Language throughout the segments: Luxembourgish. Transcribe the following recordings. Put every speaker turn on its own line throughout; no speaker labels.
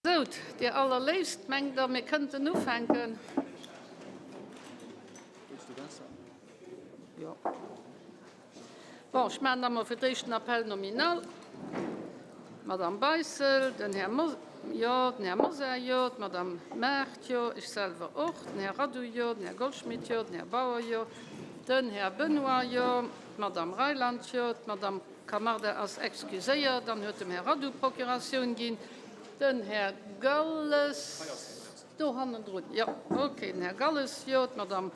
Sou, Dir Allerléifst, mengt Der, mir kënnten ufänken? Jo. Bon, ech maachen da mol fir d'éischt den Appel nominal. D'Madame Beissel, den Här Mo, jo, den Här Mosar, jo, d'Madame Maart, jo, ech selwer och, den Här Radu, jo, den Här Goldschmidt, jo, den Här Bauer, jo, den Här Benoy, jo, d'Madame Reyland, jo, d'Madame Camarda ass excuséiert an huet dem Här Radu Procuratioun ginn. Den Här Galles, do hannendrun, jo, okay, den Här Galles, jo, d'Madame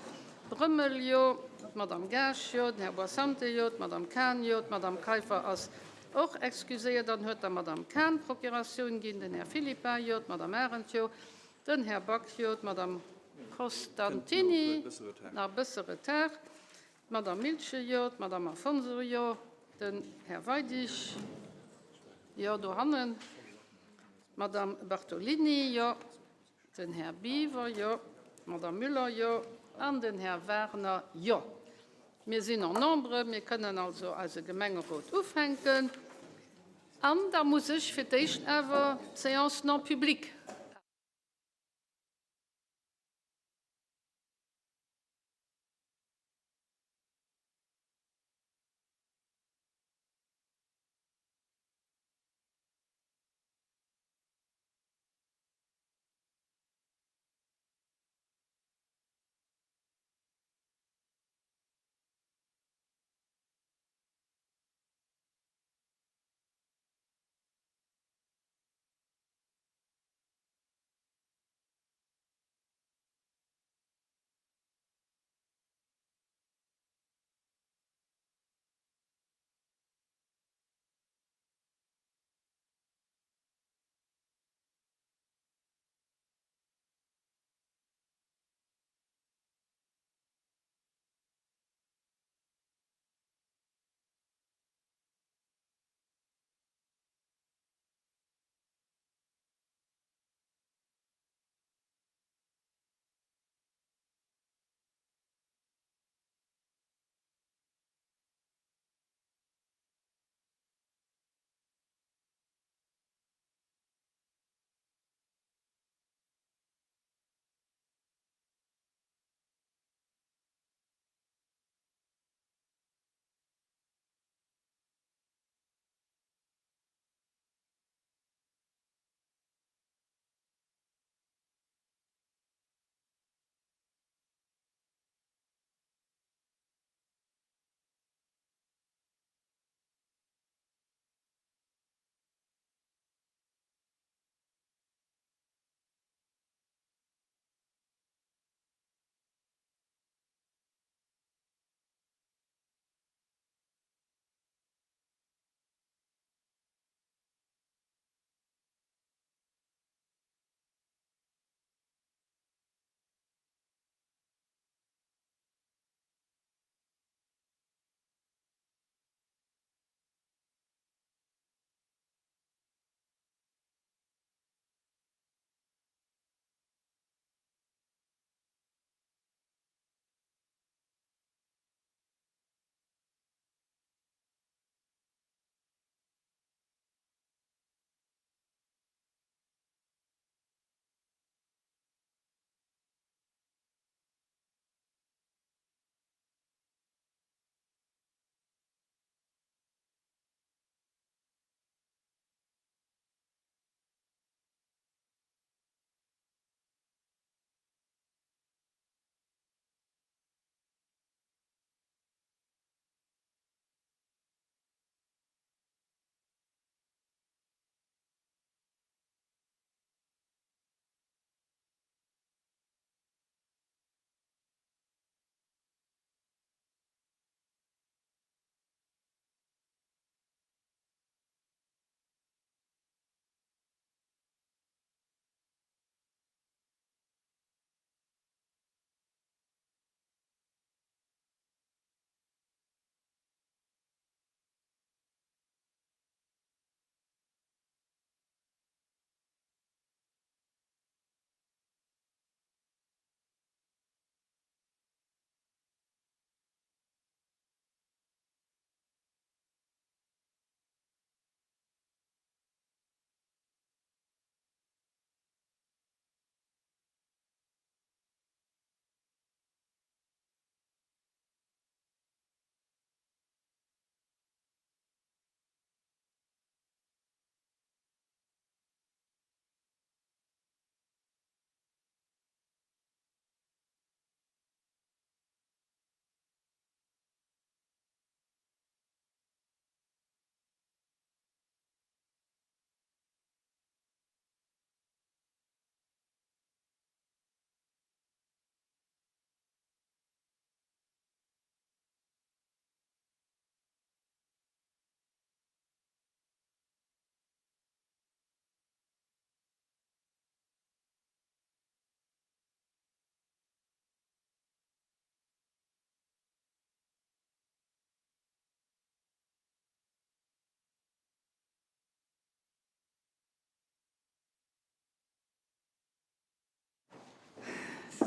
Brömmel, jo, d'Madame Gaasch, jo, den Här Boissante, jo, d'Madame Cahen, jo, d'Madame Kaiffer ass och excuséiert an huet der Madame Cahen Procuratioun ginn, den Här Philippin, jo, d'Madame Arendt, jo, den Här Back, jo, d'Madame Costantini, nach e bësse Retard, D'Madame Miltgen, jo. D'Madame Afonso, jo. Den Här Weidig, jo, dohannen. D'Madame Bartolini, jo. Den Här Biwer, jo. D'Madame Müller, jo. An den Här Wagner, jo. Mir sinn en nombre. Mir kënnen also eise Gemengerot ufänken. An da muss ech fir d'éischt awer d'Séance non publique.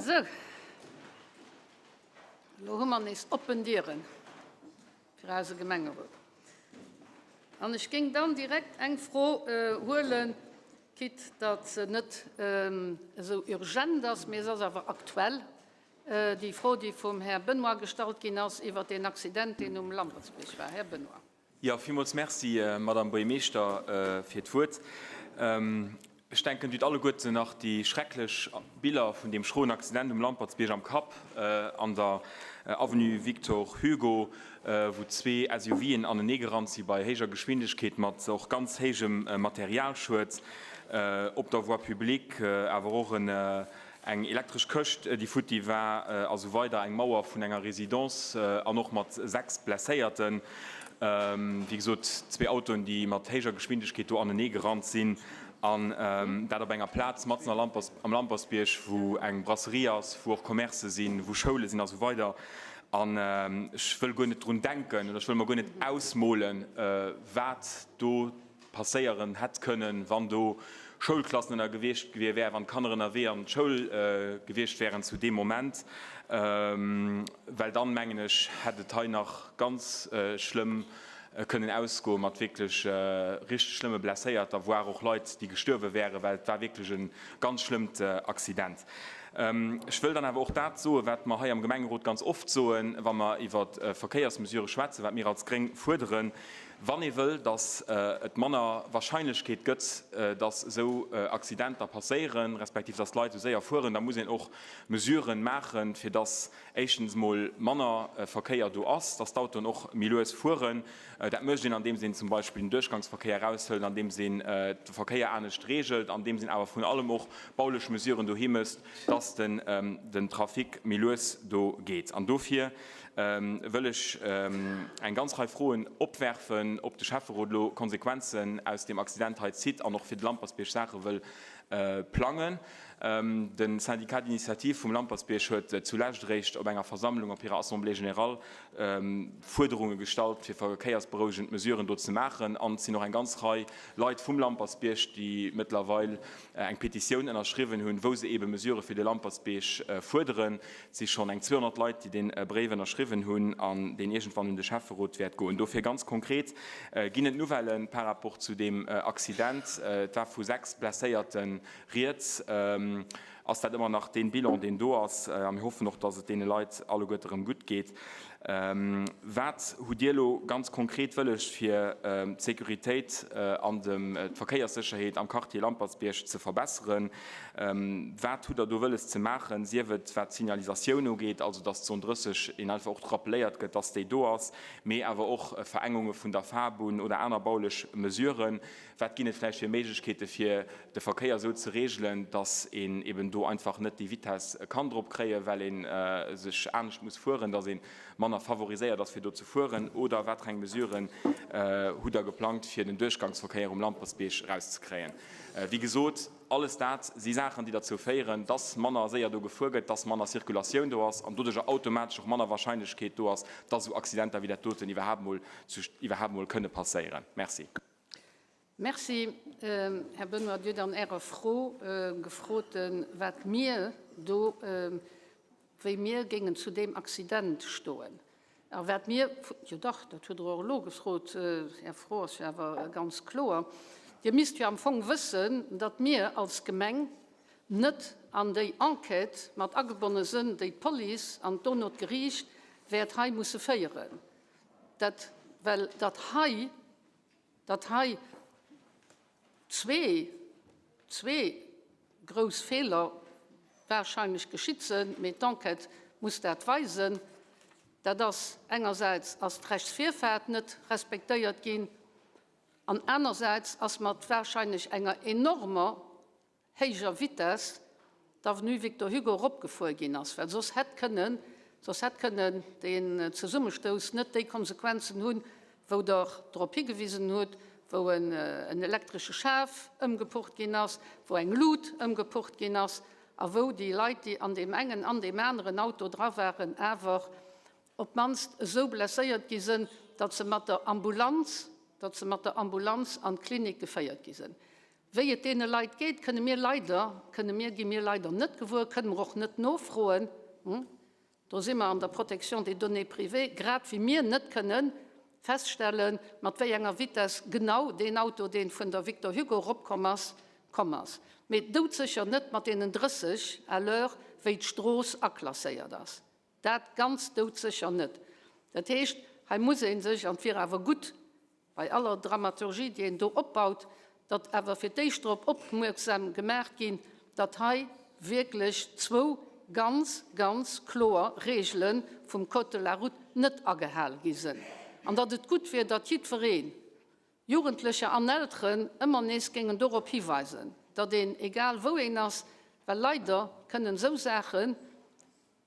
Sou, elo hu mer nees oppen Dieren fir eise Gemengerot. An ech géing dann direkt eng Fro huelen, quitte datt se net esou urgent ass, mee se ass awer aktuell, déi Fro, déi vum Här Benoy gestallt ginn ass iwwert deen Accident, deen um Lampertsbierg war. Här Benoy.
Jo, villmools Merci, Madame Buergermeeschter, fir d'Wuert. Ech denken, Dir hutt alleguerten nach déi schrecklech Biller vun deem schroen Accident um Lampertsbierg am Kapp, an der Avenue Victor Hugo, wou zwee SUVen aneneegerannt si bei héijer Geschwindegkeet mat och ganz héijem Materialschued op der Voie publique, awer och en eng elektresch Këscht, déi futti war, a sou weider, eng Mauer vun enger Résidence an och mat 6 Blesséierten. Wéi gesot, zwee Autoen, déi mat héijer Geschwindegkeet do anenee gerannt sinn, an dat op enger Plaz matzen am Lampertsbierg, wou eng Brasserie ass, wou och Commercë sinn, wou Schoule sinn a sou weider. An ech wëll guer net drun denken oder ech wëll mer guer net ausmolen, wat do passéieren hätt kënnen, wann do Schoulklassen ënner gewiescht wären, wann d'Kanner ënnerwee an d'Schoul gewiescht wären zu deem Moment, well dann, mengen ech, hätt et hei nach ganz schlëmm kënnen ausgoen, mat wierklech richteg schlëmme Blesséierter, voire och Leit, déi gestuerwe wären, well et war wierklech e ganz schlëmmt Accident. Ech wëll dann awer och dat soen, wat mer hei am Gemengerot ganz oft soen, wa mer iwwer Verkéiersmesurë schwätzen, wat mir als Gréng fuerderen, Wann ee wëll, datt et manner Wahrscheinlechkeet gëtt, datt esou Accidenter passéieren, respektiv datt d'Leit esou séier fueren, da muss een och Mesuren maachen, fir datt éischtens emol manner Verkéier do ass, datt d'Autoen och méi lues fueren. Dat mécht een, andeems een zum Beispill den Duerchgangsverkéier eraushëlt, andeems een de Verkéier anescht reegelt, andeems een awer vrun allem och baulech Mesuren dohi mécht, datt den Trafic méi lues do geet. An dofir wëll ech eng ganz Rei Froen opwerfen, ob de Schäfferot elo Konsequenzen aus deem Accident hei zitt an och fir de Lampertsbierg Saache wëll plangen. De Syndicat d'initiative vum Lampertsbierg huet zulescht eréischt op enger Versammlung op hirer Assemblée générale Fuerderunge gestallt, fir verkéiersberouegend Mesuren do ze maachen. An et sinn och eng ganz Rei Leit vum Lampertsbierg, déi mëttlerweil eng Petitioun ënnerschriwwen hunn, wou se eebe Mesurë fir de Lampertsbierg fuerderen. Et si schonn eng 200 Leit, déi dee Bréif ënnerschriwwen hunn an deen iergendwann un de Schäfferot wäert goen. Dofir ganz konkret, Ginn et Nouvellë par rapport zu deem Accident? Et war vu 6 Blesséierte rieds. Ass dat ëmmer nach dee Bilan, deen do ass? A mir hoffen och, dass et deene Leit alleguerte erëm gutt geet. Wat hutt Dir elo ganz konkret wëlles, fir d'Sécuritéit an d'Verkéierssécherheet am Quartier Lampertsbierg ze verbesseren? Wat hutt Der do wëlles ze maachen, sief et wat d'Signalisatioun ugeet, also dass d'Zon 30 een einfach och rappelléiert gëtt, dass déi do ass, mee awer och Verengunge vun der Fahrbunn oder aner baulech Mesuren? Wat ginn et vläicht fir Méiglechkeete fir de Verkéier esou ze regelen, dass een eben do einfach net déi Vitess kann drop kréien, well ee sech anescht muss fueren, dass ee manner favoriséiert ass fir do ze fueren? Oder wat fir eng Mesuren hutt Der geplangt fir den Duerchgangsverkéier um Lampertsbierg erauszekréien? Wéi gesot, alles dat si Saachen, déi derzou féieren, dass manner séier do gefuer gëtt, dass manner Circulatioun do ass an doduercher automatesch och manner Wahrscheinlechkeet do ass, dass esou Accidenter wéi dat doten iwwerhaapt mol iwwerhaapt mol kënne passéieren. Merci.
Merci, Här Benoy. Dir hutt an Ärer Fro gefrot, wat mir do, wéi mir géingen zu deem Accident stoen a wat mir, jo dach, dat hutt Der och elo gefrot, Är Fro ass jo awer ganz kloer. Dir misst jo am Fong wëssen, datt mir als Gemeng net an déi Enquête mat agebonne sënn, déi d'Police an dono d'Geriicht wäert hei musse féieren. Dat, well datt hei, datt hei zwee, zwee grouss Feeler wahrscheinlech geschitt sënn, mee d'Enquête muss dat weisen, dat ass, engersäits ass d'Rechtsvirfaart net respektéiert ginn an anersäits ass mat wahrscheinlech enger enormer héijer Vitesse d'Avenue Victor Hugo eropgefuer ginn ass, well soss hätt kënnen, soss hätt kënnen deen Zesummestouss net déi Konsequenzen hunn, wou Der drop higewisen hutt, wou en elektresche Schaf ëmgepucht ginn ass, wou eng Lut ëmgepucht ginn ass a wou déi Leit, déi an deem engen an deem aneren Auto dra waren, awer op d'mannst esou blesséiert gi sënn, datt se mat der Ambulanz, datt se mat der Ambulanz an d'Klinik geféiert gi sënn. Wéi et deene Leit geet, kënne mir leider, kënne mir, gi mir leider net gewuer, kënne mer och net nofroen. Do si mer an der Protection des données privées, grad wéi mir net kënne feststellen, mat wéi enger Vitesse genau deen Auto, dee vun der Victor Hugo eropkomm ass, komm ass. Mee doudsécher net mat deenen 30 à l'heure, wéi d'Strooss aklasséiert ass. Dat ganz doudsécher net. Dat heescht, hei muss ee sech, an et wier awer gutt, bei aller Dramaturgie, déi een do opbaut, datt awer fir d'éischt drop opmierksam gemaach ginn, datt hei wierklech zwou ganz, ganz kloer Regele vum Code de la route net agehal gi sinn an datt et gutt wier, datt jiddwereen, Jugendlecher an Elteren, ëmmer nees géingen dorop hiweisen, datt een, egal wou een ass, well leider kënnen esou Saachen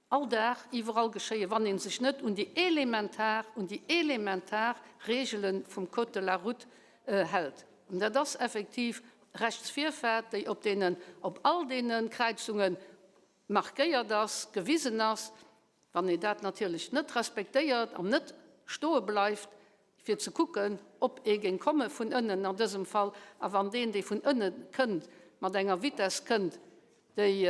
all Dag iwwerall geschéien, wann ee sech net un déi elementar, un déi elementar Regele vum Code de la route hält. An dat ass effektiv Rechtsvirfaart, déi op deenen, op all deene Kräizunge markéiert ass, gewisen ass. Wann een dat natierlech net respektéiert an net stoe bleift, fir ze kucken, ob ee géing komme vun ënnen an dësem Fall, a wann deen, dee vun ënne kënnt, mat enger Vitess kënnt, déi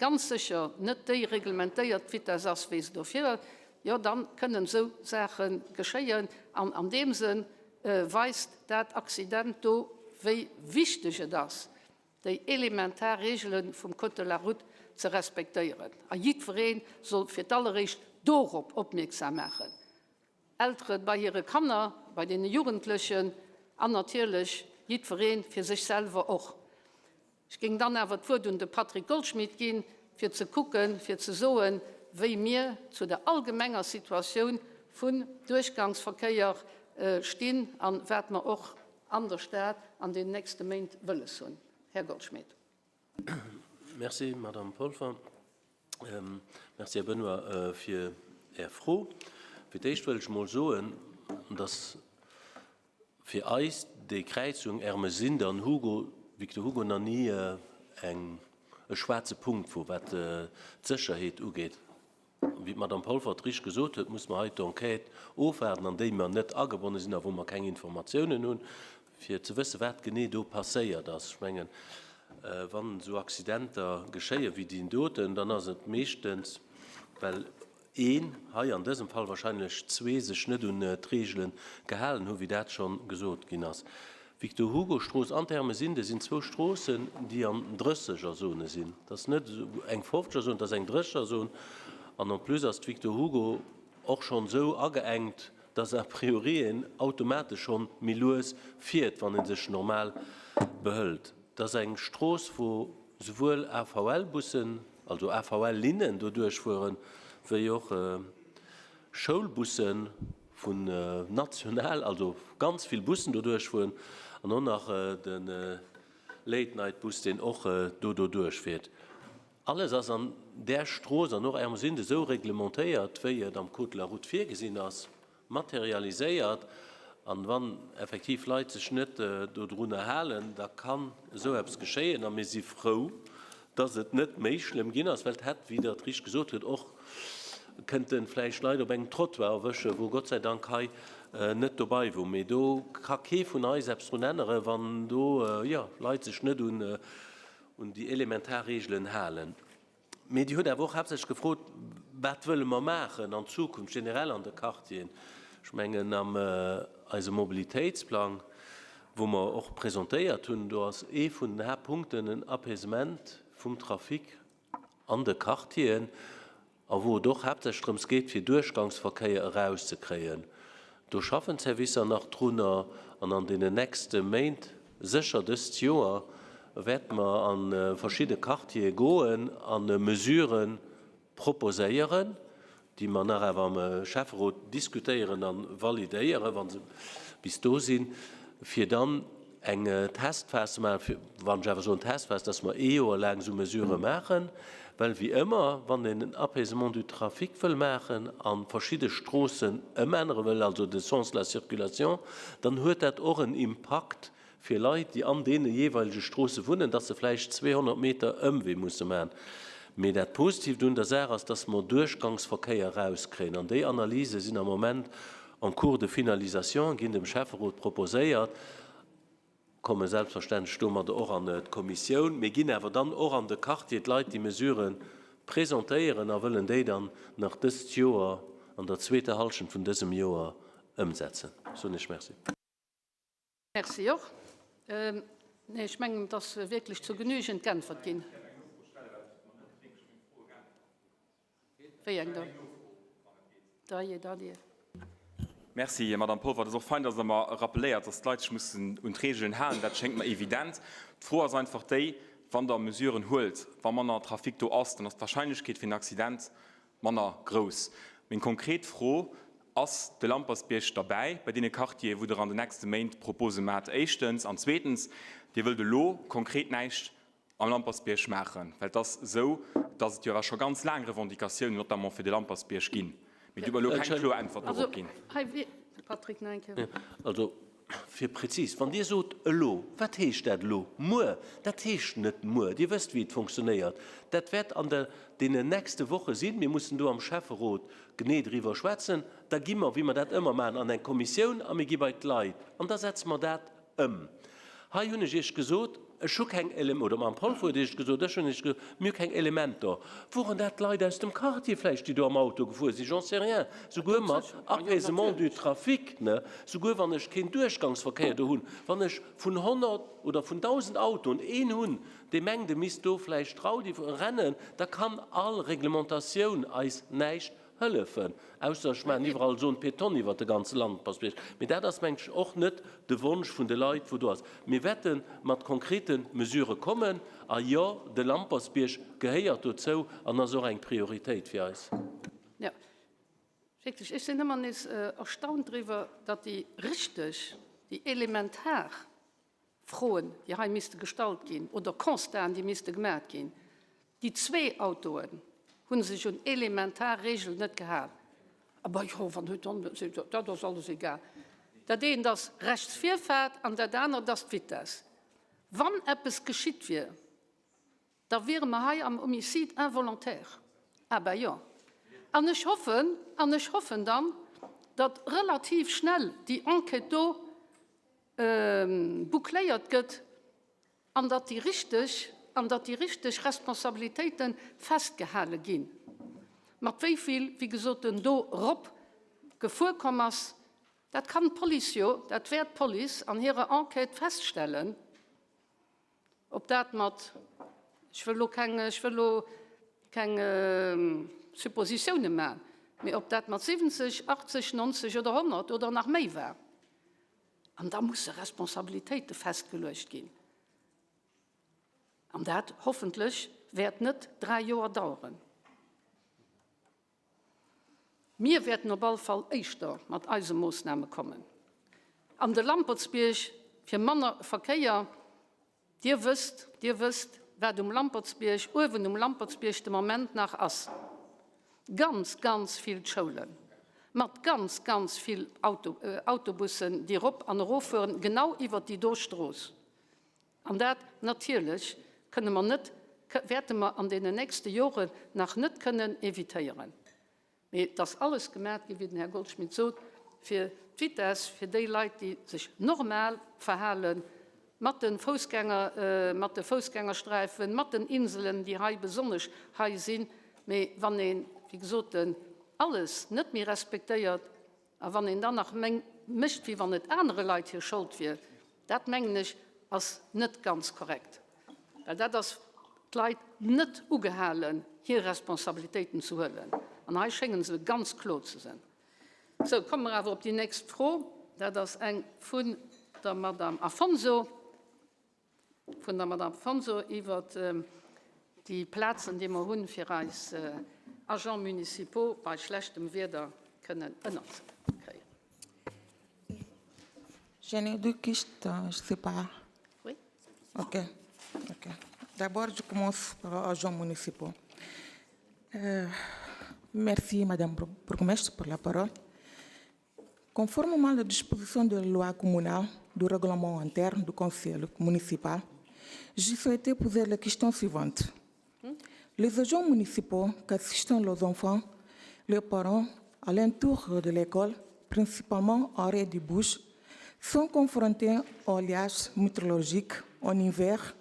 ganz sécher net déi reglementéiert Vitess ass, wéi se do vir, jo da kënnen esou Saache geschéien. An an deem Sënn weist dat Accident do, wéi wichteg et ass, déi elementar Regele vum Code de la route ze respektéieren. A jiddweree soll fir d'alleréischt dorop opmierksam maachen. Eltere bei hire Kanner, bei deene Jugendlechen an natierlech jiddweree fir sech selwer och. Ech géing dann awer d'Wuert un de Patrick Goldschmidt ginn, fir ze kucken, fir ze soen, wéi mir zu der allgemenger Situatioun vun Duerchgangsverkéier stinn a wat mer och an der Stad an den nächste Méint wëlles hunn. Här Goldschmidt.
Merci, Madame Polfer. Merci, Här Benoy, fir Är Fro. Fir d'éischt wëll ech emol soen, dass fir eis déi Kräizung Ermesinde an Hugo, Victor Hugo nach ni eng, e schwaarze Punkt wor, wat d'Sécherheet ugeet. Wéi d'Madame Polfer et richteg gesot huet, muss mer hei d'Enquête ofwaarden, an déi mer net agebonne sinn a wou mer keng Informatiounen hunn, fir ze wëssen, wat genee do passéiert ass. Ech mengen, wann esou Accidenter geschéien, wéi deen doten, dann ass et meeschtens, well een, hei an dësem Fall wahrscheinlech zwee, sech net un d'Regele gehalen hunn, wéi dat scho gesot ginn ass. Victor Hugo Strooss an d'Ermesinde sinn zwou Stroossen, déi an Drëssegerzone sinn. Dat ass net eng Fofzegerzon, dat ass eng Drëssegerzon. An en plus ass d'Victor Hugo och schonn esou ageengt, dass a priori een automatesch schonn méi lues fiert, wann ee sech normal behëlt. Dat ass eng Strooss, wou souwuel AVL-Bussen, also AVL-Linnen doduerch fueren, wéi och Schoulbussen vun national, also ganz vill Bussen doduerch fueren an och nach de Late Night Bus, deen och do doduerch fiert. Alles ass an där Strooss an och Ermesinde esou reglementéiert, wéi et am Code de la route virgesinn ass. Materialiséiert. An wann effektiv Leit sech net dodrunner halen, da kann esou eppes geschéien. A mir si frou, dass et net méi schlëmm ginn ass, well et hätt, wéi Der et richteg gesot hutt, och kënnte vläicht Leit op engem Trottoir erwëschen, wou Gott sei Dank hei net dobei wor. Mee do ka kee vun eis eppes drun änneren, wann do, jo, Leit sech net un déi elementar Regelen halen. Mee Dir hutt awer och haaptsächlech gefrot, Wat wëlle mer maachen an Zukunft, generell an de Quartieren? Ech mengen, am eisem Mobilitéitsplang, wou mer och presentéiert hunn, do ass ee vun den Haaptpunkten en Apaisement vum Trafic an de Quartieren. A wou et och haaptsächlech drëms geet, fir Duerchgangsverkéier erauszekréien. Do schaffen d'Servicer nach drunner an an deenen nächste Méint, sécher dëst Joer, wäerte mer a verschidde Quartiere goen a Mesurë proposéieren, déi mer nach awer am Schäfferot diskutéieren a validéieren, wa se bis do sinn, fir dann eng Testphas ze maachen, fir, wann ech awer soen Testphas, dass mer ee Joer laang esou Mesurë maachen, well wéi ëmmer, wann een en Apaisement du trafic wëll maachen a verschidde Stroossen ëmännere wëll, also de Sens de la circulation, dann huet dat och en Impakt fir Leit, déi an deene jeeweilege Stroosse wunnen, dass se vläicht 200 Meter Ëmwee musse maachen. Mee dat Positiivt un der Saach ass, dass mer Duerchgangsverkéier erauskréien. An déi Analyse sinn am Moment en cours de finalisation, ginn dem Schäfferot proposéiert. Komme selbstverständlech domadder och an d'Kommissioun. Mir ginn awer dann och an de Quartier d'Leit déi Mesurë presentéieren a wëllen déi dann nach dëst Joer, an der zweeter Hallschent vun dësem Joer, ëmsetzen. Soen Iech Merci.
Merci och. Nee, ech mengen, et ass wierklech zur Genügend geäntwert ginn. Wéi eng dann? Dajee, dajee.
Merci, Madamm Polfer. Et ass och fein, dass Der mer rappeléiert, dass d'Leit sech mussen un d'Regeln halen. Dat schéngt mer evident. D'Fro ass einfach déi, Wann Der Mesuren huelt, wa manner Trafic do ass, dann ass d'Wahrscheinlechkeet fir en Accident manner grouss. Meng konkret Fro, Ass de Lampertsbierg derbäi bei deene Quartieren, wou Der an den nächste Méint Propose maacht, éischtens? An zweetens, Dir wëllt elo konkret näischt am Lampertsbierg maachen, well et ass esou, datt et jo awer scho ganz laang Revendicatiounen, notamment fir de Lampertsbierg ginn, mee Dir hutt mer elo keng kloer Äntwert dorop ginn.
Also, fir prezis, wann Dir sot elo, wat heescht dat elo? Muer? Dat heescht net muer. Dir wësst, wéi et funktionéiert. Dat wäert an der deenen nächste Woche sinn. Mir mussen do am Schäfferot genee driwwer schwätzen. Da gi mer, wéi mer dat ëmmer maachen, an eng Kommissioun a mir gi bei d'Leit an da setze mer dat ëm. Hei hunn ech Iech gesot, ech hu keng Elem-, oder d'Madame Polfer huet Iech et gesot, ech hunn Iech gesot, mir hu keng Elementer. Woren dat d'Leit aus dem Quartier vläicht, déi do am Auto gefuer sinn? J'en sais rien. Souguer mat Apaisement du trafic, ne, souguer wann ech keen Duerchgangsverkéier do hunn, wann ech vun 100 oder vun 1.000 Autoen een hunn, dee mengt, e misst do vläicht Raudi rennen, da kann all Reglementatioun eis näischt hëllefen, ausser ech maachen iwwerall Zone piétonne iwwert de ganze Lampertsbierg. Mee dat ass, mengen ech, och net de Wonsch vun de Leit, wou do ass. Mir wäerte mat konkrete Mesurë kommen. A jo, de Lampertsbierg gehéiert dozou an ass och eng Prioritéit fir eis.
Jo, wierklech, ech sinn ëmmer nees erstaunt driwwer, datt déi richteg, déi elementar Froen, déi hei misste gestallt ginn, oder Constaten, déi misste gemat ginn. Déi zwee Autoen hu sech un elementar Regeln net gehal. Aber jo, wann huet dann, dat ass alles egal. Dat eent ass Rechtsvirfaart an dat anert ass d'Vitess. Wann eppes geschitt wier, da wiere mer hei am Homicide involontaire. Ah ben jo. An ech hoffen, an ech hoffen dann, datt relativ schnell déi Enquête do boucléiert gëtt an datt déi richteg, an datt déi richteg Responsabilitéite festgehale ginn. Mat wéi vill, wéi gesot, en do erop gefuer komm ass, dat kann d'Police jo, dat wäert d'Police an hirer Enquête feststellen. Ob dat mat, ech wëll elo keng, ech wëll elo keng Suppositiounen maachen, mee ob dat mat 70, 80, 90 oder 100 oder nach méi war. An da musse Responsabilitéite festgeluecht ginn. An dat hoffentlech wäert net dräi Joer daueren. Mir wäerten op all Fall éischter mat eise Moossname kommen. An de Lampertsbierg fir manner Verkéier, Dir wësst, Dir wësst, wat um Lampertsbierg, uewen um Lampertsbierg de Moment nach ass, ganz, ganz vill d'Schoulen, mat ganz, ganz vill Auto, Autobussen, déi erop an eroffueren, genau iwwert déi do Strooss. An dat natierlech kënne mer net, wäerte mer an deenen nächste Joren nach net kënnen évitéieren. Mee et ass alles gemaach ginn, wéi den Här Goldschmidt sot, fir d'Vitess fir déi Leit, déi sech normal verhalen, mat de Foussgänger, mat de Foussgängersträifen, mat den Inselen, déi hei besonnesch hei sinn. Mee wann een, wéi gesot, alles net méi respektéiert, A wann een dann nach mécht, wéi wann et anere Leit hir Schold wier, dat, mengen ech, ass net ganz korrekt, well dat ass d'Leit net ugehalen, hir Responsabilitéiten ze huelen. An hei schénge se ganz klo ze sinn. Sou, komme mer awer op déi nächst Fro. Dat ass eng vun der Madame Afonso. vun der Madame Afonso iwwert déi Plazen, déi mer hunn, fir eis Agents municipaux bei schlechtem Wieder kënnen ënnerzekréien.
J'en ai deux questions, je sais pas.
Oui.
Ok, ok. D'abord, je commence par agents municipaux. Euh, merci, Madame Bourgmestre, pour la parole. Conformément à la disposition de la loi communale du règlement interne du conseil municipal, je souhaitais poser la question suivante. Les agents municipaux qui assistent leurs enfants, leurs parents, à l'entour de l'école, principalement en arrêt du bouche, Sont confrontés aux aléas météorologiques en hiver,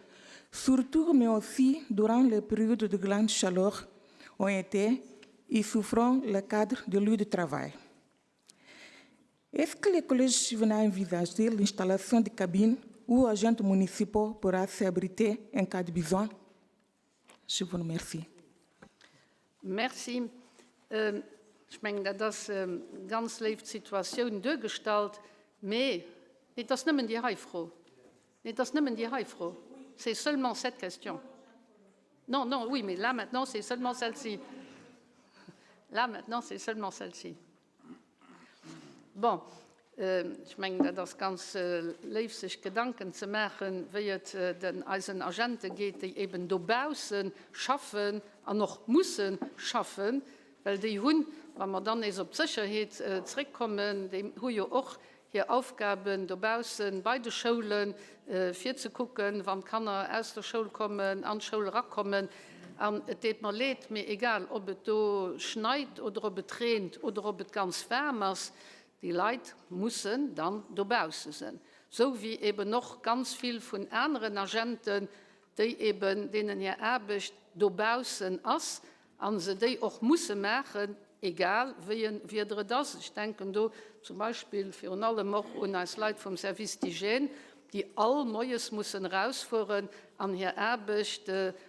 surtout mais aussi durant les périodes de grande chaleur en été et souffrant le cadre de lieu de travail. Est-ce que les collèges venant envisager l'installation de cabines où agent municipaux pourra s'abriter en cas de besoin Je vous remercie.
Merci. Ech mengen, dat ass ganz léif d'Situatioun duergestallt, mee et ass nëmmen déi hei Fro. Et ass nëmmen déi hei Fro. C'est seulement cette question. Non, non, oui, mais là maintenant, c'est seulement celle-ci. Là maintenant, c'est seulement celle-ci. Bon, ech mengen, dat ass ganz léif, sech Gedanken ze maachen, wéi et den eisen Agente geet, déi eben dobausse schaffen an och musse schaffen, well déi hunn, wa mer dann nees op d'Sécherheet zréckkommen, déi hu jo och hir Aufgaben dobausse bei de Schoulen, fir ze kucken, wann d'Kanner aus der Schoul kommen, an d'Schoul erakommen. An et deet mer leed, mee egal ob et do schneit oder ob et reent oder ob et ganz waarm ass, déi Leit mussen dann dobausse sinn, sou wéi eben och ganz vill vun aneren Agenten, déi eben, deenen hir Aarbecht dobaussen ass a se déi och musse maachen, egal wéi e Wieder et ass. Ech denken do zum Beispill virun allem och un eis Leit vum Service d'hygiène, déi all moies mussen erausfueren an hir Aarbecht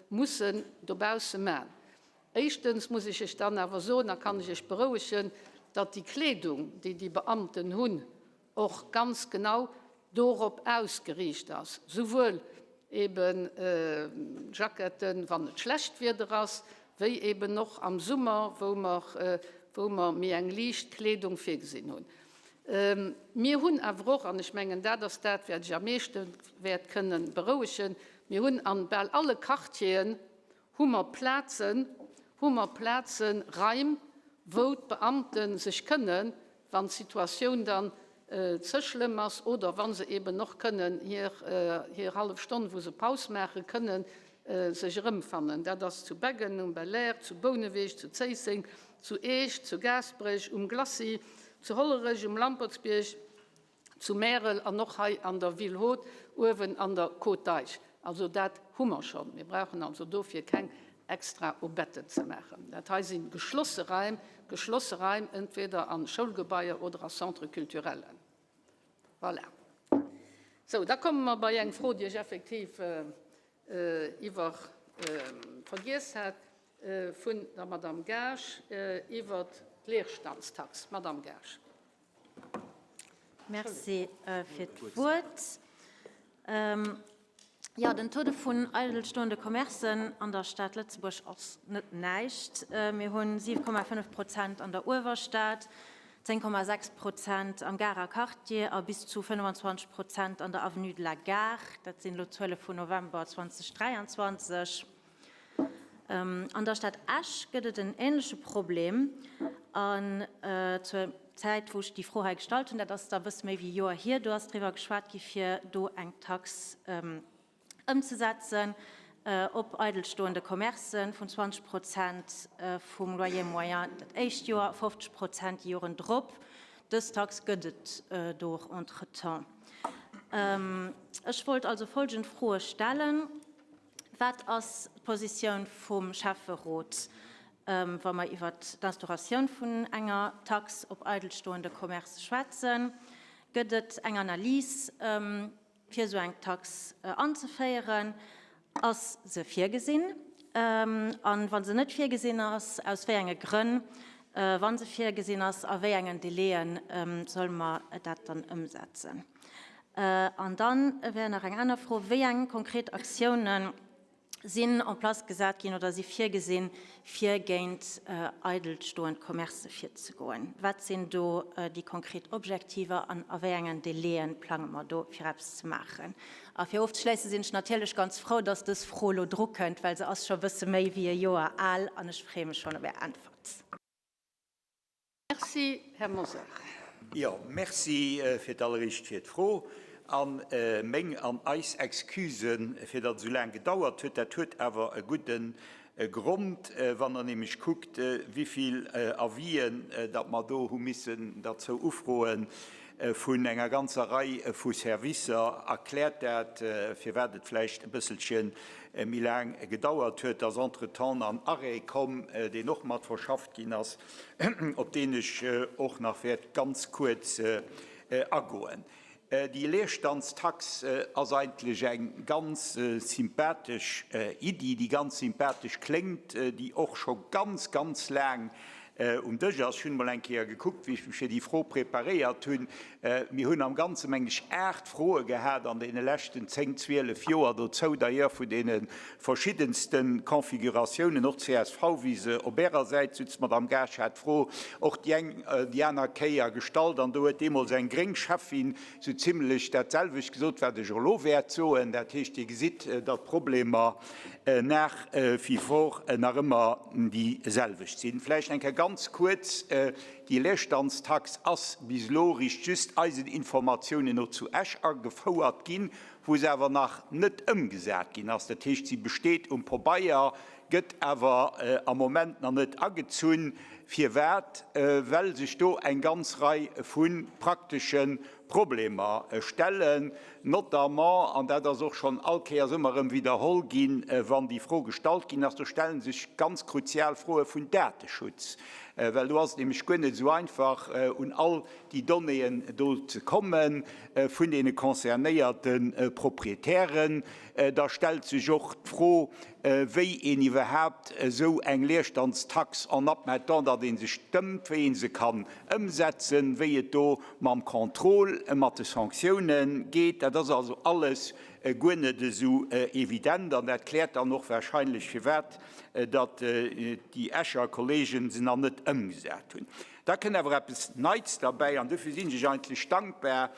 mussen dobausse man. Éischtens muss ech Iech dann awer soen, a kann ech Iech berouegen, datt déi Kleedung, déi déi Beamten hunn, och ganz genau dorop ausgeriicht ass, souwuel eben Jacketten, wann et schlecht Wieder ass, wéi eben och am Summer, wou mer, wou mer méi eng liicht Kleedung virgesinn hunn. Mir hunn awer och, an ech mengen, dat ass dat, wat ech am meeschte wäert kënnen berouegen, mir hunn an bal alle Quartieren hu mer Plazen, hu mer Plazen, Raim, wou d'Beamte sech kënnen, wann d'Situatioun dann ze schlëmm ass oder wa se eben och kënnen hir hir hallef Stonn, wou se Paus maachen, kënnen sech erëmfannen. Dat ass zu Beggen, um Belair, zu Bouneweg, zu Zéisseng, zu Eech, zu Gaasperech, um Glacis, zu Hollerech, um Lampertsbierg, zu Märel an och hei an der Ville Haute uewen an der Côte d'Eich. Also dat hu mer schonn. Mir brauchen also dofir keng extra Aubetten ze maachen. Dat hei si geschlosse Raim, geschlosse Raim entweder a Schoulgebaier oder a Centres culturellen. Voilà. Sou, da komme mer bei eng Fro, déi ech effektiv iwwer vergiess hat, vun der Madame Gaasch iwwert d'Leerstandstax. Madame Gaasch.
Merci fir d'Wuert. Jo, den Taux vun eidelstoende Commercen an der Stad Lëtzebuerg ass net näischt. Mir hunn 7,5 Prozent an der Uewerstad, 10,6 Prozent am Garer Quartier a bis zu 25 Prozent an der Avenue de la Gare. Dat sinn elo d'Zuele vun November 2023. An der Stad Esch gëtt et en änleche Problem. An zur Zäit, wou ech déi Fro hei gestallt hunn, dat ass da e bësse méi wéi e Joer hier, do ass driwwer geschwat gi fir do eng Tax ëmzesetzen op eidelstoende Commercë vun 20 Prozent vum Loyer moyen dat éischt Joer, 50 Prozent déi Joren drop. Dës Tax gëtt et do och entretemps. Ech wollt also folgend Froe stellen. Wat ass d'Positioun vum Schäfferot, wa mer iwwert d'Instauratioun vun enger Tax op eidelstoende Commercë schwätzen? Gëtt et eng Analys, fir esou eng Tax anzeféieren? Ass se virgesinn? A wa se net virgesinn ass, aus wéi enge Grënn? Wa se virgesinn ass, a wéi engen Délaië solle mer dat dann ëmsetzen? An dann wär nach eng aner Fro, Wéi eng konkret Aktiounen sinn en place gesat ginn oder si virgesinn, fir géint eidelstoend Commercë virzegoen? Wat sinn do déi konkret Objektiver an a wéi engen Délaië plange mer do, fir eppes ze maachen? A fir ofzeschléissen sinn ech natierlech ganz frou, dass dës Fro elo drukënnt, well se ass scho e bësse méi wéi e Joer al an ech freeë mech schonn op Är Äntwert.
Merci, Här Mosar.
Jo, merci fir d'alleréischt fir d'Fro a meng an eis Excusen, fir datt et esou laang gedauert huet. Dat huet awer e gudde Grond, wann Der nämlech kuckt, wivill Avisen datt mer do hu missen derzou ufroen. vun enger ganzer Rei vu Servicer erkläert dat, firwat et vläicht e bësselche méi laang gedauert huet. Et ass entretemps nach en Arrêt komm, deen och mat verschafft ginn ass, op deen ech och nach wäert ganz kuerz agoen. Déi Leerstandstax ass eigentlech eng ganz sympathesch Iddi, déi ganz sympathesch kléngt, déi och scho ganz, ganz laang um Dësch ass. Ech hunn emol eng Kéier gekuckt, wéi ech mech fir déi Fro preparéiert hunn. Mir hunn am Ganze, mengen ech, aacht Froe gehat an deene leschten zéng, 12 Joer dozou, d'ailleurs vun deene verschiddenste Configuratiounen, och csv, wéi se op Ärer Säit sutz, Madame Gaasch, hat d'Fro och déi eng, déi aner Kéier gestallt an do huet deemools eng gréng Schäffin sou zimlech dat selwecht gesot, wat ech och elo wäert soen. Dat heescht, Dir gesitt, datt d'Problemer nach wie vor nach ëmmer déi selwecht sinn. Vläicht eng Kéier ganz kuerz, Déi Leerstandstax ass bis elo richt just eisen Informatiounen no zu Esch agefouert ginn, wou se awer nach net ëmgesat ginn ass. Dat heescht, si besteet um Pobeier, gëtt awer am Moment nach net agezunn. Firwat? Well sech do eng ganz Rei vu praktesche Problemer stellen, notamment, an dat ass och schonn all Kéiers ëmmer erëm widderholl ginn, wann déi Fro gestallt ginn ass, do stelle sech ganz kruzial Froe vun Dateschutz, well do ass et nämlech guer net esou einfach, un all déi Donnéeën do ze komme vun deene concernéierte Proprietären. Da stellt sech och d'Fro, wéi een iwwerhaapt esou eng Leerstandstax, en admettant, datt ee se stëmmt, wéi ee se kann ëmsetzen, wéi et do mam Contrôle, mat de Sanktiounen geet. Dat ass also alles guer net esou evident an dat kläert dann och wahrscheinlech, firwat datt déi Escher Kollegen se nach net ëmgesat hunn. Da kënn awer eppes Neits derbäi, an dofir sinn ech eigentlech dankbar,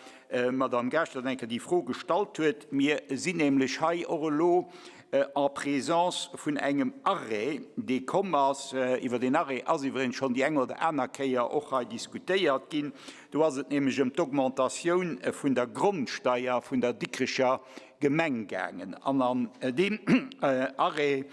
Madame Gaasch, datt eng Kéier déi Fro gestallt huet. Mir sinn nämlech hei och elo en présence vun engem Arrêt, dee komm ass. Iwwer deen Arrêt ass iwwregens schonn déi eng oder aner Kéier och hei diskutéiert ginn. Do ass et nämlech ëm d'Augmentatioun vun der Grondsteier vun der Dikrecher Gemeng gaangen. An an deem Arrêt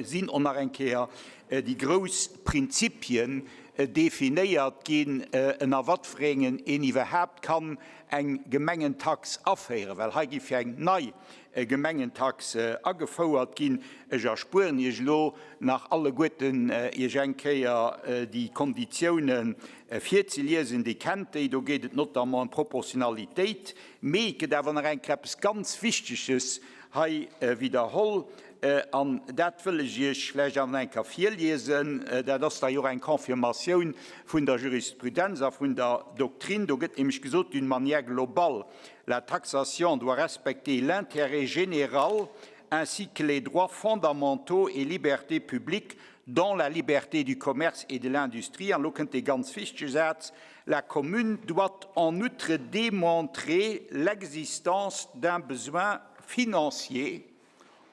sinn och nach eng Kéier déi grouss Prinzipien definéiert ginn, ënner watfréengen een iwwerhaapt kann eng Gemengentax aféieren, well hei géif jo eng nei Gemengentax agefouert ginn. Ech erspueren Iech elo nach alleguerten Iech eng Kéier déi Konditiounen virzeliesen, Dir kennt déi, do geet et notamment ëm d'Proportionalitéit, mee et gëtt awer nach eng Kéier eppes ganz Wichteges hei widderholl, an dat wëll ech Iech vläicht awer nach eng Kéier virliesen, dat ass da jo och eng Confirmatioun vun der Jurisprudenz a vun der Doktrin. Do gëtt nämlech gesot, D'une manière globale, la taxation doit respecter l'intérêt général ainsi que les droits fondamentaux et libertés publiques, dont la liberté du commerce et de l'industrie. An elo kënnt dee ganz wichtege Saz, La commune doit en outre démontrer l'existence d'un besoin financier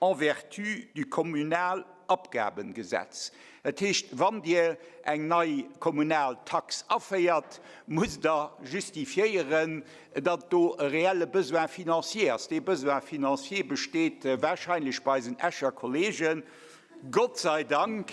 en vertu du Kommunalabgabengesetz. Dat heescht, wann Dir eng nei kommunal Tax aféiert, musst Der justifiéieren, datt do e reelle Besoin financier ass. Dee Besoin financier besteet wahrscheinlech bei eisen Escher Kollegen, Gott sei Dank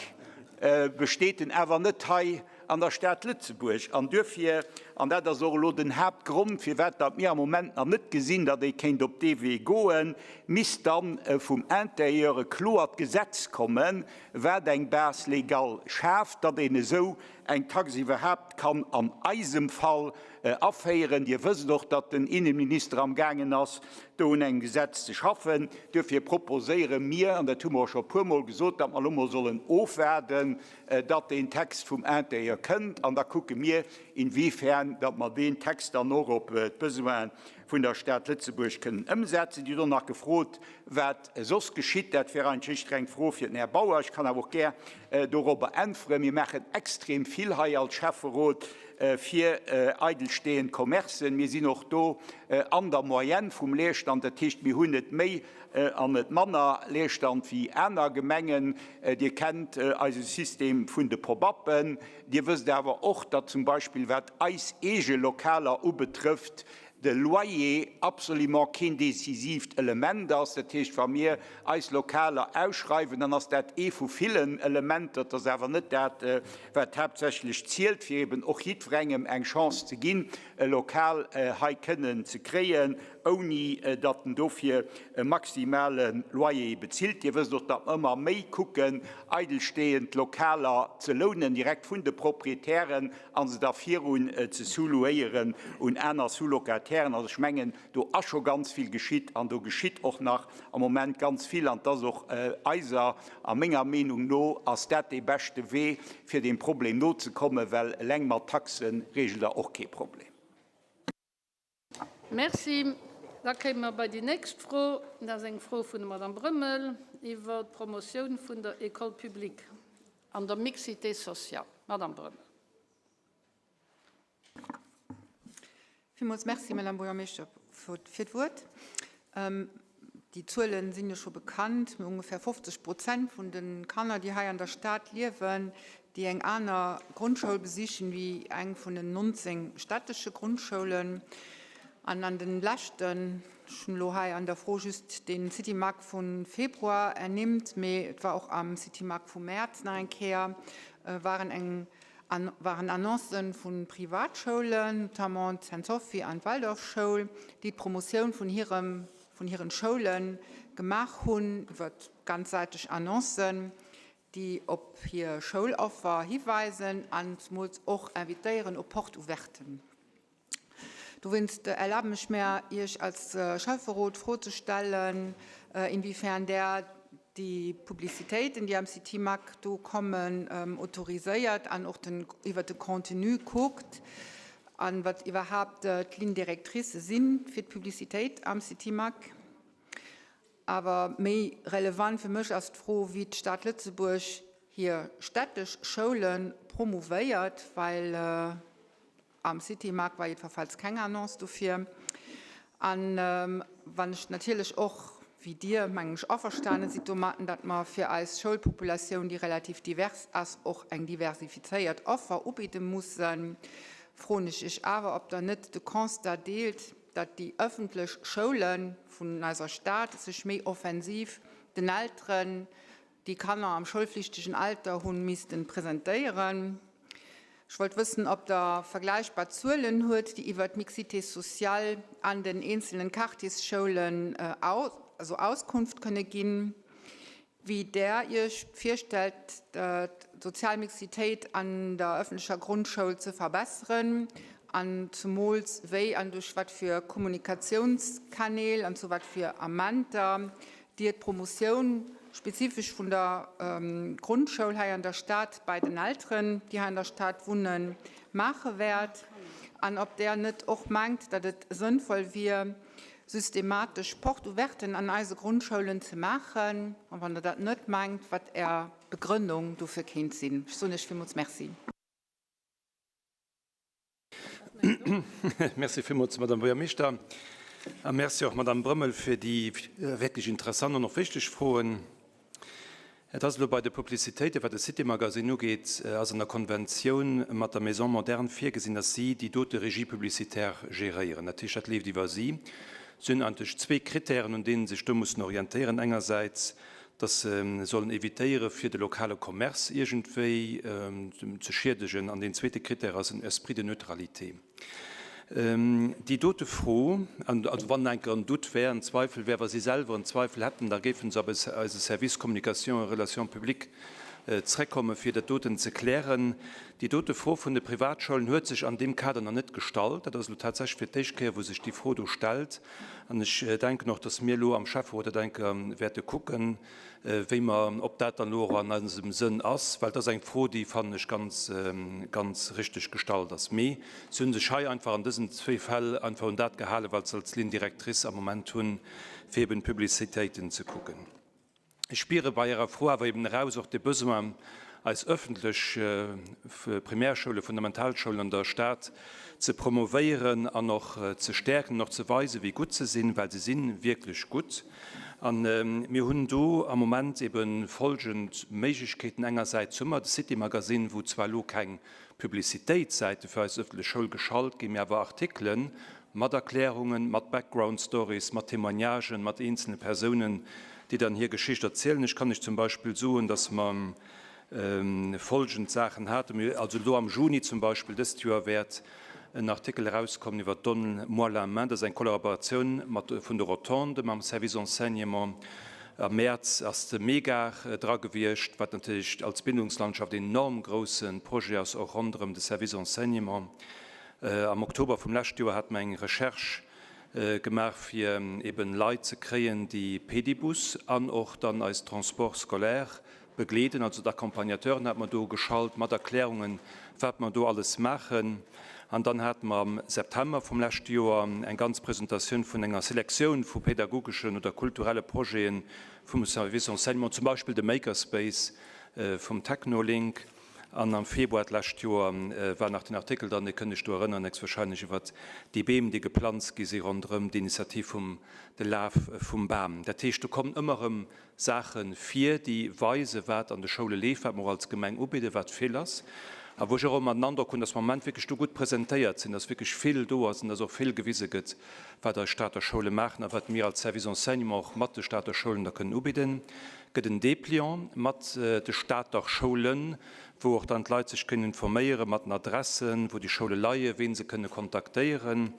besteet en awer net hei an der Stad Lëtzebuerg. An duerfir, an dat ass och elo den Haaptgrond, firwat datt mir am Moment nach net gesinn, datt ee kéint op dee Wee goen, misst da vum Intérieur e kloert Gesetz kommen, wat eng Base légale schaaft, datt een esou eng Tax iwwerhaapt kann an eisem Fall aféieren. Dir wësst och, datt den Innenminister amgaangen ass, do un engem Gesetz ze schaffen. Duerfir proposéiere mir, an dat hu mer och scho e puermol gesot, datt mer elo mol sollen ofwaarden, datt deen Text vum Intérieur kënnt, an da kucke mir, inwiefern datt mer deen Text dann och op d'Besoine vun der Stad Lëtzebuerg kënnen ëmsetzen. Dir hutt och nach gefrot, wat soss geschitt. Dat wär eigentlech éischter eng Fro fir den Här Bauer. Ech kann awer och gär dorobber äntweren. Mir maachen extrem vill hei als Schäfferot fir eidelstehend Commercen. Mir sinn och do an der Moyenne vum Leerstand. Dat heescht, mir hunn net méi an net manner Leerstand wéi aner Gemengen. Dir kennt eise System vun de Pop-uppen. Dir wësst awer och, datt zum Beispill wat eis eege Lokaler ubetrëfft, de Loyer absolument keen décisiivt Element ass. Dat heescht, wa mir eis Lokaler ausschreiwen, dann ass dat ee vu villen Elementer. Et ass awer net dat, wat haaptsächlech zielt, fir eben och jiddwerengem eng Chance ze ginn, e Lokal hei kënnen ze kréien, ouni datt en dofir e maximale Loyer bezilt. Dir wësst och, datt mer ëmmer méi kucken, eidelstehend Lokaler ze lounen, direkt vun de Proprietären, a se da virun ze sous-louéieren un aner Sous-locatairen. Also ech mengen, do ass scho ganz vill geschitt an do geschitt och nach am Moment ganz vill. An et ass och eiser a menger Meenung no ass dat dee beschte Wee, fir deem Problem nozekommen, well eleng mat Taxe regelt Der och kee Problem.
Merci. Da kéime mer bei déi nächst Fro. Dat ass eng Fro vun der Madame Brömmel iwwer d'Promotioun vun der École publique an der Mixité sociale. Madame Brömmel.
Villmools Merci, Madame Buergermeeschter, fir d'Wuert. Déi Zuele sinn jo scho bekannt, mee ongefähr 50 Prozent vun de Kanner, déi hei an der Stad liewen, déi eng aner Grondschoul besichen wéi eng vun den 19 städtesche Grondschoulen. An an de leschten, ech hunn elo hei an der Fro just de Citymag vu Februar ernimmt, mee et war och am Citymag vu Mäerz nach eng Kéier, waren eng waren Annoncë vu Privatschoulen, notamment d'Sainte-Sophie an d'Waldorfschoul, déi d'Promotioun vun hirem, vun hiren Schoule gemaach hunn iwwer ganzsäiteg Annoncen, déi op hir Schouloffer hiweisen an zemools och invitéieren op Porte-ouverten. Dowéinst erlaben ech mär, Iech als Schäfferot d'Fro ze stellen, inwiefern Der déi Publicitéiten, déi am Citymag do kommen, autoriséiert an och den, iwwert de Contenu kuckt an wat iwwerhaapt d'Lignes directrices si fir d'Publicitéit am Citymag. Awer méi relevant fir mech ass d'Fro, wéi d'Stad Lëtzebuerg hir städtesch Schoule promouvéiert, well Am Citymag war jiddwerfalls keng Annonce dofir. An wann ech natierlech och, wéi Dir, mengen ech, averstane sidd domatten, datt mer fir eis Schoulpopulatioun, déi relativ divers ass, och eng diversifizéiert Offer ubidde mussen, froen ech Iech awer, ob Der net de Constat deelt, datt déi ëffentlech Schoule vun eiser Stad sech méi offensiv den Elteren, déi Kanner am schoulflichtegen Alter hunn missten presentéieren. Ech wollt wëssen, ob Der vergläichbar Zuelen huet, déi iwwert d'Mixité sociale an den eenzelnen Quartiersschoulen also Auskunft kënne ginn, wéi Der Iech virstellt, d'sozial Mixitéit an der ëffentlecher Grondschoul ze verbesseren an zemools wéi an duerch wat fir Kommunikatiounskanäl an zu wat fir Amenter Dir d'Promotioun spezifesch vun der Grondschoul hei an der Stad bei den Elteren, déi hei an der Stad wunnen, maache wäert an ob Der net och mengt, datt et sënnvoll wier, systematesch Porte-ouverten an eise Grondschoulen ze maachen, a wann Der dat net mengt, wat Är Begrënnung dofir kéint sinn. Ech soen Iech villmools Merci.
Merci villmools, Madame Buergermeeschter, a merci och, Madame Brömmel, fir déi wierklech interessant an och wichteg Froen. Et ass elo bei de Publicitéiten, wat de Cité Magazine ugeet, ass an der Konventioun mat der Maison Moderne virgesinn, dass si déi dote Régie publicitaire géréieren. Dat heescht, dat leeft iwwer si. Et sinn eigentlech zwee Kritären, un deene sech do mussen orientéieren. Engersäits, dass se sollen évitéiere fir de lokale Commerce iergendwéi ze schiedegen, an deen zweete Critère ass en Esprit de neutralité. Déi dote Fro, also wann enker en Doute wär, en Zweifel wär, wa si selwer en Zweifel hätten, da géife se op eise Service Communication et Relations publiques zréckkomme fir dat doten ze klären. Déi dote Fro vun de Privatschoulen huet sech an deem Kader nach net gestallt. Dat ass elo tatsächlech fir d'éischt Kéier, wou sech déi Fro do stellt. An ech denken och, dass mir elo am Schäfferot dat eng Kéier wäerte kucken, wéi mer, ob dat dann elo och an eisem Sënn ass, well et ass eng Fro, déi, fannen ech, ganz, ganz richtig gestallt ass. Mee si hu sech hei einfach an dësen zwee Fäll einfach un dat gehalen, wat se als Ligne directrice am Moment hunn, fir eben d'Publicitéiten ze kucken. Ech spiere bei Ärer Fro awer eben eraus och de Besoin, eis öffentlech Primärschoulen, Fundamentalschoulen an der Stad ze promovéieren an och ze stäerken an och ze weisen, wéi gutt se sinn, well se si wierklech gutt. A mir hunn do am Moment ebe folgend Méiglechkeeten, Engersäits hu mer de City Magazine, wou zwar elo keng Publicitéitssäite fir eis öffentlech Schoul geschalt ginn, mee awer Artikelen. Mat Erklärungen, mat Background Stories, mat Témoignagen, mat eenzelne Persounen, déi dann hir Geschicht erzielen. Ech kann lech zum Beispill soen, dass mer folgend Saachen haten. Mir, also elo am Juni zum Beispill dëst Joer wäert en Artikel erauskommen iwwer Donne-moi la main. Dat ass eng Kollaboratioun mat vun de Rotonde mam Service Enseignement. Am Mäerz ass de Megar dra gewiescht, wat natierlech als Bildungslandschaft een enorm grousse Projet ass, och ronderëm de Service Enseignement. Am Oktober vum leschte Joer hate mer eng Recherche gemaach, fir eben Leit ze kréien, déi Pedibus an och dann eis Transports scolaires begleeden. Also d'Accompagnateuren hate mer do geschalt mat Erklärungen, wat mer do alles maachen. An dann hate mer am September vum leschte Joer eng ganz Presentatioun vun enger Selektioun vu pädagogeschen oder kulturelle Projete vum Service Enseignement, zum Beispill de Makerspace vum Technolink. An am Februar d'lescht Joer war nach den Artikel dran, Dir kënnt Iech do erënneren, héchstwahrscheinlech, iwwert déi Beem, déi geplanzt gi si ronderëm d'Initiativ vum de Laf vum Bam. Dat heescht, do kommen ëmmer erëm Saache vir, déi weisen, wat an de Schoule leeft, wat mer och als Gemeng ubidden, wat vill ass. A wou ech och ëmmer den Androck hunn, dass mer am Moment wierklech do gutt presentéiert sinn, dass wierklech vill do ass an dass och vill gewise gëtt, wat eis Stater Schoule maachen a wat mir als Service Enseignement och mat de Stater Schoulen da kënnen ubidden. Gëtt en Dépliant mat de Stater Schoulen, wou och dann d'Leit sech kënnen informéieren, mat den Adressen, wou déi Schoule leien, ween se kënne kontaktéieren.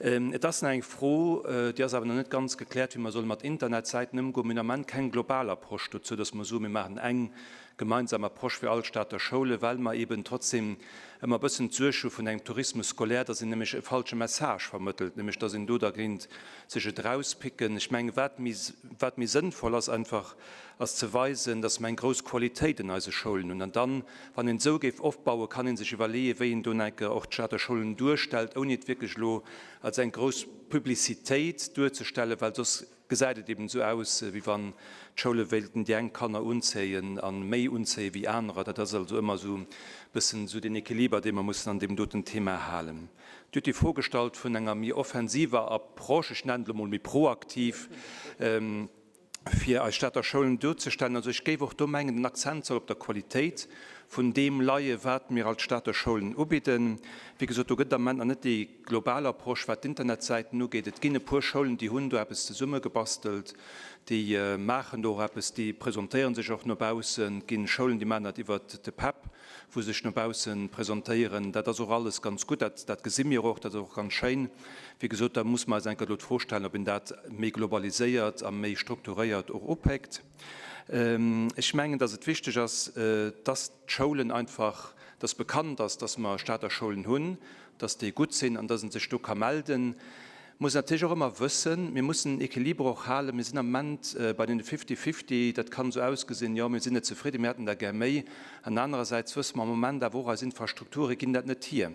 Et ass nach eng Fro, déi ass awer nach net ganz gekläert, wéi mer solle mat Internetsäiten ëmgoen. Mir hunn am Ament keng global Approche dozou, dass mer soen, mir maachen eng gemeinsam Approche fir all Stater Schoule, well mer eben trotzdem ëmmer e bëssen d'Suerg hu vun engem Tourisme scolaire, dass een nämlech e falsche Message vermëttelt, nämlech dass een do da géint sech et erauspicken. Ech mengen, wat méi, wat méi sënnvoll ass einfach, ass ze weisen, dass mer eng grouss Qualitéit an eise Schoulen hunn. An dann, wann een esou géif opbauen, kann ee sech iwwerleeën, wéi een do nach eng Kéier och d'Stater Schoulen duerstellt, ouni et wierklech elo als eng grouss Publicitéit duerzestellen, well soss gesäit et eben esou aus, wéi wann d'Schoule wéilten déi eng Kanner unzéien a méi unzéie wéi anerer. Dat ass also ëmmer esou e bëssen esou deen Equiliber, dee mer mussen an deem doten Thema halen. Dir hutt déi Fro gestallt vun enger méi offensiver Approche, ech nennen et elo mol méi proaktiv, fir eis Stater Schoulen duerzestellen. Also ech géif och do mengen, den Akzent soll op der Qualitéit vun deem leie wat mir als Stater Schoulen ubidden. Wéi gesot, do gëtt et am Moment nach net déi global Approche wat d'Internetsäiten ugeet. Et ginn e puer Schoulen, déi hunn do eppes zesummegebastelt, déi maachen do och eppes, déi presentéiere sech och no baussen. Et ginn Schoulen, déi maachen dat iwwert de PEP, wou se sech no bausse presentéieren. Dat ass och alles ganz gutt, dat, dat gesi mir och, dat ass och ganz schéin. Wéi gesot, da muss mer eis enker elo d'Fro stellen, ob een dat méi globaliséiert a méi strukturéiert och upéckt. Ech mengen, dass et wichteg ass, dass d'Schoulen einfach, dass bekannt ass, dass mer Stater Schoulen hunn, dass déi gutt sinn an dass ee sech do ka melden. Muss natierlech och ëmmer wëssen, mir mussen en Equiliber och halen. Mir sinn am Moment bei den Fifty-fifty, dat kann esou ausgesinn, jo mir sinn net zefridden, mir hätten der gär méi. An anerersäits wësse mer am Moment awer och, eis Infrastrukture ginn dat net hier.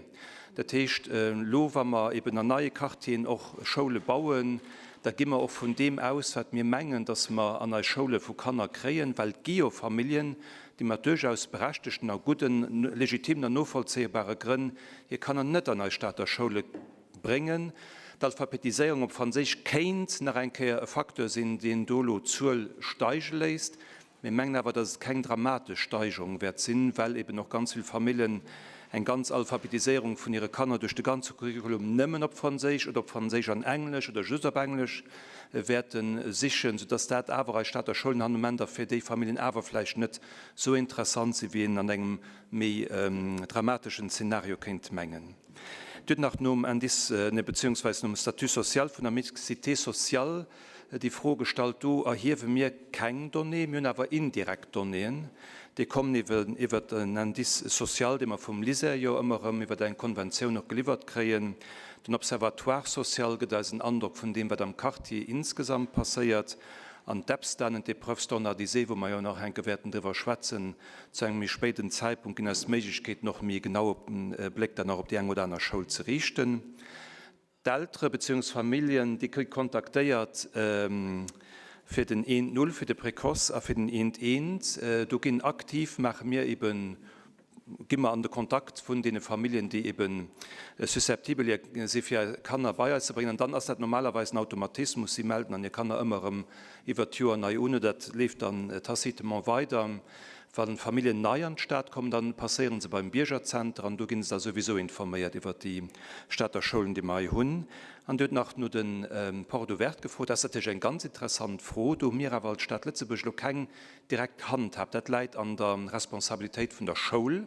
Dat heescht, elo wa mer eben an neie Quartieren och Schoule bauen, da gi mer och vun deem aus, wat mir mengen, dass mer an eis Schoule vu Kanner kréien, well et gi jo Familljen, déi mat duerchaus berechtegten a gudden, legitimen an novollzéiebare Grënn hir Kanner net an eis Stater Schoule bréngen. D'Alphabetiséierung op Franséisch kéint nach eng Kéier e Facteur sinn, deen do elo d'Zuel steige léisst. Mir mengen awer, dass et keng dramatesch Steigerung wäert sinn, well eben och ganz vill Famillen eng ganz Alphabetiséierung vun hire Kanner duerch de ganze Curriculum nëmmen op Franséisch oder op Franséisch an Englesch oder just op Englesch wäerte sichen, soudass dat awer eis Stater Schoulen han Momenter fir déi Familljen awer vläicht net sou interessant sinn, wéi een an engem méi dramateschen Zeenario kéint mengen. Dir hutt nach nom Indice, beziehungsweise nom Statut social vun der Mixité sociale déi Fro gestallt. Do erhiewe mir keng Donnéeë, mir hunn awer indirekt Donnéeën, déi kommen eeben iwwert en Indice social, dee mer vum LISER jo ëmmer erëm iwwert eng Konventioun och geliwwert kréien. Den Observatoire social gëtt eis en Androck vun deem, wat am Quartier insgesamt passéiert. An d'EPSTAnen, d'Épreuves standardisées, wou mer jo nach enke wäerten driwwer schwätzen zu engem méi spéiden Zäitpunkt, ginn eis d'Méiglechkeeten, och méi e genaue Bléck dann nach op déi eng oder aner Schoul ze riichten. D'Eltere beziehungs Familljen, déi kritt kontaktéiert fir den Eent Null, fir de Précoce a fir den Eent Eent. Do ginn aktiv, maache mir eben, gi mer an de Kontakt vun deene Familljen, déi eben susceptibel si fir hir Kanner bei eis ze bréngen. An dann ass dat normalerweis en Automatismus, si melden dann hir Kanner ëmmer erëm iwwert d'Joer nei un oder dat leeft dann tacitement weider. Wa Familljen nei an d'Stad kommen, da passéiere se beim Biergerzenter an do gi se da souwisou informéiert iwwert déi Stater Schoulen, déi mer hei hunn. An Dir hutt nach no de Porte ouverte gefrot. Dat ass natierlech eng ganz interessant Fro. Do hu mir awer als Stad Lëtzebuerg elo keng direkt Handhab. Dat läit an der Responsabilitéit vun der Schoul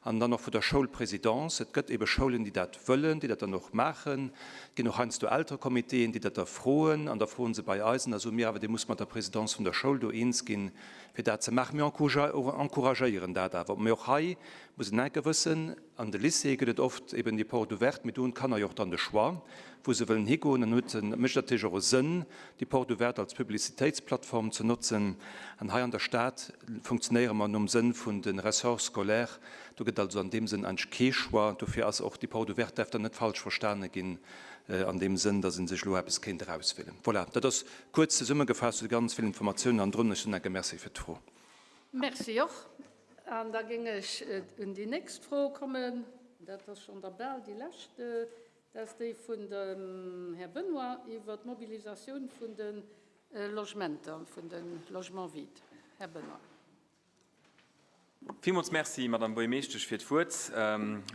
an dann och vun der Schoulpresidence. Et gëtt ebe Schoulen, déi dat wëllen, déi dat dann och maachen. Et ginn och heiansdo Elterecomitéen, déi dat da froen an da froen se bei eis an da soe mir awer, Dir musst mat der Presidence vun der Schoul do eens ginn, fir dat ze maachen. Mir encouragéieren dat awer. Mee och hei muss een enke wëssen, An de Lycéeë gëtt et oft eben déi Porte ouverte, mee do hunn d'Kanner jo och dann de Choix, wou se wëllen higoen. An huet, mécht natierlech och e Sënn, déi Porte ouverte als Publicitéitsplattform ze notzen. An hei an der Stad funktionéiere mer nom Sënn vun de Ressorts scolaires. Do gëtt also an deem Sënn eigentlech kee Choix. Dofir ass och déi Porte ouverte däerf dann net falsch verstane ginn an deem Sënn, datt ee sech elo eppes kéint erauswielen. Voilà, dat ass kuerz zesummegefaasst zu de ganz villen Informatiounen an drun. Ech soen enke Merci fir d'Fro.
Merci och. An da géing ech un déi nächst Fro kommen. Dat ass schonn da bal déi lescht. Dat ass déi vun dem Här Benoy iwwert d'Mobilisatioun vun de Logementer, vun de Logements vides. Här Benoy.
Villmools Merci, Madame Buergermeeschtesch, fir d'Wuert.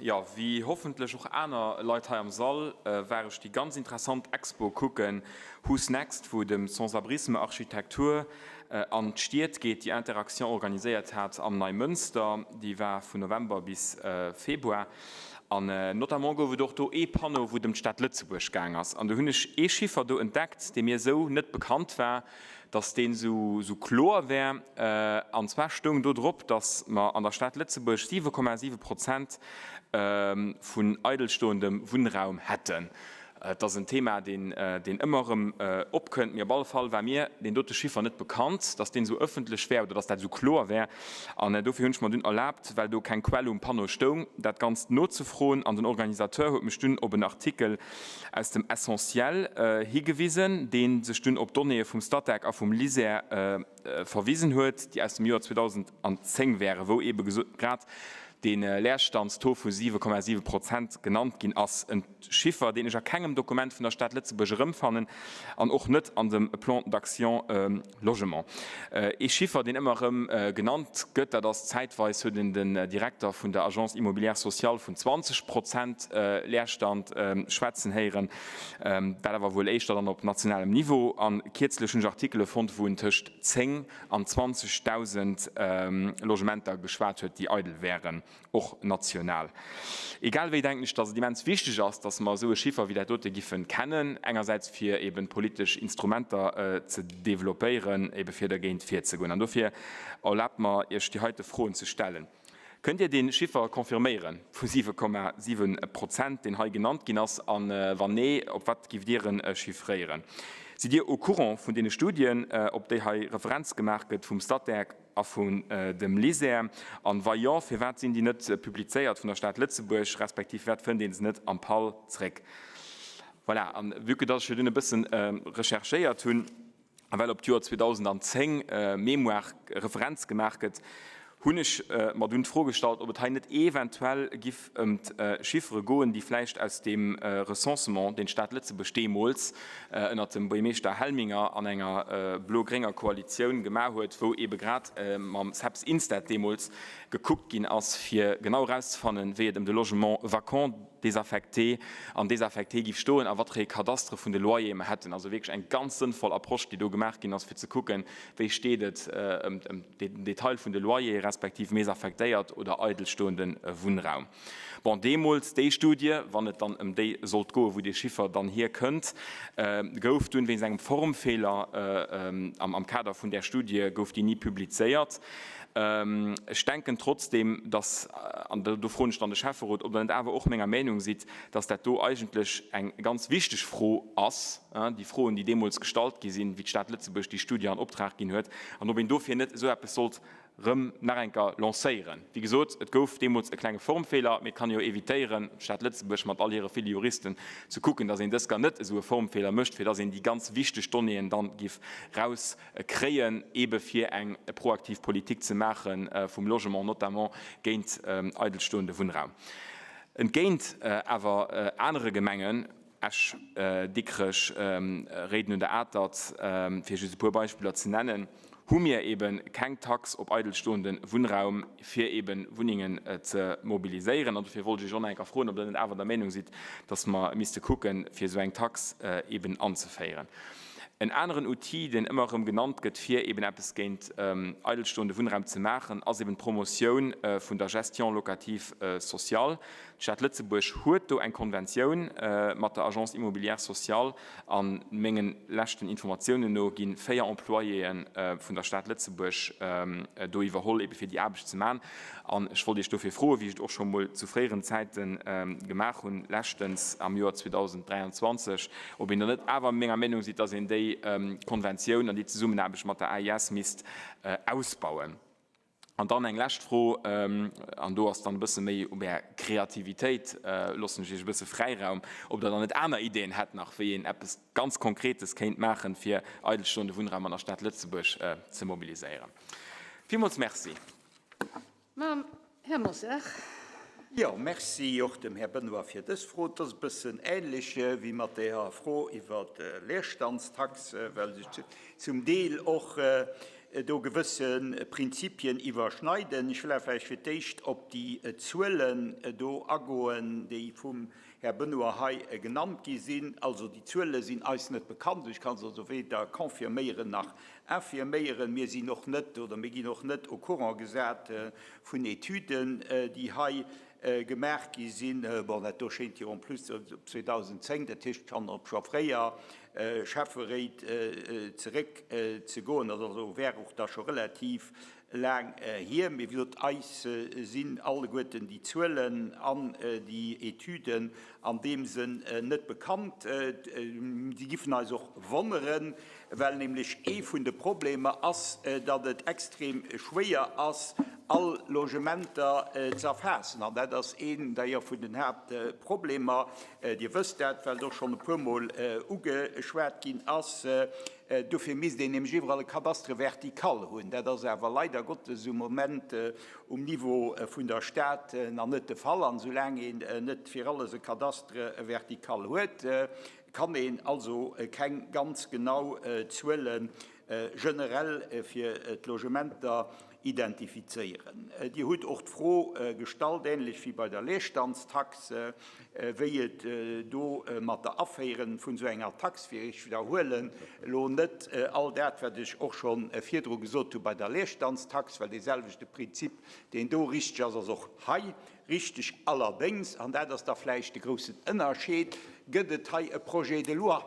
Jo, wéi hoffentlech och aner Leit hei am Sall, war ech déi ganz interessant Expo kucken, Who's Next, wou et ëm Sans-abrisme, Architektur an d'Stied geet, déi Interaction organiséiert hat am Neimënster. Déi war vun November bis Februar. An notamment gouf et och do ee Panneau, wou et ëm d'Stad Lëtzebuerg gaang ass. An do hunn ech ee Chiffer do entdeckt, dee mir esou net bekannt war, dass deen esou kloer wär. An zwar stoung do drop, dass mer an der Stad Lëtzebuerg 7,7 Prozent vun eidelstoendem Wunnraum hätten. Et ass en Thema, deen ëmmer erëm opkënnt. Mee op alle Fall war mir deen dote Chiffer net bekannt, dass deen esou ëffentlech wär oder dass dat esou kloer wär. An dofir hunn ech mer dunn erlaabt, well do keng Quell um Panneau stoung, dat Ganzt nozefroen. An den Organisateur huet mech dunn op en Artikel aus dem Essentiel higewisen, dee sech dunn op Donnéeë vum Statec a vum LISER verwisen huet, déi aus dem Joer 2010 wären, wou eebe grad dee Leerstandstaux vu 7,7 Prozent genannt ginn ass. En Chiffer, deen ech a kengem Dokument vun der Stad Lëtzebuerg erëmfannen an och net an dem Plan d'action logement. Ee Chiffer, deen ëmmer erëm genannt gëtt, dat ass, zäitweis huet een den Direkter vun der Agence immobilière sociale vun 20 Prozent Leerstand schwätzen héieren, dat awer wuel éischter dann op nationalem Niveau. A kierzlech hunn ech Artikele fonnt, wou en tëscht 10 an 20.000 Logementer geschwat huet, déi eidel wären. och national. Egal wéi denken ech, dass et immens wichteg ass, dass mer esou e Chiffer wéi dat dote giffen kennen, engersäits fir eben politesch Instrumenter ze développéieren, ebe fir dergéint virzegoen. An dofir erlaabt mer, Iech déi heite Froen ze stellen. Kënnt Dir dee Chiffer confirméiere vu 7,7 Prozent, deen hei genannt ginn ass? A wann nee, op wat giff Dir en chiffréieren? Sidd Dir au courant vun deene Studien, op déi hei Referenz gemaach gëtt vum Statec a vun dem LISER? An wa jo, firwat sinn déi net publizéiert vun der Stad Lëtzebuerg, respektiv firwat fënnt ee se net am PAL zréck? Voilà, an vue que dass ech jo dunn e bëssen recherchéiert hunn, a well op d'Joer 2010 Mémoire Referenz gemaach gëtt, hunn ech mer dunn d'Fro gestallt, ob et hei net eventuell giff ëm d'Chiffere goen, déi vläicht aus deem Recensement, deen d'Stad Lëtzebuerg deemools ënnert dem Buergermeeschter Helminger an enger blo-grénger Koalitioun gemaach huet, wou eebe grad mam CEPS Instat deemools gekuckt ginn ass, fir genau erauszefannen, wéi et ëm de Logement vacant, désaffecté an désaffecté giff stoen a wat fir ee Cadastre vun de Loyere mer hätten. Also wierklech eng ganz sënnvoll Approche, déi do gemaach ginn ass, fir ze kucken, wéi steet et ëm den Detail vun de Loyere respektiv mésaffectéiert oder eidelstoende Wunnraum. Bon, deemools déi Studie, wann et dann ëm déi sollt goen, wou dee Chiffer dann hierkënnt, gouf dunn wéinst engem Formfeeler am Kader vun där Studie gouf déi ni publizéiert. Ech denken trotzdeem, dass, an do froen ech dann de Schäfferot, ob Der net awer och menger Meinung sidd, dass dat do eigentlech eng ganz wichteg Fro ass, déi Froen, déi deemools gestallt gi sinn, wéi d'Stad Lëtzebuerg déi Studie an Optrag ginn huet, an ob een dofir net esou eppes sollt erëm nach eng Kéier lancéieren. Wéi gesot, et gouf deemools e klenge Formfeeler, mee et kann ee jo évitéieren, d'Stad Lëtzebuerg mat all hire ville Juristen, ze kucken, dass een dës Kéier net esou e Formfeeler mécht, fir dass een déi ganz wichteg Donnéeën dann giff rauskréien, eebe fir eng proaktiv Politik ze maache vum Logement, notamment géint eidelstoende Wunnraum. Entgéint awer anere Gemengen, Esch, Dikrech, Réiden un der Atert, fir just e puer Beispiller ze nennen, Hu mir eben keng Tax op eidelstoende Wunnraum, fir eben Wunnengen ze mobiliséieren? An dofir wollt ech Iech och nach eng Kéier froen, ob Der net awer der Meinung sidd, dass mer misste kucken, fir esou eng Tax eben anzeféieren. En aneren Outil, deen ëmmer erëm genannt gëtt, fir eben eppes géint eidelstoende Wunnraum ze maachen, ass eben d'Promotioun vun der Gestion locative sociale. D'Stad Lëtzebuerg huet do eng Konventioun mat der Agence immobilière sociale. A mengen leschten Informatiounen no gi 4 Employéë vun der Stad Lëtzebuerg do iwwerholl, ebe fir déi Aarbecht ze maachen. An ech wollt Iech dofir froen, wéi ech et och scho mol zu fréieren Zäite gemaach hunn, leschtens am Joer 2023, ob een dann net awer menger Meenung sidd, dass een déi Konventioun an déi Zesummenaarbecht mat der AIS misst ausbauen. An dann eng lescht Fro, an do ass dann e bësse méi op Är Kreativitéit, loossen ech Iech e bësse Fräiraum, ob Der dann net aner Ideeën hätt nach, wéi een eppes ganz Konkretes kéint maachen, fir eidelstoende Wunnraum an der Stad Lëtzebuerg ze mobiliséieren. Villmools Merci.
Mam Här Mosar.
Jo, merci och dem Här Benoy fir dës Fro. Et ass e bëssen ähnlech wéi mat der Fro iwwert d'Leerstandstax, well sech zum Deel och do gewësse Prinzipien iwwerschneiden. Ech wëll awer vläicht fir d'éischt op déi Zuelen do agoen, déi vum Här Benoy hei genannt gi sinn. Also déi Zuele sinn eis net bekannt. Ech ka se also weder confirméieren nach infirméieren. Mir sinn och net oder mir ginn och net au courant gesat vun Etüden, déi hei gemaach gi sinn. Bon, dat do schéint jo en plus op 2010, dat heescht kann op scho fréier Schäfferéit zeréck ze goen. Dat also wär och da scho relativ laang hier. Mee wéi gesot, eis sinn alleguerten déi Zuelen an déi Etüden an deem Sënn net bekannt. Si giffen eis och wonneren, well nämlech ee vun de Problemer ass, datt et extrem schwéier ass, all Logementer ze erfaassen. An dat ass een d'ailleurs vun den Haaptproblemer. Dir wësst dat, well et och schonn e puermol ugeschwat ginn ass. Dofir misst een nämlech iwwerall e Cadastre vertical hunn. Dat ass awer leider Gottes um Moment um Niveau vun der Stad nach net de Fall. An esoulaang een net fir alles e Cadastre vertical huet, kann een also keng ganz genau Zuele generell fir d'Logementer identifizéieren. Dir hutt och d'Fro gestallt, ähnlech wéi bei der Leerstandstax, wéi et do mat der Aféiere vun esou enger Tax wier. Ech widderhuelen elo net all dat, wat ech och scho virdru gesot hu bei der Leerstandstax, well deeselwechte Prinzip, deen do richteg ass, ass och hei richteg. Allerdéngs, an dat ass da vläicht de groussen Ënnerscheed, gëtt et hei e Projet de loi,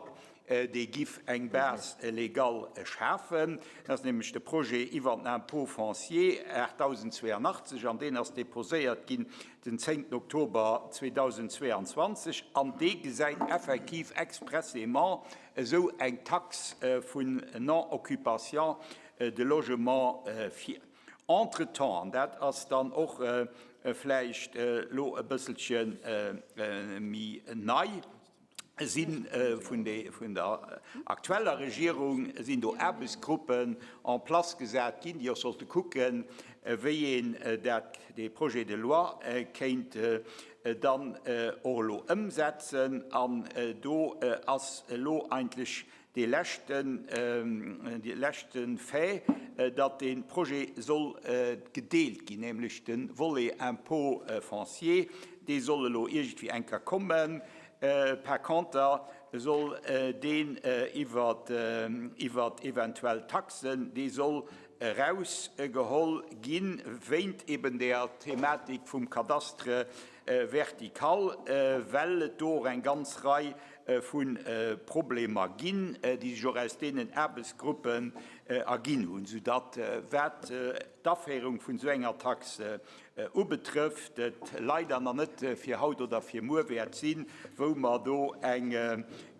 dee giff eng Base légale schafen. Dat ass nämlech de Projet iwwer den Impôt foncier 8082, an deen ass déposéiert ginn den 10 Oktober 2022, an dee gesäit effektiv expressément esou eng Taxe vun non-occupation de logement vir. Entretemps, an dat ass dann och vläicht elo e bësselche méi nei, si vun der aktueller Regierung sinn do Aarbechtsgruppen en place gesat ginn, déi och sollte kucken, wéi een dat, dee Projet de loi kéint dann och elo ëmsetzen. An do ass elo eigentlech Dee leschten, dee leschte Fait, datt dee Projet soll gedeelt ginn, nämlech de Volet Impôt foncier, dee soll elo iergendwéi eng Kéier kommen. Par conter soll deen iwwer, iwwer eventuell Taxen, dee soll erausgeholl ginn, wéint eben där Thematik vum Cadastre vertical, well et do och eng ganz Rei vu Problemer ginn, déi sech och aus deenen Aarbechtsgruppen erginn hunn, soudatt, wat d'Aféierung vun esou enger Tax ubetrëfft, et leider nach net fir haut oder fir muer wäert sinn, wou mer do eng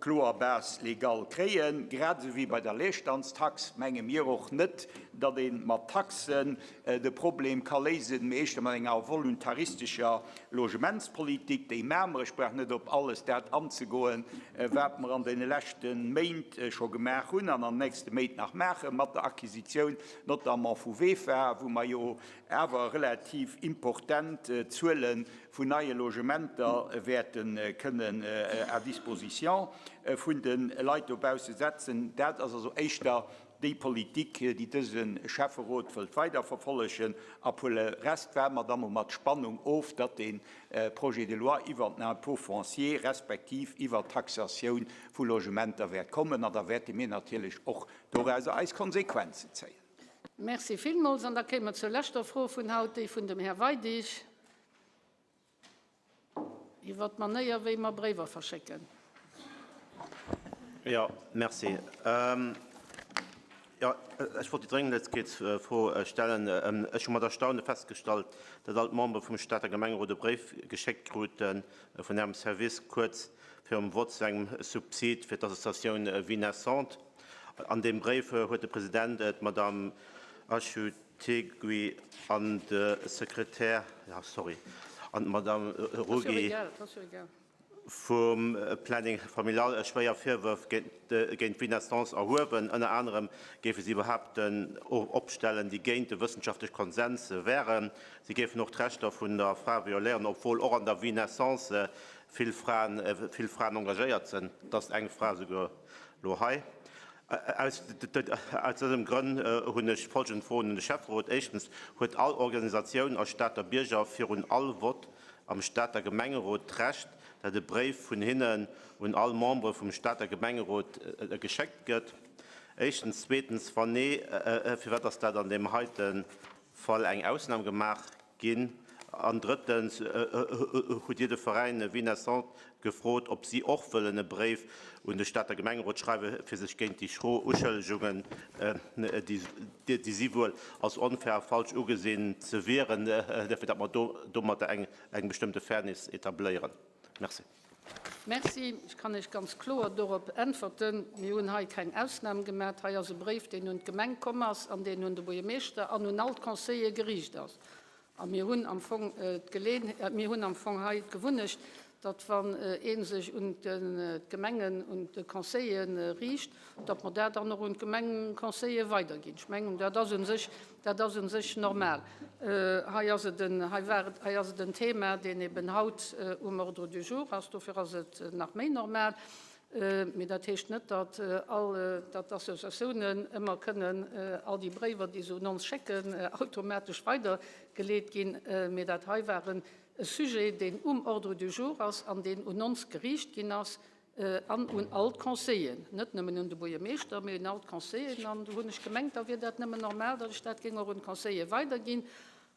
kloer Base légale kréien. Grad esou wéi bei der Leerstandstax menge mir och net, datt ee mat Taxen de Problem ka léisen, mee éischter mat enger voluntaristescher Logementspolitik, déi maache mer. Ech brauch net op alles dat anzegoen, wat mer an deene leschte Méint scho gemaach hunn an an den nächste Méint nach maachen, mat der Acquisitioun notamment vu VEFA, wou mer jo awer relativ importent Zuele vun neie Logementer wäerte kënnen à disposition vun de Leit dobausse setzen. Dat ass also éischter. déi Politik, déi dëse Schäfferot wëllt weiderverfollegen. A pour le reste waarde mer da mol mat Spannung of, datt dee Projet de loi iwwert den Impôt foncier respektiv iwwert d'Taxatioun vu Logementer wäert kommen. An da wäerte mir natierlech och dorauser eis Konsequenzen zéien.
Merci villmools. An da kéime mer zur leschter Fro vun haut, déi vun dem Här Weidig iwwert d'Manéier, wéi mer Bréiwer verschécken.
Jo, merci. Jo, ech wollt déi Drénglechkeetsfro stellen. Ech hu mat Erstaune festgestallt, datt all d'Membere vum Stater Gemengerot e Bréif geschéckt krute vun Ärem Service kuerz virum Vott zu engem Subsid fir d'Associatioun Vie Naissante. An deem Bréif huet de President, d'Madame Achutegui an de Sekretär, sorry, an d'Madame Ruggi vum Planning familial schwéier Virwërf géint d'Vie naissance erhuewen. Ënner anerem géife si Behaapten opstellen, déi géint de wëssenschaftlech Konsens wären. Si géifen och d'Rechter vun der Fra violéieren, obwuel och an der Vie naissance vill Fraen engagéiert sinn. Et ass eng Fra souguer elo hei. Aus dësem Grënn hunn ech folgend Froen un de Schäfferot. Éischtens, Huet all Organisatioun a Stater Bierger virun all Vott am Stater Gemengerot d'Recht, dat e Bréif vun hinnen un all Membere vum Stater Gemengerot geschéckt gëtt? Éischtens. Zweetens, Wann nee, firwat ass dat an deem heite Fall eng Ausnam gemaach ginn? An drëttens, Hutt Dir de Veräin Vie Naissante gefrot, ob si och wëllen e Bréif un de Stater Gemengerot schreiwen, fir sech géint déi schro Uschëllegungen, déi si wuel als onfair a falsch ugesinn, ze wieren, fir datt mer domatter eng bestëmmte Fairness etabléieren? Merci.
Merci. Ech kann Iech ganz kloer dorop äntwerten, Mir hunn hei keng Ausnam gemaach. Hei ass e Bréif, deen un d'Gemeng komm ass an deen un de Buergermeeschter an un all d'Conseiller geriicht ass. A mir hunn am Fong d'Geleen, mir hunn am Fong hei d'Gewunnecht, datt wann ee sech un d'Gemengen, un d'Conseillere riicht, datt mer dat dann och un d'Gemengeconseiller weiderginn. Ech mengen, dat ass u sech, dat ass u sech normal. Hei ass et en, hei war et, hei ass et en Thema, deen eben haut um Ordre du jour ass. Dofir ass et nach méi normal. Mee dat heescht net, datt all, datt d'Associatiounen ëmmer kënnen all déi Bréiwer, déi se un ons schécken, automatesch weidergeleet ginn. Mee dat hei war e Sujet, deen um Ordre du jour ass an deen un ons geriicht ginn ass an un all d'Conseilleren, net nëmmen un de Buergermeeschter, mee un all d'Conseilleren. An do hunn ech gemengt, da wier dat nëmmen normal, datt ech dat géing och un d'Conseillere weiderginn.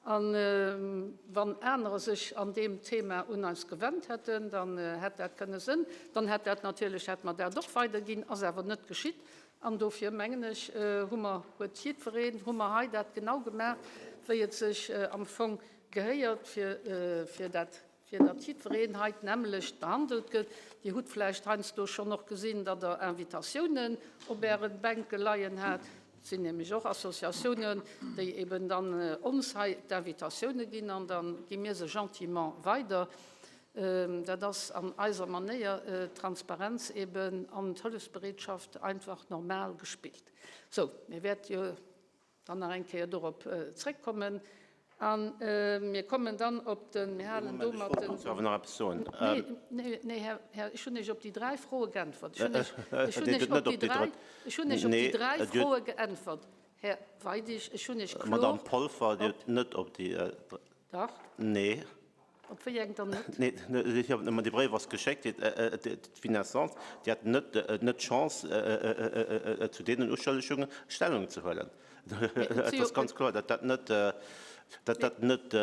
A wann anerer sech an deem Thema un eis gewennt hätten, dann hätt dat kënne sënn, dann hätt dat natierlech, hätte mer dat och weiderginn, ass awer net geschitt. An dofir mengen ech, hu mer, huet jiddwereen, hu mer hei dat genau gemaach, wéi et sech am Fong gehéiert, fir, fir dat fir datt jiddwereen hei d'nämmlecht behandelt gëtt. Dir hutt vläicht heiansdo schonn och gesinn, datt Der Invitatiounen op Äre Bänke leien hat. Et sinn nämlech och Associatiounen, déi eben dann ons hei d'Invitatioune ginn an da gi mir se gentiment weider. Dat ass an eiser Manéier, d'Transparenz eben an d'Hëllefsbereetschaft einfach normal gespillt. Sou, mir wäerte jo dann nach eng Kéier dorop zréckkommen. A mir kommen dann op den, mir halen domat den.
Ech wollt awer nach eppes soen.
Nee, nee, Här, Här, ech hunn Iech op déi dräi Froe geäntwert. Ech hunn Iech, ech hunn Iech op déi dräi, ech hunn Iech op déi dräi Froe geäntwert, Här Weidig. Ech hunn Iech kloer.
Madamm Polfer, Dir hutt net op déi.
Dach.
Nee.
Op wéi eng dann net?
Nee, ma dee Bréif ass geschéckt, d'Finançante, déi hat net d'Chance, zu deenen Uschëllegunge Stellung ze huelen. Et ass ganz kloer, datt dat net, datt dat net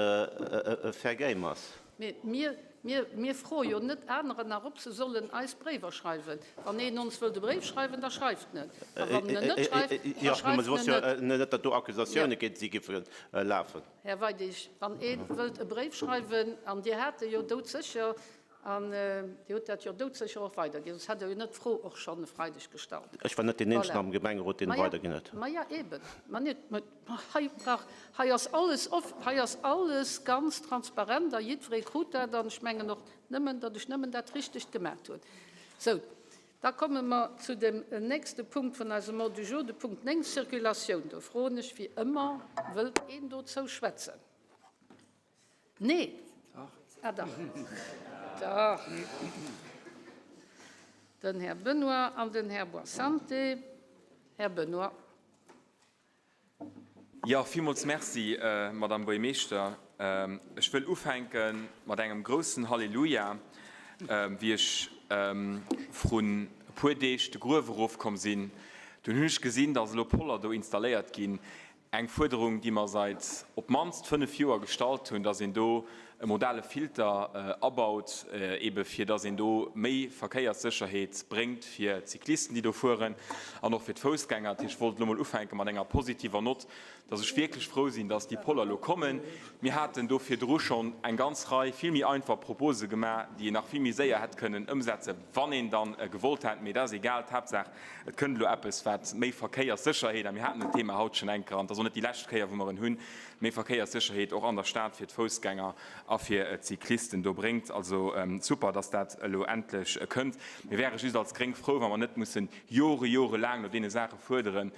fair game ass.
Mee mir, mir, mir froe jo net anerer nach, ob se sollen eis Bréiwer schreiwen. Wann een ons wëllt e Bréif schreiwen, da schreift en en. A wann en en net schreift, da schreift en en net.
Net, datt do Accusatioune géint si géife lafen.
Här Weidig, wann ee wëllt e Bréif schreiwen, an Dir hat e jo doudsécher, an Dir hutt dat jo doudsécher och weiderginn, soss hätt Der jo net d'Fro och schonn e Freideg gestallt.
Ech war net deen Eenzegen am Gemengerot, deen e weiderginn huet.
Maja, eben. Ma net, ma hei brauch, hei ass alles off, hei ass alles ganz transparent a jiddweree krut dat an ech mengen och nëmmen, datt ech nëmmen dat Richtegt gemaat hunn. Sou. Da komme mer zu dem nächste Punkt vun eisem Ordre du jour, de Punkt 9, Circulatioun. Do froen ech wéi ëmmer, Wëllt een dozou schwätzen? Nee? Ah dach, dach, den Här Benoy an den Här Boissante. Här Benoy.
Jo, villmools Merci, Madamm Buergermeeschter. Ech wëll ufänke mat engem groussen Halleluja. Wéi ech vrun e puer Deeg de Gruef erofkomm sinn, dunn hunn ech gesinn, dass elo Poller do installéiert ginn. Eng Fuerderung, déi mer seit op d'mannst 5 Joer gestallt hunn, dass een do e modale Filter abaut, eebe fir dass een do méi Verkéierssécherheet bréngt fir d'Cyclisten, déi do fueren, an och fir d'Foussgänger. Dat heescht, ech wollt elo mol ufänke mat enger positiver Nott, dass ech wierklech frou sinn, dass déi Poller elo kommen. Mir haten do virdru schonn eng ganz Rei vill méi einfach Propose gemaach, déi een nach vill méi séier hätt kënnen ëmsetzen, wann een dann gewollt hätt. Mee dat ass egal, d'Haaptsaach, et kënnt elo eppes, wat méi Verkéierssécherheet, a mir haten den Thema haut schonn eng Kéier, an et ass och net déi lescht Kéier, wou mer en hunn, méi Verkéierssécherheet och an der Stad fir d'Foussgänger a fir d'Cyclisten do bréngt. Also super, dass dat elo endlech kënnt. Mir wäre just als Gréng frou, wa mer net mussen jore, jorelaang no deene Saache fuerderen,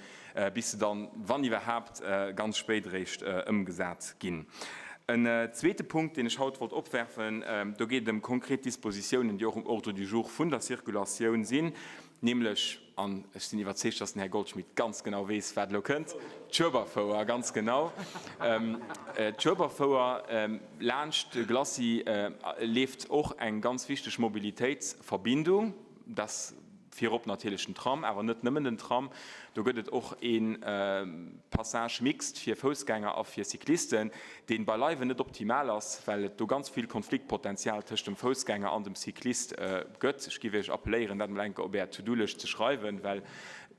bis se dann, wann iwwerhaapt, ganz spéit eréischt ëmgesat ginn. En zweete Punkt, deen ech haut wollt opwerfen, do geet et ëm konkret Dispositiounen, déi och um Ordre du jour vun der Circulatioun sinn, nämlech, an ech sinn iwwerzeegt, dass den Här Goldschmidt ganz genau weess, wat elo kënnt, d'Schueberfouer, ganz genau, d'Schueberfouer. Laanscht de Glacis leeft och eng ganz wichteg Mobilitéitsverbindung, dass Virop natierlech den Tram, awer net nëmmen den Tram. Do gëtt et och ee Passage mixte fir Foussgänger a fir Cyclisten, dee beileiwen net optimal ass, well et do ganz vill Konfliktpotenzial tëscht dem Foussgänger an dem Cyclist gëtt. Ech géif Iech appelléieren, dat emol eng Kéier op Är To-do-Lëscht ze schreiwen, well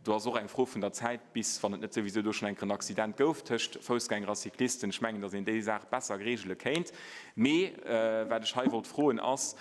do ass och eng Fro vun der Zäit, bis, wann et net souwisou do schonn eng Kéier en Accident gouf tëscht Foussgänger a Cyclisten. Ech mengen, datt een déi Saach besser regele kéint. Mee wat ech hei wollt froen ass,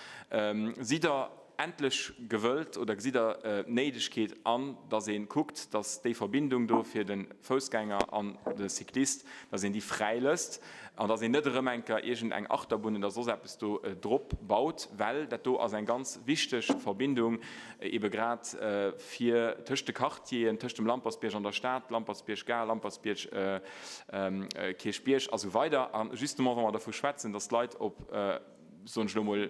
Sidd Der endlech gewëllt oder gesitt Der d'Néidegkeet an, dass ee kuckt, dass déi Verbindung do fir de Foussgänger an de Cyclist, dass een déi fräi lësst an dass een net erëm eng Kéier iergend eng Achterbunn oder soss eppes do drop baut, well dat do ass eng ganz wichteg Verbindung eebe grad fir tëscht de Quartieren, tëscht dem Lampertsbierg an der Stad, Lampertsbierg Gare, Lampertsbierg Kierchbierg a sou weider. A justement, wa mer dervu schwätzen, dass d'Leit op soen ech elo mol,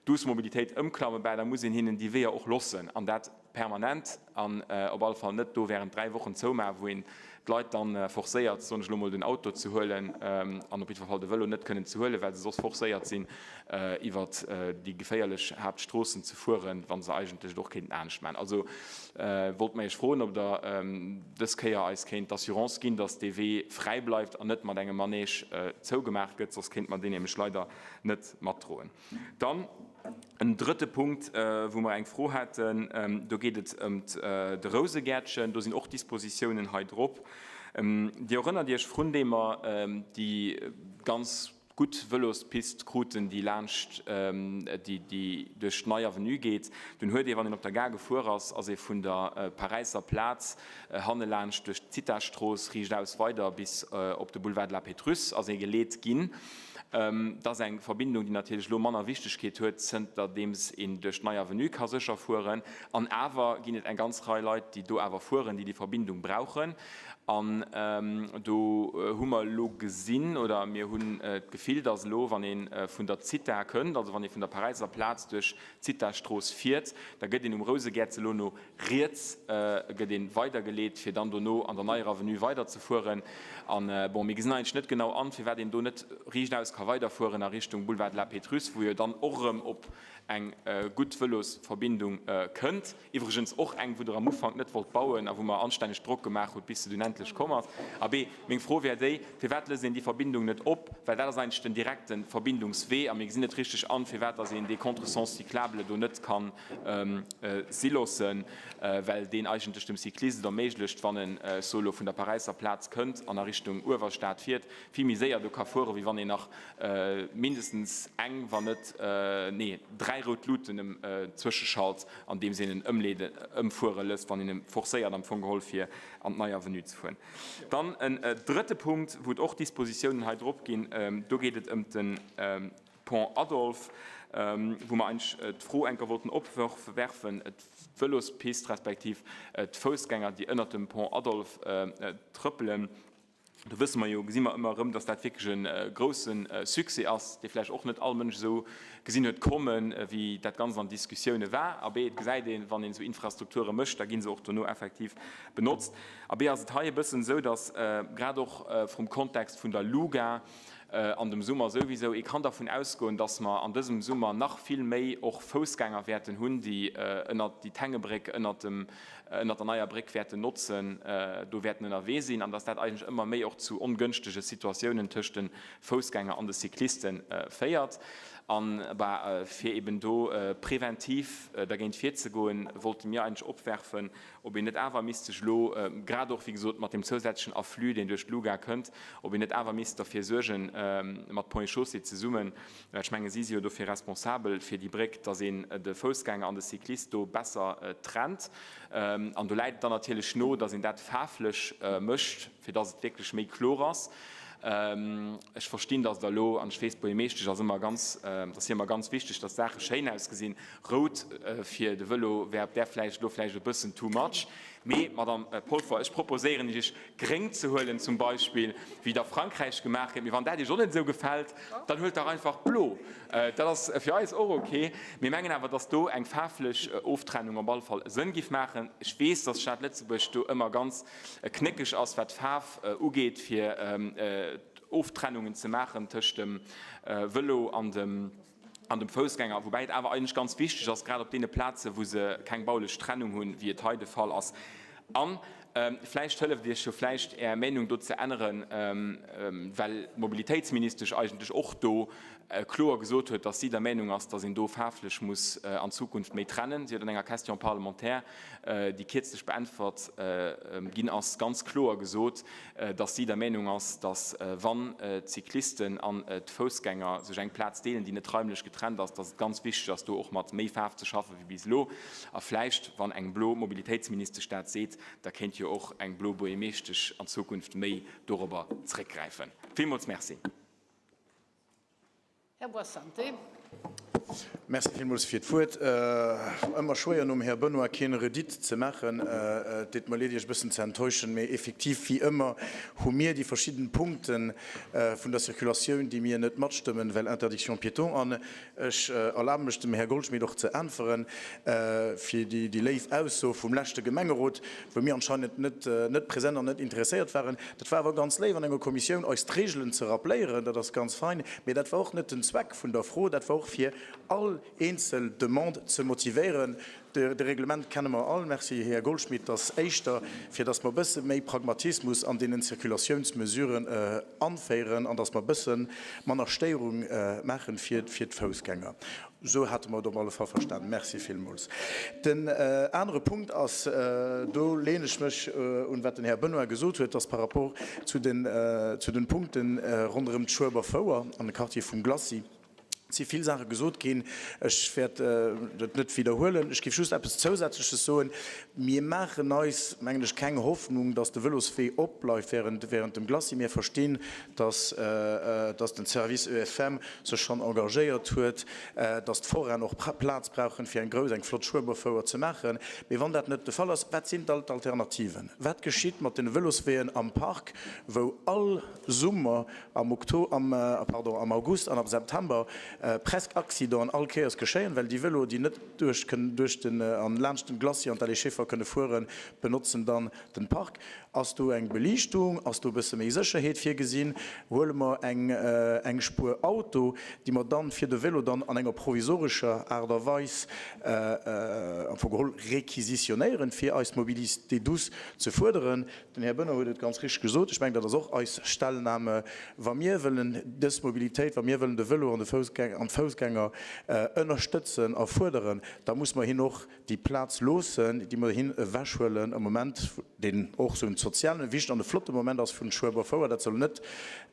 douce Mobilitéit ëmklamme, bah, da muss een hinnen déi Weeër och loossen, an dat permanent, an op alle Fall net do während 3 Wochen zoumaachen, wou een d'Leit dann forcéiert, soen ech elo mol, den Auto ze huelen an op jiddwer Fall de Vëlo net kënnen ze huelen, well se soss forcéiert sinn, iwwert déi geféierlech Haaptstroossen ze fueren, wa se eigentlech et och kéinten anescht maachen. Also wollt mer Iech froen, ob Der dës Kéier eis kéint d'Assurance ginn, dass dee Wee fräi bleift an net mat engem Manège zougemaach gëtt, soss kéinte mer deen nämlech leider net matdroen. Dann en drëtte Punkt, wou mer eng Fro haten, do geet et ëm de Rousegäertchen. Do sinn och Dispositiounen hei drop. Dir erënnert Iech, vrun deem mer déi ganz gutt Vëlospist kruten, déi laanscht, déi duerch d'Nei Avenue geet, dunn huet ee, wann een op der Gare gefuer ass, ass ee vun der Paräisser Plaz hannelaanscht duerch d'Zithastrooss riichtaus weider bis op de Boulevard de la Pétrusse ass ee geleet ginn. Dat ass eng Verbindung, déi natierlech elo manner Wichtegkeet huet, zënterdeems een duerch d'Nei Avenue ka sécher fueren. An awer ginn et eng ganz Rei Leit, déi do awer fueren, déi déi Verbindung brauchen. An do hu mer elo gesinn, oder mir hunn d'Gefill, datt elo, wann ee vun der Zitha kënnt, also wann ee vun der Paräisser Plaz duerch d'Zithastrooss fiert, da gëtt een um Rousegäerz elo no Riets gëtt ee weidergeleet, fir dann dono an der Neier Avenue weiderzefueren. An, bon, mir gesinn eigentlech net genau an, firwat een do net riichtaus ka weiderfueren a Richtung Boulevard de la Pétrusse, wou jo dann och erëm op eng gutt Vëlosverbindung kënnt. Iwwregens och eng, wou Der am Ufank net wollt bauen a wou mer anstänneg Drock gemaach hutt, bis se dunn endlech komm ass. Abee, meng Fro wär déi, Firwat lësst een déi Verbindung net op? Well dat ass eigentlech den direkte Verbindungswee a mir gesinn net richteg an, firwat dass een dee Contresens cyclable do net kann si loossen, well deen eigentlech dem Cyclist et erméiglecht, wann en solo vun der Paräisser Plaz kënnt an a Richtung Uewerstad fiert, vill méi séier do ka fueren, wéi wann een nach mindestens eng, wann net, nee, dräi rout Luuten em zwëscheschalt, andeems een en ëmleede, ëmfuere lësst, wann een e forcéiert am Fong geholl fir an d'Nei Avenue ze fueren. Dann en drëtte Punkt, wou et och Dispositiounen hei drop ginn, do geet et ëm den Pont Adolphe, wou mer eigentlech d'Fro eng Kéier wollten opwerfen, d'Vëlospist respektiv d'Foussgänger, déi ënnert dem Pont Adolphe trëppelen. Do wësse mer jo, gesi mer ëmmer erëm, dass dat wierklech e grouse Succès ass, dee vläicht och net all Mënsch esou gesinn huet kommen, wéi dat Ganzt an Diskussioune war. Abee, et gesäit een, wann een esou Infrastrukture mécht, da gi se och dono effektiv benotzt. Abee ass et hei e bëssen esou, dass grad och vrum Kontext vun der LUGA an dem Summer souwisou, ee kann dervun ausgoen, dass mer an dësem Summer nach vill méi och Foussgänger wäerten hunn, déi ënnert déi Tengebréck, ënnert dem ënnert der neier Bréck wäerten notzen, do wäerten ënnerwee sinn, an dass dat eigentlech ëmmer méi och zu ongënschtege Situatiounen tëscht de Foussgänger an de Cycliste féiert. An, bah, fir eben do preventiv dergéint virzegoen, wollte mir eigentlech opwerfen, ob een net awer misst sech elo, grad och, wéi gesot, mat deem zousätzlechen Afflux, deen duerch d'LUGA kënnt, ob een net awer misst derfir suergen, mat Ponts et Chaussées zesummen, Well ech menge si si jo dofir responsabel fir déi Bréck, datt een de Foussgänger an de Cyclist do besser trennt. An do läit et dann natierlech no, datt een dat faarflech mécht, fir datt et wierklech méi kloer ass. Ech verstinn, datt Der elo, an ech weess, d'Buergermeeschtesch ass ëmmer ganz, et ass hir ëmmer ganz wichteg, datt d'Saache schéin ausgesinn, rout fir de Vëlo wär op där vläicht elo vläicht e bëssen too much. Mee, Madame Polfer, ech proposéieren Iech, gréng ze huelen zum Beispill, wéi et a Frankräich gemaach gëtt. Mee wann dat Iech och net esou gefält, dann huelt dach einfach blo. Dat ass fir eis och ok. Mir mengen awer, dass do eng faarflech Oftrennung op alle Fall Sënn giff maachen. Ech weess, dass d'Stad Lëtzebuerg do ëmmer ganz knéckeg ass, wat d'Faarf ugeet, fir Oftrennungen ze maachen tëscht dem Vëlo an dem an dem Foussgänger, woubäi et awer eigentlech ganz wichteg ass, grad op deene Plazen, wou se keng baulech Trennung hunn, wéi et hei de Fall ass. A vläicht hëlleft Iech jo vläicht Är Meinung do ze änneren, well d'Mobilitéitsministesch eigentlech och do kloer gesot huet, dass si der Meinung ass, dass een do faarflech muss an Zukunft méi trennen. Si huet an enger Question parlementaire, déi kierzlech beäntwert ginn ass, ganz kloer gesot, dass si der Meinung ass, dass wann d'Cyclisten an d'Foussgänger sech eng Plaz deelen, déi net raimlech getrennt ass, dass et ganz wichteg ass, do och mat méi Faarf ze schaffe wéi bis elo. A vläicht, wann eng blo Mobilitéitsministesch dat seet, da kéint jo och eng blo Buergermeeschtesch an Zukunft méi dorobber zréckgräifen. Villmools Merci.
Här Boissante.
Merci villmools fir d'Wuert. Ëmmer schwéier nom Här Benoy keen Redit ze maachen. Et deet mer leed Iech e bëssen ze enttäuschen, mee effektiv wéi ëmmer hu mir déi verschidden Punkten vun der Circulatioun, déi mir net matstëmmen, well Interdiction piéton. An ech erlabe mech dem Här Goldschmidt och ze äntweren fir déi léif Ausso vum leschte Gemengerot, wou mir anscheinend net net present an net interesséiert waren. Dat war awer ganz léif an enger Kommissioun eis d'Regelen ze rappléieren, dat ass ganz fein, mee dat war och net den Zweck vun der Fro, dat war och fir all eenzel Demande ze motivéieren. De Reglement kenne mer all, merci Här Goldschmidt, dass éischter fir dass mer e bësse méi Pragmatismus an deenen Circulatiounsmesuren anféieren an dass mer e bësse manner Stéierung maachen fir d'Foussgänger. Esou hate mer et op alle Fall verstanen. Merci villmools. Den anere Punkt ass, do leeën ech mech un, wat den Här Benoy gesot huet, dass par rapport zu den, zu den Punkte ronderëm d'Schueberfouer an de Quartier vum Glacis, et si vill Saache gesot ginn. Ech wäert et net widderhuelen. Ech géif just eppes Zousätzleches soen. Mir maachen eis, mengen ech, keng Hoffnung, dass de Vëloswee opbleift während, während dem Glacis. Mir verstinn, dass dass den Service EFM sech schonn engagéiert huet, dass d'Forainen och Plaz brauchen, fir eng grouss, eng flott Schueberfouer ze maachen. Mee wann dat net de Fall ass, wat sinn da d'Alternativen? Wat geschitt mat den Vëlosweeën am Park, wou all Summer am Okto-, am, pardon, am August an am September presque Accidenten all Kéiers geschéien, well déi Vëloe, déi net duerch kënnen, duerch den an laanscht den Glacis an d'Allée Scheffer kënne fueren, benotzen dann den Park. Ass do eng Beliichtung, ass do e bësse méi Sécherheet virgesinn? Huele mer eng eng Spuer Auto, déi mer dann fir de Vélo dann an enger provisorescher Aart a Weis am Fong geholl réquisitionnéieren, fir eis Mobilité douce ze fuerderen? Den Här Benoy huet et ganz richteg gesot. Ech mengen, dat ass och eis Stellnahme, wa mir wëllen dës Mobilitéit, wa mir wëllen de Vélo an de Foussgänger an d'Foussgänger ënnerstëtzen a fuerderen, da muss mer hinnen och déi Plaz loossen, déi mer hin ewechhuelen e Moment, deen och esou en sozialen, wichtegen an e flotte Moment ass vun Schueberfouer. Dat soll net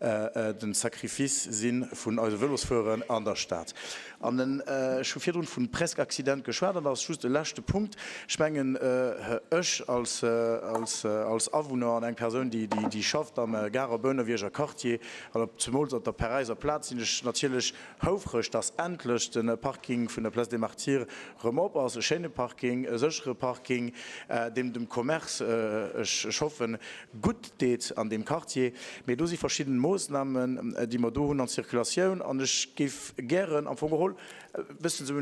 de Sacrifice si vun eise Vëlosfueren an der Stad. An ech hu virdrun vun presque Accident geschwat, an da ass just e leschte Punkt. Ech mengen, ech als, als, als Awunner an eng Persoun, déi, déi schafft am Garer Bounewierger Quartier an op zemools op der Paräiser Plaz, sinn ech natierlech houfreg. houfreg, dass endlech de Parking vun der Place des Martyrs rëm op ass, e schéine Parking, e séchere Parking, deem dem Commerce, ech hoffen, gutt deet an deem Quartier. Mee do si verschidden Moosnamen, déi mer do hunn an d'Circulatioun. An ech géif gären am Fong geholl e bëssen esou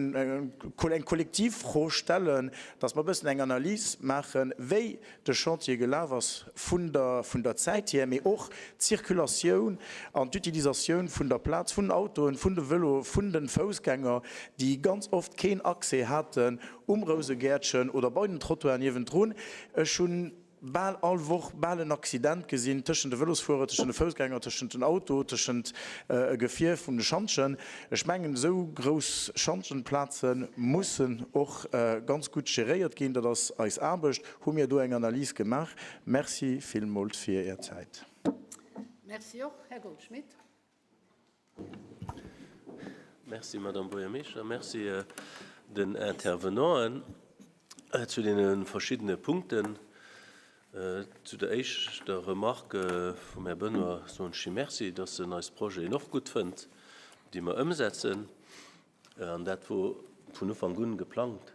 eng kollektiv Fro stellen, dass mer e bëssen eng Analys maachen, wéi de Chantier gelaf ass vun der vun der Zäit hier, mee och d'Circulatioun an d'Utilisatioun vun der Plaz, vun den Autoen, vun de Vëloe, vun de Foussgänger, déi ganz oft keen Accès haten um Rousegäertchen oder bei den Trottoiren niewendrun. Ech hunn bal all Woch bal en Accident gesinn tëschent de Vëlosfuerer, tëschent de Foussgänger, tëschent den Auto, tëschent e Gefier vun de Schantjen. Ech mengen, esou grouss Schantjenplaze mussen och ganz gutt geréiert ginn. Dat ass eis Aarbecht. Hu mir do eng Analys gemaach? Merci villmools fir Är Zäit.
Merci och. Här Goldschmidt.
Merci, Madame Buergermeeschter. Merci den Intervenanten zu deene verschiddene Punkten. Zu der éischter Remarque vum Här Benoy soen ech him Merci, dass en eis Projeten och gutt fënnt, déi mer ëmsetzen. An dat wor vun Ufank un geplangt,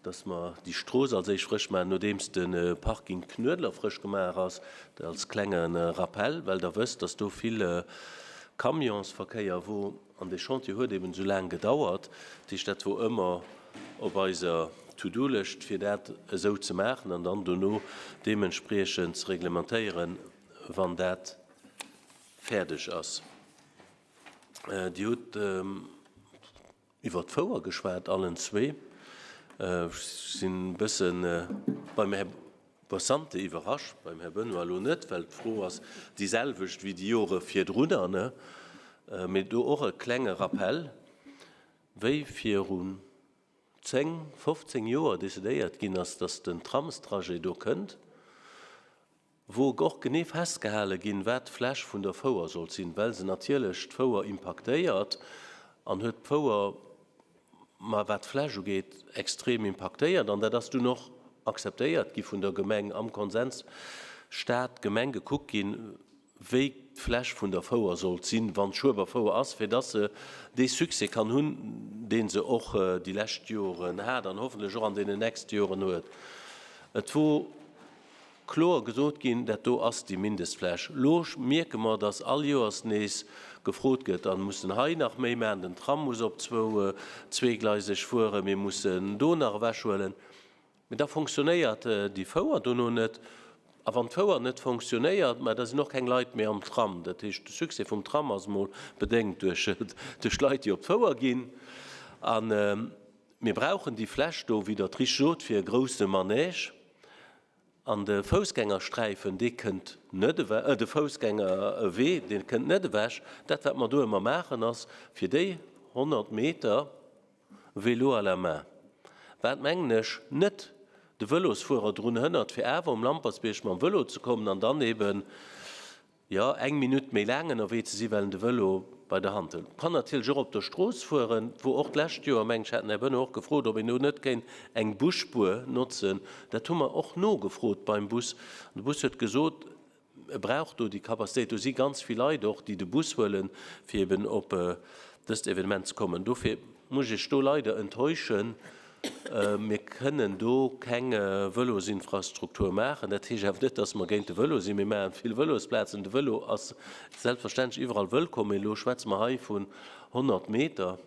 dass mer déi Strooss als éischt frësch maachen, nodeems de Parking Knuedler frësch gemaach ass. Dat als klenge Rappel, well Der wësst, dass do vill Camionsverkéier wor an dee Chantier huet eben esou laang gedauert. Dat heescht, dat wor ëmmer op eiser To-do-Lëscht, fir dat esou ze maachen an dann dono deementspriechend ze reglementéieren, wann dat fäerdeg ass. Dir hutt iwwer d'Fouer geschwat, allen zwee. Ech sinn e bësse beim Här Boissante iwwerrascht, beim Här Benoy elo net, well d'Fro ass déi selwecht wéi déi Jore virdrunner. Mee do och e klenge Rappell, Wéi virun 10, 15 Joer decidéiert ginn ass, datt den Tramstrajet do kënnt, wou och genee festgehale ginn, wat d'Fläch vun der Fouer sollt sinn, well se natierlech d'Fouer impaktéiert an huet d'Fouer, ma wat d'Fläch ugeet, extrem impaktéiert. An dat ass dunn och akzeptéiert gi vun der Gemeng, am Konsens Stad, Gemeng gekuckt ginn, wéi d'Fläch vun der Fouer sollt sinn, wann d'Schueberfouer ass, fir dass se dee Succès kann hunn, dee se och déi lescht Joren hat an hoffentlech och an deenen nächste Joren huet. Et wor kloer gesot ginn, dat do ass déi Mindestfläch. Elo mierke mer, dass all Joers nees gefrot gëtt, a mussen hei nach méi maachen, den Tram muss op zwou zweegleiseg fueren, mir mussen do nach ewechhuelen. Mee da fonctionnéiert déi Fouer dono net. A wann d'Fouer net fonctionnéiert, mä da sinn och keng Leit méi am Tram. Dat heescht, de Succès vum Tram ass emol bedéngt duerch d'Leit, déi op d'Fouer ginn. A mir brauchen déi Fläch do, wéi Der et richteg sot, fir e grousse Manège. An de Foussgängersträifen, dee kënnt net ewech, de Foussgängerwee, dee kënnt net ewech. Dat, wat mer do ëmmer maachen, ass fir déi 100 Meter Vélo à la main, wat, mengen ech, net de Vëlosfuerer drun hënnert, fir awer um Lampertsbierg mam Vëlo ze kommen an dann eben, jo, eng Minutt méi laang ënnerwee ze sinn, well en de Vëlo bei der Hand huet. Kann natierlech och op der Strooss fueren, wou och d'lescht Joer, mengen ech, hat den Här Benoy och gefrot, ob een do net kéint eng Busspuer notzen. Dat hu mer och nogefrot beim Bus. An de Bus huet gesot, e brauch do déi Capacitéit. Do si ganz vill Leit och, déi de Bus huelen, fir eben op dëst Evenement ze kommen. Dofir muss ech Iech do leider enttäuschen, Mir kënnen do keng Vëlosinfrastruktur maachen. Dat heescht awer net, dass mer géint de Vëlo sinn. Mir maachen vill Vëlosplazen. De Vëlo ass selbstverständlech iwwerall wëllkomm. Mee elo schwätze mer hei vun 100 Meter.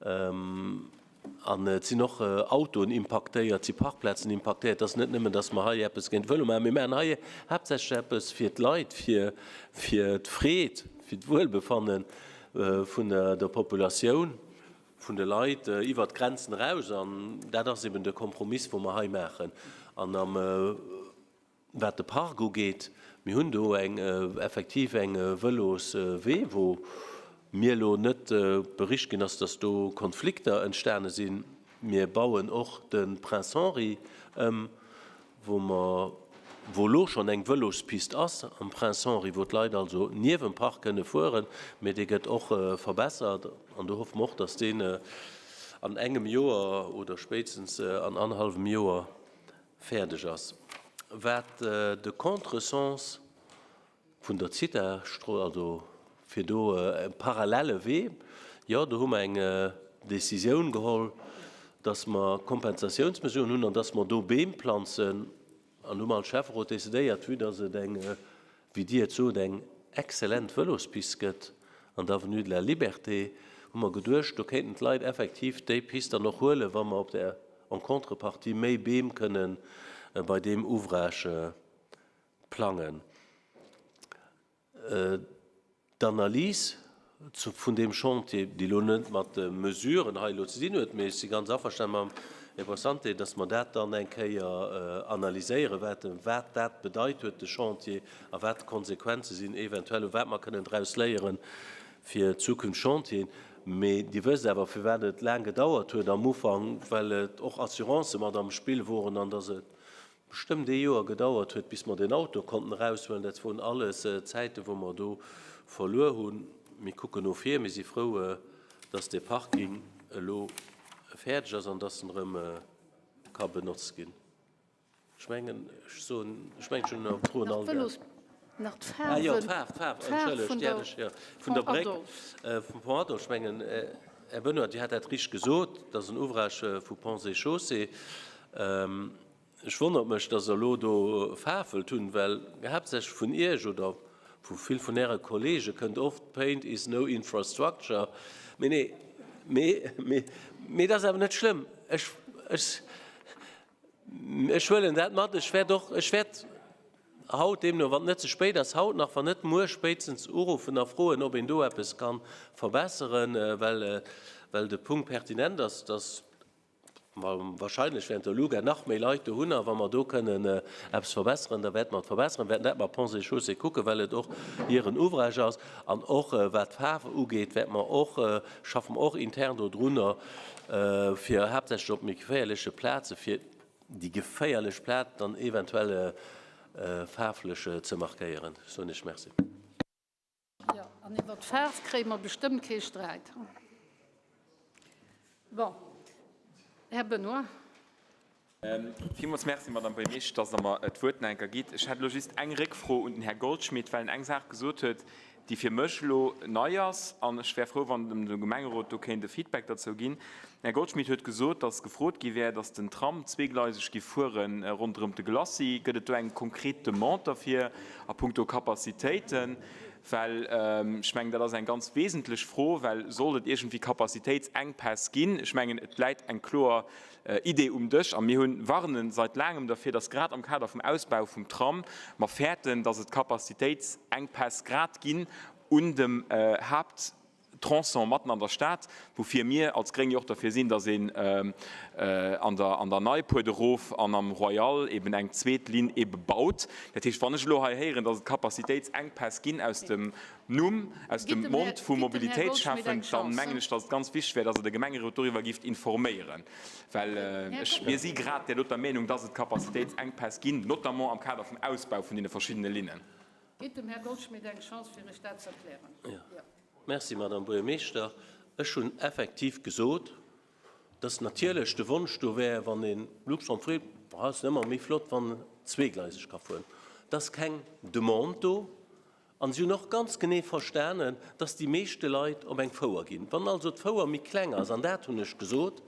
An et sinn och Autoen impaktéiert, et si Parkplazen impaktéiert. Et ass net nëmmen, dass mer hei eppes géint de Vëlo maachen. Mir maachen hei haaptsächlech eppes fir d'Leit, fir d'Freed, fir d'Wuelbefanne vun der Populatioun. vun de Leit iwwert d'Grenzen eraus, an dat ass eben de Kompromiss, wou mer hei maachen. An am, wat de Park ugeet, mir hunn do eng effektiv eng Vëloswee, wou mir elo net bericht ginn ass, dass do Konflikter entstane sinn. Mir bauen och de Prince Henri ëm. wou mer, wou elo schonn eng Vëlospist ass am Prince Henri, wou d'Leit also niewem Park kënne fueren, mee dee gëtt och verbessert an do hoffe mer och, dass deen an engem Joer oder spéitstens an annerhallwem Joer fäerdeg ass. Wat de Contresens vun der Zitha-Strooss, also fir do e parallelle Wee. Jo, do hu mer eng Décisioun geholl, dass mer Kompensatiounsmesuren hunn an dass mer do Beem planzen. An hu mer als Schäfferot decidéiert, vue dass et eng, wéi Dir et sot, eng exzellent Vëlospist gëtt an der Avenue de la Liberté, hu mer geduecht, do kéinten d'Leit effektiv déi Pist dann och huelen, wa mer op der, en contrepartie méi Beem kënnen bei deem Ouvrage plangen. D'Analys vun deem Chantier, déi elo net mat de Mesuren hei elo ze dinn huet, mee ech si ganz averstane mam Här Boissante, dass mer dat dann eng Kéier analyséiere wäerten, wat dat bedeit huet, de Chantier, a wat d'Konsequenze sinn eventuell, u wat mer kënnen draus léiere fir zukünfteg Chantieren. Mee Dir wësst awer, firwat et laang gedauert huet am Ufank, well et och Assurancë mat am Spill woren an dass et bestëmmt ee Joer gedauert huet, bis mer deen Auto konnten eraushuelen. Dat woren alles Zäiten, wou mer do verluer hunn. Mir kucken no vir, mir si frou, dass dee Parking elo fäerdeg ass an dass en erëm ka benotzt ginn. Ech mengen, ech soen, ech mengen, ech hunn op d'Froen all geäntwert.
Nach d'Faarf,
Ah jo, d'Faarf, d'Faarf, entschëllegt, déi hat ech, jo, vun der Bréck, vum Pont Adolphe. Ech mengen, Här Benoy, Dir hat dat richteg gesot, dat ass en Ouvrage vu Ponts et Chaussées. Ech wonnert mech, dass Der elo do faarfelt hunn, well haaptsächlech vun Iech oder vu vill vun Äre Kollege kënnt oft, Paint is no infrastructure. Mee nee, mee, mee, mee dat ass awer net schlëmm. Ech, ech, ech huelen dat mat. Ech wäert och, ech wäert haut deemno, wann et net ze spéit ass, haut nach, wann net muer spéitstens uruffen a froen, ob een do eppes ka verbesseren, well, well de Punkt pertinent ass, dass mer wahrscheinlech während der Luga nach méi Leit do hunn a wa mer do kënnen eppes verbesseren, da wäerte mer et verbesseren, wäerten dat mat Ponts et Chaussées kucken, well et och hiren Ouvrage ass. An och wat d'Faarf ugeet, wäerte mer och, schaffe mer och intern do drunner, fir haaptsächlech op méi geféierleche Plaze fir déi geféierlech Plaz dann eventuell faarflech ze markéieren. Ech soen Iech Merci.
Jo, an iwwer d'Faarf kréie mer bestëmmt kee Sträit. Bon, Här Benoy.
Villmools Merci, Madame Buergermeeschtesch, dass Der mer d'Wuert nach eng Kéier gitt. Ech hätt elo just eng Réckfro un den Här Goldschmidt, well en eng Saach gesot huet, déi fir mech elo nei ass, an ech wär frou, wann de Gemengerot do kéint e Feedback derzou ginn. Den Här Goldschmidt huet gesot, dass gefrot gi wär, dass den Tram zweegleiseg gi fuere ronderëm de Glacis. Gëtt et do eng konkret Demande derfir a puncto Capacitéiten? Well ech mengen, dat ass eng ganz wesentlech Fro, well sollt et iergendwéi Capacitéitsenkpäss ginn, ech mengen, et läit eng kloer Idee um Dësch a mir hunn, warne seit laangem derfir, dass grad am Kader vum Ausbau vum Tram mer fäerten, dass et Capacitéitsenkpäss grad ginn un dem Haupt, Tronçon matten an der Stad, woufir mir als Gréng jo och derfir sinn, dass een an der an der Neipuert erof an am Royal eben eng zweet Linn ebe baut. Dat heescht, wann ech elo hei héieren, dass et Capacitéitsenkpäss ginn aus dem Numm, aus dem Mond vum Mobilitéitsschäffen, dann mengen ech, dass et ganz wichteg wär, dass Der de Gemengerot doriwwer gifft informéieren, well ech, mir si grad där doter Meenung, dass et Capacitéitsenkpäss ginn, notamment am Kader vum Ausbau vun deene verschiddene Linnen.
Gitt dem Här Goldschmidt eng Chance, fir Iech dat ze erklären.
Jo. Merci, Madame Buergermeeschter. Ech hunn effektiv gesot, dass natierlech de Wonsch do wär, wann ee Luxtram freet, ah, ass ëmmer méi flott, wann en zweegleiseg ka fueren. Et ass keng Demande do. An si hunn och ganz genee verstanen, dass déi meeschte Leit op eng Fouer ginn. Wann also d'Fouer méi kleng ass, an dat hunn ech gesot,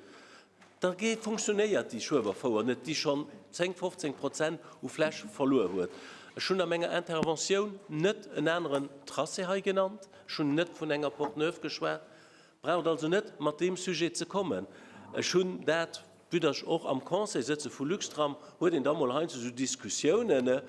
Da funktionéiert déi Schueberfouer net, déi schonn 10, 15 Prozent u Fläch verluer huet. Ech hunn a menger Interventioun net en aneren Tracé hei genannt, ech hunn net vun enger Porte Neuve geschwat. Braucht also net mat deem Sujet ze kommen. Ech hunn dat, vue dass ech och am Conseil sëtze vu Luxtram, huet een da mol heiansdo esou Diskussiounen,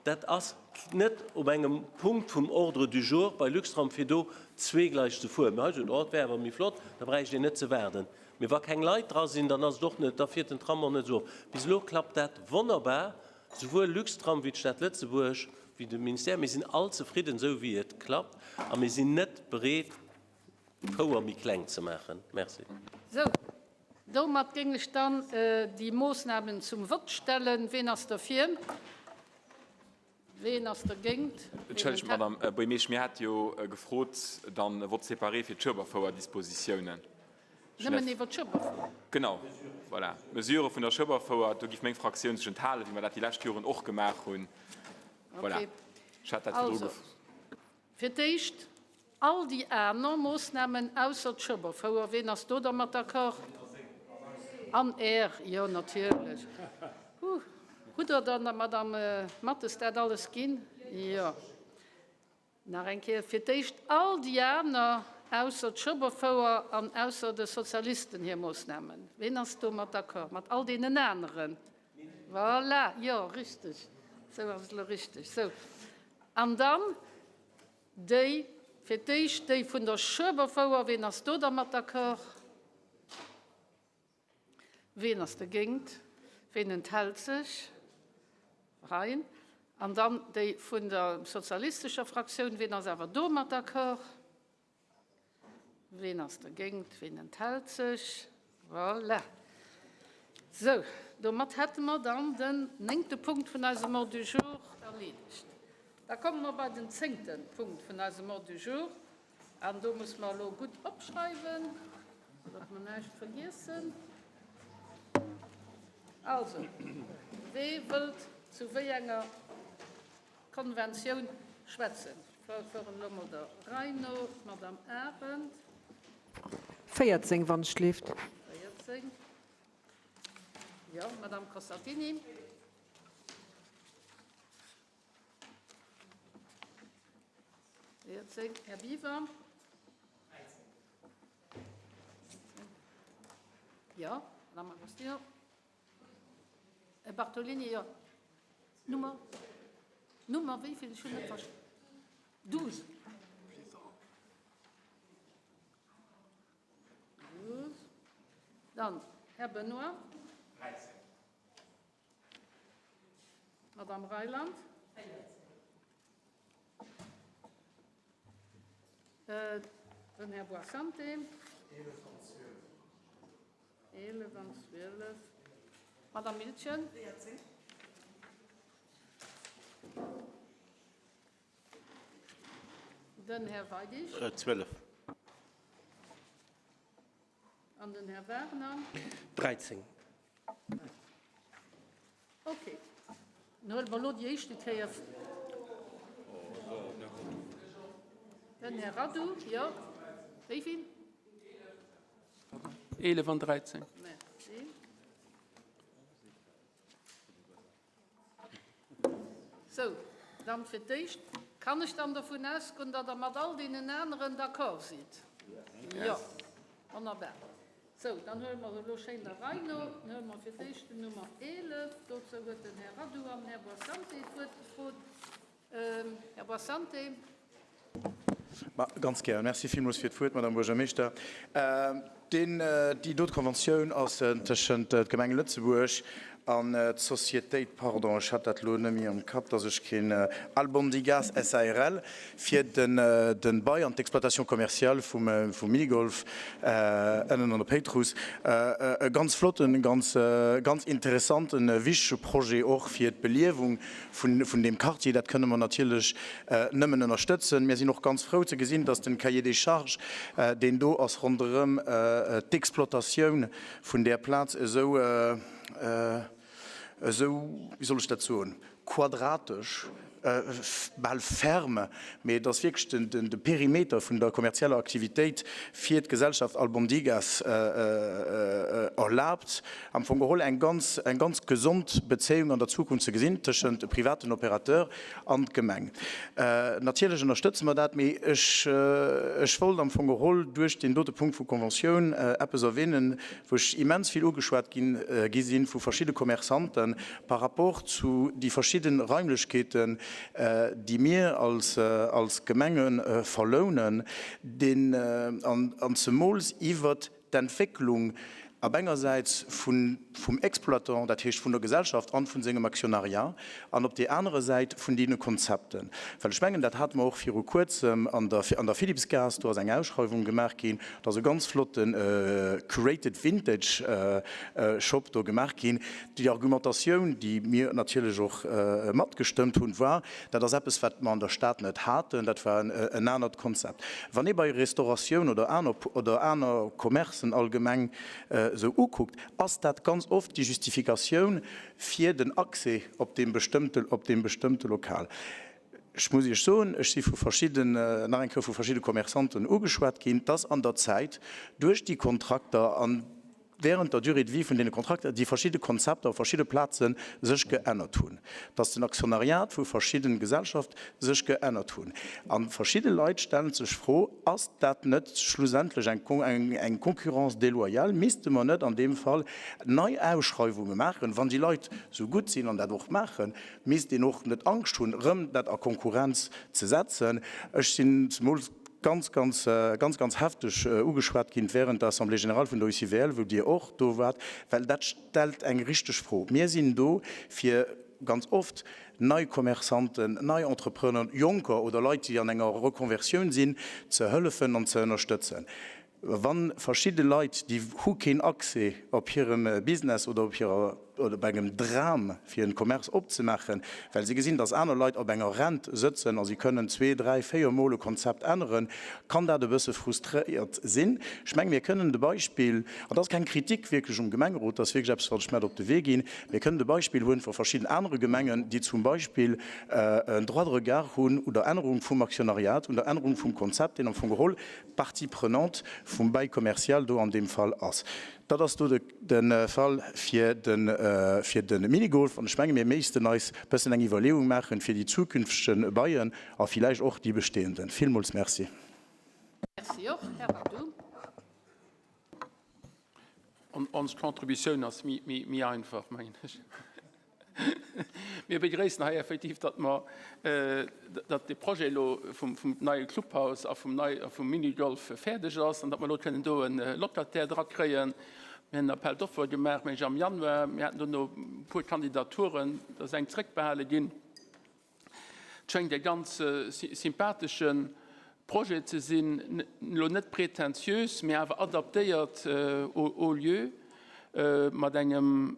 dat ass net op engem Punkt vum Ordre du jour bei Luxtram, fir do zweegleiseg ze fueren. Mee hei sot een, oh, et wär awer méi flott, da bräicht een net ze waarden. Mee wa keng Leit dra sinn, dann ass et och net, da fiert den Tram och net esou oft. Bis elo klappt dat wonnerbar, souwuel Luxtram wéi d'Stad Lëtzebuerg, wéi de Ministère. Mir sinn all zefridden, esou wéi et klappt, a mir sinn net bereet, d'Fouer méi kleng ze maachen. Merci.
Sou, domat géing ech dann déi Moossnamen zum Vott stellen. Ween ass derfir? Ween ass dergéint?
Entschëllegt, Madame Buergermeeschtesch, mir hate jo gefrot, dann e Vote séparé fir d'Schueberfouer-Dispositiounen.
Nëmmen iwwer d'Schueberfouer?
Genau, voilà. D'Mesurë vun der Schueberfouer, do géif meng Fraktioun sech enthalen, wéi mer dat déi lescht Joren och gemaach hunn. Voilà, ech hat dat virdru
gefrot. Also, fir d'éischt. All déi aner Moossnamen ausser d'Schueberfouer. Ween ass do dermat d'accord? An Är, jo natierlech. Huh, hutt Der dann der Madame Mathes dat alles ginn? Jo. Nach eng Kéier, fir d'éischt all déi aner ausser d'Schueberfouer an ausser de Sozialisten hir Moossnamen. Ween ass domat d'accord? Mat all deenen aneren? Voilà, jo, richteg. Esou ass et elo richteg. Sou, an dann déi, fir d'éischt déi vun der Schueberfouer. Ween ass do dermat d'accord? Ween ass dergéint? Ween enthält sech? Rein. An dann déi vun der sozialistescher Fraktioun. Ween ass awer domat d'accord? Ween ass dergéint? Ween enthält sech? Voilà. Sou, domat hätte mer dann den néngte Punkt vun eisem Ordre du jour erleedegt. Da komme mer bei den zéngte Punkt vun eisem Ordre du jour. An do muss mer elo gutt opschreiwen, datt mer näischt vergiessen. Also, wee wëllt zu wéi enger Konventioun schwätzen? Ech fueren elo mol der Rei no. D'Madame Arendt.
14, wann ech leeft.
14. Jo, Madame Costantini. Här Biwer. Jo, Madame Agostino. Här Bartolini, jo. Nummer? Nummer wéi vill? Ech hunn net verst-. 12. 12. Dann Här Benoy.
13.
Madame Reyland. Den Här Boissante. 11 an 12. Madame Miltgen.
14.
Den Här Weidig.
12.
An den Här Wagner.
13.
Ok. Dann huele mer elo déi éischte Kéier den Här Radu. Jo. Wéi vill?
11 an 13.
Merci. Sou, dann fir d'éischt, Kann ech dann dovun ausgoen, datt Der mat all deenen aneren d'accord sidd? Jo. Wonnerbar. Sou, dann huele mer se elo schéin der Rei no. Dann huele mer fir d'éischt den Nummer 11. Dozou huet den Här Radu an den Här Boissante d'Wuert gefrot. Här Boissante.
Ma ganz gär. Merci villmools fir d'Wuert, Madame Buergermeeschter. Deen, déi dote Konventioun ass tëschent d'Gemeng Lëtzebuerg an d'Sociétéit, pardon, ech hat dat elo net méi am Kapp, dass ech keen, Albondigas SARL, fir den de Bail an d'Exploitation commerciale vum vum Minigolf ënnen an der Péitruss. E ganz flotten, ganz, ganz interessanten, wichtege Projet och fir d'Beliewung vun vun deem Quartier. Dat kënne mer natierlech nëmmen ënnerstëtzen. Mir sinn och ganz frou ze gesinn, dass den Cahier des charges, deen do ass ronderëm d'Exploitatioun vun där Plaz, esou, esou, wéi soll ech dat soen, quadratesch, bal ferme, mee dass wierklech de Perimeter vun der kommerzieller Aktivitéit fir d'Gesellschaft Albondigas erlaabt, am Fong geholl eng ganz, eng ganz gesond Bezéiung an der Zukunft ze gesinn tëschent e privaten Opérateur an d'Gemeng. Natierlech ënnerstëtze mer dat, mee ech, ech wollt am Fong geholl duerch deen dote Punkt vu Conventioun eppes erwähnen, wou ech immens vill ugeschwat ginn, gi si vu verschidde Commerçanten par rapport zu déi verschidde Raimlechkeeten, déi mir als, als Gemenge verlounen, deen, an, an zemools iwwert d'Entwécklung ab engersäits vun, vum Exploitant, dat heescht vun der Gesellschaft an vun sengem Actionnariat, an op deer anerer Säit vun deene Konzepten. Well ech mengen, dat hate mer och viru Kuerzem an der, an der Philippsgaass, do ass eng Ausschreiwung gemaach ginn, do ass e ganz flotte Curated Vintage Shop do gemaach ginn. Déi Argumentatioun, déi mir natierlech och matgestëmmt hunn, war, Dat ass eppes, wat mer an der Stad net haten. Dat war en anert Konzept. Wann ee bei Restauratioun oder aner oder aner Commercen allgemeng esou ukuckt, ass dat ganz oft déi Justifikatioun fir den Accès op deem bestëmmte op deem bestëmmte Lokal. Ech muss Iech soen, ech si vu verschidden, nach eng Kéier vu verschidde Commerçanten ugeschwat ginn, dass an der Zäit duerch déi Kontrakter an während der Durée de vie vun deene Kontrakter déi verschidde Konzepter op verschidde Plaze sech geännert hunn, dass den Aktionariat vu verschidden Gesellschaft sech geännert hunn. A verschidde Leit stellen sech d'Fro, Ass dat net schlussendlech eng Concurrence déloyale? Misste mer net an deem Fall nei Ausschreiwunge maachen, wann déi Leit esou gutt sinn an dat och maachen? Misst een och net Angscht hunn, erëm dat a Konkurrenz ze setzen? Ech sinn zemools ganz, ganz, ganz, ganz hefteg ugeschwat ginn während der Assemblée générale vun der UCVL, wou Dir och do waart, well dat stellt eng richteg Fro. Mir sinn do, fir ganz oft nei Commerçanten, nei Entrepreneuren, Jonker oder Leit, déi an enger Reconversioun sinn, ze hëllefen an ze ënnerstëtzen. Wa verschidde Leit, déi hu keen Accès op hirem Business oder op hirer oder op engem Dram fir en Commerce opzemaachen, well si gesinn, dass aner Leit op enger Rent sëtzen a si kënnen zwee, dräi, véier Mol e Konzept änneren, kann dat e bësse frustréiert sinn. Ech menge mir kënnen de Beispill, an dat ass keng Kritik wierklech um Gemengerot, dat ass wierklech eppes wat ech mat op de Wee ginn, mir kënnen de Beispill huelen vu verschidden anere Gemengen, déi zum Beispill en Droit de regard hunn un der Ännerung vum Actionnariat, un der Ännerung vum Konzept, deen am Fong geholl d'Partie prenante vum Bail commercial do an deem Fall ass. Dat ass do de Fall fir de Minigolf. An ech menge mir méissten eis e bëssen eng Iwwerleeung maachen fir déi zukünftege Baien a villäicht och déi bestehenden. Villmools Merci.
Merci och, Här Addou.
Ons Contributioun ass méi einfach, mengen ech. Mir begréissen hei effektiv, datt mer, datt de Projet elo vum neie Clubhaus a vum nei, vum Minigolf fäerdeg ass an datt mer elo kënnen do e Locataire drakréien. Mir hunn en Appel d'offres gemaach, mengen ech, am Januar. Mir haten dono e puer Kandidaturen, da ass eng zréckbehale ginn. Et schéngt e ganz sympathesche Projet ze sinn, elo net prätentiös, mä awer adaptéiert au lieu, mat engem,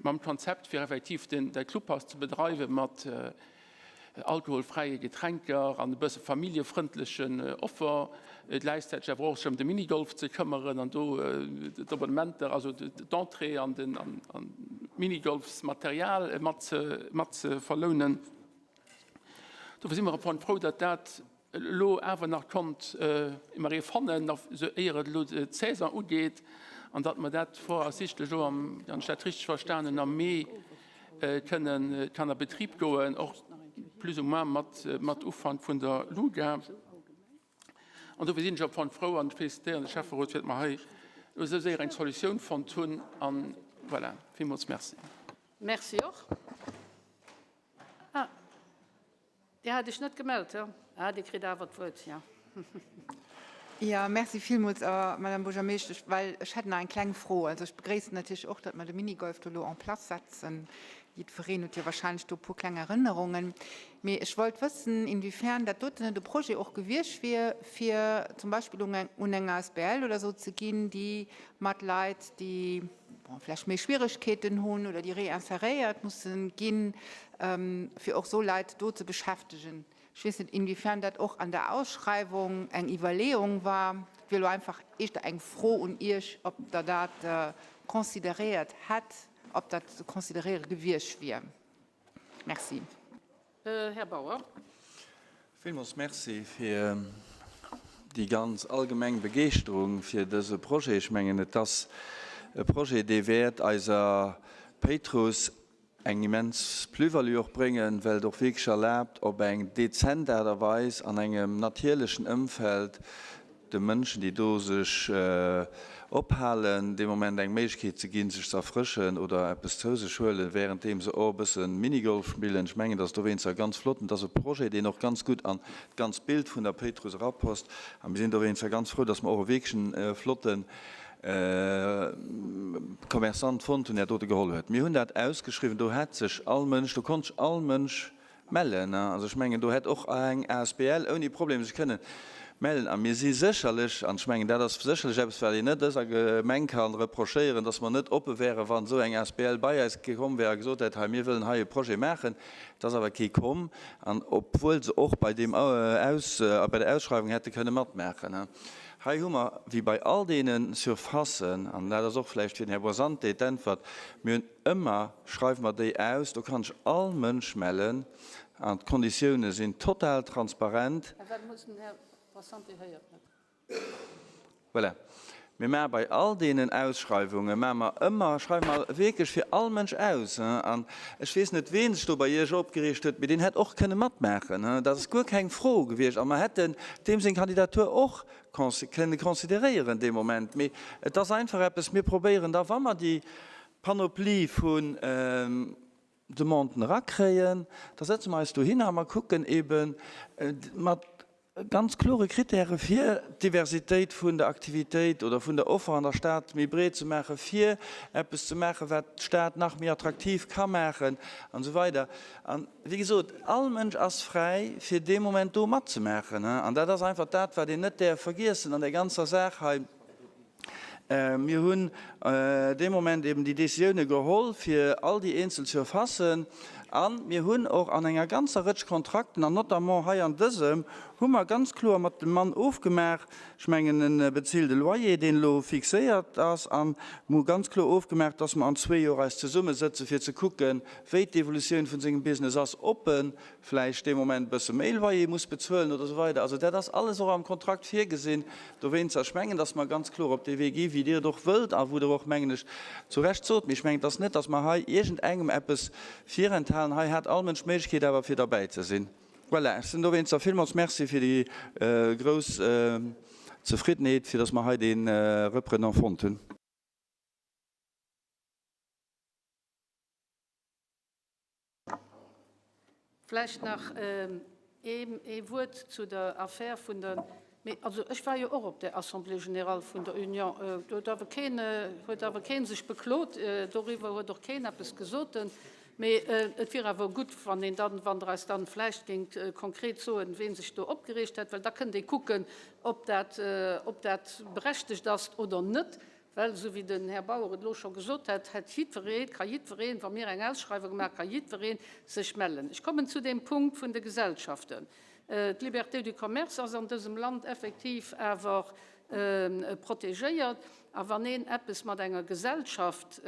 mam Konzept fir effektiv den, dat Clubhaus ze bedreiwe mat alkoholfräie Getränker an e bësse familljefrëndlechen Offer, gläichzäiteg awer och sech ëm de Minigolf ze këmmeren an do d'Abonnementer, also d'Entrée an den Minigolfsmaterial mat ze verlounen. Dofir si mer am Fong frou, datt dat elo awer nach konnt mer ee fannen, nach esou éier et elo d'Saison ugeet, an datt mer dat voraussichtlech elo am, wann ech dat richteg verstanen hunn, am Mee kënnen kann a Betrib goen, och plus ou moins mat Ufank vun der Luga. An dofir sinn ech am Fong frou an ech felicitéieren de Schäfferot, fir datt mer hei elo esou séier eng Solutioun fonnt hunn. An voilà, villmools Merci.
Merci och. Ah, Dir hat Iech net gemellt, jo? Ah, Dir kritt awer d'Wuert, jo.
Jo, merci villmools, Madame Buergermeeschtesch, well ech hätt nach eng kleng Fro. Also ech begréissen natierlech och, datt mer de Minigolf do elo en place setzen. Jiddwereen huet jo wahrscheinlech do e puer kleng Erënnerungen. Mee ech wollt wëssen, inwiefern dat doten net e Projet och gewiescht wier, fir zum Beispill un eng asbl oder esou ze ginn, déi mat Leit, déi, bon, vläicht méi Schwieregkeeten hunn oder déi réinseréiert mussen ginn, fir och esou Leit do ze beschäftegen. Ech weess net, inwiefern dat och an der Ausschreiwung eng Iwwerleeung war. Et wier elo einfach éischter eng Fro un Iech, ob Der dat consideréiert hätt, ob dat ze consideréiere gewiescht wier. Merci.
Här Bauer.
Villmools Merci fir déi ganz allgemeng Begeeschterung fir dëse Projet. Ech mengen, et ass e Projet, dee wäert eiser Péitruss eng immens Plus-value och bréngen, well et och wierklech erlaabt, op eng dezent Aart a Weis an engem natierlechen Ëmfeld de Mënschen, déi do sech ophalen, dee Moment eng Méiglechkeet ze ginn, sech ze erfrëschen oder eppes zou sech huelen, wärenddeem se och e bësse Minigolf spillen. Ech mengen, dat ass dowéinster ganz flott. Et ass e Projet, deen och ganz gutt an d'ganzt Bild vun der Péitruss erapasst. A mir sinn dowéinster ganz frou, dass mer och e wierklechen flotte Commerçant fonnt hunn, deen dat dote geholl huet. Mir hunn dat ausgeschriwwen, do hätt sech all Mënsch, do konnt sech all Mënsch Mellen. Also ech mengen, do hätt och eng asbl ouni Problem sech kënnen mellen. A mir si sécherlech, an ech mengen, dat ass sécherlech eppes, wat een net dëser Gemeng ka reprochéieren, dass mer net oppe wären, wann esou eng asbl bei eis komm wär a gesot hätt, hei mir wëllen hei e Projet maachen. Et ass awer kee komm, an obwuel se och bei deem Aus, bei der Ausschreiwung hätte kënne matmaachen. Hei hu mer, wéi bei all deene Surfacen, an dat ass och vläicht fir den Här Boisante d'Äntwert, mir hunn, Ëmmer schreiwe mer déi aus, do kann sech all Mënsch mellen. An d'Konditioune sinn total transparent.
Här Wellmussen, den Här Barsanti héiert net.
Voilà. Mir maache bei all deenen Ausschreiwunge maache mer ëmmer, schreiwe mer wierklech fir all Mënsch aus. An ech weess net, ween sech do bei Iech opgereegt huet, mee deen hätt och kënne matmaachen. Dat ass guer keng Fro gewiescht. A mer hätten deem seng Kandidatur och kënne consideréieren dee Moment. Mee et ass einfach eppes, mir probéieren da, wa mer déi Panoplie vun Demanden erakréien, da setze mer eis dohinner a mer kucken eebe mat ganz klore Kritäre fir d'Diversitéit vun der Aktivitéit oder vun der Offer an der Stad méi breet ze maachen, fir eppes ze maachen, wat d'Stad nach méi attraktiv ka maachen an esou weider. An, wéi gesot, all Mënsch ass fräi, fir dee Moment do matzemaachen. An dat ass einfach dat, wat een net däerf vergiessen an där ganzer Saach hei. Mir hunn dee Moment eben déi Décisioune geholl, fir all déi eenzel Surfacen. A mir hunn och an enger ganzer Rëtsch Kontrakten, an notamment hei an dësem, hu mer ganz kloer mat dem Mann ofgemaach, ech mengen e bezilt e Loyer, deen elo fixéiert ass, a mir hu ganz kloer ofgemaach, dass mer an zwee Joer eis zesummesëtzen, fir ze kucken, wéi d'Evolutioun vun sengem Business ass, ob e vläicht dee Moment e bësse méi Loyer muss bezuelen oder esou weider. Also dat ass alles och am Kontrakt virgesinn. Dowéinster, ech mengen, dass mer ganz kloer op dee Wee gi wéi Dir et och wëllt a wou Der och, mengen ech, zu Recht sot. Mee ech mengen, et ass net, dass mer hei iergendengem eppes virenthalen. Hei hat all Mënsch d'Méiglechkeet awer fir derbäi ze sinn. Voilà, ech soen dowéinster villmools Merci fir déi grouss Zefriddenheet, fir dass mer hei dee Reprenant fonnt hunn.
Vläicht nach ee Wuert zu der Affär vun der, mee also ech war jo och op där Assemblée générale vun der Union, do huet awer keen, huet awer kee sech beklot, doriwwer huet och keen eppes gesot. Mee et wier awer gutt, wann een dann, wann Der eis dann vläicht géingt konkret soen, ween sech do opgereegt hätt, well da kënnt ee kucken, ob dat, ob dat berechtegt ass oder net. Well, esou wéi den Här Bauer et elo scho gesot hätt, hätt jiddweree, ka jiddwereen, wa mir eng Ausschreiwung maachen, ka jiddweree sech mellen. Ech kommen zu deem Punkt vun de Gesellschaften. D'Liberté du commerce ass an dësem Land effektiv awer protegéiert. A wann een eppes mat enger Gesellschaft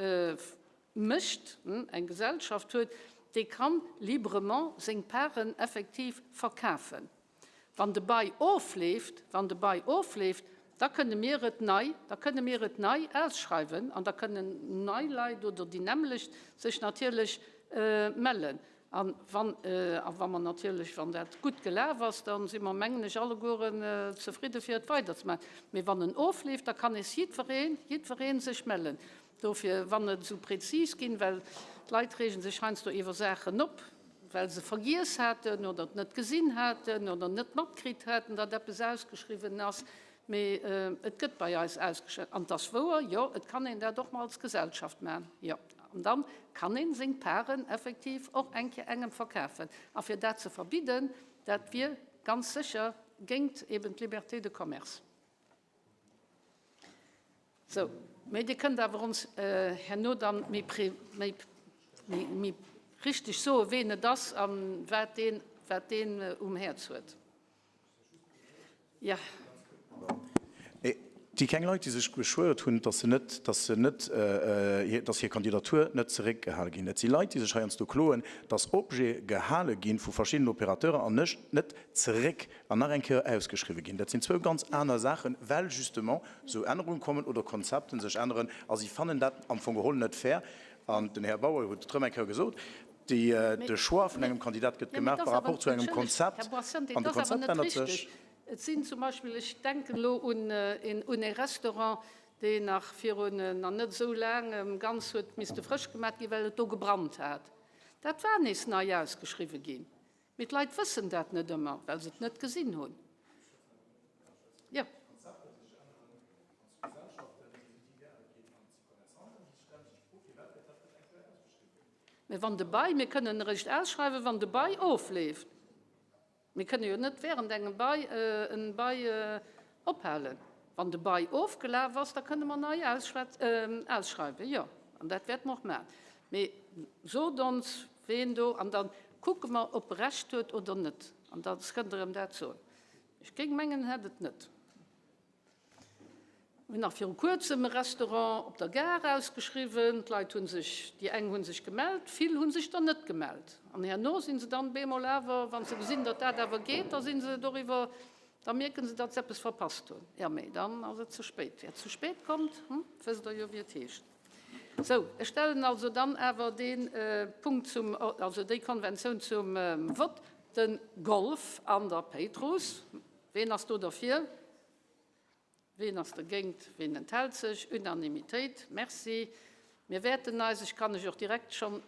mécht, eng Gesellschaft huet, dee kann librement seng Parten effektiv verkafen. Wann de Bail ofleeft, wann de Bail ofleeft, da kënne mir et nei, da kënne mir et nei ausschreiwen an da kënnen nei Leit oder déi nämmlecht sech natierlech mellen. A wann, a wa mer natierlech, wann dat gutt gelaf ass, da si mer, mengen ech, allegueren zefridde fir et weiderzemaachen. Mee wann en ofleeft, da kann nees jiddwereen, jiddweree sech mellen. Dofir, wann et esou prezis ginn, well d'Leit reege sech heiansdo iwwer Saachen op, well se vergiess haten oder et net gesinn haten oder net matkritt haten, datt eppes ausgeschriwwen ass. Mee et gëtt bei eis ausgeschriwwen. An et ass wouer, jo, et kann een dat och mol als Gesellschaft maachen, jo. An da kann ee seng Paren effektiv och eng Kéier engem verkafen. A fir dat ze verbidden, dat wier ganz sécher géint eben d'Liberté de commerce. Sou, mee Dir kënnt awer ons herno dann méi méi méi richteg soen, ween et ass a wat deen, wat deen um Häerz huet. Ja.
Et si keng Leit, déi sech beschwuert hunn, dass se net, dass se net, dass hir Kandidatur net zeréckgehale ginn. Et si Leit, déi sech heiansdo kloen, dass Objete gehale gi vu verschiddenen Opérateuren an net zeréck an nach eng Kéier ausgeschriwwen ginn. Dat sinn zwou ganz aner Saachen, well justement esou Ännerunge kommen oder Konzepte sech änneren a si fannen dat am Fong geholl net fair. An den Här Bauer huet et erëm eng Kéier gesot, de Choix vun engem Kandidat gëtt gemaach par rapport zu engem Konzept an de Konzept ännert sech.
Et sinn zum Beispill, ech denken elo un ee Restaurant, deen nach virun nach net esou laangem ganz huet misste frësch gemaach ginn, well et do gebrannt hat. Dat war nees nei ausgeschriwwen ginn. Mee d'Leit wëssen dat net ëmmer, well se et net gesinn hunn. Jo. Mee wann de Bail, mir kënnen eréischt ausschreiwen, wann de Bail ofleeft. Mir kënne jo net während engem Bail en Bail ophalen. Wann de Bail ofgelaf ass, da kënne mer nei ausschreiwen, jo. An dat wäerte mer och maachen. Mee sot ons, ween do, an da kucke mer, ob e Recht huet oder net. An da kënnt Der em dat soen. Ech géing mengen, en hätt et net. Mir hunn nach viru Kuerzem e Restaurant op der Gare ausgeschriwwen. D'Leit hu sech, déi eng hu sech gemellt, vill hu sech der net gemellt. An herno si se dann bemol awer, wa se gesinn, datt dat awer geet, da si se doriwwer, da mierke se, datt se eppes verpasst hunn. Jo, mee dann ass et ze spéit. Wer zu spät kommt, hm, wësst Der jo, wéi et heescht. Sou, ech stellen also dann awer dee Punkt zum, also déi Konventioun zum Vott, de Golf an der Péitruss. Ween ass do derfir? Ween ass dergéint? Ween enthält sech? Unanimitéit. Merci. Mir wäerten eis, ech kann lech och direkt schonn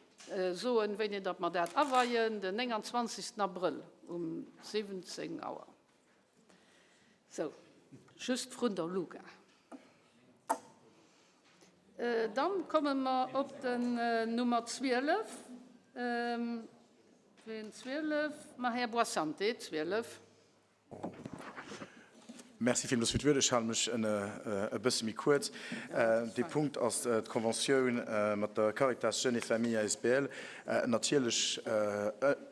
soen, wéini datt mer dat aweien, den 29. Abrëll um 17 Auer. Sou, just vrun der Luga. Dann komme mer op den Nummer 12. Ween 12? Ma Här Boissante, 12.
Merci villmools fir d'Wuert. Ech hale mech e bësse méi kuerz. Dee Punkt ass d'Conventioun mat der Caritas Jeunes et Familles asbl. Natierlech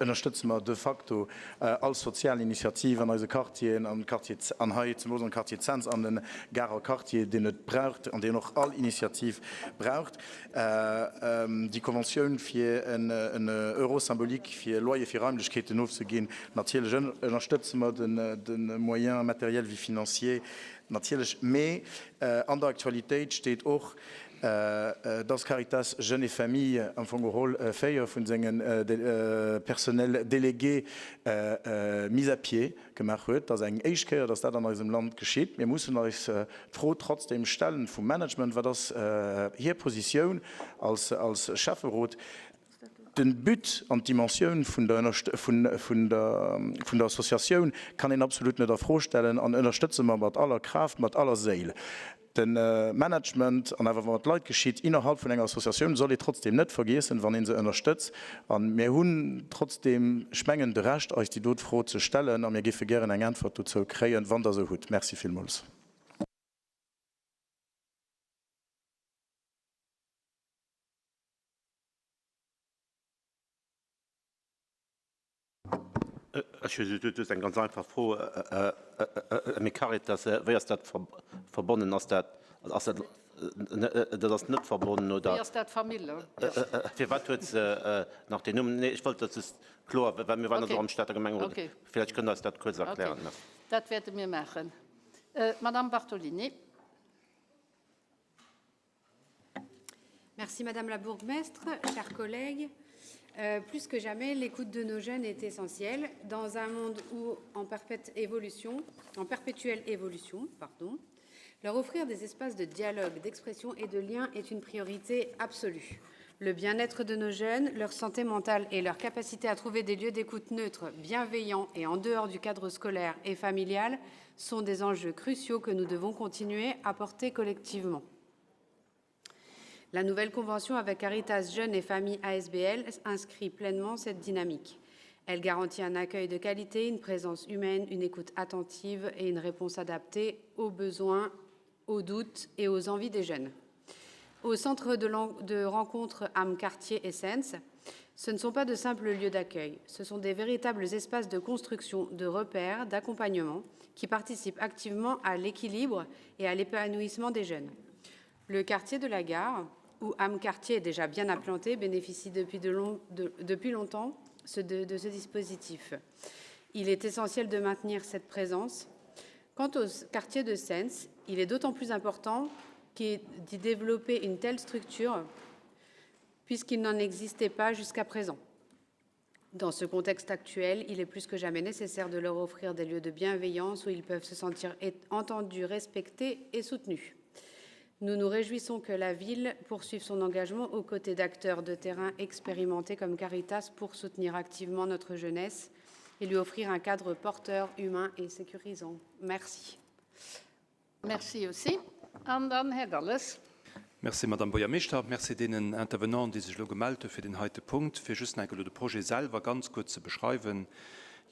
ënnerstëtze mer de facto all sozial Initiativ an eise Quartieren, am Quartier an hei zemools am Quartier Cents an de Garer Quartier, deen et braucht an deen och all Initiativ braucht. Déi Conventioun fir en Euro symbolique fir Loyer fir Raimlechkeeten ofzeginn, natierlech ënnerstëtze mer de Moyen matériel wéi financier natierlech, mee an der Aktualitéit steet och, dass Caritas Jeunes et Familles am Fong geholl 4 vun senge Personnel délégué mis à pied gemaach huet. Dat ass eng éischt Kéier, dass dat an eisem Land geschitt. Mir mussen eis d'Fro trotzdem stellen vum Management, Wat ass hir Positioun als Schäfferot? De But an d'Dimensioun vun der Associatioun kann een absolut net a Fro stellen an ënnerstëtze mer mat aller Kraaft, mat aller Séil. De Management an awer wat mat Leit geschitt innerhalb vun enger Associatioun soll ee trotzdem net vergiessen, wann ee se ënnerstëtzt. A mir hunn trotzdem, ech mengen, de Recht eis déi dot Fro ze stellen a mir géife gären eng Äntwert dozou kréien, wann Der se hutt. Merci villmools.
Ech hu just eng ganz einfach Fro. Mme Caritas, wéi ass dat verbonnen? Ass dat, ass dat, dat ass net verbonnen, oder?
Wéi ass dat Famill?
Firwat huet se nach deen Numm? Nee, ech wollt dat just kloer, well mir waren also am Stater Gemengerot. Vläicht kënnt Der eis dat kuerz erklären.
Okay, dat wäerte mir maachen. D'Madame Bartolini.
Merci Madame la bourgmestre, chers collègues. Euh, plus que jamais, l'écoute de nos jeunes est essentielle dans un monde où en perpète évolution, en perpétuelle évolution, pardon, leur offrir des espaces de dialogue, d'expression et de lien est une priorité absolue. Le bien-être de nos jeunes, leur santé mentale et leur capacité à trouver des lieux d'écoute neutres, bienveillants et en dehors du cadre scolaire et familial sont des enjeux cruciaux que nous devons continuer à porter collectivement. La nouvelle convention avec Caritas Jeunes et Familles ASBL inscrit pleinement cette dynamique. Elle garantit un accueil de qualité, une présence humaine, une écoute attentive et une réponse adaptée aux besoins, aux doutes et aux envies des jeunes. Au centre de, de rencontres Am Quartier Essence, ce ne sont pas de simples lieux d'accueil, ce sont des véritables espaces de construction, de repères, d'accompagnement qui participent activement à l'équilibre et à l'épanouissement des jeunes. Le quartier de la gare, où Am Quartier est déjà bien implanté, bénéficie depuis, de long, de, depuis longtemps ce, de, de ce dispositif. Il est essentiel de maintenir cette présence. Quant au quartier de Sens, il est d'autant plus important d'y développer une telle structure puisqu'il n'en existait pas jusqu'à présent. Dans ce contexte actuel, il est plus que jamais nécessaire de leur offrir des lieux de bienveillance où ils peuvent se sentir entendus, respectés et soutenus. Nous nous réjouissons que la ville poursuive son engagement aux côtés d'acteurs de terrain expérimentés comme Caritas pour soutenir activement notre jeunesse et lui offrir un cadre porteur, humain et sécurisant. Merci.
Merci aussi. An dann Här Galles.
Merci, Madame Buergermeeschter. Merci deenen Intervenanten, déi sech elo gemellt hu fir deen heite Punkt. Fir just nach eng Kéier elo de Projet selwer ganz kuerz ze beschreiwen,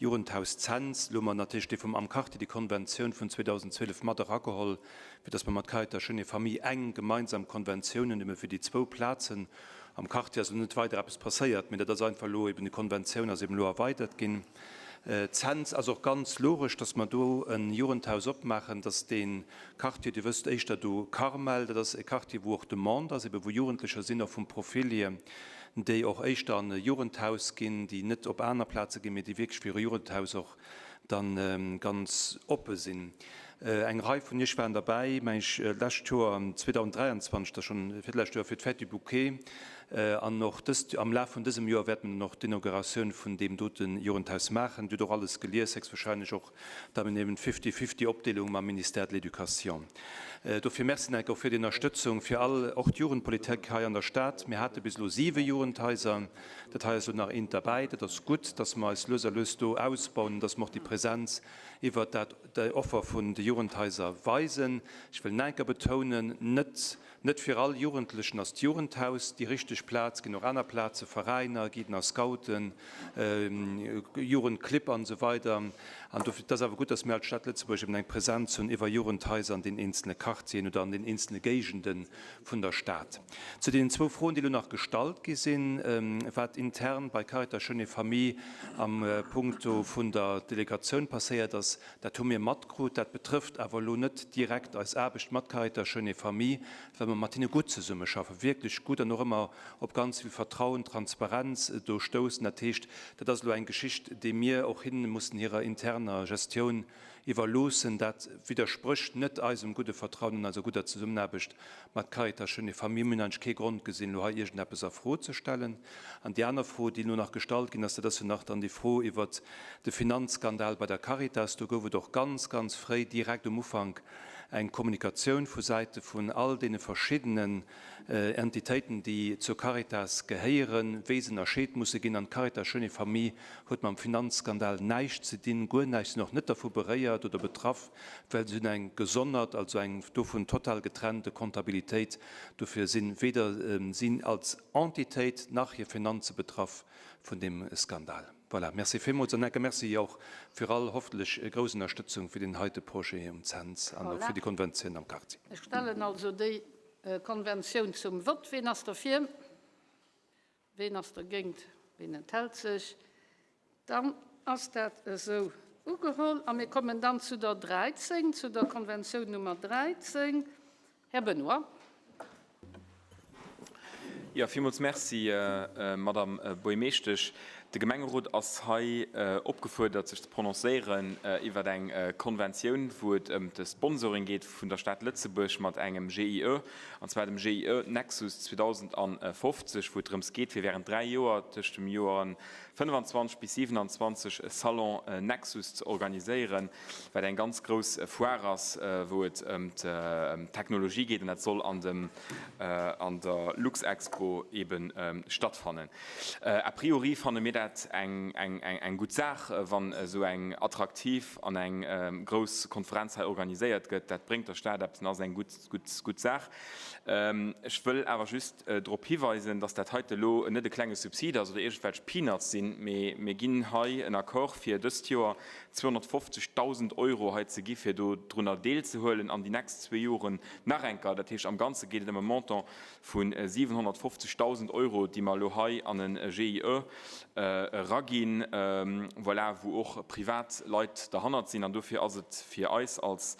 Jugendhaus Cents, elo hu mer natierlech déi vum Am Quartier, déi Konventioun vun 2012 mat erageholl, fir dass mer mat Caritas Jeunes et Familles eng gemeinsam Konventioun hunn, ebe fir déi zwou Plazen am Quartier. Ass elo net weider eppes passéiert, mee dat ass einfach elo eben, déi Konventioun ass eben elo erweidert ginn. Cents ass och ganz logesch, dass mer do e Jugendhaus opmaachen, dass dee Quartier, Dir wësst éischter do Carmel, dat ass e Quartier, wou och Demande ass, ebe wou Jugendlecher sinn, och vum Profil hier, déi och éischter an e Jugendhaus ginn, déi net op aner Plaze ginn, mee déi wierklech fir e Jugendhaus och dann ganz oppe sinn. Eng Rei vun Iech waren derbäi, meng ech, d'lescht Joer, 2023, dat ass schonn virlescht Joer, fir d'Fête du Bouquet. An och dëst, am Laf vun dësem Joer wäerte mer dann och d'Inauguratioun vun deem dote Jugendhaus maachen. Dir hutt och alles gelies, héchstwahrscheinlech och da eben d'Fifty-fifty-Opdeelung mam Ministère de l'Éducation. Dofir Merci nach eng Kéier och fir déi Ënnerstëtzung fir all, och d'Jugendpolitik hei an der Stad. Mir hate bis elo siwe Jugendhaiser. Dat hei ass elo nach eent derbäi. Dat ass gutt, dass mer eis lues a lues do ausbauen an dass mer och déi Präsenz iwwert dat, déi Offer vun de Jugendhaiser weisen. Ech wëll nach eng Kéier betounen, net, net fir all Jugendlechen ass d'Jugendhaus déi richteg Plaz. Et ginn och aner Plaze, Veräiner, Guiden a Scouten, Jugendclibb an esou weider. An dofir, et ass awer gutt, dass mir als Stad Lëtzebuerg eben eng Präsenz hunn iwwer Jugendhaiser an den eenzelne Quartieren oder an den eenzelne Géigende vun der Stad. Zu deenen zwou Froen, déi elo nach gestallt gi sinn, wat intern bei Caritas Jeunes et Familles am Punkto vun der Delegatioun passéiert ass, dat hu mir matkrut. Dat betrëfft awer elo net direkt eis Aarbecht mat Caritas Jeunes et Familles, well mer mat hinne gutt zesummeschaffen, wierklech gutt an och ëmmer op ganz vill Vertrauen, Transparenz do stoussen. Dat heescht, dat ass elo eng Geschicht, déi mir och hinne mussen hirer interner Gestioun iwwerloossen. Dat widdersprécht net eisem gudde Vertrauen an eiser gudder Zesummenaarbecht mat Caritas Jeunes et Familles. Mir hunn eigentlech kee Grond gesinn, elo hei iergendeppes a Fro ze stellen. An déi aner Fro, déi elo nach gestallt ginn ass, dat ass jo nach dann déi Fro iwwert de Finanzskandal bei der Caritas. Do gouf et och ganz, ganz fréi, direkt um Ufank, eng Kommunikatioun vu Säite vun all deene verschiddenen Entitéiten, déi zur Caritas gehéieren, wéi se ënnerscheet musse ginn. An d'Caritas Jeunes et Familles huet mam Finanzskandal näischt ze dinn, guer näischt, sinn och net dervu beréiert oder betraff, well se hunn eng gesonnert, also eng dovun total getrennte Comptabilitéit. Dofir si weder si als Entitéit nach hir Finanze betraff vun deem Skandal. Voilà, merci villmools an enke Merci och fir all hoffentlech grouss Ënnerstëtzung fir deen heite Projet um Cents an och fir déi Konventioun am Quartier.
Ech stellen also déi Konventioun zum Vott. Ween ass derfir? Ween ass dergéint? Ween enthält sech? Dann ass dat esou ugeholl. A mir kommen dann zu der 13, zu der Konventioun Nummer 13. Här Benoy.
Jo, villmools Merci, Madame Buergermeeschtesch. De Gemengerot ass hei opgefuerdert, sech ze prononcéieren iwwer eng Konventioun, wou et ëm de Sponsoring geet vun der Stad Lëtzebuerg mat engem GIE, an zwar dem GIE Nexus 2050, wou et drëms geet, fir während dräi Joer, tëscht dem Joer 25 bis 27, e Salon Nexus ze organiséieren, wat eng ganz grouss Foire ass, wou et ëm d'Technologie geet, an dat soll an dem, an der Luxexpo ebe stattfannen. A priori fanne mir dat eng gutt Saach, wann esou eng attraktiv an eng grouss Konferenz hei organiséiert gëtt. Dat bréngt der Stad eppes an ass eng gutt Saach. Ech wëll awer just drop hiweisen, dass dat heite elo net e klenge Subsid ass oder iergendwelch Peanuts sinn, mee mir ginn hei en Accord fir dëst Joer 250.000 Euro hei ze gi fir do drunner deelzehuelen an déi nächst zwee Joren nach eng Kéier. Dat heescht, am Ganze geet et ëm e Montant vu 750.000 Euro, déi mer elo hei an e GIE eraginn, voilà, wou och privat Leit derhannert sinn. An dofir ass et fir eis als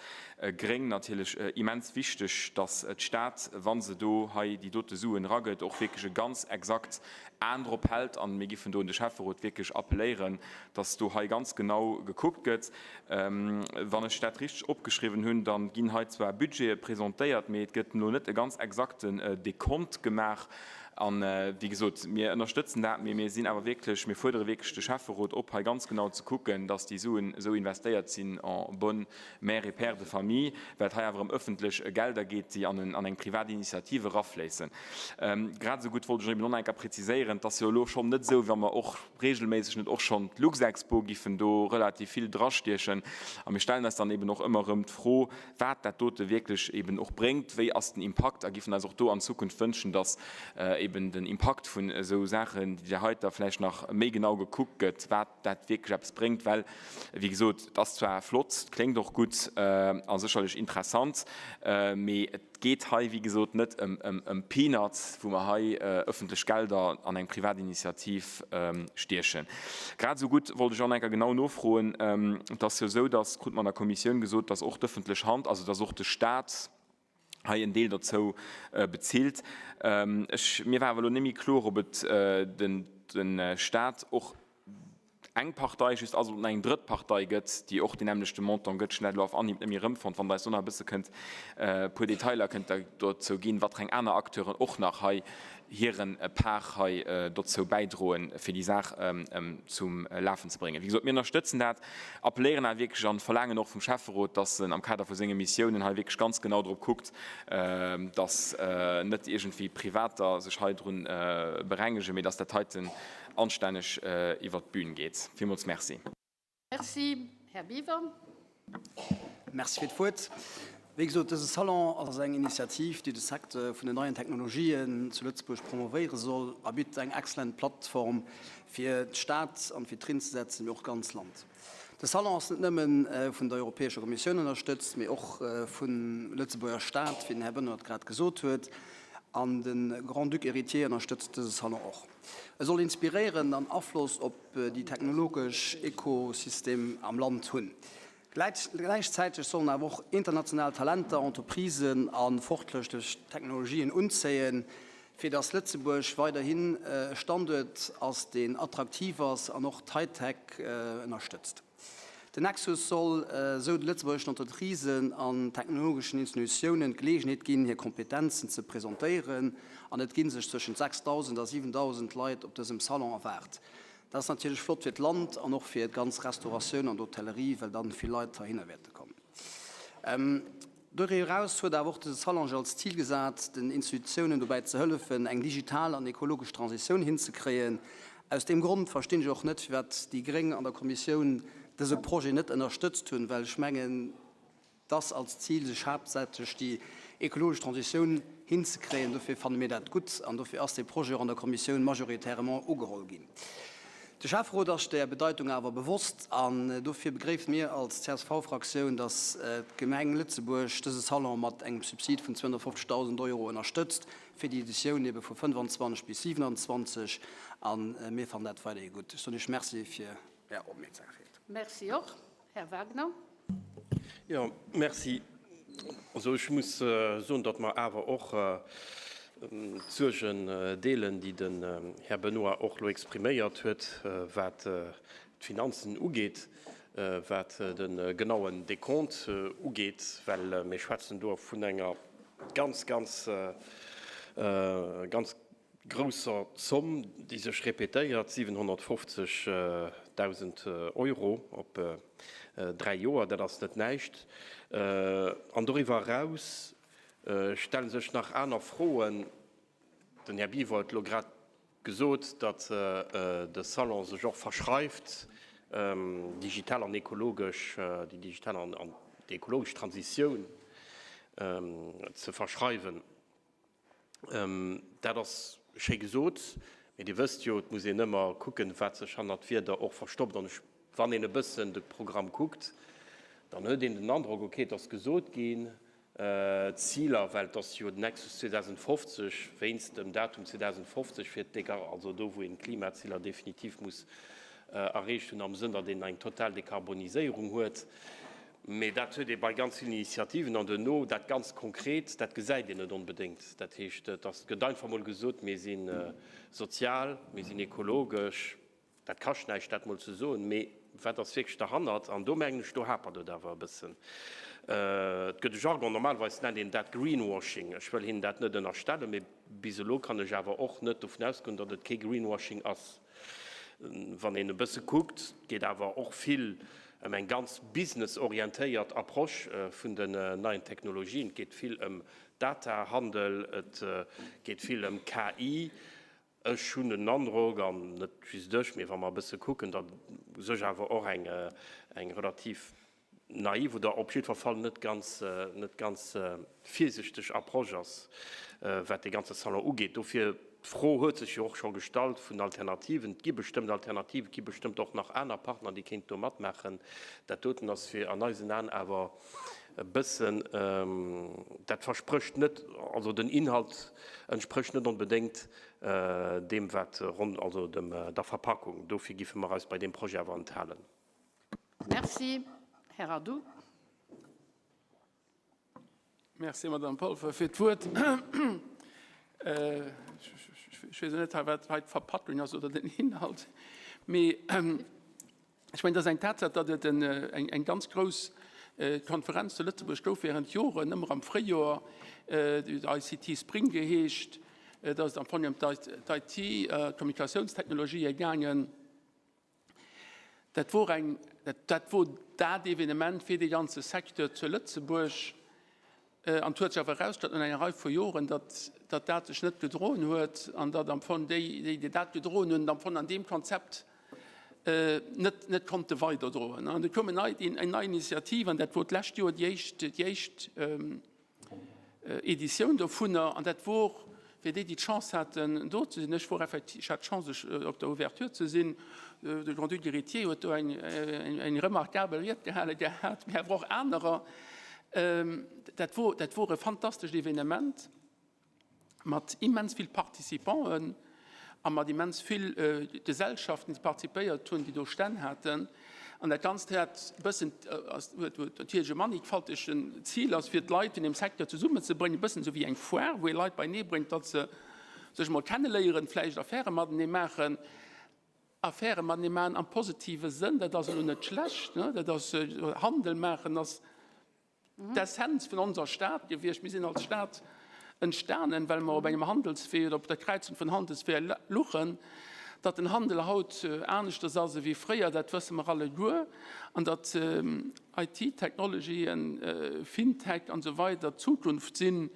Gréng natierlech immens wichteg, dass d'Stad, wa se do hei déi dote Suen eragëtt, och wierklech e ganz exakt Aen drop hält. An mir giffen do un de Schäfferot wierklech appelléieren, dass do hei ganz genau gekuckt gëtt. Wann ech dat richteg opgeschriwwen hunn, da ginn hei zwar Budgete presentéiert, mee et gëtt elo net e ganz exakten Dekont gemaach. A wéi gesot, mir ënnerstëtzen dat, mee mir sinn awer wierklech, mir fuerdere wierklech de Schäfferot op, hei ganz genau ze kucken, dass déi Suen esou investéiert sinn en bonne mère et père de famille, well et hei awer ëm ëffentlech Gelder geet, déi an eng privat Initiative erafléissen. Grad esou gutt wollt ech eben och nach eng Kéier preziséieren, et ass jo elo schonn net esou, wa mer och regelméisseg net och schonn d'Luxexpo giffen do relativ vill drastiechen. A mir stellen eis dann eben och ëmmer erëm d'Fro, wat dat dote wierklech eben och bréngt, wéi ass den Impakt, a giffen eis och do an Zukunft wënschen, dass eben. eben den Impakt vun esou Saachen, déi där heiter, vläicht nach méi genau gekuckt gëtt, wat dat wierklech eppes bréngt. Well, wéi gesot, et ass zwar flott, et kléngt och gutt a sécherlech interessant, mee et geet hei, wéi gesot, net ëm Peanuts, wou mer hei ëffentlech Gelder an eng privat Initiativ stiechen. Grad esou gutt wollt ech och nach eng Kéier genau nofroen, Et ass jo esou, dass, krut mer an der Kommissioun gesot, dass och d'ëffentlech Hand, also dass och de Stat hei en Deel dozou bezilt. Ech, mir war awer elo net méi kloer, ob et de Stat och eng Partei just ass, ob et nach eng drëtt Partei gëtt, déi och deen nämmlechte Montant gëtt. Ech hunn dat elo auf Anhieb net méi erëmfonnt. Wann Der eis do nach e bësse kënnt e puer Detailer kënnt Der dozou ginn, wat fir eng aner Acteuren och nach hei hire Part hei dozou bäidroen, fir déi Saach zum Lafen ze bréngen. Wéi gesot, mir ënnerstëtzen dat, appelléieren awer wierklech an verlaangen och vum Schäfferot, dass en am Kader vu senge Missiounen hei wierklech ganz genau drop kuckt, dass net iergendwéi Privater sech hei drun berengegen, mee dass dat heiten anstänneg iwwert d'Bühn geet. Villmools Merci.
Merci. Här Biwer.
Merci fir d'Wuert. Wéi gesot, dëse Salon ass eng Initiativ, déi de Secteur vun den neien Technologien zu Lëtzebuerg promovéiere soll a bitt eng excellent Plattform, fir d'Stad an d'Vitrinn ze setzen, mee och d'ganz Land. De Salon ass net nëmme vun der Europäescher Kommissioun ënnerstëtzt, mee och vum Lëtzebuerger Staat, wéi den Här Benoy et grad gesot huet, an de Grand-Duc héritier ënnerstëtzt dëse Salon och. E soll inspiréieren an Afloss op déi technologesch Ekosystem am Land hunn. Gläichzäiteg sollen awer och international Talenter, Entreprisen a fortschrëttlech Technologien unzéien, fir datt Lëtzebuerg weiderhin e Standuert ass, deen attraktiv ass an och d'Hightech ënnerstëtzt. Den Nexus soll esou de lëtzebuergeschen Entreprisen an technologeschen Institutiounen d'Geleegenheet ginn, hir Kompetenzen ze presentéieren an et gi sech zwëschent 6.000 a 7.000 Leit op dësem Salon erwaart. Dat ass natierlech flott fir d'Land an och fir d'ganz Restauratioun an d'Hotellerie, well dann vill Leit heihinner wäerte kommen. Doriwwer eraus huet awer och dëse Salon als Zil gesat, den Institutiounen dobäi ze hëllefen, eng digital an ekologesch Transitioun hinzekréien. Aus deem Grond verstinn ech och net, firwat déi gréng an der Kommissioun dëse Projet net ënnerstëtzt hunn, well ech mengen, dass als Zil sech haaptsächlech déi ekologesch Transitioun hinzekréien. Dofir fanne mir dat gutt an dofir ass dee Projet och an der Kommissioun majoritairement ugeholl ginn. De Schäfferot ass sech där Bedeitung awer bewosst an dofir begréift mir als CSV-Fraktioun, datt d'Gemeng Lëtzebuerg dëse Salon mat engem Subsid vun 250.000 Euro ënnerstëtzt fir déi Editioun ebe vu 25 bis 27 a mir fannen dat weiderhi gutt. Ech soen Iech Merci fir Är Opmierksamkeet.
Merci och. Här Wagner.
Jo, merci. Also ech muss soen, datt mer awer och d'Suergen deelen, déi den Här Benoy och elo expriméiert huet, wat d'Finanzen ugeet, wat de genauen Décompte ugeet, well mir schwätzen do vun enger ganz, ganz, ganz grousser Zomm, déi sech répétéiert, 750.000 Euro op 3 Joer, dat ass net näischt. An doriwwer eraus stelle sech nach aner Froen. Den Här Biwer huet elo grad gesot, datt de Salon sech och verschreift, digital an ekologesch, déi digital an déi ekologesch Transitioun ze verschreiwen. Dat ass schéi gesot, mee Dir wësst jo, et muss een ëmmer kucken, wat sech hannert Wierder och verstoppt. An ech, wann een e bëssen de Programm kuckt, dann huet een den Androck, okay, et ass gesot ginn, d'Ziler, well et ass jo den Nexus 2050, wéinst dem Datum 2050 fir d'Dekar-, also do, wou een d'Klimaziler definitiv muss erreecht hunn, am Sënn, datt een eng total Dekarboniséierung huet. Mee dat huet ee bei ganz villen Initiativen an duerno dat ganz Konkret, dat gesäit een net onbedéngt. Dat heescht, et ass, gëtt einfach mol gesot, mir si sozial, mir sinn ekologesch. Dat kascht näischt, dat mol ze soen. Mee wat ass wierklech derhannert? An do mengen ech, do hapert et awer e bëssen. Et gëtt e Jargon, normalerweis nennt een dat Greenwashing. Ech wëll hinnen dat net ënnerstellen, mee bis elo kann ech awer och net dovun ausgoen, datt et kee Greenwashing ass. Wann een e bësse kuckt, et geet awer och vill ëm eng ganz businessorientéiert Approche vun den neien Technologien. Et geet vill ëm Datahandel, et geet vill ëm KI. Ech hunn den Androck, an net just ech, mee wa mer e bësse kucken, datt u sech awer och eng relativ naiv oder op jiddwer Fall net ganz, net ganz virsichteg Approche ass, wat dee ganze Salon ugeet. Dofir. D'Fro huet sech jo och scho gestallt vun Alternativen. Et gi bestëmmt Alternativen, et gi bestëmmt och nach aner Partner, déi kéinten do matmaachen. Dat doten ass fir an eisen Aen awer e bëssen, dat versprécht net, also den Inhalt entsprécht net onbedéngt deem wat ronn, also dem, der Verpackung. Dofir giffe mer eis bei deem Projet awer enthalen.
Merci. Här Addou.
Merci, Madame Polfer, fir d'Wuert. Ech weess net, wat hei d'Verpackung ass oder den Inhalt. Mee ech mengen, et ass eng Tatsaach, datt et eng ganz grouss Konferenz zu Lëtzebuerg gouf während Joren, ëmmer am Fréijoer, déi huet ICT Spring geheescht. Da ass et am Fong ëm d'IT, d'Kommunikatiounstechnologië gaangen. Dat wor eng, dat wor dat Evenement fir dee ganze Secteur zu Lëtzebuerg. An et huet sech awer erausgestallt no enger Rei vu Joren, datt, datt dat sech net gedroen huet an datt am Fong déi, déi dat gedroen hunn, am Fong an deem Konzept net, net konnte weiderdroen. An du koum eng nei, eng nei Initiativ an dat wor d'lescht Joer déi éischt, déi éischt, Editioun dovunner, an dat wor fir déi, déi d'Chance haten do ze sinn, ech wor effektiv, ech hat d'Chance ech op der Ouverture ze sinn, de Grand-Duc Héritier huet do eng eng remarkabel Ried gehale gehat, mee awer och anerer, dat wor dat wor e fantastescht Evenement. mat immens vill Participanten a mat immens vill Gesellschaften, déi participéiert hunn, déi do Stänn haten. An dat Ganzt hat e bëssen, huet natierlech e mannigfaltegen Zil ass, fir d'Leit vun deem Secteur zesummenzebréngen, e bëssen esou wéi eng Foire, wou ee Leit beienee bréngt, datt se sech emol kenneléieren, vläicht Affäre matenee maachen. Affäre matenee maachen am positive Sënn, dat ass elo net schlecht, dat ass Handel maachen ass d'Essenz vun onser Stad gewiescht. Mir sinn als Stad entstanen, well mer op engem Handelswee oder op der Kräizung vun Handelsweeër luchen. Datt den Handel haut aneschters ass ewéi fréier, dat wësse mer alleguer. An datt IT-Technologien, Fintech an esou weider d'Zukunft sinn,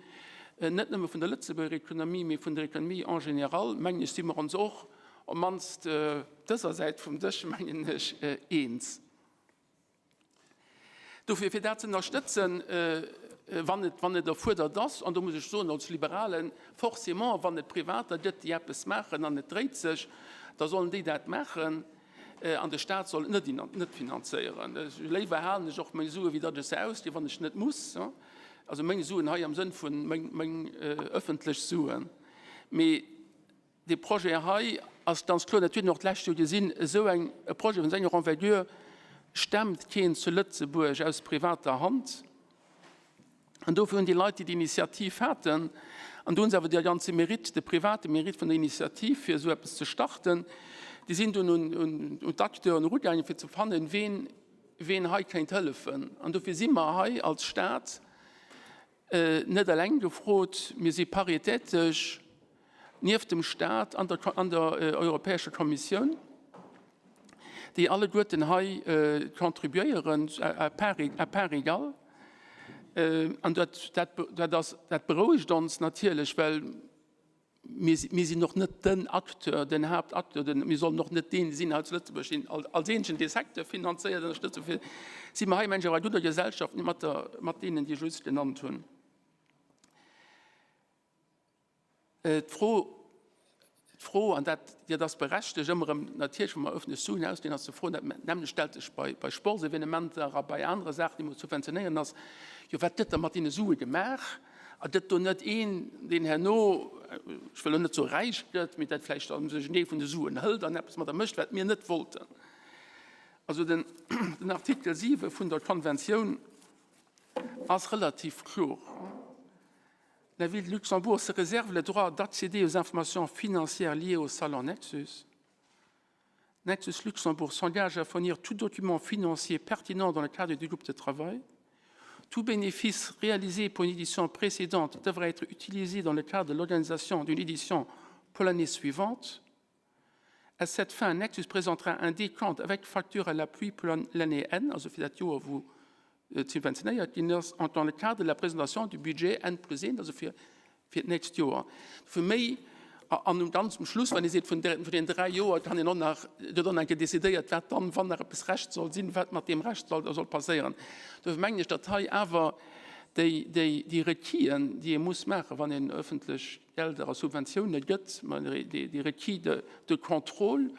net nëmme vun der Lëtzebuerger Economie, mee vun der Economie en général, mengen ech, si mer ons och, op d'mannst dëser Säit vum Dësch, mengen ech, eens. Dofir, fir dat ze ënnerstëtzen, wann et, wann et erfuerdert ass, an do muss ech soen als Liberalen, forcément, wann et Privater gëtt, déi eppes maachen an et dréit sech, da sollen déi dat maachen an de Stat soll et net, net finanzéieren. Léiwer halen ech och meng Sue wéi datt ech se ausginn, wann ech net muss. Also meng Suen hei am Sënn vu meng, meng öffentlech Suen. Mee Dee Projet hei ass ganz kloer, dat huet een och d'lescht Joer gesinn, esou eng, e Projet vun esou enger Envergure stemmt keen zu Lëtzebuerg aus privater Hand. An dofir hunn déi Leit, déi déi Initiativ haten, an do hu se awer de ganze Mérite, de private Mérite vun der Initiativ, fir esou eppes ze starten, déi sinn dunn un, un, un d'Acteuren erugaangen, fir ze fannen, ween, ween hei kéint hëllefen. An dofir si mer hei als Stat net eleng gefrot, mir si paritätesch nieft dem Stat an der, an der Europäescher Kommissioun, déi alleguerten hei contribuéieren à part, à part égale. An dat, dat, dat ass, dat berouegt ons natierlech, well Mir sinn och net den Acteur, den Haaptacteur, den, mir sollen och net deen sinn hei zu Lëtzebuerg, deen als eenzegen dee Secteur finanzéiert, ënnerstëtzt. Dofir si mer hei, mengen ech, awer a gudder Gesellschaft mat der, mat deenen, déi ech just genannt hunn. D'Fro, d'Fro, an dat, dat ass berechtegt, ëmmer erëm natierlech, wa mer öffentlech Suen ausginn, ass d'Fro, dat nämmlecht stellt sech bei, bei Sportsevenementer a bei anere Saachen, déi mer subventionéieren, ass, jo wat gëtt da mat deene Sue gemaach? A gëtt do net een, deen herno, ech wëll elo net soe räich gëtt, mee dat vläicht dann sech en Deel vun de Suen hëlt an eppes mat der mécht, wat mir net wollten? Also den, den Artikel 7 vun der Konventioun ass relativ kloer. La Ville de Luxembourg se réserve le droit d'accéder aux informations financières liées au Salon Nexus. Nexus Luxembourg s'engage à fournir tout document financier pertinent dans le cadre du groupe de travail. Tout bénéfice réalisé pour une édition précédente devra être utilisé dans le cadre de l'organisation d'une édition pour l'année suivante. À cette fin, Nexus présentera un décompte avec facture à l'appui pour l'année N, also fir dat Joer wou subventionéiert ginn ass, en dans le cadre de la présentation du budget N plus 1, also fir fir d'nächst Joer. Dofir méi, an um ganz um Schluss, wann ee seet, vun den 3 Joer kann een och nach, gëtt och nach eng Kéier decidéiert, wat dann, wann nach eppes Rescht soll sinn, wat mat deem Rescht soll, soll passéieren. Dofir mengen ech, datt hei awer Déi, déi, déi Requisen, déi ee muss maachen, wann een öffentlech Gelder a Subventioune gëtt, déi, déi Requis de, de contrôle,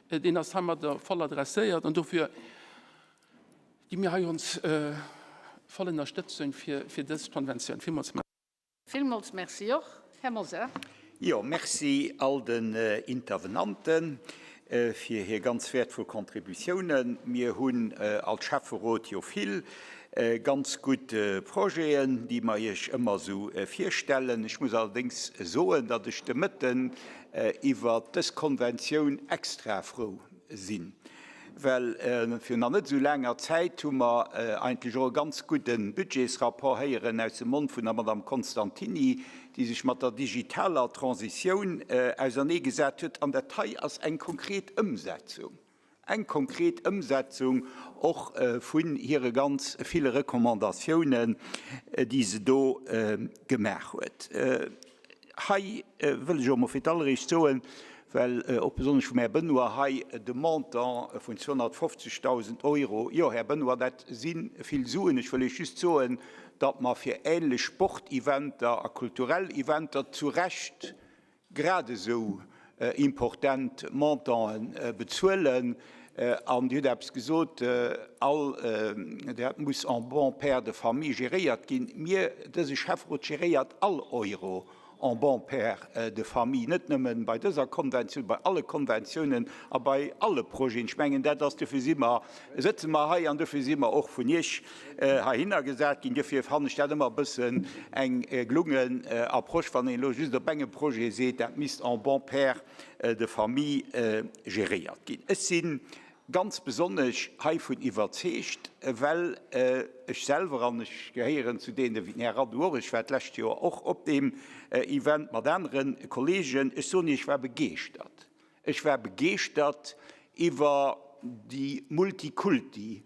deen ass heimadder voll adresséiert. An dofir gi mir hei ons voll Ënnerstëtzung fir, fir dës Konventioun. Villmools Merci.
Villmools Merci och, Här Mosar.
Jo, Merci all den Intervenanten fir hir ganz wäertvoll Contributiounen. Mir hunn als Schäfferot jo vill ganz gutt Projeten, déi mer Iech ëmmer esou virstellen. Ech muss allerdéngs soen, datt ech de Mëtten iwwert dës Konventioun extra frou sinn. Well virun nach net esou laanger Zäit hu mer eigentlech och e ganz gudde Budgetsrapport héieren aus dem Mond vun der Madame Constantini, déi sech mat der digitaler Transitioun auserneegesat huet. An dat hei ass eng konkret Ëmsetzung, eng konkret Ëmsetzung och vun hire ganz ville Recommandatiounen, déi se do gemaach huet. Hei wëll ech och emol fir d'alleréischt soen, well och besonnesch vum Här Benoy hei de Montant vun 250.000 Euro, jo, Här Benoy, dat si vill Suen. Ech wëll Iech just soen, datt mer fir ähnlech Sporteventer a kulturell Eventer zu Recht gradesou important Montanten bezuelen. An Dir hutt eppes gesot, all dat muss en bon père de famille geréiert ginn. Mir, dëse Schäfferot geréiert all Euro en bon père de famille, net nëmme bei dëser Konventioun, bei alle Konventiounen a bei alle Projeten. Ech mengen, dat ass, dofir si mer, sëtze mer hei an dofir si mer och vun Iech heihinner gesat ginn. Dofir fannen ech dat ëmmer e bëssen eng gelungen Approche, wann een elo just op engem Projet seet, dat misst en bon père de famille geréiert ginn. Ech si ganz besonnesch heivun iwwerzeegt, well ech selwer, an ech gehéieren zu deene wéi den Här Radu och, ech war d'lescht Joer och op deem Event mat anere Kollegen, ech soen Iech, ech war begeeschtert. Ech war begeeschtert iwwer déi Multikulti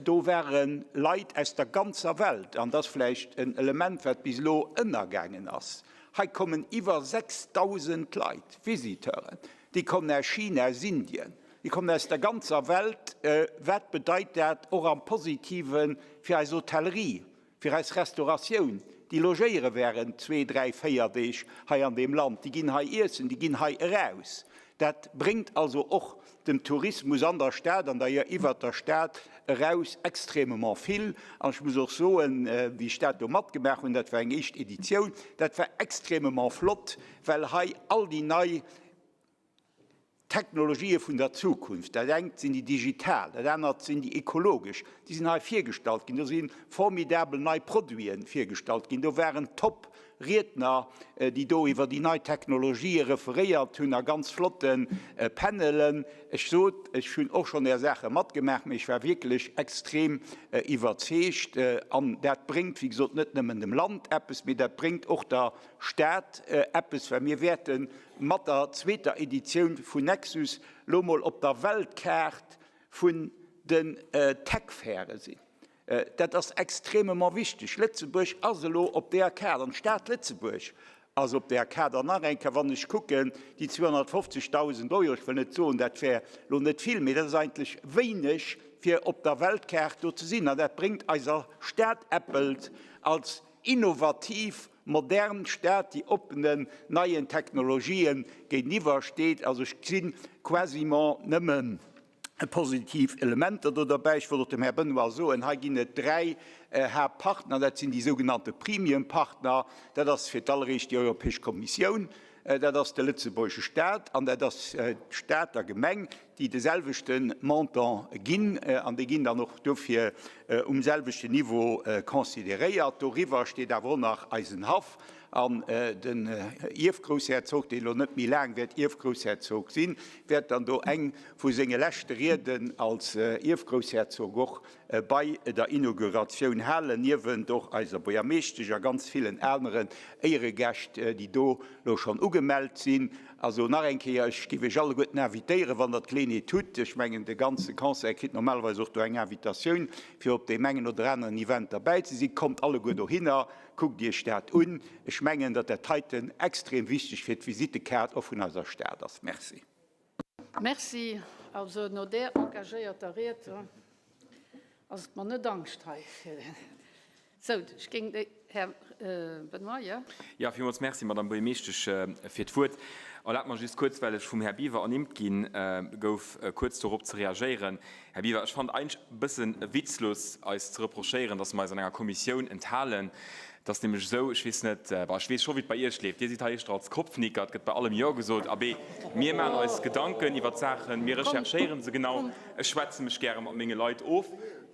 Do ware Leit aus der ganzer Welt, an dat ass vläicht en Element, wat bis elo ënnergaangen ass, hei kommen iwwer 6.000 Leit, Visiteuren, déi kommen aus China, aus Indien, déi kommen aus der ganzer Welt. Wat bedeit dat och am Positive fir eis Hotellerie, fir eis Restauratioun, déi logéiere während zwee, dräi, véier Deeg hei an deem Land, déi ginn hei iessen, déi ginn hei eraus. Dat bréngt also och dem Tourismus an der Stad an d'ailleurs iwwert der Stad eraus extrêmement vill. An ech muss och soen, wéi ech dat do matgemaach hunn, dat war eng éischt Editioun, dat war extrêmement flott, well hei all déi nei Technologië vun der Zukunft, dat engt sinn déi digital, dat anert sinn déi ekologesch, déi sinn hei virgestallt ginn. Do si formidabel nei Produite virgestallt ginn. Do waren Top-Riedner, déi do iwwer déi nei Technologië referéiert hunn a ganz flotte Panelen. Ech sot, ech hunn och schonn där Saache matgemaach, mee ech war wierklech extrem iwwerzeegt. An dat bréngt, wéi gesot, net nëmmen dem Land eppes, mee dat bréngt och der Stad eppes, well mir wäerten mat der zweeter Editioun vun Nexus lo mol op der Weltkaart vun den Tech-Faire sinn. Dat ass extrêmement wichteg. Lëtzebuerg ass elo op där Kaart an d'Stad Lëtzebuerg ass op där Kaart. An nach eng Kéier, wann ech kucken, déi 250.000 Euro, ech wëll net soen, dat wär lo net vill, mee dat ass eigentlech wéineg, fir op der Weltkaart do ze sinn. An dat bréngt eiser Stad eppelt als innovativ, modern Stad, déi oppenen neien Technologien géinteniwwer steet. Also ech gesi quasiment nëmme positiv Elementer do derbäi. Ech wollt och dem Här Benoy soen, hei ginn et dräi Haaptpartner, dat sinn déi sougenannte Premium-Partner. Dat ass fir d'alleréischt déi Europäesch Kommissioun, dat ass de lëtzebuergesche Stat an dat ass d'Stad a Gemeng, déi de selwechte Montant ginn, an déi ginn dann och dofir um selwechten Niveau consideréiert. Doriwwer steet awer och nach eisen Haff an den Ierfgroussherzog, deen elo net méi laang wäert Ierfgroussherzog sinn, wäert dann do eng vu senge leschte Rieden als Ierfgroussherzog och bei der Inauguratioun halen, niewent och eiser Buergermeeschtesch a ganz villen aneren Éieregäscht, déi do lo schonn ugemellt sinn. Also nach eng Kéier, ech géif Iech alleguerten invitéieren, wann Der d'Geleeënheet hutt, ech mengen, de ganze Conseil kritt normalerweis och do eng Invitatioun, fir op deem engen oder aneren Event derbäi ze sinn, kommt alleguer dohinner, kuckt Iech dat un. Ech mengen, datt dat heiten extrem wichteg fir d'Visittekaart och vun eiser Stad ass. Merci.
Merci. Also no där engagéierter Ried ass et mer net Angscht hei. Sou, ech géing de Här Benoy, jo.
Jo, villmools Merci, Madame Buergermeeschtesch, fir d'Wuert. Erlaabt mer just kuerz, well ech vum Här Biwer ernimmt gi gouf, kuerz dorop ze reagéieren. Här Biwer, ech fannen et eigentlech e bësse witzlos, eis ze reprochéieren, dass mer eis an enger Kommissioun enthalen. Et ass nämlech esou, ech weess net, bon, ech weess scho wéi et bei Iech leeft, Dir sidd hei éischter als Kopfnicker, et gëtt bei allem Jo gesot. Abee, mir maachen eis Gedanken iwwer d'Saachen, mir recherchéiere se genau, ech schwätze mech gäre mat menge Leit of.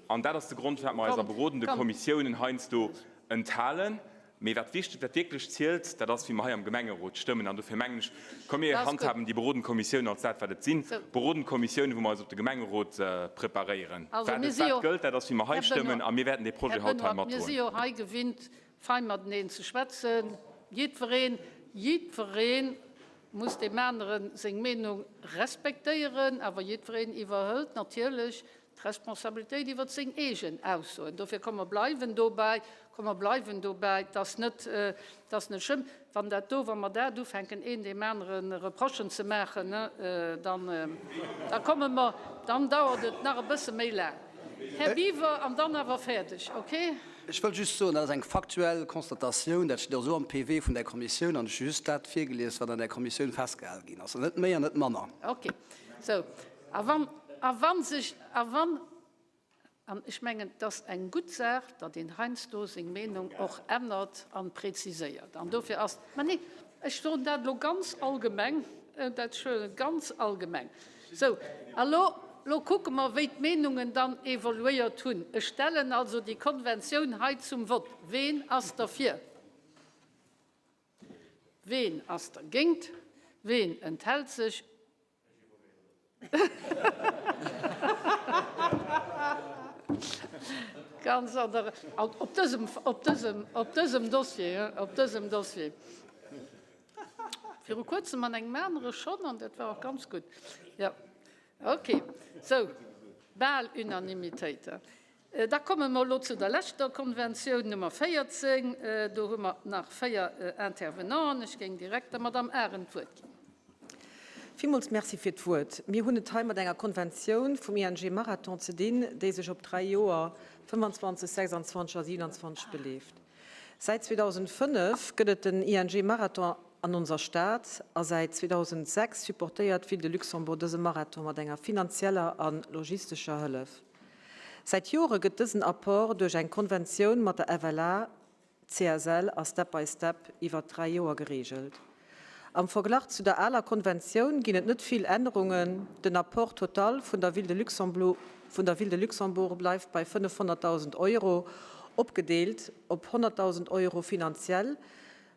An dat ass de Grond, firwat mer eis a berodende Kommissiounen heiansdo enthalen. Mee wat wichteg, wat wierklech zielt, dat ass, wéi mer hei am Gemengerot stëmmen. An dofir mengen ech, komm mir handhaben déi berodend Kommissiounen als dat, wat et sinn, berodend Kommissiounen, wou mer eis op de Gemengerot preparéieren.
Also
Wat
mir si jo,
gëllt, dat ass, wéi mer hei
Här
stëmmen.
Benoy,
A mir wäerten dee
Här
Projet haut hei
Benoy, mir si
matdroen.
jo hei gewinnt, fein mateneen ze schwätzen. Jiddwereen, jiddweree muss deem anere seng Meenung respektéieren, awer jiddwereen iwwerhëlt natierlech d'Responsabilitéit iwwert seng eegen Aussoen. Dofir komm mer bleiwen dobäi, komm mer bleiwen dobäi, et ass net, et ass net schlëmm, wann dat do, wa mer dat ufänken, een deem anere Reprochen ze maachen, dann, da komme mer, dann dauert et nach e bësse méi laang. Här Biwer, an dann awer fäerdeg, okay?
Ech wëll just soen, dat ass eng faktuell Constatatioun, dat steet och esou am PV vun där Kommissioun, an ech hu just dat virgelies, wat an där Kommissioun festgehale ginn ass, an net méi an net manner.
Okay, sou. A wann, a wann sech, a wann, an ech mengen, et ass eng gutt Saach, datt een heiansdo seng Meenung och ännert an präziséiert. An dofir ass, mä nee, ech soen dat elo ganz allgemeng, dat schwören ganz allgemeng. Sou, a lo, lo kucke mer, wéi d'Meenungen dann evoluéiert hunn. Ech stellen also déi Konventioun hei zum Vott. Ween ass derfir? Ween ass dergéint? Ween enthält sech? Ganz an der, op dësem, op dësem, op dësem Dossier, op dësem Dossier. Viru kuerzem an engem anere schonn, an dat war och ganz gutt. Jo, okay. Sou, bal Unanimitéit. Da komme mer elo zu der leschter Konventioun, Nummer 14. Do hu mer nach véier Intervenanten. Ech géing direkt der Madamm Arendt d'Wuert ginn.
Villmools Merci fir d'Wuert. Mir hunn et hei mat enger Konventioun vum ING Marathon ze dinn, déi sech op dräi Joer, 25, 26 a 27, beleeft. Säit 2005 gëtt et den ING Marathon an onser Stad a säit 2006 supportéiert d'Ville de Luxembourg dëse Marathon mat enger finanzieller a logistescher Hëllef. Säit Jore gëtt dësen Apport duerch eng Konventioun mat der FLA, CSL a Step by Step iwwert 3 Joer gereegelt. Am Verglach zu der aler Konventioun ginn et net vill Ännerungen, den Apport total vun der Ville de Luxembourg vun der Ville de Luxembourg bleift bei 500.000 Euro, opgedeelt op 100.000 Euro finanziell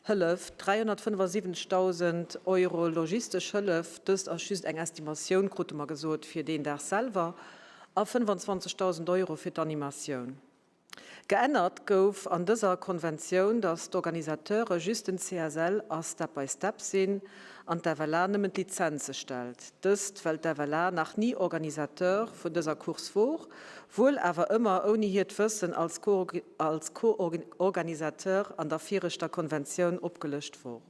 Hëllef, 375.000 Euro logistesch Hëllef, dëst ass just eng Estimatioun, krute mer gesot, fir deen Dag selwer, a 25.000 Euro fir d'Animatioun. Geännert gouf an dëser Konventioun, datt d'Organisateure just den CSL a Step by Step sinn an d'FLA nëmmen d'Lizenze stellt. Dëst well d'FLA nach ni Organisateur vun dëser Course wor, wuel awer ëmmer ouni hiert Wëssen als als Co-Organisateur an der viregter Konventioun opgelëscht wor.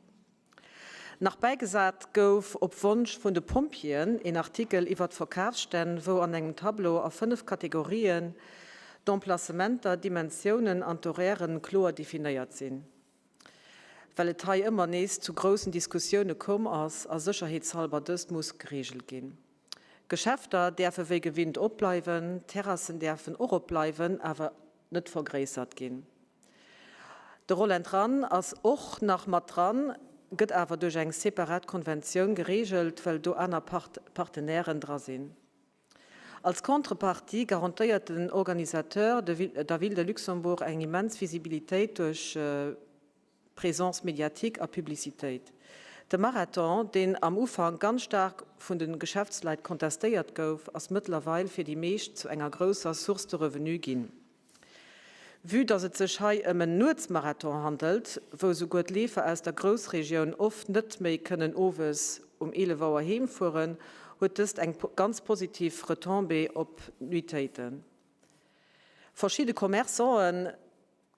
Nach bäigesat gouf op Wonsch vun de Pompjeeën een Artikel iwwer d'Verkafsstänn, wou an engem Tableau a 5 Kategorien d'Emplacementer, d'Dimensiounen an d'Horairen kloer definéiert sinn. Well et hei ëmmer nees zu groussen Diskussioune koum ass a sécherheetshalber dëst muss gereegelt ginn. D'Geschäfter däerfe wéi gewinnt opbleiwen, d'Terrassen däerfen och opbleiwen, awer net vergréissert ginn. De Roll and Run ass och nach mat dran, gëtt awer duerch eng separat Konventioun gereegelt, well do aner Partenairen dra sinn. Als Contrepartie garantéiert den Organisateur der Ville de Luxembourg eng immens Visibilitéit duerch Présence médiatique a Publicitéit. De Marathon, deen am Ufank ganz staark vun de Geschäftsleit kontestéiert gouf, ass mëttlerweil fir déi meescht zu enger grousser Source de revenu ginn. Vue dass et sech hei ëm en Nuetsmarathon handelt, wou souguer d'Leefer aus der Groussregioun oft net méi kënnen owes um 11 Auer heem fueren, huet dëst eng ganz positiv Retombée op d'Nuitéiten. Verschidde Commerçanten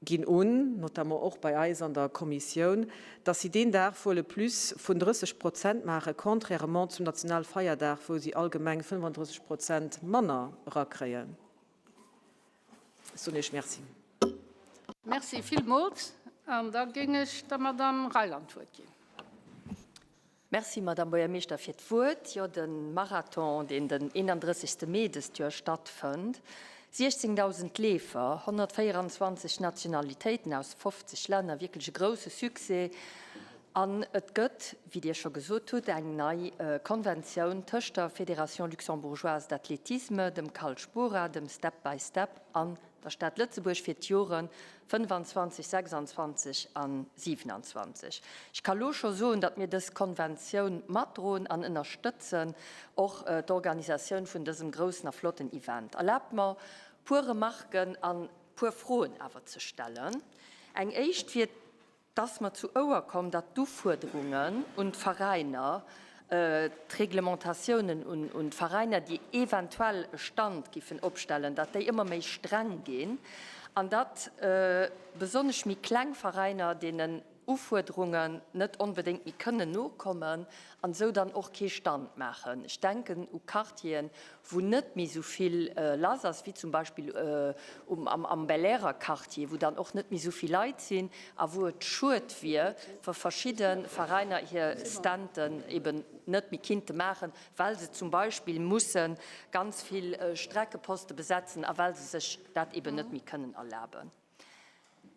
ginn un, notamment och bei eis an der Kommissioun, dass si deen Dag wuel e Plus vun 30 Prozent maachen, contrairement zum Nationalfeierdag, wou si allgemeng 35 Prozent manner erakréien. Ech soen Iech Merci.
Merci villmools. An da géing ech der Madamm Reyland d'Wuert ginn.
Merci, Madamm Buergermeeschter, fir d'Wuert. Jo, de Marathon, deen den 31. Mee dëst Joer stattfënnt, 16.000 Leefer, 124 Nationalitéiten aus 50 Länner, wierklech e grousse Succès. An et gëtt, wéi Dir scho gesot hutt, eng nei Konventioun tëscht der Fédération luxembourgeoise d'athlétisme, dem Cal Spora, dem Step by Step an der Stad Lëtzebuerg fir d'Jore 25, 26 a 27. Ech ka lo scho soen, datt mir dës Konventioun matdroen an ënnerstëtzen, och d'Organisatioun vun dësem groussen a flotten Event. Erlaabt mer, puer Remarken a puer Froen awer ze stellen. Eng éischt wier, 't ass mer zu Ouer komm, datt d'Ufuerderungen un d'Veräiner, d'Reglementatiounen un d'Veräiner, déi eventuell e Stand giffen opstellen, datt déi ëmmer méi streng ginn an datt besonnesch méi kleng Veräiner deenen Ufuerderungen net onbedéngt méi kënnen nokommen an esou dann och kee Stand maachen. Ech denken u Quartieren, wou net méi esou vill lass ass, wéi zum Beispill um am Belair Quartier, wou dann och net méi esou vill Leit sinn a wou et schued wier, wa verschidde Veräiner hir Standen eben net méi kinnte maachen, well se zum Beispill musse ganz vill Streckeposte besetzen a well se sech dat eben net méi kënnen erlaben.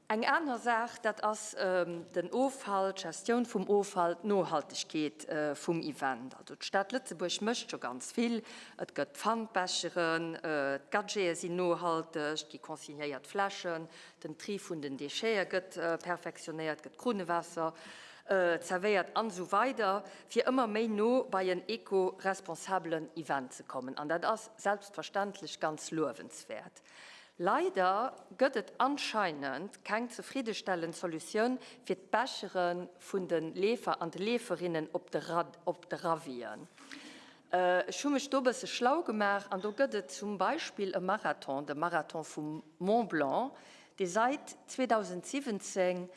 Eng aner Saach, dat ass den Offall, d'Gestioun vum Offall, d'Nohaltegkeet vum Event. Also d'Stad Lëtzebuerg mécht scho ganz vill. Et gëtt Pfandbecheren, d'Gadgete sinn nohalteg, et gi consignéiert Fläschen, den Tri vun den Déchete gëtt perfektionéiert, gëtt Krunnewaasser zerwéiert an esou weider, fir ëmmer méi no bei en eco-responsabelen Event ze kommen. An dat ass selbstverständlech ganz luewenswäert. Leider gëtt et anscheinend keng zefriddestellend Solutioun fir d'Bechere vun de Leefer an de Leeferinnen op de Ravien. Ech hu mech do e bësse schlau gemaach an do gëtt et zum Beispill e Marathon, de Marathon vum Mont Blanc, dee sait 2017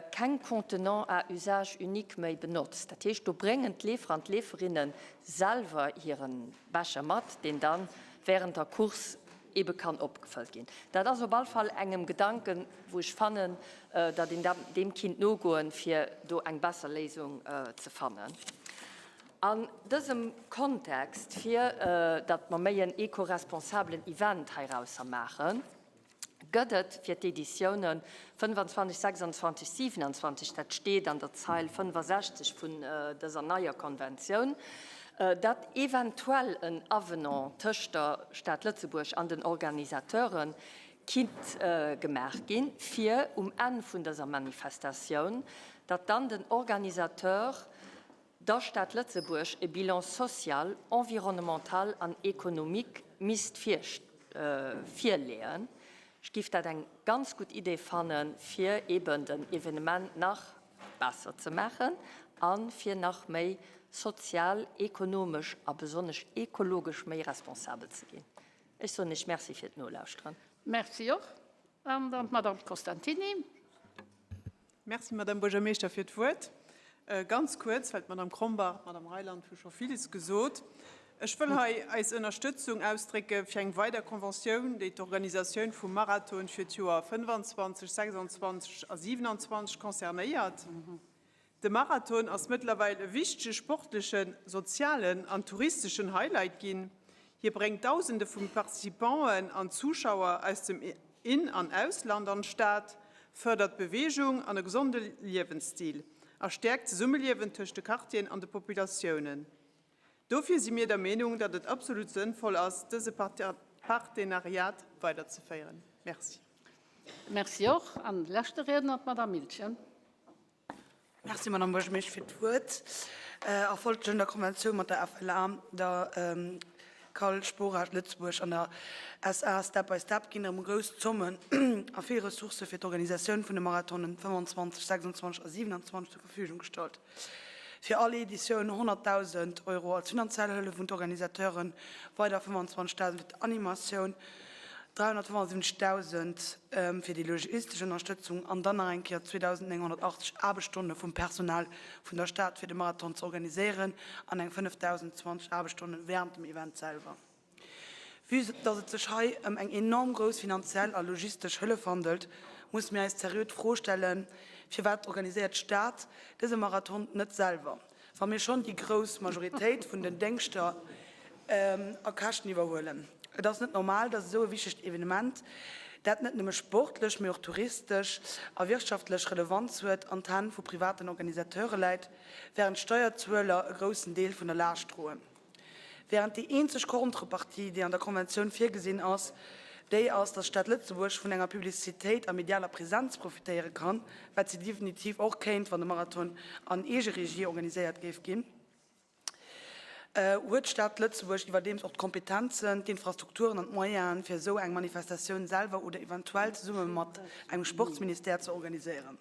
keng Contenants à usage unique méi benotzt. Dat heescht, do bréngen d'Leefer an d'Leeferinne selwer hire Becher mat, deen dann während der Course ebe kann opgefëllt ginn. Dat ass op all Fall engem Gedanken, wou ech fannen, datt een deem kinnt nogoen, fir do eng besser Léisung ze fannen. An dësem Kontext, fir datt mer méi en eco-responsablen Event heirausser maachen, gëtt et fir d'Editiounen 25, 26, 27, dat steet an der Zeil 65 vun dëser neier Konventioun, datt eventuell en Avenant tëscht der Stad Lëtzebuerg an den Organisateure kinnt gemaach ginn, fir um Enn vun dëser Manifestatioun, datt dann den Organisateur der Stad Lëtzebuerg e Bilan social, environnemental an économique misst virleeën. Ech géif dat eng ganz gutt Idee fannen, fir eben den Evenement nach besser ze maachen a fir nach méi sozial, ekonomesch a besonnesch ekologesch méi responsabel ze ginn. Ech soen Iech Merci fir d'Nolauschteren.
Merci och. An dann d'Madame Costantini.
Merci, Madame Buergermeeschter, fir d'Wuert. Ganz kuerz, well d'Madame Krombach, d'Madame Reyland hu scho villes gesot. Ech wëll hei eis Ënnerstëtzung ausdrécke fir eng weider Conventioun, déi d'Organisatioun vum Marathon fir d'Joer 25, 26 a 27 concernéiert. De Marathon ass mëttlerweil e wichtege sportlechen, sozialen an touristeschen Highlight ginn. Hie bréngt Dausende vu Participanten an Zuschauer aus dem In an Ausland an d'Stad, fërdert Beweegung an e gesonde Liewensstil a stäerkt d'Zesummeliewen tëscht de Quartieren an de Populatiounen. Dofir si mir der Meenung, datt et absolut sënnvoll ass, dëse Partenariat weiderzeféieren. Merci.
Merci och. An leschte Riedner, d'Madame Miltgen.
Merci, Madame Buergermeeschter, fir d'Wuert. A folgender Konventioun mat der FLA, der Cal Sporage Lëtzebuerg an der SA Step by Step ginn erëm grouss Zommen a vill Ressourcë fir d'Organisatioun vun de Marathonen 25, 26 a 27 zur Verfügung gestallt. Fir all Editioun 100.000 Euro als finanziell Hëllef un d'Organisateuren, weider 25.000 fir d'Animatioun, 375.000 fir déi logistesch Ënnerstëtzung an dann nach eng Kéier 2.980 Aarbechtsstonne vum Personal vun der Stad fir de Marathon ze organiséieren an eng 5.020 Aarbechtsstonne wärend dem Event selwer. Vue datt et sech hei ëm eng enorm grouss finanziell a logistesch Hëllef handelt, Musse mir eis seriö d'Fro stellen, Firwat organiséiert d'Stad dëse Marathon net selwer, wa mir schonn déi grouss Majoritéit vun den Déngschter a Käschten iwwerhuelen? Et ass net normal, datt esou e wichtegt Evenement, dat net nëmme sportlech, mee och touristesch a wirtschaftlech Relevanz huet, an d'Hänn vu privaten Organisateure läit, wärend d'Steierzueler e groussen Deel vun der Laascht droen. Während déi eenzeg Contrepartie, déi an der Konventioun virgesinn ass, déi ass, datt d'Stad Lëtzebuerg vun enger Publicitéit a medialer Presenz profitéiere kann, wat si definitiv och kéint, wann de Marathon an Eegeregie organiséiert géif ginn, huet d'Stad Lëtzebuerg iwwerdeems och d'Kompetenzen, d'Infrastrukturen an d'Moyenen, fir esou eng Manifestatioun selwer oder eventuell zesumme mat engem Sportsministère ze organiséieren.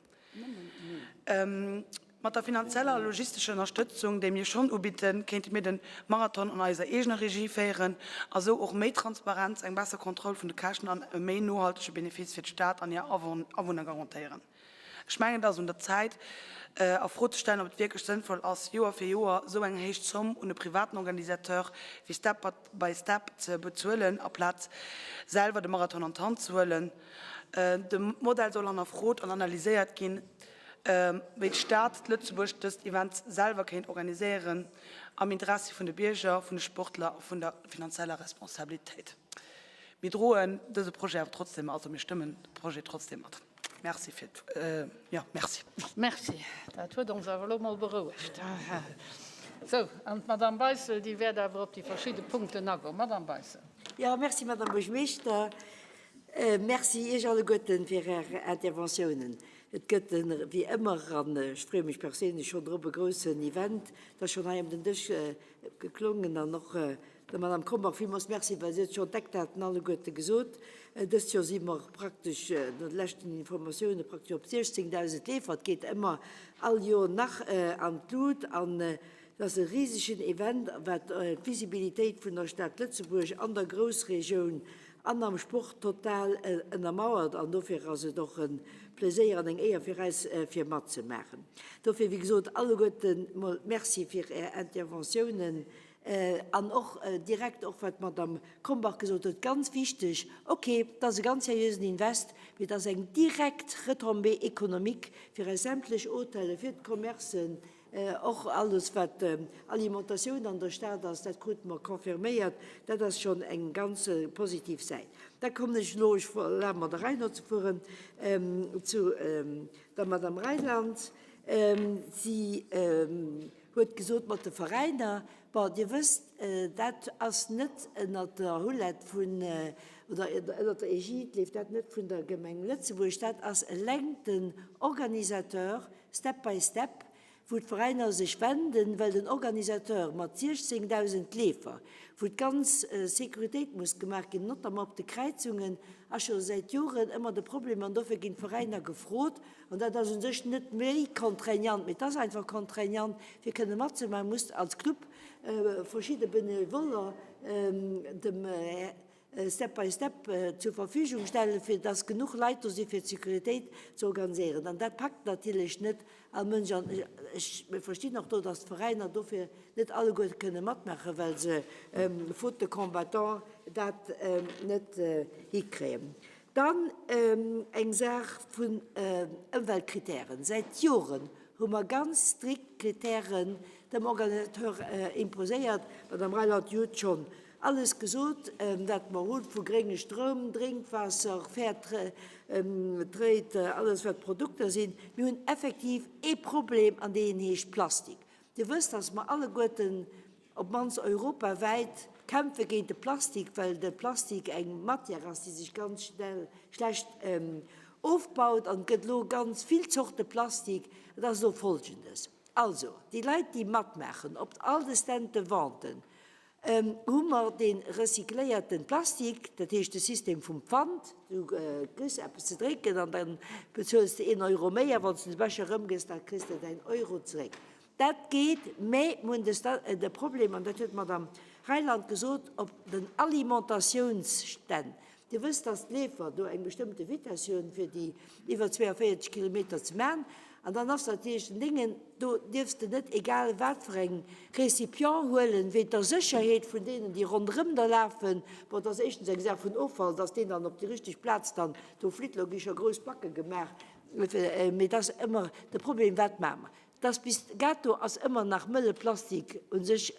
Mat der finanzieller a logistescher Ënnerstëtzung, déi mir schonn ubidden, kéinte mir de Marathon an eiser eegener Regie féieren a sou och méi Transparenz, eng besser Kontroll vun de Käschten an e méi nohaltege Benefice fir d'Stad an hir Awunner garantéieren. Ech mengen, et ass un der Zäit, a Fro ze stellen, ob et wierklech sënnvoll ass, Joer fir Joer esou eng héich Zomm un e privaten Organisateur wéi Step by Step ze bezuelen, aplaz selwer de Marathon an d'Hand ze huelen. De Modell soll hannerfrot an analyséiert ginn, wéi d'Stad Lëtzebuerg dëst Event selwer kéint organiséieren, am Interessi vun de Bierger, vun de Sportler a vun der finanzieller Responsabilitéit. Mir droen dëse Projet awer trotzdem, also mir stëmmen de Projet trotzdem mat. Merci fir d', jo, merci.
Merci. Dat huet ons awer elo mol berouegt. Sou, an d'Madame Beissel, déi wäert awer op déi verschidde Punkten agoen. Madame Beissel.
Jo, merci, Madame Buergermeeschter. Merci Iech alleguerten fir Är Interventiounen. Et gëtt en, wéi ëmmer, an ech freeë mech perséinlech schonn drop, e groussen Event. Et ass schonn hei ëm den Dësch geklongen an och der Madame Krombach villmools Merci, well si huet schonn d'Eckdaten alleguerte gesot. Dëst Joer si mer praktesch, no de leschten Informatioune praktesch op 16.000 Leefer. Et geet ëmmer all Joer nach an d'Lut an et ass e risegen Event, wat d'Visibilitéit vun der Stad Lëtzebuerg an der Groussregioun an am Sport total ënnermauert an dofir ass et och e Pleséier an eng Éier fir eis fir matzemaachen. Dofir, wéi gesot, alleguerten mol Merci fir Är Interventiounen an och direkt och wat d'Madame Krombach gesot huet, ganz wichteg, ok, et ass e ganz seriösen Invest, mee et ass eng direkt Retombée économique fir eis sämtlech Hotellen, fir d'Commercen, Och alles wat Alimentatioun an der Stad ass, dat krute mer confirméiert. Dat ass schonn eng ganz positiv Säit. Da kommen ech elo, ech erlabe mer der Rei no ze fueren, zu der Madame Reyland. Si huet gesot mat de Veräiner, bon, Dir wësst, dat ass net ënnert der Houlette vun, oder ënnert der Egide leeft dat net vun der Gemeng Lëtzebuerg, dat ass eleng den Organisateur, Step by Step, wou d'Veräiner sech wenden, well den Organisateur mat 16.000 Leefer, wou d'ganz Sécuritéit muss gemaach ginn, notamment op de Kräizungen, ass scho säit Joren ëmmer de Problem an dofir ginn d'Veräiner gefrot, an dat ass u sech net méi contraignant, mee et ass einfach contraignant, fir kënne matzemaachen, muss als Club verschidde Benevoller dem Step by Step zur Verfügung stellen, fir dass genuch Leit do si fir d'Sécuritéit ze organiséieren. An dat packt natierlech net all Mënsch. An ech, mir verstinn och do, dass d'Veräiner dofir net alleguer kënne matmaachen, well se faute de combattants dat net hikréien. Dann eng Saach vun Ëmweltkritären. Säit Joren hu mer ganz strikt Kritären dem Organisateur imposéiert. D'Madame Reyland, Dir hutt schonn Alles gesot, wat mer hunn, vu grénge Stroum, Drénkwaasser, Fair Trade, alles wat Produkter sinn. Mir hunn effektiv ee Problem an deen heescht Plastik. Dir wësst, dass mer alleguerten, op d'mannst europawäit, kämpfe géint de Plastik, well de Plastik eng Matière ass, déi sech ganz schnell schlecht ofbaut. An et gëtt elo ganz vill Zorte Plastik. Et ass elo Folgendes, Also, déi Leit, déi matmaachen op all de Stand de venten, Hu mer dee recycléierten Plastik, dat heescht de System vum Pfand, du kriss eppes ze drénken an da bezuels de een Euro méi a wann s de de Becher erëmgëss, da kriss de däin Euro zeréck. Dat geet, mä mir hunn de Problem, an dat huet d'Madame Reyland gesot, op den Alimentatiounsstänn. Dir wësst, dass d'Leefer do eng bestëmmte Vitess hunn, fir déi iwwer 42 Kilometer ze maachen. An dann ass natierlech den Déngen, do dierfs de net egal wat fir eng Récipient huelen, wéint der Sécherheet vun deenen, déi ronderëm der lafen. Bon, dat ass éischtens eng Saach vun Offall, dass deen dann op déi richteg Plaz dann do flitt. Elo gi scho grouss Backe gemaach, mee et ass ëmmer de Problem, wat maache mer? Dass bis dato ass ëmmer nach mëlle Plastik u sech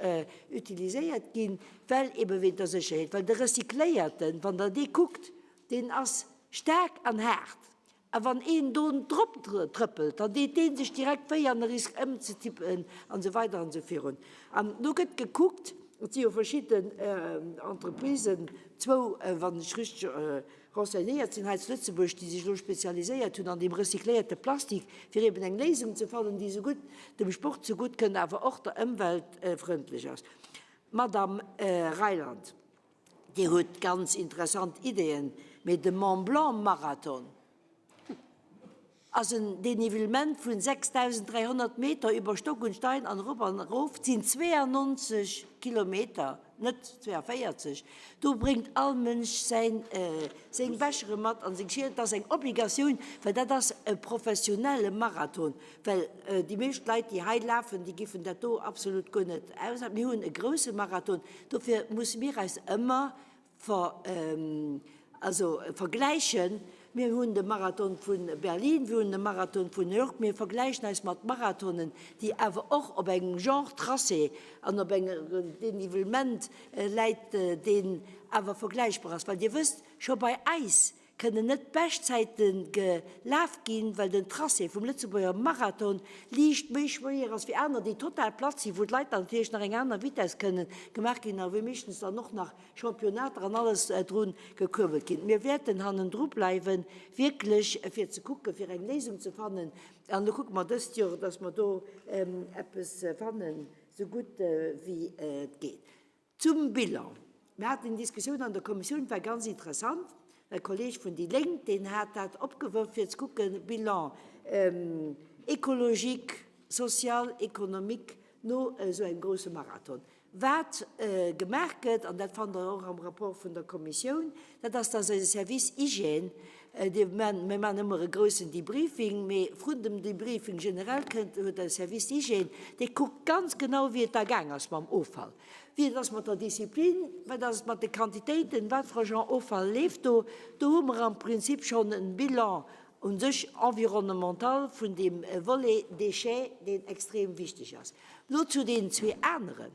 utiliséiert ginn, well ebe wéint der Sécherheet, well de recycléierten, wann Der dee kuckt, deen ass staark an haart. A wann een do drop trëppelt, dann deet dee sech direkt wéi an e Risk ëmzetippen an esou weider an esou virun. An do gëtt gekuckt, et si jo verschidden Entreprisen, zwou, wann ech richteg renseignéiert sinn, hei zu Lëtzebuerg, déi sech elo spezialiséiert hunn an deem recycléierte Plastik, fir eben eng Léisung ze fannen, déi sougutt dem Sport zegutt kënnt, awer och der Ëmwelt frëndlech ass. Madame Reyland. Dir hutt ganz interessant Ideeën, mee de Mont Blanc Marathon ass en Dénivelement vun 6.300 Meter über Stock und Stein an erop an erof, et sinn 92 Kilometer, net 42. Do bréngt all Mënsch säin, seng Bechere mat an seng Schielen. Et ass eng Obligatioun, well dat ass e professionelle Marathon, well déi meescht Leit, déi hei lafen, déi giffen dat do absolut guer net aushalen. Mir hunn e grousse Marathon. Dofir musse mir eis ëmmer ver, also vergläichen. Mir hunn de Marathon vu Berlin, mir hunn de Marathon vun New York. Mir vergläichen eis mat Marathonen, déi awer och op engem Genre Tracé an op engem Dénivelement läit, deen awer vergläichbar ass. Well Dir wësst, scho bei eis kënnen net Beschtzäite gelaf ginn, well den Tracé vum Lëtzebuerger Marathon liicht méi schwéier ass wéi aner, déi total platt sinn, wou d'Leit dann natierlech nach eng aner Vitess kënnen gemaach ginn a wou meeschtens dann och nach Championnater an alles drun gekuerbelt ginn. Mir wäerten hannendru bleiwen, wierklech fir ze kucken, fir eng Léisung ze fannen. An do kucke mer dëst Joer, dass mer do eppes fannen, esou gutt wéi et geet. Zum Bilan. Mir haten eng Diskussioun an der Kommissioun, war ganz interessant. E Kolleg vun déi Lénk, deen hat dat opgeworf, fir ze kucken, Bilan écologique, social, économique no esou engem grouse Marathon. Wat gemaach gëtt, an dat fannt Der och am Rapport vun der Kommissioun, dat ass, dass eise Service Hygiène, dee, mir maachen ëmmer e groussen Debriefing, mee vrun dem Debriefing generell kënnt, huet eise Service Hygiène, dee kuckt ganz genau, wéi et da gaang ass mam Offall. Wéi et ass mat der Disziplin, wat ass et mat de Quantitéiten, wat fir e Genre Offall leeft do. Do hu mer am Prinzip schonn e Bilan u sech environnemental vun deem Volet Déchets, deen extrem wichteg ass. Elo zu deenen zwee aneren,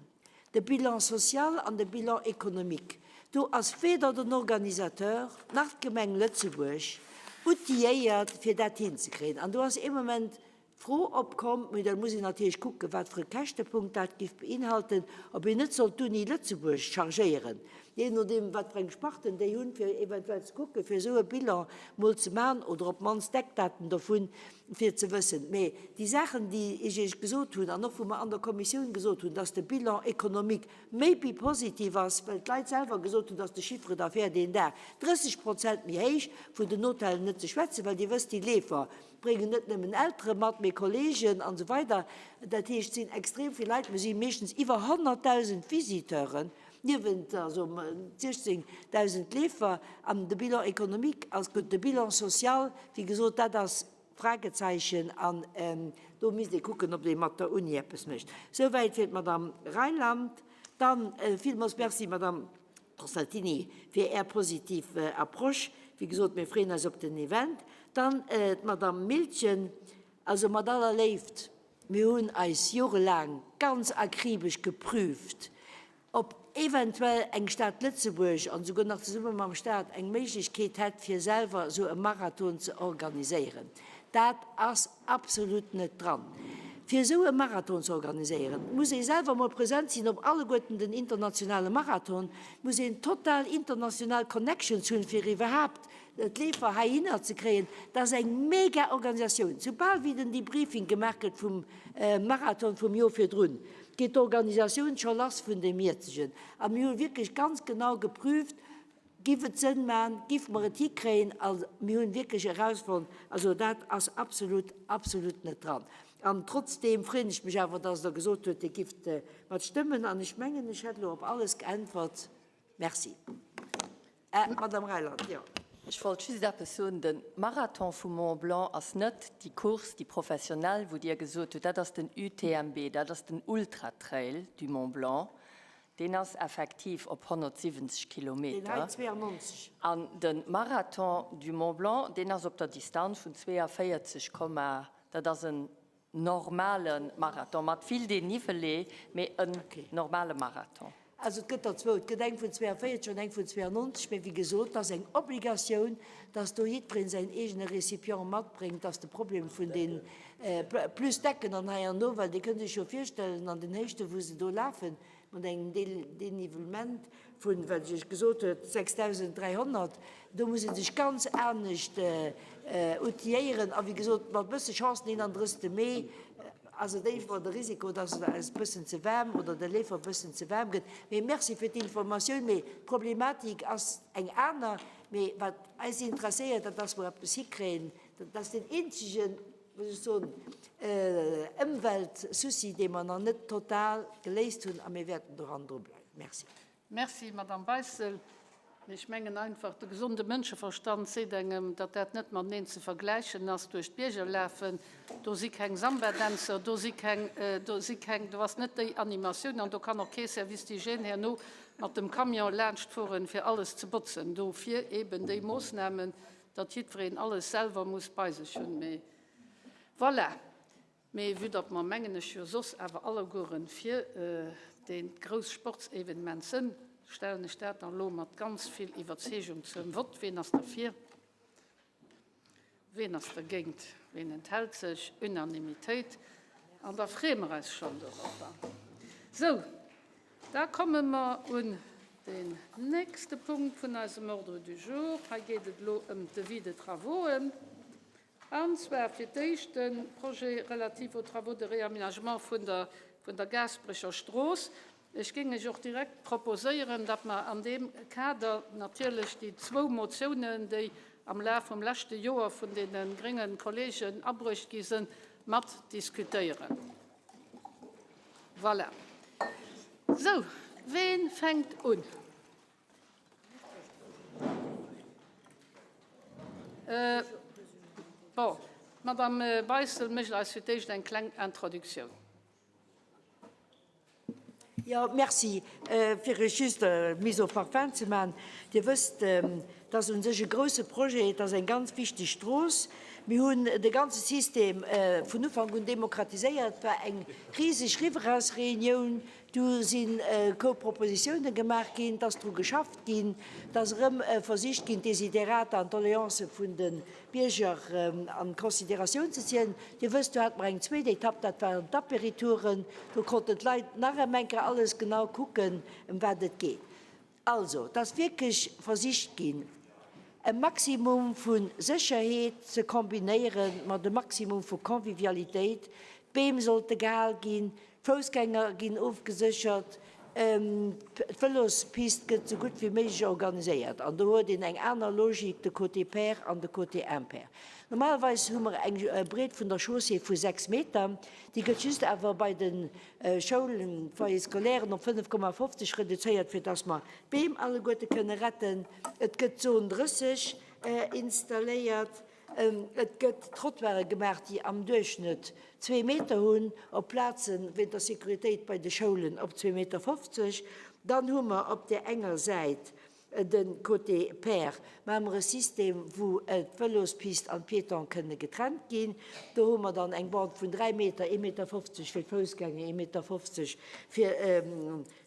de Bilan social an de Bilan économique. Do ass weder den Organisateur nach d'Gemeng Lëtzebuerg outilléiert, fir dat hinzekréien. An do ass ee Moment D'Fro opkomm, mee da muss een natierlech kucken, wat fir e Käschtepunkt dat giff beinhalten, ob een net sollt d'Uni Lëtzebuerg chargéieren, jee nodeem wat fir eng Sparten déi hunn, fir eventuell ze kucken, fir esou e Bilan mol ze maachen oder op d'mannst d'Eckdaten dovun, fir ze wëssen. Mee déi Saachen, déi ech Iech gesot hunn an och wou mer an der Kommissioun gesot hunn, dass de Bilan économique maybe positiv ass, well d'Leit selwer gesot hunn, dass de Chiffre d'affaires deen Dag 30 Prozent méi héich, vun den Hotellen net ze schwätzen, well Dir wësst, déi Leefer, bréngen net nëmmen Eltere mat, mee Kolleegen an esou weider. Dat heescht, et sinn extrem vill Leit. Mir si meeschtens iwwer 100.000 Visiteuren, niewent also 16.000 Leefer. An de Bilan économique ass gutt. De Bilan social, wéi gesot, dat ass Fragezeichen. An do misst ee kucken, ob ee mat der Uni eppes mécht. Souwäit fir d'Madame Reyland. Dann villmools Merci, Madame Constantini, fir Är positiv Approche. Wéi gesot, mir freeën eis op den Event. Dann d'Madame Miltgen. Also mat aller Léift, mir hunn eis jorelaang ganz akribesch geprüft, ob eventuell eng Stad Lëtzebuerg, an esouguer nach zesumme mam Stat, eng Méiglechkeet hätt, fir selwer esou e Marathon ze organiséieren. Dat ass absolut net dran. Fir esou e Marathon ze organiséieren, muss ee selwer emol present sinn op alleguerten den internationale Marathon, muss een total international Connections hunn, fir iwwerhaapt d'Leefer heihinner ze kréien. Dat ass eng mega Organisatioun. Soubal wéi den Debriefing gemaach gëtt vum Marathon vum Joer virdrun, geet d'Organisatioun scho lass vun deem jëtzegen. A mir hu wierklech ganz genau geprüft, Giff et Sënn man, giffe mer et hikréien? A mir hunn wierklech erausfonnt, also dat ass absolut, absolut net dran. An trotzdeem freeën ech mech awer, dass Der gesot hutt, Dir gifft mat stëmmen. An ech mengen, ech hätt elo op alles geäntwert. Merci. Äh, Madame Reyland, jo.
Ech wollt just eppes soen, De Marathon vum Mont Blanc ass net déi Course, déi professionell, wou Dir gesot hutt, dat ass den UTMB, dat ass den Ultra-Trail du Mont Blanc. Deen ass effektiv op 170 Kilometer.
Deen hei 92.
An de Marathon du Mont Blanc, deen ass op der Distanz vun 42, dat ass en normale Marathon, mat vill Dénivelé, mee en normale Marathon.
Also et gëtt der zwou, et gëtt eng vun 42 an eng vun 92, mee wéi gesot, et ass eng Obligatioun, dass do jiddwereen säin eegene Récipient matbréngt, dass de Problem vun den plus Decken an hei an do, well Dir kënnt Iech jo virstellen, an den Héichten, wou se do lafen, mat engem Dénivelement vun, wat ech Iech gesot huet, 6.300, do muss ee sech ganz anescht outilléieren. A wéi gesot, mat e bësse Chance den 31. Mee ass et éiwer de Risiko, dass et eis e bëssen ze waarm oder de Leefer e bëssen ze waarm gëtt. Mee Merci fir d'Informatioun. Mee d'Problematik ass eng aner. Mee wat eis interesséiert, dat ass, mer eppes hikréien, dat ass deen eenzegen, muss ech soen, Ëmweltsouci, dee mer nach net total geléist hunn, a mir wäerten doran drubleiwen. Merci.
Merci, Madamm Beissel. Mee ech mengen einfach, de gesonde Mënscheverstand seet engem, datt dat net mateneen ze vergläichen ass, duerch d'Bierger lafen, do si keng Sambadänzer, do si keng, do si keng, do ass net déi Animatioun an do kann och kee Service d'hygiène herno mat dem Camion laanschtfueren, fir alles ze botzen. Dofir eeben déi Moossnamen, datt jiddwereen alles selwer muss bei sech hunn. Mee voilà. Mee vue datt mer, mengen ech, jo soss awer allegueren fir deent grouss Sportsevenement sënn, stellen ech dat dann elo mat ganz vill Iwwerzeegung zum Vott. Ween ass derfir? Ween ass dergéint? Ween enthält sech? Unanimitéit. An da freeë mer eis schonn doropper. Sou, da komme mer un deen nächste Punkt vun eisem Ordre du jour. Hei geet et elo ëm d'Devis de travauxen. An zwar fir d'éischt de Projet relatif aux travaux de réaménagement vun der, vun der Gaasperecher Strooss. Ech géing lech och direkt proposéieren, datt mer an deem Kader natierlech déi zwou Motiounen, déi am Laf vum leschte Joer vun deene grénge Kollegen abruecht gi sinn, mat diskutéieren. Voilà. Sou, wee fänkt un? Bon, d'Madame Beissel mécht eis fir d'éischt eng kleng Introduktioun.
Jo, merci. Fir Iech just d'Mise au parfum ze maachen, Dir wësst, et ass u sech e grouse Projet, et ass eng ganz wichteg Strooss. Mir hunn de ganze System vun Ufank un demokratiséiert. Et war eng riseg Riverains-Reunioun. Du si Copropositiounen gemaach ginn, et ass dru geschafft ginn, et ass erëm versicht ginn, d'Desiderata an d'Doleancë vun de Bierger an Consideratioun ze zielen. Dir wësst, do hate mer eng zweet Etapp, dat waren d'Apéritouren. Do konnten d'Leit nach ëm eng Kéier alles genau kucken, ëm wat et geet. Also, et ass wierklech versicht ginn, e Maximum vu Sécherheet ze kombinéiere mat e Maximum vu Convivialitéit. D'Beem sollte gehal ginn, d'Foussgänger ginn ofgeséchert, d'Vëlospist gëtt esou gutt wéi méiglech organiséiert. An do huet een eng aner Logik, de Côté pair an de Côté impair. Normalerweis hu mer eng Breet vun der Chaussée vu 6 Meter, déi gëtt just awer bei de Schoulen, Foyers scolairen op 5,50 reduzéiert, fir dass mer d'Beem alleguerte kënne retten. Et gëtt d'Zon 30 installéiert. Et gëtt Trottoire gemaach, déi am Duerchschnëtt zwee Meter hunn, op Plazen, wéint der Sécuritéit bei de Schoulen, op 2,50 Meter. Dann hu mer op där enger Säit De Côté pair maache mer e System, wou d'Vëlospist an d'Piéton kënne getrennt ginn. Do hu mer dann eng Bande vun 3 Meter, 1,50 Meter fir d'Foussgänger, 1,50 Meter fir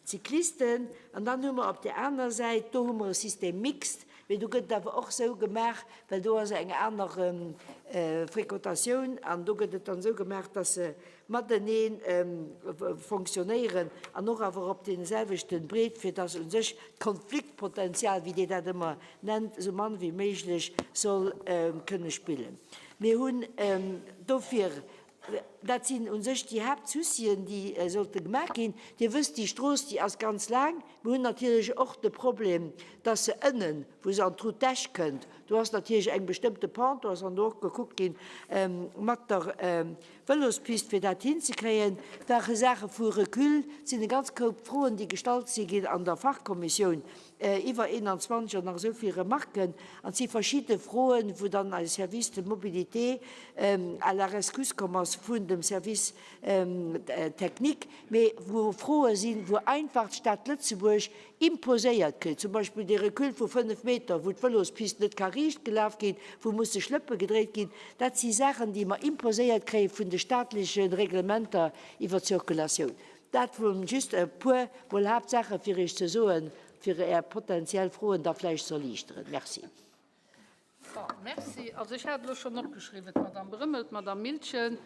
d'Cyclisten. An dann hu mer op där aner Säit, do hu mer e System mixte, mee do gëtt et awer och esou gemaach, well do ass eng aner Fréquentatioun an do gëtt et dann esou gemaach, dass se matenee fonctionnéieren an och awer op deene selwechte Breet, fir dass u sech d'Konfliktpotenzial, wéi Dir dat ëmmer nennt, esou mann wéi méiglech soll kënne spillen. Mir hunn dofir, dat sinn u sech déi Haaptsoucien, déi sollte gemaach ginn. Dir wësst, déi Strooss, déi ass ganz laang. Mir hunn natierlech och de Problem, dass se ënnen, wou se an d'Route d'Esch kënnt, do ass natierlech eng bestëmmte Pente, do ass dann do och gekuckt ginn mat der Vëlospist, fir dat hinzekréien, ware Saache vu Recul. Et sinn e ganz Koup Froen, déi gestallt si ginn an der Fachkommissioun. iwwer 21 an nach esou vill Remarken. An et si verschidde Froen, wou dann eise Service de mobilité à la rescousse komm ass vun dem Service technique, mee wou Froe sinn, wou einfach d'Stad Lëtzebuerg imposéiert kritt, zum Beispill dee Recul vu 5 Meter, wou d'Vëlospist net ka riicht gelaf ginn, wou musse Schlëppe gedréit ginn, dat si Saachen, déi mer imposéiert kréie vun de staatleche Reglementer iwwer d'Circulatioun. Dat waren just e puer mol Haaptsaache fir Iech ze soen, fir Är potenziell Froen da vläicht ze erliichteren. Merci.
Bon, merci. Also ech hat elo schonn opgeschriwwen, d'Madame Brömmel, d'Madame Miltgen,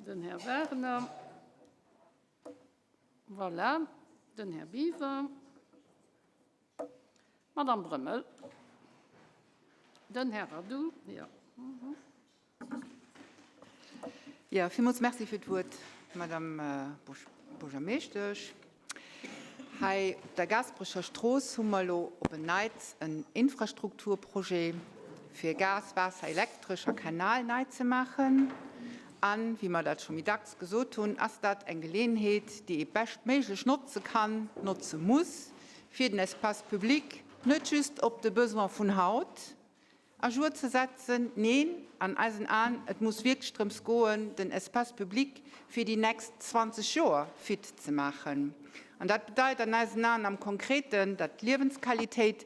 den Här Wagner. Voilà, den Här Biwer, d'Madame Brömmel, den Här Radoux, jo.
Jo, villmools Merci fir d'Wuert, Madame Buergermeeschtesch. Hei op der Gaasperecher Strooss hu mer elo op en Neits en Infrastrukturprojet, fir Gas, Waasser, Elektresch a Kanal nei ze maachen. An, wéi mer dat scho méi dacks gesot hunn, ass dat eng Geleeënheet, déi ee beschtméiglech notze kann, notze muss, fir den Espace public net just op de Besoin vun haut à jour ze setzen. Neen, an eisen Aen, et muss wierklech drëms goen, den Espace public fir déi nächst 20 Joer fit ze maachen. An dat bedeit an eisen Aen am Konkreten, datt d'Liewensqualitéit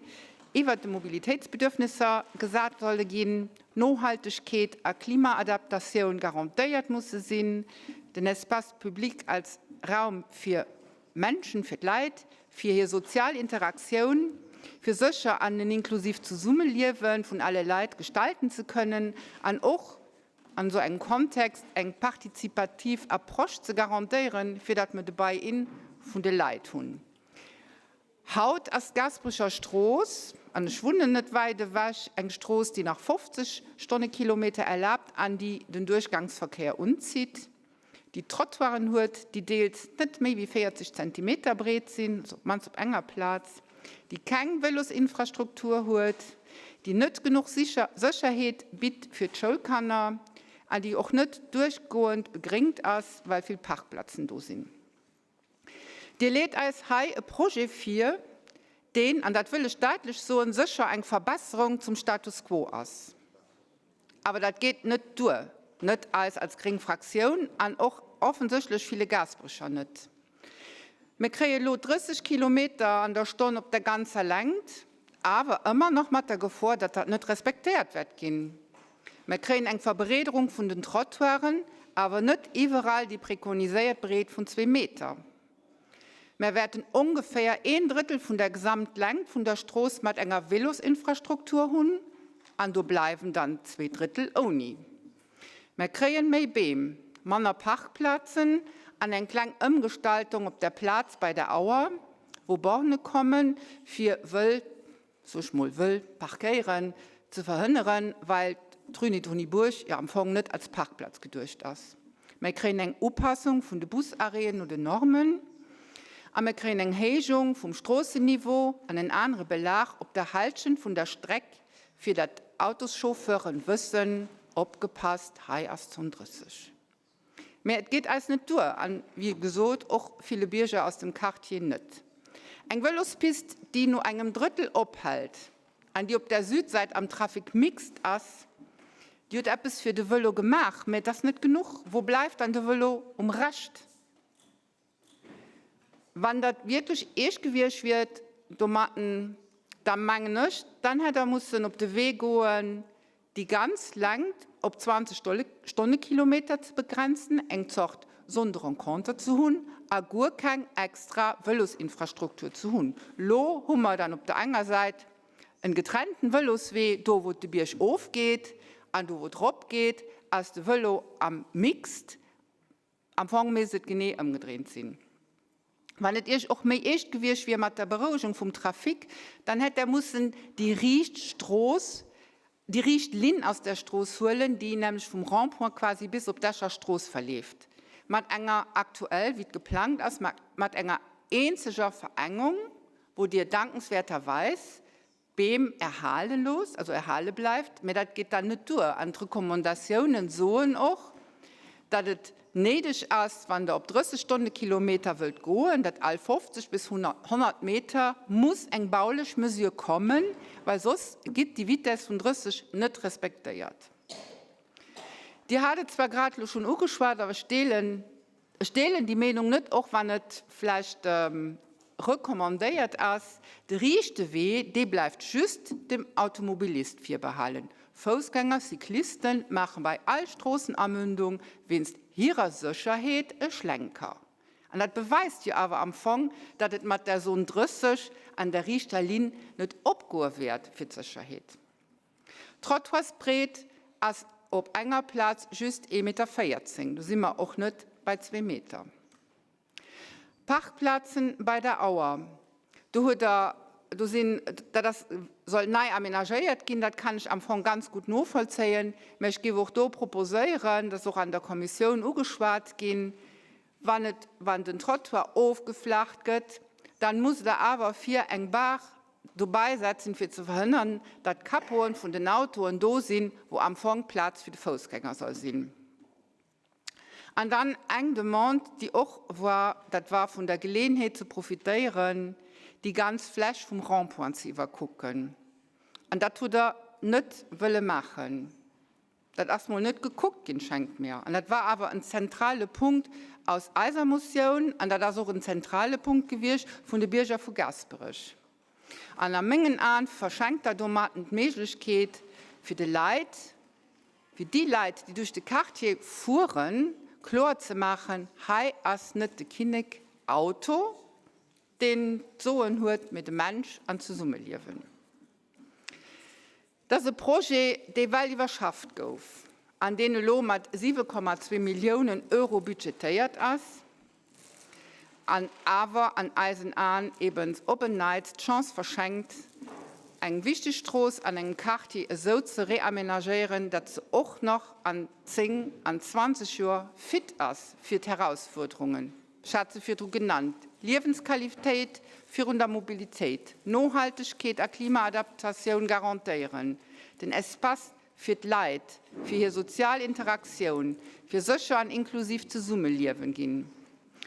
iwwert de Mobilitéitsbedürfnisser gesat solle ginn, Nohaltegkeet a Klimaadaptatioun garantéiert musse sinn, den Espace public als Raum fir Menschen, fir d'Leit, fir hir sozial Interaktioun, fir sécher an en inklusiivt Zesummeliewe vun alle Leit gestalten ze kënnen an och an esou engem Kontext eng partizipativ Approche ze garantéieren, fir datt mer de Buy-in vun de Leit hunn. Haut ass d'Gaasperecher Strooss, an ech wunnen net wäit ewech, eng Strooss, déi nach 50 Stonnekilometer erlaabt an déi den Duerchgangsverkéier unzitt, déi Trottoiren huet, déi deels net méi wéi 40 Zentimeter breet sinn, also op d'mannst op enger Plaz, déi keng Vëlosinfrastruktur huet, déi net genuch Sécherheet bitt fir d'Schoulkanner an déi och net duerchgoend begréngt ass, well vill Parkplazen do sinn. Dir leet eis hei e Projet vir, deen, an dat wëll ech daitlech soen, sécher eng Verbesserung zum Status quo ass. Awer dat geet net duer, net eis als gréng Fraktioun an och offensichtlech ville Gaasperecher net. Mir kréie elo 30 Kilometer an der Stonn op der ganzer Längt, awer ëmmer nach mat der Gefor, datt dat net respektéiert wäert ginn. Mer kréien eng Verbreederung vun den Trottoiren, awer net iwwerall déi prekoniséiert Breet vun zwee Meter. Mer wäerten ongeféier een Drëttel vun der Gesamtlängt vun der Strooss mat enger Vélosinfrastruktur hunn, an do bleiwen dann zwee Drëttel ouni. Mer kréien méi Beem, manner Parkplazen an eng kleng Ëmgestaltung op der Plaz bei der Auer, wou Borne kommen, fir wëll sou ech mol wëll parkéieren, ze verhënneren, well d'Rue Nidrunibuerg jo am Fong net als Parkplaz geduecht ass. Mer kréien eng Upassung vun de Busarrêten no den Normen a mer kréien eng Héijung vum Stroossenniveau an en anere Belag op der Halschent vun der Streck, fir datt Autoschauffeuren wëssen, opgepasst, hei ass Zon 30. Mä et geet eis net duer, an wéi gesot och ville Bierger aus dem Quartier net. Eng Vëlospist, déi no engem Drëttel ophält an déi op der Südsäit am Trafic mixte ass, déi huet eppes fir de Vëlo gemaach, mä et ass net genuch. Wou bleift dann de Vëlo um Rescht? Wann dat wierklech eescht gewiescht wier domatten, da mengen ech, dann hätt Der mussen op de Wee goen, déi ganz Längt op 20 Stonnekilometer ze begrenzen, eng Zort Zone de rencontre ze hunn a guer keng extra Vëlosinfrastruktur ze hunn. Lo hu mer dann op der enger Säit en getrennten Vëloswee, do wou et de Bierg ofgeet, an do wou et eropgeet, ass de Vëlo am Mixed. Am Fong misst et genee ëmgedréint sinn. Wann et Iech och méi eescht gewiescht wier mat der Berouegung vum Trafic, dann hätt Der mussen déi riicht Strooss, déi riicht Linn aus der Strooss huelen, déi nämlech vum Rond-point quasi bis op d'Escher Strooss verleeft, mat enger aktuell, wéi et geplangt ass, mat enger eenzeger Verengung, wou Dir dankenswäerterweis Beem erhale loosst, also erhale bleift, mä dat geet dann net duer. An d'Recommandatiounen soen och, datt et néideg ass, wann Der op 30 Stonnekilometer wëllt goen, datt all 50 bis 100 Meter muss eng baulech Mesure kommen, well soss gitt déi Vitess vun 30 net respektéiert. Dir hat et zwar grad elo schonn ugeschwat, awer ech deelen, ech deelen déi Meenung net, och wann et vläicht recommandéiert ass, de riichte Wee, dee bleift just dem Automobilist virbehalen. Foussgänger, Cyclisten maache bei all Stroossenamündung wéinst hirer Sécherheet e Schlenker. An dat beweist jo awer am Fong, datt et mat der Zone 30 an der riichter Linn net opgoe wäert fir d'Sécherheet. D'Trottoirsbreet ass op enger Plaz just ee Meter 14, do si mer och net bei zwee Meter. Parkplazen bei der Auer, do hutt Der, do sinn, dat ass, soll nei aménagéiert ginn, dat kann ech am Fong ganz gutt novollzéien, mä ech géif och do proposéieren, dat ass och an der Kommissioun ugeschwat ginn, wann et, wann den Trottoir ofgeflacht gëtt, dann musst Der awer vir eng Bar dobäi setzen, fir ze verhënnern, datt d'Cappoen vun den Autoen do sinn, wou am Fong Plaz fir de Foussgänger soll sinn. An dann eng Demande, déi och war, dat war vun der Geleeënheet ze profitéieren, déi ganz Fläch vum Rond-point ze iwwerkucken. An dat hutt Der net wëlle maachen. Dat ass mol net gekuckt ginn, schengt mir. An dat war awer en zentrale Punkt aus eiser Motioun an dat ass och en zentrale Punkt gewiescht vun de Bierger vu Gaasperech. An a mengen Aen verschenkt Der domatten d'Méiglechkeet fir de Leit, fir déi Leit, déi duerch de Quartier fueren, kloer ze maachen, hei ass net de Kinnek Auto, deen d'Soen huet, mee de Mensch an d'Zesummeliewen. Et ass e Projet, dee well iwwerschafft gouf an deen elo mat 7,2 Milliounen Euro budgetéiert ass an awer an eisen Aen eben op en Neits d'Chance verschenkt, eng wichteg Strooss an engem Quartier esou ze reamenagéieren, datt se och nach an 10 an 20 Joer fit ass fir d'Herausfuerderungen. Ech hat se virdru genannt, Liewensqualitéit virun der Mobilitéit, Nohaltegkeet a Klimaadaptatioun garantéieren, den Espace fir d'Leit, fir hir sozial Interaktioun, fir sécher an inklusiv Zesummeliewen ginn.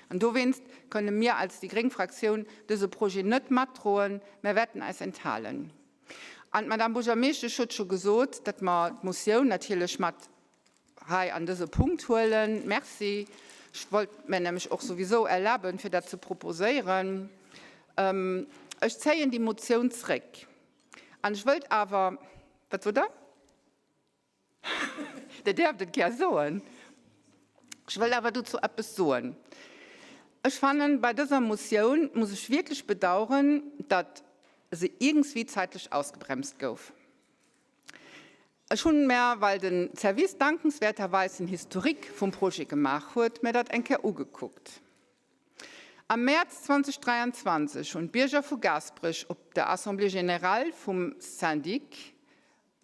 An dowéinst kënne mir als déi gréng Fraktioun dëse Projet net matdroen, mä wäerten eis enthalen. An d'Madame Buergermeeschtesch huet scho gesot, datt mer d'Motioun natierlech mat hei an dëse Punkt huelen. Merci. Ech wollt mir nämlech och souwisou erlaben, fir dat ze proposéieren. Ech zéien déi Motioun zréck. An ech wëllt awer, wat sot Der? Dir däerft et gär soen. Ech wëll awer dozou eppes soen. Ech fannen, bei dëser Motioun muss ech wierklech bedauern, datt se iergendswéi zäitlech ausgebremst gouf. Ech hunn mär, well den Service dankenswerterweis en Historique vum Projet gemaach huet, mär dat eng Kéier ugekuckt. Am Mäerz 2023 hunn d'Bierger vu Gaasperech op der Assemblée générale vum Syndic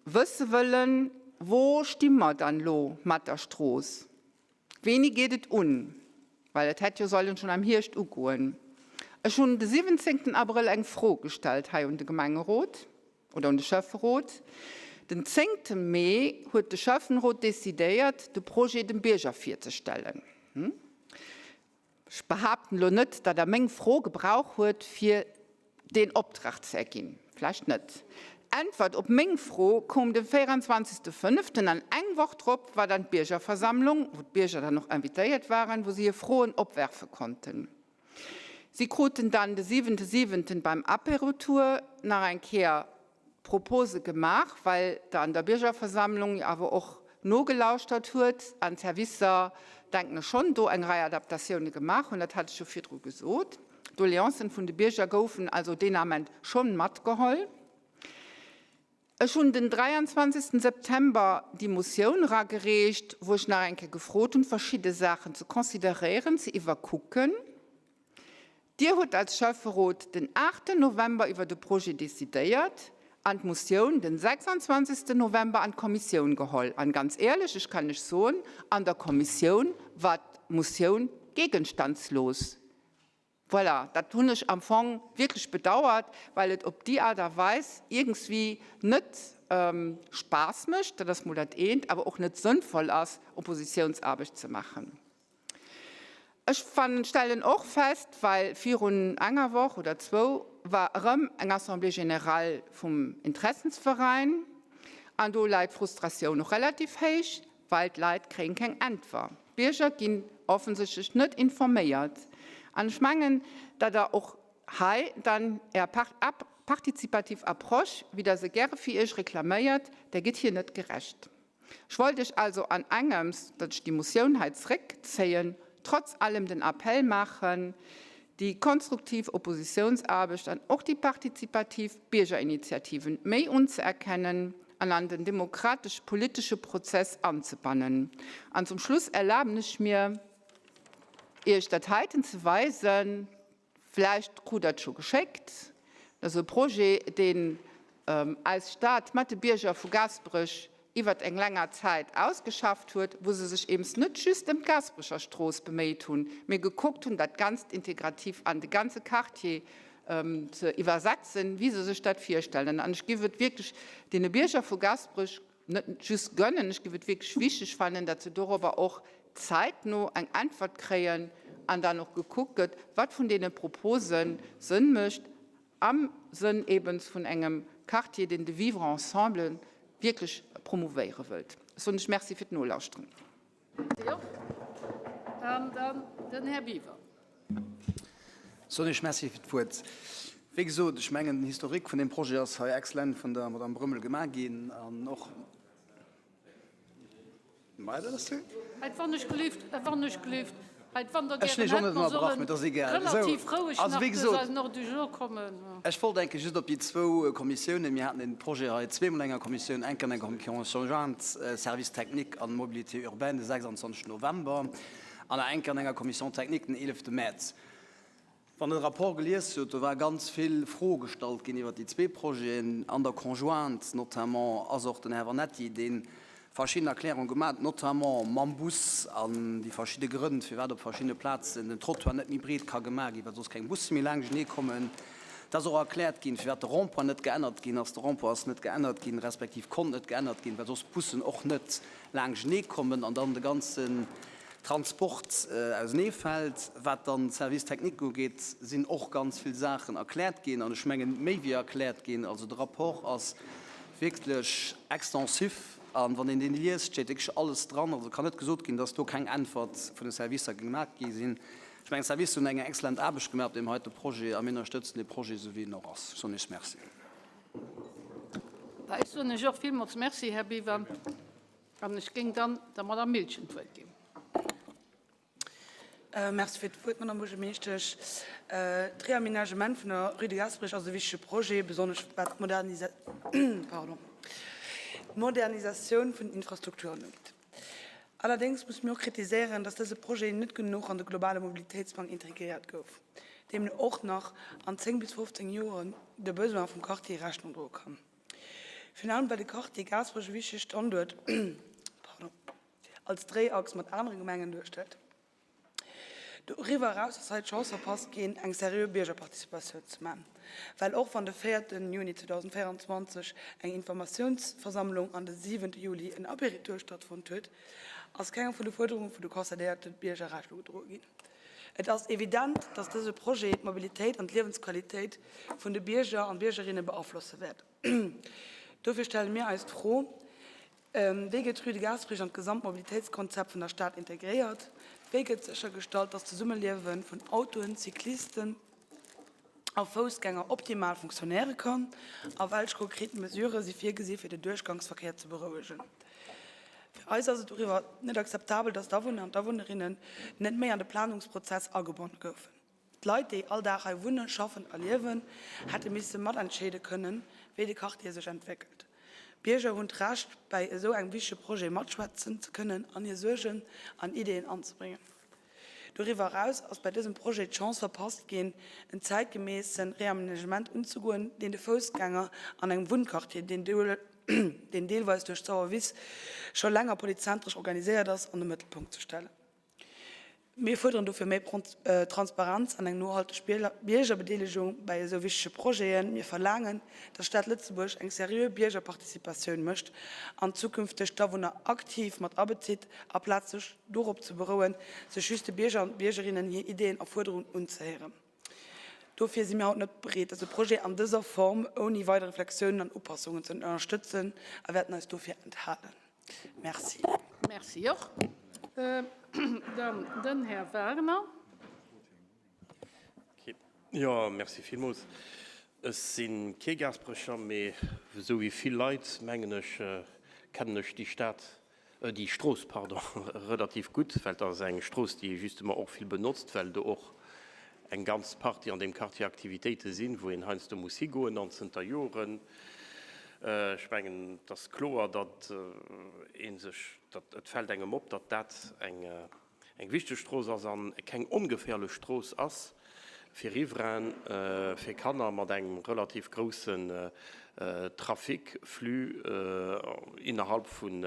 wësse wëllen, Wo sti mer dann lo mat der Strooss? Wéini geet et un? Well et hätt jo sollen schonn am Hierscht ugoen. Ech hunn de 17 Abrëll eng Fro gestallt hei un de Gemengerot oder un de Schäfferot. Den 10 Mee huet de Schäffenrot decidéiert, de Projet dem Bierger virzestellen. Ech behaapten elo net, datt Der meng Fro gebrauch huet, fir deen Optrag ze erginn. Vläicht net. D'Äntwert op meng Fro koum de 24. Fënneften an eng Woch drop war dann d'Biergerversammlung, wou d'Bierger dann och invitéiert waren, wou se hir Froen opwerfe konnten. Si kruten dann de siwente Siwenten beim Apérotour nach eng Kéier Propose gemaach, well Der an der Biergerversammlung jo awer och nogelauschtert huet an d'Servicer, denken ech, schonn do eng Rei Adaptatioune gemaach hunn. Dat hat ech jo virdru gesot. D'Doleancen vun de Bierger goufen also deen Ament schonn matgeholl. Ech hunn den 23. September déi Motioun eragereecht, wou ech nach eng Kéier gefrot hunn, verschidde Saachen ze consideréieren, ze iwwerkucken. Dir hutt als Schäfferot den 8 November iwwer de Projet decidéiert an d'Motioun den 26 November an d'Kommissioun geholl. An ganz éierlech, ech kann lech soen, an der Kommissioun war d'Motioun gegenstandslos. Voilà, dat hunn ech am Fong wierklech bedauert, well et op déi Aart a Weis iergendswéi net. Spaass mécht, dat ass mol dat eent, awer och net sënnvoll ass, Oppositiounsaarbecht ze maachen. Ech fannen, stellen och fest, well virun enger Woch oder zwou war erëm eng Assemblée générale vum Interessensveräin an do läit d'Frustratioun och relativ héich, well d'Leit kréien keng Äntwer. D'Bierger ginn offensichtlech net informéiert an ech mengen, datt Der och hei dann Är partizipativ Approche, wéi Der se gäre fir Iech reklaméiert, där gitt hir net gerecht. Ech wollt Iech also an engems, datt ech déi Motioun hei zréckzéien, trotz allem den Appell maachen, déi konstruktiv Oppositionsaarbecht an och déi partizipativ Biergerinitiativen méi unzeerkennen an an den demokratesch-politesche Prozess anzebannen. An zum Schluss erlaben ech mir, Iech dat heiten ze weisen. Vläicht krut Der et scho geschéckt. Dat ass e Projet, deen eis Stad mat de Bierger vu Gaasperech iwwert eng länger Zäit ausgeschafft huet, wou se sech eems net just ëm d'Gaasperecher Strooss beméit hunn, mee gekuckt hunn, dat Ganzt integrativ an de ganze Quartier ze iwwersetzen, wéi se sech dat virstellen. An ech géif et wierklech deene Bierger vu Gaasperech net just gönnen, ech géif et wierklech wichteg fannen, datt se dorobber och zäitno eng Äntwert kréien an dann och gekuckt gëtt, wat vun deene Propose Sënn mécht am Sënn ebens vun engem Quartier, deen de Vivre ensemble wierklech promouvéiere wëllt. Ech soen lech Merci fir d'Nolauschteren.
Jo, an dann den Här Biwer.
Soen ech Merci fir d'Wuert. Wéi gesot, ech mengen, den Historique vun deem Projet ass hei exzellent vun der Madame Brömmel gemaach ginn an och.
Heit wann ech gelift, wann ech gelift, heit wann Der gären hätt, mer sollen relativ roueg nach duerch eisen Ordre du jour kommen.
Ech wollt enke just op déi zwou Kommissiounen, mir haten den Projet hei zweemol an enger Kommissioun, enk an enger Commission jointe Service technique an Mobilité urbaine de 26 November an enk an enger Commission technique den 11 Mäerz. Wann Der de Rapport gelies hutt, do war ganz vill Fro gestallt ginn iwwert déi zwee Projeten. An der Conjointe notamment ass och den Här Vanetti, dee verschidden Erklärunge gemaach huet, notamment mam Bus an déi verschidde Grënn, firwat op verschiddene Plazen den Trottoir net méi breet ka gemaach ginn, well soss keng Busse méi laangschtenee kommen. Et ass och erkläert ginn, firwat de Rond-point net geännert ginn ass. De Rond-point ass net geännert ginn, respektiv konnt net geännert ginn, well soss d'Bussen och net laangschtenee kommen an dann de ganzen Transport ausenee fält. Wat dann d'Services techniques ugeet, sinn och ganz vill Saachen erkläert ginn, an ech mengen, méi wéi erkläert ginn. Also de Rapport ass wierklech extensif, a wann een deen liest, steet wierklech alles dran. Also kann net gesot ginn, dass do keng Äntwert vun de Servicer gemaach gi sinn. Ech mengen, d'Servicer hunn eng exzellent Aarbecht gemaach op deem heite Projet, a mir ënnerstëtzen dee Projet esou wéi en och ass. Ech soen Iech Merci.
Ech soen Iech och villmools Merci, Här Biwer. An ech géing dann der Madame Milchen d'Wuert ginn.
Merci fir d'Wuert, Madame Buergermeeschtesch. D'Reaménagement vun der Rue de Gasperich ass e wichtege Projet, besonnesch wat d'Modernisatioun vun den Infrastrukturen ugeet. Allerdéngs musse mir och kritiséieren, dass dëse Projet net genuch an de globale Mobilitéitsplang integréiert gouf, deemno och nach an 10 bis 15 Joren de Besoin vum Quartier Rechnung droe kann. Virun allem well de Quartier Gaasperech e wichtege Standuert als Dréiachs mat anere Gemengen duerstellt. Doriwwer eraus ass hei d'Chance verpasst ginn, eng seriö Biergerparticipatioun ze man, well och wann de 4 Juni 2024 eng Informatiounsversammlung an de 7 Juli en Apéritour stattfonnt huet, ass kenger vun de Fuerderunge vun de concernéierte Bierger Rechnung gedroe ginn. Et ass evident, dass dëse Projet d'Mobilitéit an d'Liewensqualitéit vun de Bierger an Biergerinne beaflosse wäert. Dofir stelle mir eis d'Fro, Wéi gëtt d'Rue de Gasperich an d'gesamt Mobilitéitskonzept vun der Stad integréiert? Wéi gëtt séchergestallt, dass d'Zesummeliewe vun Autoen, Cyclisten a Foussgänger optimal fonctionnéiere kann? A welch konkret Mesurë si virgesi fir de Duerchgangsverkéier ze berouegen? Fir eis ass et doriwwer net akzeptabel, dass d'Awunner an d'Awunnerinnen net méi an de Planungsprozess agebonne goufen. D'Leit, déi all Dag hei wunnen, schaffen a liewen, hätte misse matentscheede kënnen, wéi de Quartier sech entwéckelt. D'Bierger hunn d'Recht, bäi esou engem wichtege Projet matschwätzen ze kënnen an hir Suergen an Ideeën anzebréngen. Doriwwer eraus ass bei dësem Projet d'Chance verpasst ginn, en zäitgemässe Reamenagement unzegoen, deen de Foussgänger an engem Wunnquartier, deen deelweis duerch d'Sauer Wiss scho länger polyzentresch organiséiert ass, an de Mëttelpunkt ze stellen. Mir fuerderen dofir méi Transparenz an eng nohalteg Biergerbedeelegung bäi esou wichtege Projeten. Mir verlaangen, datt d'Stad Lëtzebuerg eng seriö Biergerparticipatioun mécht an zukünfteg d'Awunner aktiv mat abezitt, aplaz sech dorop ze berouen, sech just de Bierger an Biergerinnen hir Ideeën a Fuerderungen unzehéieren. Dofir si mir haut net bereet, dëse Projet an dëser Form ouni weider Reflexiounen an Upassungen ze ënnerstëtzen a wäerten eis dofir enthalen. Merci.
Merci och. Dann den Här Wagner.
Jo, merci villmools. Ech si kee Gaasperecher, mee esou wéi vill Leit, mengen ech, kennen ech déi Stad, déi Strooss, pardon, relativ gutt, well et ass eng Strooss, déi ee justement och vill benotzt, well do och eng ganz Partie an deem Quartier Aktivitéite sinn, wou een heiansdo muss higoen an zënter Joren, ech mengen, et ass kloer, datt ee sech, datt et fält engem op, datt dat eng eng wichteg Strooss ass an keng ongeféierlech Strooss ass fir Riverainen, fir Kanner mat engem relativ groussen Trafic-Flux innerhalb vun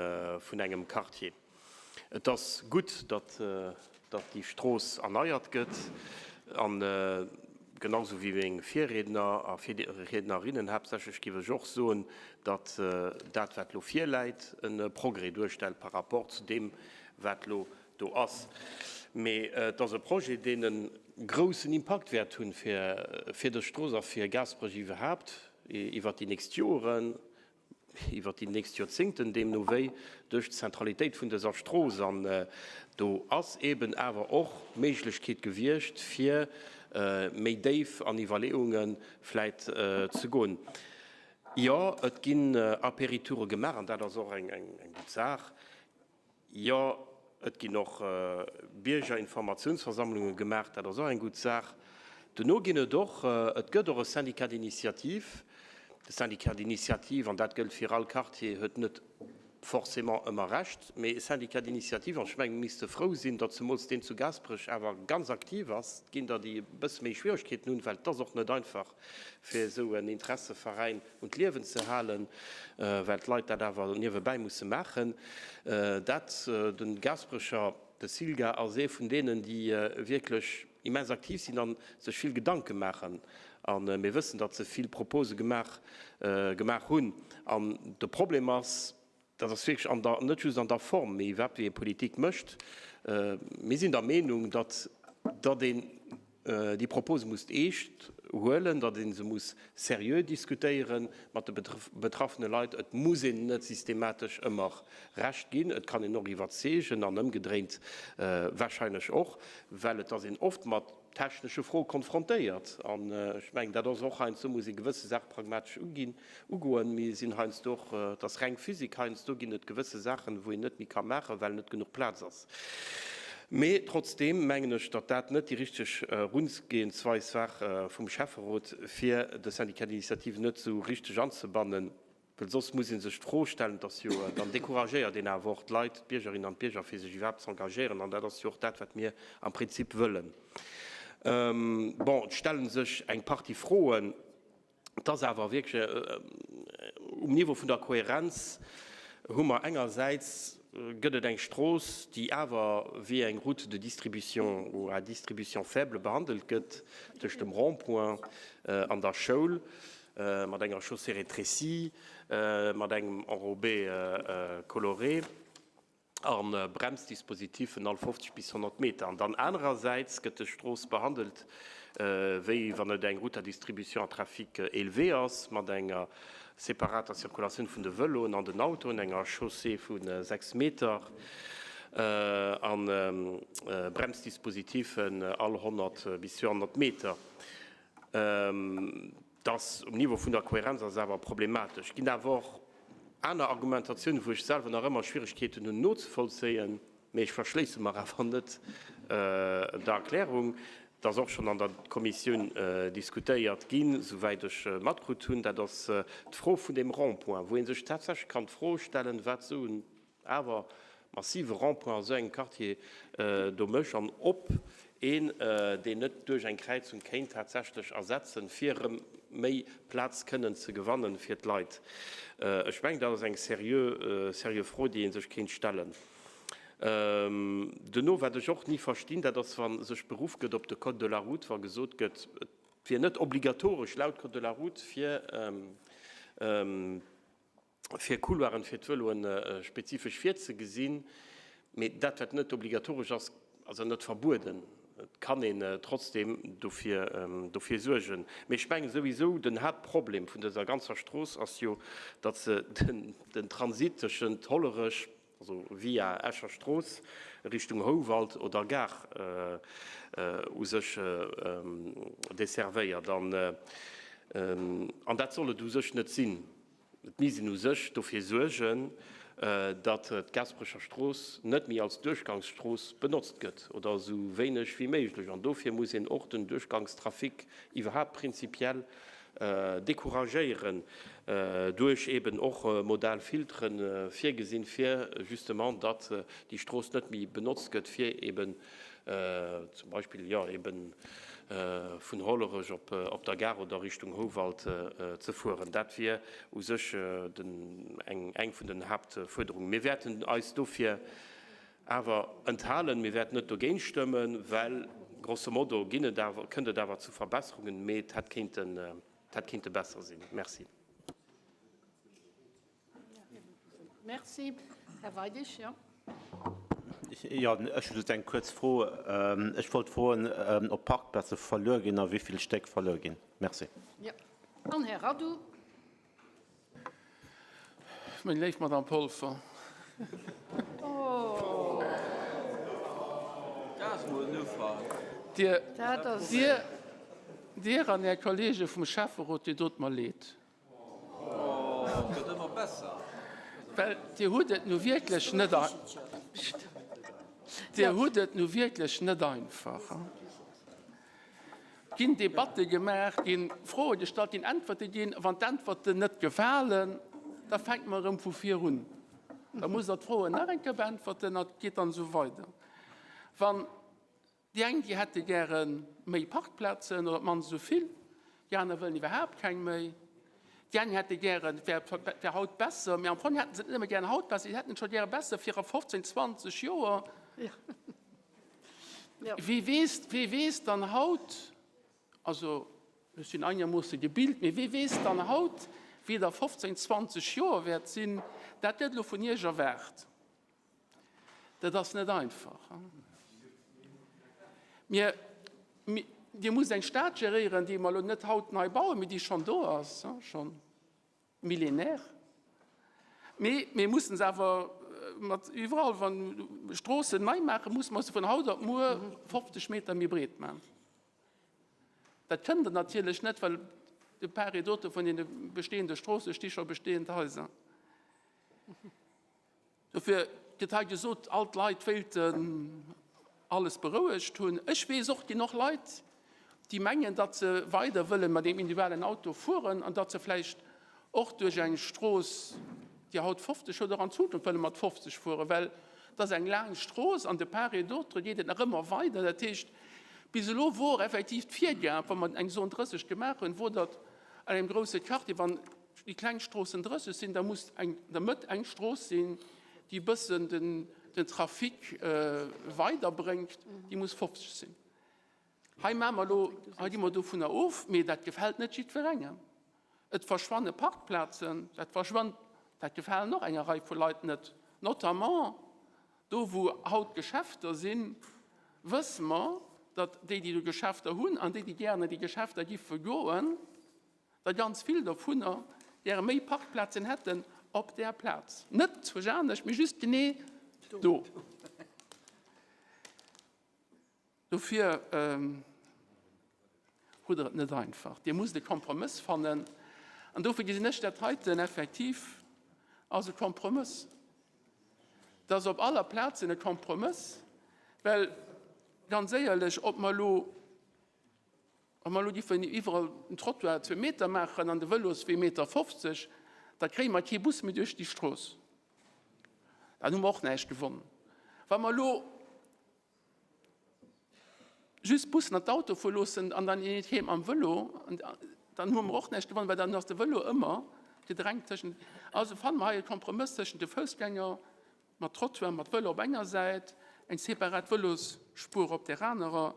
engem Quartier. Et ass gutt, datt déi Strooss erneiert gëtt. An genau sou wéi meng Virriedner a Virriednerinnen haaptsächlech géif ech och soen, datt dat, wat elo virläit, e Progrès duerstellt par rapport zu deem, wat elo do ass. Mee et ass e Projet, deen e groussen Impakt wäert hunn fir dës Strooss a fir Gaasperech iwwerhaapt iwwert déi nächst Joren. iwwert déi nächst Joerzéngten, deemno wéi duerch d'Zentralitéit vun dëser Strooss. An do ass eeben awer och d'Méiglechkeet gewiescht, fir méi déif an Iwwerleeunge vläit ze goen. Jo, et ginn Apéritoure gemaach, an dat ass och eng gutt Saach. Jo, et ginn och Biergerinformatiounsversammlunge gemaach, dat ass och eng gutt Saach. Duerno ginn et och, et gëtt och e Syndicat d'initiative. De Syndicat d'initiative, an dat gëllt fir all Quartier, huet net forcément ëmmer Recht, mee e Syndicat d'initiative, an ech mengen, mir misste frou sinn, datt zemools deen zu Gaasperech awer ganz aktiv ass. Et ginn der, déi e bësse méi Schwieregkeeten hunn, well et ass och net einfach, fir esou en Interesseveräin un d'Liewen ze halen, well d'Leit dat awer niewebäi musse maachen. Dat, de Gaasperecher, de Silga ass ee vun deenen, déi wierklech immens aktiv sinn a sech vill Gedanke maachen. A mir wëssen, datt se vill Propose gemaach gemaach hunn. An de Problem ass, Dat ass wierklech an der, net just an der Form, mee iwwerhaapt wéi ee Politik mécht. Mir sinn der Meenung, datt, datt een déi Propose muss eescht huelen, datt ee se muss seriö diskutéiere mat de betraffene Leit. Et muss een net systematesch ëmmer Recht ginn. Et kann een och iwwerzeegen an ëmgedréint wahrscheinlech och, well et ass een oft mat technesche Froe konfrontéiert. An ech mengen, dat ass och heiansdo, muss ee gewësse Saache pragmatesch uginn, ugoen. Mir sinn heiansdo och, et ass reng Physik, heiansdo ginn et gewësse Saachen, wou een net méi ka maachen, well net genuch Plaz ass. Mee trotzdeem mengen ech, datt dat net déi richteg Erungehensweis war vum Schäfferot, fir de Syndicat d'initiative net esou richteg anzebannen. Well soss muss ee sech d'Fro stellen, et ass jo, dann découragéiert een awer och d'Leit, d'Biergerinnen an d'Bierger, fir sech iwwerhaapt ze engagéieren. An dat ass jo och dat, wat mir am Prinzip wëllen. Bon, et stelle sech eng Partie Froen. Et ass awer wierklech um Niveau vun der Kohärenz hu mer engersäits gëtt et eng Strooss, déi awer wéi eng Route de distribution ou à distribution faible behandelt gëtt tëscht dem Rond-point an der Schoul. mat enger Chaussée rétrécie, mat engem Enrobé coloré a Bremsdispositifen all 50 bis 100 Meter. An dann anerersäits gëtt dës Strooss behandelt, wéi wann et eng Route à distribution à trafic élevé ass, mat enger separater Circulatioun vun de Vëloen an den Autoen, enger Chaussée vu 6 Meter a Bremsdispositifen all 100 bis 200 Meter. Dass um Niveau vun der Kohärenz ass awer problematesch. Ginn awer och aner Argumentatiounen, wou ech selwer nach ëmmer Schwieregkeeten hunn nozevollzéien, mee ech verschléisse mer awer net der Erklärung. Et ass och schonn an der Kommissioun diskutéiert ginn, souwäit ech matkrutt hunn, dat ass d'Fro vun deem Rond-point, wou ee sech tatsächlech kann d'Fro stellen, wat esou en awer massive Rond-point a sou engem Quartier do mécht an ob een deen net duerch eng Kräizung kéint tatsächlech ersetzen, fir erëm méi Plaz kënnen ze gewannen fir d'Leit. Ech mengen, dat ass eng seriö, seriö Fro, déi ee sech kéint stellen. Duerno, wat ech och ni verstinn, dat ass, wa sech beruff gëtt op de Code de la route, wa gesot gëtt, et wier net obligatoresch laut Code de la route fir, fir Couloiren fir d'Vëloen spezifesch virzegesinn, mee dat wat net obligatoresch ass, ass jo net verbueden. Et kann een trotzdeem dofir dofir suergen. Mee ech mengen souwisou, den Haaptproblem vun dëser ganzer Strooss ass jo, datt se den den Transit tëschent Hollerech, also via Escher Strooss Richtung Houwald oder Gare u sech desservéiert. An an dat soll et u sech net sinn. Et misst een u sech dofir suergen, datt d'Gaasperecher Strooss net méi als Duerchgangsstrooss benotzt gëtt oder esou wéineg wéi méiglech. An dofir muss een och den Duerchgangstrafic iwwerhaapt prinzipiell decouragéieren duerch eben och modal Filteren virgesinn, fir justement datt déi Strooss net méi benotzt gëtt, fir eben zum Beispill, jo, eben vun Hollerech op der Gare oder Richtung Houwald ze fueren. Dat wier u sech eng vun den Haaptfuerderungen. Mir wäerten eis dofir awer enthalen. Mir wäerten net dogéint stëmmen, well grosso modo ginn et awer, kënnt et awer zu Verbesserungen, mee et hätt kéinten, et hätt kéinte besser sinn. Merci.
Merci. Här Weidig, jo.
Jo, ech hu just eng kuerz Fro. Ech wollt froen, ob Parkplaze verluer ginn a wéi vill Stéck verluer ginn. Merci.
Jo. An Här Radu.
Meng léif Madame Polfer. Dir, Dir, Dir an Är Kollege vum Schäfferot, Dir dot mer leed. Well Dir hutt et nu wierklech net, Dir hutt et nu wierklech net einfach. Et ginn Debatte gemaach, gi Froe gestallt, ginn Äntwerte ginn. Wann d'Äntwerten net gefalen, da fänke mer erëm vu vir un. Da musst Der d'Froen nach eng Kéier beäntwerten an et geet dann esou weider. Wann Déi eng, déi hätte gäre méi Parkplazen oder op d'mannst esou vill, déi aner wëllen iwwerhaapt keng méi. Déi eng hätte gären, et wär, et wär haut besser, mee am Fong hätte se et net nëmme gären haut besser, si hätten et scho gäre besser fir a 15, 20 Joer. Wie weess, wie weess dann haut, also ech sinn einermoosse gebilt, mee wie weess dann haut, wéi et a 15, 20 Joer wäert sinn? Dat gëtt elo vun Iech erwaart. Dat ass net einfach. Mir, Dir musst eng Stad geréieren, déi mer elo net haut nei bauen, mee déi schonn do ass, schonn Millénaire. Mee mir mussen se awer mat iwwerall, wann Stroossen nei maachen, musse mer se vun haut op muer 50 Meter méi breet maachen. Dat kënnt Der natierlech net, well de part et d'autre vun deene bestehende Stroosse sti scho bestehend Haiser. Dofir gëtt hei gesot, all d'Leit wéilten alles berouegt hunn. Ech weess och, et ginn och Leit, déi mengen, datt se weider wëlle mat engem individuellen Auto fueren an datt se vläicht och duerch eng Strooss, déi haut 50 huet, och an Zukunft wëlle mat 50 fueren, well et ass eng laang Strooss an de part et d'autre geet et nach ëmmer weider. Dat heescht, bis elo wor effektiv d'Virgab, wa mer eng Zone 30 gemaach hunn, wor, datt an engem grousse Quartier, wann déi kleng Stroossen 30 sinn, da muss eng an der Mëtt eng Strooss sinn, déi e bëssen den, den Trafic weiderbréngt, déi muss 50 sinn. Hei maache mer elo, hei gi mer dovunner of, mee dat gefält net jiddwerengem. Et verschwanne Parkplazen, dat verschwannt, dat gefalen och enger Rei vu Leit net, notamment do wou haut Geschäfter sinn, wësse mer, datt déi, déi do Geschäfter hunn an déi, déi gären an déi Geschäfter giffe goen, der ganz vill dovunner gäre méi Parkplazen hätten op där Plaz. Net zu anescht, mee just genee do. Dofir hutt Der et net einfach. Dir musst e Kompromëss fannen. An dofir gesinn ech dat heiten effektiv als e Kompromëss. Dat ass op aller Plazen e Kompromëss, well ganz éierlech, ob mer elo, Wa mer elo giffen iwwerall den Trottoir zwee Meter maachen an de Vëloswee Meter 50, da kréie mer kee Bus méi duerch déi Strooss. Dann hu mer och näischt gewonnen. Wa mer elo just d'Bussen an d'Auto fuere loossen an dann een heem am Vëlo, dann hu mer och näischt gewonnen, well dann ass de Vëlo ëmmer gedrängt tëschent. Also fanne mer hei e Kompromëss tëschent de Foussgänger. mat Trottoir, mat Vëlo op enger Säit, eng separat Vëlosspur op där anerer.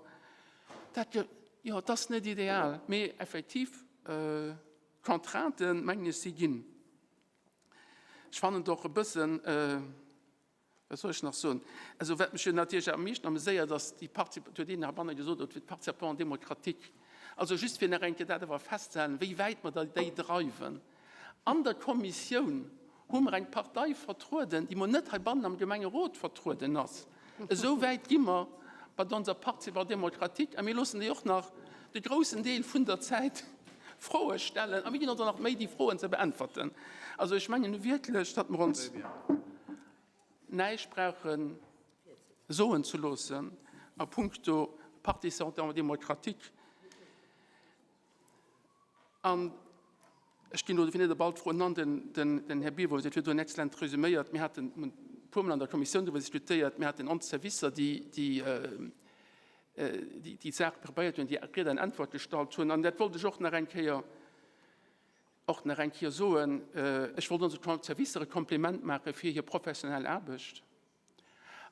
Dat, jo, et ass net ideal, mee effektiv, d'Contrainten, mengen ech, si ginn. Ech fannen et och e bëssen, wat soll ech nach soen, also wat mech jo natierlech am meeschten ameséiert, ass déi Participa-, et huet een heibanne gesot, et wier d'Participation démocratique. Also just fir nach eng Kéier dat awer festzehalen, wéi wäit mer da déi dreiwen. An der Kommissioun hu mer eng Partei vertrueden, déi mol net heibannen am Gemengerot vertrueden ass. Esou wäit gi mer bei onser Participation démocratique a mir loossen déi och nach de groussen Deel vun der Zäit Froe stellen a mir ginn ons och nach d'Méi, déi Froen ze beäntwerten. Also ech mengen nu wierklech, datt mer ons näischt brauche soen ze loossen a puncto Participation démocratique. An ech ginn elo dofir net op all d'Froen an. Den Här Biwer huet virdrun exzellent resüméiert. Mir haten e puermol an der Kommissioun driwwer diskutéiert. Mir haten ons Servicer, déi déi Saach preparéiert hunn, déi Ried an Äntwert gestallt hunn. An dat wollt ech och nach eng Kéier, och nach eng Kéier soen. Ech wollt onse Servicer e Kompliment maache fir hir professionell Aarbecht.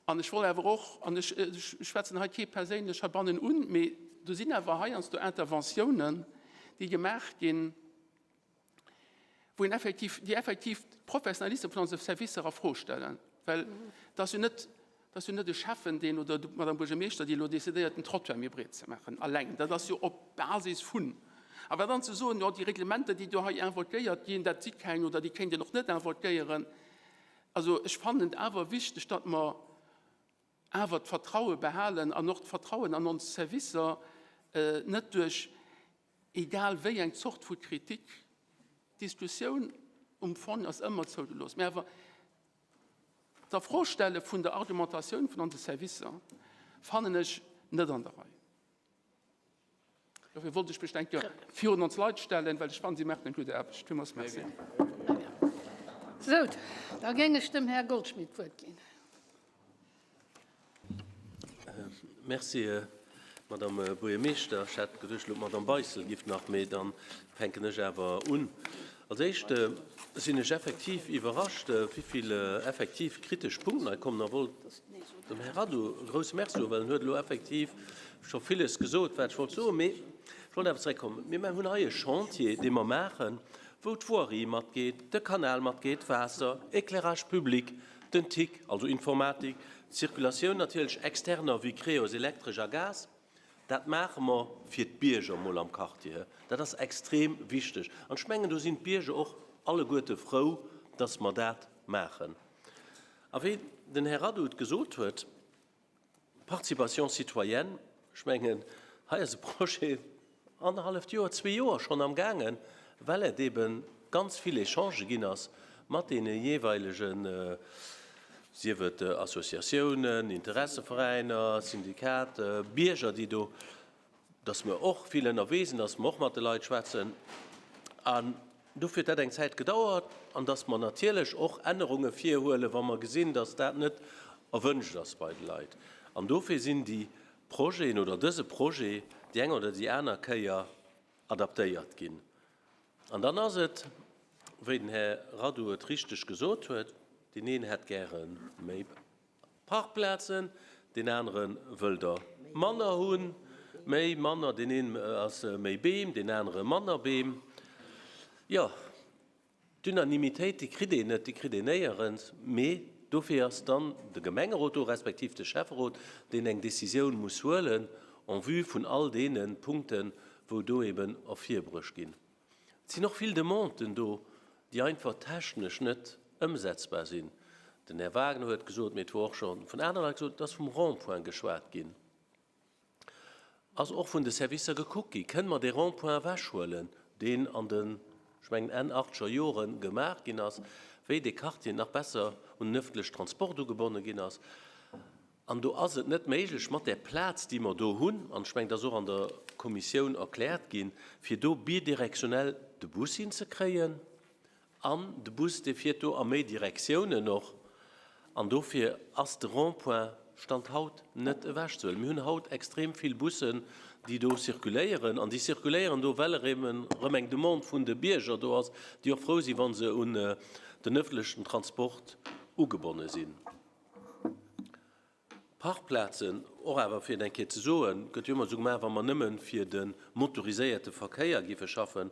An ech wollt awer och, an ech schwätzen hei kee perséinlech heibannen un, mee do sinn awer heiansdo Interventiounen, déi gemaach ginn, wou een effektiv, déi effektiv d'Professionalissem vun onse Servicer a Fro stellen. Well et ass jo net, et ass jo net e Schäffen, deen, oder d'Madame Buergermeeschter, déi elo decidéiert, den Trottoir méi breet ze maachen, alleng. Dat ass jo op Basis vun. Awer dann ze soen, jo, déi Reglementer, déi do hei invoquéiert ginn, dat si keng oder déi kéint een och net invoquéieren, Also ech fannen et awer wichteg, datt mer awer d'Vertraue behalen an och d'Vertrauen an ons Servicer net duerch egal wéi eng Zort vu Kritik. D'Diskussioun um Fong ass ëmmer zougelooss, mä awer d'Afrostelle vun der Argumentatioun vun onse Servicer fannen ech net an der Rei. Dofir wollt ech mech eng Kéier virun ons Leit stellen, well ech fannen, si maachen eng gutt Aarbecht. Villmools Merci.
Sou, da géing ech dem Här Goldschmidt d'Wuert ginn.
Merci, Madame Buergermeeschter. Ech hat geduecht elo, d'Madame Beissel giff nach, mee dann fänken ech awer un. Als Éischt sinn ech effektiv iwwerrascht, wéi vill effektiv kritesch Punkten hei kommen a wollt dem Här Radu e grouse Merci soen, well en huet elo effektiv scho villes gesot, wat ech wollt soen. Mee ech wollt awer zeréckkommen. Mir hunn hei e Chantier, dee mer maachen, wou d'Voirie matgeet, de Kanal matgeet, d'Waasser, Éclairage public, den TIC, also Informatik, d'Circulatioun natierlech, externer wéi Creos, Elektresch a Gas. Dat maache mer fir d'Bierger mol am Quartier. Dat ass extrem wichteg. An ech mengen, do sinn d'Bierger och alleguerte frou, dass mer dat maachen. A wéi den Här Radu et gesot huet, Participation citoyenne, ech mengen, hei ass e Projet annerhalleft Joer, zwee Joer schonn amgaangen, well et eebe ganz vill Echangë ginn ass mat deene jeeweilegen, sief et Associatiounen, Interesseveräiner, Syndikate, Bierger, déi do, dass mer och vill ënnerwee sinn, dass mer och mat de Leit schwätzen. An dofir huet dat eng Zäit gedauert. An dass mer natierlech och Ännerunge virhuelen, wa mer gesinn, dass dat net erwünscht ass bei de Leit. An dofir sinn déi Projeten oder dëse Projet déi eng oder déi aner Kéier adaptéiert ginn. An dann ass et, wéi den Här Radu et richteg gesot huet, deen een hätt gäre méi Parkplazen, deen anere wëll der manner hunn, méi, manner, deen een ass méi Beem, deen anere manner Beem. Jo, D'Unanimitéit, déi kritt een net, déi kritt een néierens, mee dofir ass dann de Gemengerot do, respektiv de Schäfferot, deen eng Décisioun muss huelen en vue vun all deene Punkten, wou do eben ervirbruecht ginn. Et sinn och vill Demanden do, déi einfach technesch net ëmsetzbar sinn. Den Här Wagner huet gesot, mee et wor och scho vun anere Leit gesot, et ass vum Rond-point geschwat ginn. Ass och vun de Servicer gekuckt gi, kënne mer dee Rond-point ewechhuelen, deen an den, ech mengen, Enn achtzeger Jore gemaach ginn ass, wéi dee Quartier nach besser un den öffentlechen Transport ugebonne ginn ass. An do ass et net méiglech, mat där Plaz, déi mer do hunn, an ech mengen, dat ass och an der Kommissioun erkläert ginn, fir do bidirektionell de Bus hinzekréien, An de Bus, dee fiert do a méi Direktiounen och. An dofir ass de Rond-point Stand haut net ewechzehuelen. Mir hunn haut extrem vill Bussen, déi do circuléieren. An déi circuléieren do, well erëm eng Demande vun de Bierger do ass, déi och frou sinn, wa se un den öffentlechen Transport ugebonne sinn. Parkplazen, och awer fir et eng Kéier ze soen, gëtt jo ëmmer esou gemaach, wa mer nëmme fir de motoriséierte Verkéier géife schaffen.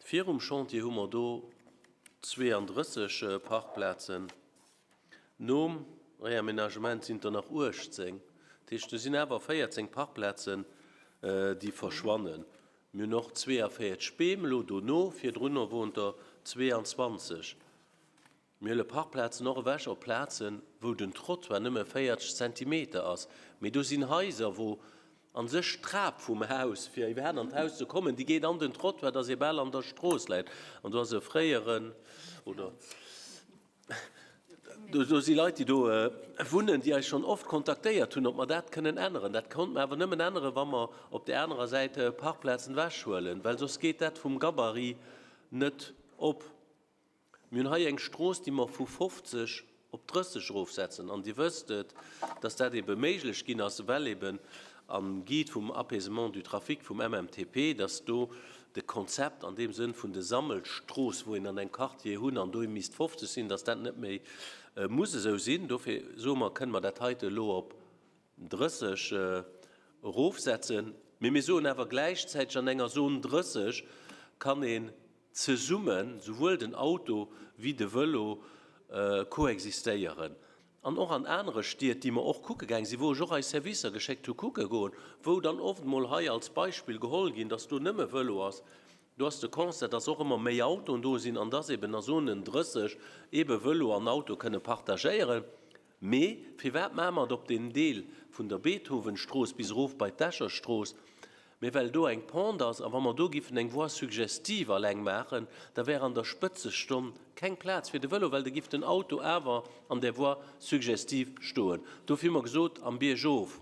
Virum Chantier hu mer do 32 Parkplazen, nom Réaménagement sinn et der nach 18. Dat heescht, do sinn awer 14 Parkplazen, déi verschwannen. Mir hunn och 42 Beem elo dono, virdrunner woren et der 22. Mir huele Parkplazen och ewech op Plazen, wou den Trottoir nëmme 40 Zentimeter ass. Mee do sinn Haiser, wou a sech d'Trap vum Haus, fir iwwerhaapt an d'Haus ze kommen, déi geet an den Trottoir, dass ee bal an der Strooss läit. An do ass e fréieren, oder do si Leit, déi do wunnen, déi eis schonn oft kontaktéiert hunn, ob mer dat kënnen änneren. Dat konnte mer awer nëmmen änneren, wa mer op där anerer Säit Parkplazen ewechhuelen, well soss geet dat vum Gabarit net op. Mir hunn hei eng Strooss, déi mer vu 50 op 30 erofsetzen. An Dir wësst et, dass dat ebe méiglech ginn ass, well eben am Guide vum Apaisement du trafic vum MMTP, dass do de Konzept an deem Sënn vun de Sammelstrooss, wou een an engem Quartier hunn an do misst 50 sinn, dass dat net méi muss esou sinn. Dofir soe mer, kënne mer dat heite elo op 30 erofsetzen. Mee mir soen awer gläichzäiteg, an enger Zone 30 kann een zesummen, souwuel den Auto wéi de Vëlo, koexistéieren. An och an anere Stied, déi mer och kucke gaang sinn, wou ech och eis Servicer geschéckt hu kucke goen, wou dann oft emol hei als Beispill geholl ginn, dass do nëmme Vëlo ass, do ass de Constat, dass och ëmmer méi Autoen do sinn an dass eben a Zonen 30 ebe Vëlo an Auto kënne partagéieren. Mee firwat maache mer et op deem Deel vun der Beethovenstrooss bis erof bei d'Escherstrooss? Mee well do eng Pente ass, a wa mer do giffen eng Voie suggestive alleng maachen, da wär an der Spëtzestonn keng Plaz fir de Vëlo, well da giff den Auto awer an där Voie suggestive stoen. Dofir hu mer gesot, am Biergof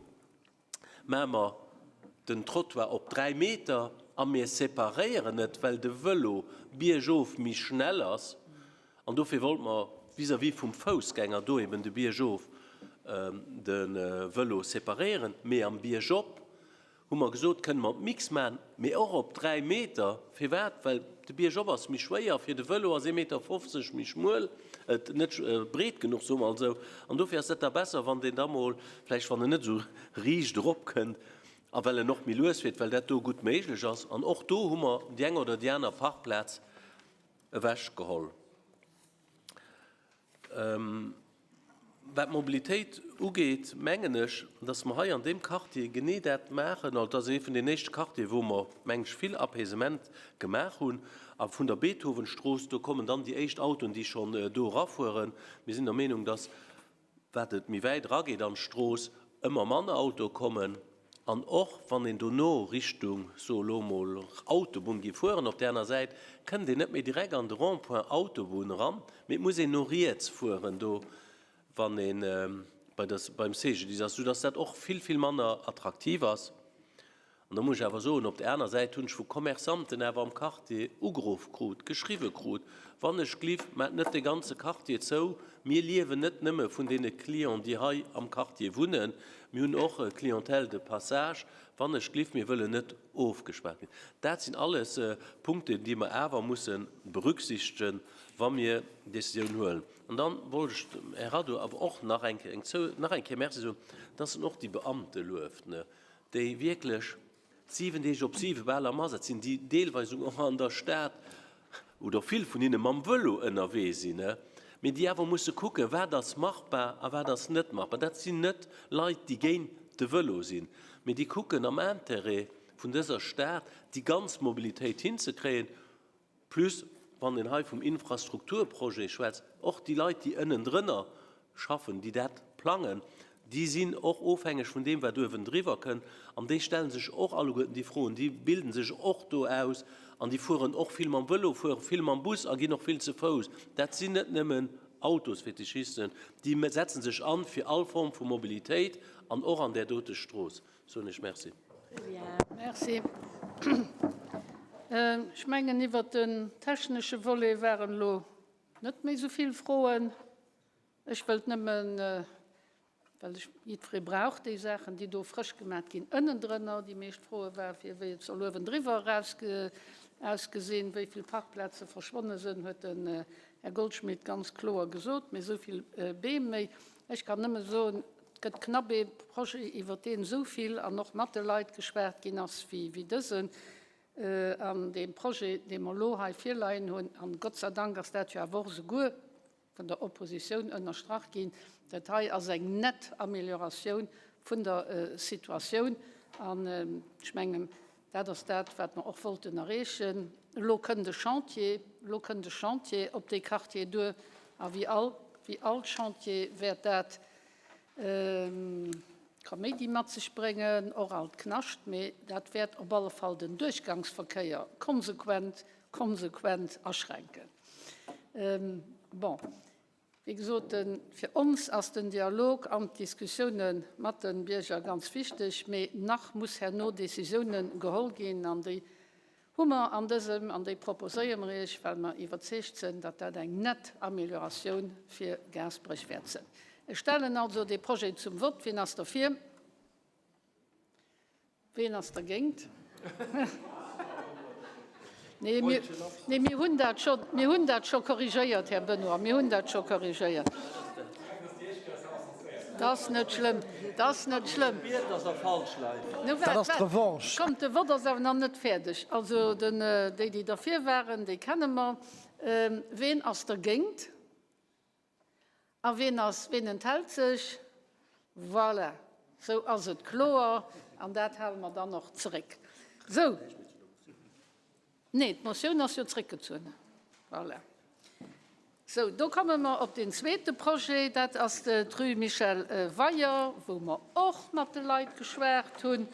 maache mer den Trottoir op 3 Meter a mir separéieren et, well de Vëlo biergof méi schnell ass. An dofir wollte mer vis-à-vis vum Foussgänger do eben de Biergof de Vëlo separéieren, mee am Biergop hu mer gesot, kënne mer d'Mix maachen, mee och op 3 Meter. Firwat? Well de Biergop ass méi schwéier fir de Vëlo, ass 1,50 Meter méi schmuel, et net breet genuch, soe mer esou. An dofir ass dat da besser, wann deen da mol vläicht, wann en net esou riicht eropkënnt a well en och méi lues fiert, well dat do gutt méiglech ass. An och do hu mer déi eng oder déi aner Parkplaz ewechgeholl. Wat d'Mobilitéit ugeet, mengen ech, dass mer hei an deem Quartier genee dat maachen, also dat ass ee vun den éischte Quartiere wou mer, meng ech, vill Apaisement gemaach hunn. A vun der Beethovenstrooss, do kommen dann déi éischt Autoen, déi schonn do erafueren. Mir sinn der Meenung, dass wat et méi wäit erageet an d'Strooss, ëmmer manner Autoe kommen. An och wann een dono Richtung, soe elo emol, Autobunn géif fueren, op där aner Säit, kënnt een net méi direkt an de Rond-point Autobunn eran, mee et muss een no riets fueren do, wann ee bei der, beim CGDIS ass, soudass dat och vill, vill manner attraktiv ass. An da muss ech awer soen, op där aner Säit hunn ech vu Commerçanten awer am Quartier ugeruff krut, geschriwwe krut, Wann ech gliff, maacht net de ganze Quartier zou. Mir liewen net nëmme vun deene Clienten, déi hei am Quartier wunnen, mir hunn och e Clientèle de passage. Wann ech gliff, mir wëllen net ofgespaart ginn. Dat sinn alles Punkten, déi mer awer musse berücksichtegen, wa mir Décisioun huelen. An dann wollt ech dem Här Radu awer och nach eng Kéier Merci soen, dass en och déi Beamte lueft. déi wierklech 7 Deeg op 7 bal am Asaz sinn, déi deelweis och an der Stad oder vill vun hinne mam Vëlo ënnerwee sinn, mee déi awer musse kucken, wat ass machbar a wat ass net machbar. Dat sinn net Leit, déi géint de Vëlo sinn, mee déi kucken am Intérêt vun dëser Stad déi ganz Mobilitéit hinzekréien. Plus, wann een hei vum Infrastrukturprojet schwätzt, och déi Leit, déi ënnendrënner schaffen, déi dat plangen, déi sinn och ofhängeg vun deem, wat uewendriwwer kënnt. An déi stelle sech och alleguerten déi Froen, déi bilde sech och do aus an déi fueren och vill mam Vëlo, fuere vill mam Bus a ginn och vill ze Fouss. Dat sinn net nëmmen Autosfetischisten, déi setze sech an fir all Form vu Mobilitéit an och an där dote Strooss. Soen ech Merci.
Merci. Ech mengen, iwwert den technesche Volet waren elo net méi esou vill Froen. Ech wëllt nëmmen, well ech, jiddweree brauch déi Saachen, déi do frësch gemat ginn, ënnendrënner. Déi meescht Froe war fir, wéi et soll uewendriwwer ausgesinn, wéi vill Parkplaze verschwonne sinn, huet den Här Goldschmidt ganz kloer gesot, mee esou vill Beem méi. Ech kann nëmme soen, gëtt knapp ee Projet, iwwert deen esou vill an och mat de Leit geschwat ginn ass wéi dësen. An dee Projet, dee mer elo hei virleien hunn, an Gott sei Dank ass dat jo awer och esouguer vun der Oppositioun ënnerstrach ginn, dat hei ass eng nett Amélioratioun vun der Situatioun. An ech mengen, dat ass dat, wat mer och wollten erreechen. Elo kënnt e Chantier, elo kënnt e Chantier op dee Quartier duer. A wéi all, wéi all Chantier wäert dat Kaméidi mat sech bréngen, och alt Knascht, mee dat wäert op alle Fall den Duerchgangsverkéier konsequent, konsequent aschränken. Bon, wéi gesot, fir ons ass den Dialog an d'Diskussioune mat de Bierger ganz wichteg, mee nach muss herno Decisiounen geholl ginn an déi Hu mer an dësem, an déi proposéiere mer Iech, well mer iwwerzeegt sënn, datt dat eng nett Amélioratioun fir Gaasperech wäert sënn. Ech stellen also dee Projet zum Vott. Wien ass derfir? Wien ass dergéint? Nee, mir, nee, mir hunn dat scho, mir hunn dat scho korrigéiert, Här Benoy, mir hunn dat scho korrigéiert. Dat ass net schlëmm, dat ass net schlëmm.
Dat ass d'Revanche.
Kommt, de Vott ass awer nach net fäerdeg. Also den, déi, déi derfir waren, déi kenne mer. Ween ass dergéint? A ween ass, ween enthält sech? Voilà, sou ass et kloer. An dat hale mer dann och zeréck. Sou. Nee, d'Motioun ass jo zréckgezunn. Voilà. Sou, do komme mer op deen zweete Projet, dat ass d'Rue Michel Weyer, wou mer och mat de Leit geschwat hunn.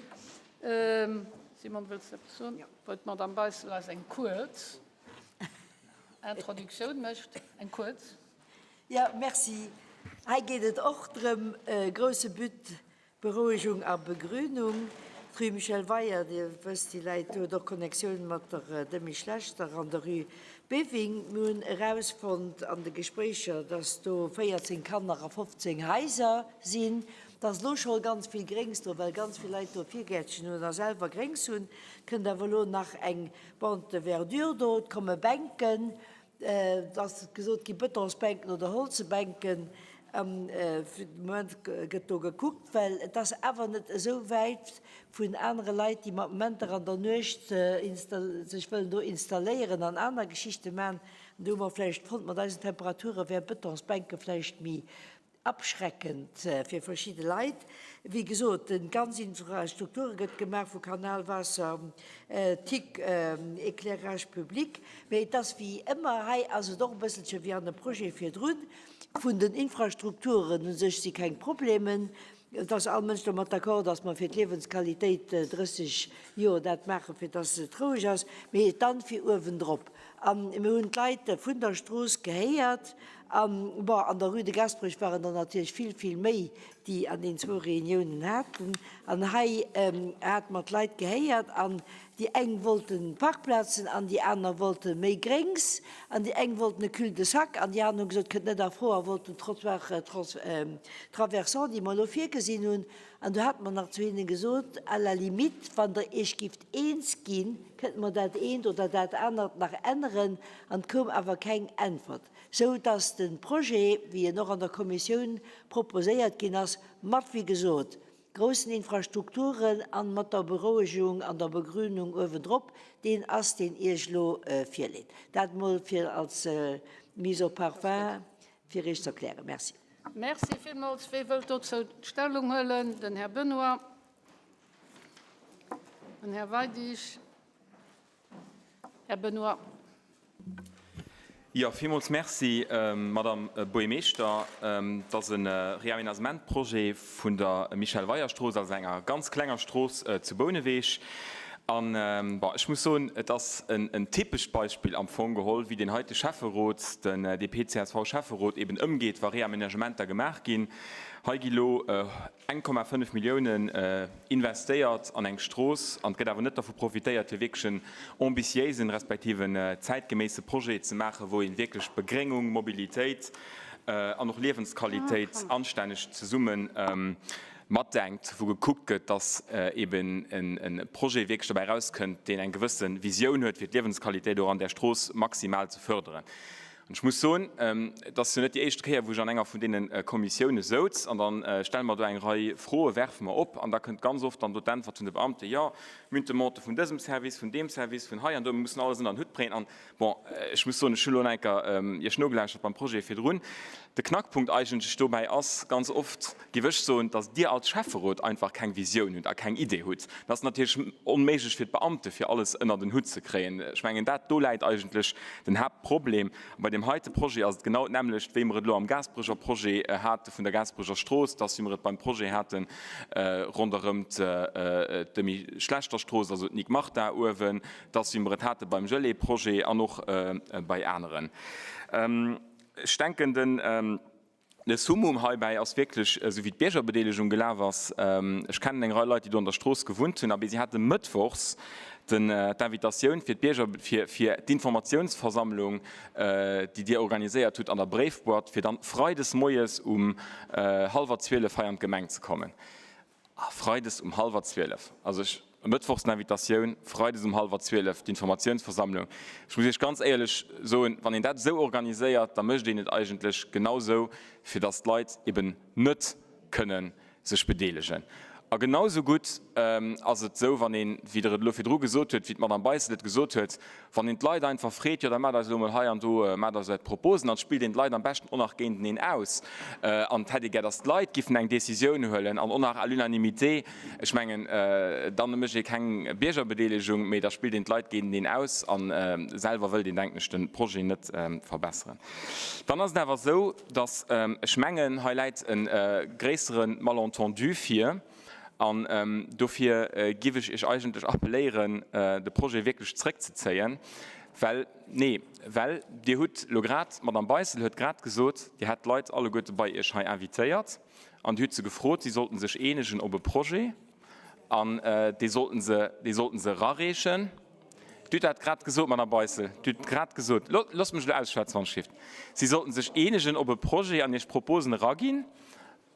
Simone, wëlls de eppes soen? Wou d'Madame Beissel eis eng kuerz Introduktioun mécht. Eng kuerz.
Jo, merci. Hei geet et och drëm, grousse But, Berouegung a Begrünung. D'Rue Michel Weyer, Dir wësst, déi läit do, huet och Connectioun mat der Demy Schlechter an der Rue Beving. Mir hunn erausfonnt an de Gespréicher, dass do 14 Kanner a 15 Haiser sinn. Et ass elo scho ganz vill Gréngs do, well ganz vill Leit do Virgäertchen hunn a selwer Gréngs hunn. Et kënnt awer elo nach eng Bande de verdure do, et komme Bänken. Et ass gesot gi Betonsbänken oder holze Bänken. Fir de Moment gëtt do gekuckt, well et ass awer net esou wäit vun anere Leit, déi mat Momenter an der Nuecht sech wëllen do installéieren an aner Geschichte maachen. An do hu mer vläicht fonnt, mat eisen Temperature wäre Betonsbänke vläicht méi Abschreckend fir verschidde Leit. Wéi gesot, den ganz Infrastrukture gëtt gemaach vu Kanal, Waasser, TIC, Éclairage public. Mee et ass wéi ëmmer, hei ass et och e bësselche wéi an dem Projet virdrun, vun den Infrastrukturen u sech si keng Problemen. Et ass all Mënsch domat d'accord, dass mer fir d'Liewensqualitéit 30 Joer dat maachen, fir dass et roueg ass, mee dann fir uewendrop. A mir hunn d'Leit vun der Strooss gehéiert. An, bon, an der Rue de Gasperech waren der natierlech vill, vill méi, déi an deenen zwou Reuniounen haten. An hei hate mer d'Leit gehéiert. An déi eng wollte Parkplazen an déi aner wollte méi Gréngs. An déi eng wollten e Cul-de-sac an déi aner hu gesot, kënnt net a Fro a wollten Trottoir traversant, déi mer elo virgesinn hunn. An do hate mer nach zu hinne gesot, à la limite, wann Der Iech gifft eens ginn, kënnte mer dat eent oder dat anert nach änneren. An et koum awer keng Äntwert. Sou dass de Projet, wéi en och an der Kommissioun proposéiert ginn ass, mat, wéi gesot, groussen Infrastrukturen an mat der Berouegung an der Begrünung uewendrop, deen ass, deen Iech elo virleet. Dat emol fir als Mise au parfum, fir Iech ze erklären. Merci.
Merci villmools. Wee wëllt dozou Stellung huelen? Den Här Benoy, den Här Weidig. Här Benoy.
Jo, villmools Merci, Madame Buergermeeschter. Et ass e Réaménagementprojet vun der Michel Weyer Strooss, also enger ganz klenger Strooss zu Bouneweg. An, bon, ech muss soen, et ass en typescht Beispill am Fong geholl, wéi deen heite Schäfferot, den DP-CSV-Schäfferot eben ëmgeet, wa Réaménagementer gemaach ginn. Hei gi lo 1,5 Milliounen investéiert an eng Strooss an et gëtt awer net dervu profitéiert, fir wierklech en ambitiéisen, respektiv en zäitgeméisse Projet ze maachen, wou ee wierklech Begréngung, Mobilitéit an och Liewensqualitéit anstänneg zesumme matdenkt, wou gekuckt gëtt, dass eben e Projet wierklech dobäi erauskënnt, deen eng gewësse Visioun huet, fir d'Liewensqualitéit och an där Strooss maximal ze förderen. An ech muss soen, et ass jo net déi éischte Kéier, wou ech an enger vun deene Kommissioune souz, an da stelle mer do eng Rei Froe, werfe mer op, an da kënnt ganz oft dann do d'Äntwert vun de Beamten, Jo, mir hunn d'Demande vun dësem Service, vun deem Service, vun hei an do, mir mussen alles ënner den Hutt bréngen. An, bon, ech muss soen, ech hu lo nach eng Kéier Iech nogelauschtert beim Projet virdrun. De Knackpunkt eigentlech dobäi ass ganz oft, géif ech soen, dass Dir als Schäfferot einfach keng Visioun hutt a keng Idee hutt. Dat ass natierlech onméiglech fir d'Beamte fir alles ënnert en Hutt ze kréien. Ech mengen, dat do läit eigentlech den Haaptproblem. A bei deem heite Projet ass et genau d'nämmlecht, wéi mer et elo am Gaasperecher Projet hate vun der Gaasperecher Strooss, dass wéi mer et beim Projet hate ronderëm d'Emile Schlechter Strooss, also d'Nick Martin uewen, dass wéi mer et hate beim Gelée-Projet an och bei aneren. Ech denken, den Summum heibäi ass wierklech, esou wéi d'Biergerbedeelegung gelaf ass. Ech kennen eng Rei Leit, déi do an der Strooss gewunnt hunn, abee si hate mëttwochs d'Invitatioun fir d'Bierger, fir d'Informatiounsversammlung, déi Dir organiséiert hutt, an der Bréifboîte, fir dann freides moies um hallwer 12 hei an d'Gemeng ze kommen. A freides um hallwer 12, also ech, mëttwochs d'Invitatioun, freides um hallwer 12 d'Informatiounsversammlung. Ech muss Iech ganz éierlech soen, wann een dat esou organiséiert, da mécht een et eigentlech genau esou, fir datt d'Leit eben net kënne sech bedeelegen. A genau esou gutt ass et esou, wann een, wéi Der et elo virdru gesot huet, wéi d'Madame Beissel et gesot huet, Wann een d'Leit einfach freet, jo da maacht eis elo emol hei an do, maacht eis är Proposen, dann spillt een d'Leit am beschten och nach géinteneen aus. An et hätt ee gär, datt d'Leit giffen eng Décisioun huelen an och nach à l'unanimité. Ech mengen, dann mécht ee keng Biergerbedeelegung, mee da spillt een d'Leit géinteneen aus a selwer wëllt een, denken ech, de Projet net verbesseren. Dann ass et awer esou, datt ech mengen, hei läit e gréissere Malentendu vir. An dofir giff ech Iech eigentlech appelléieren, de Projet wierklech zrëckzezéien, well, nee, well Dir hutt elo grad, d'Madame Beissel huet grad gesot, Dir hätt d'Leit alleguerte bei Iech hei invitéiert an Dir hutt se gefrot, si sollten sech eenegen op e Projet an dee sollten se, dee sollten se erareechen. Dir hutt dat grad gesot, Madame Beissel, Dir hutt et grad gesot. Loosst mech elo ausschwätzen, wann ech giff. Si sollten sech eenegen op e Projet an Iech Proposen eraginn.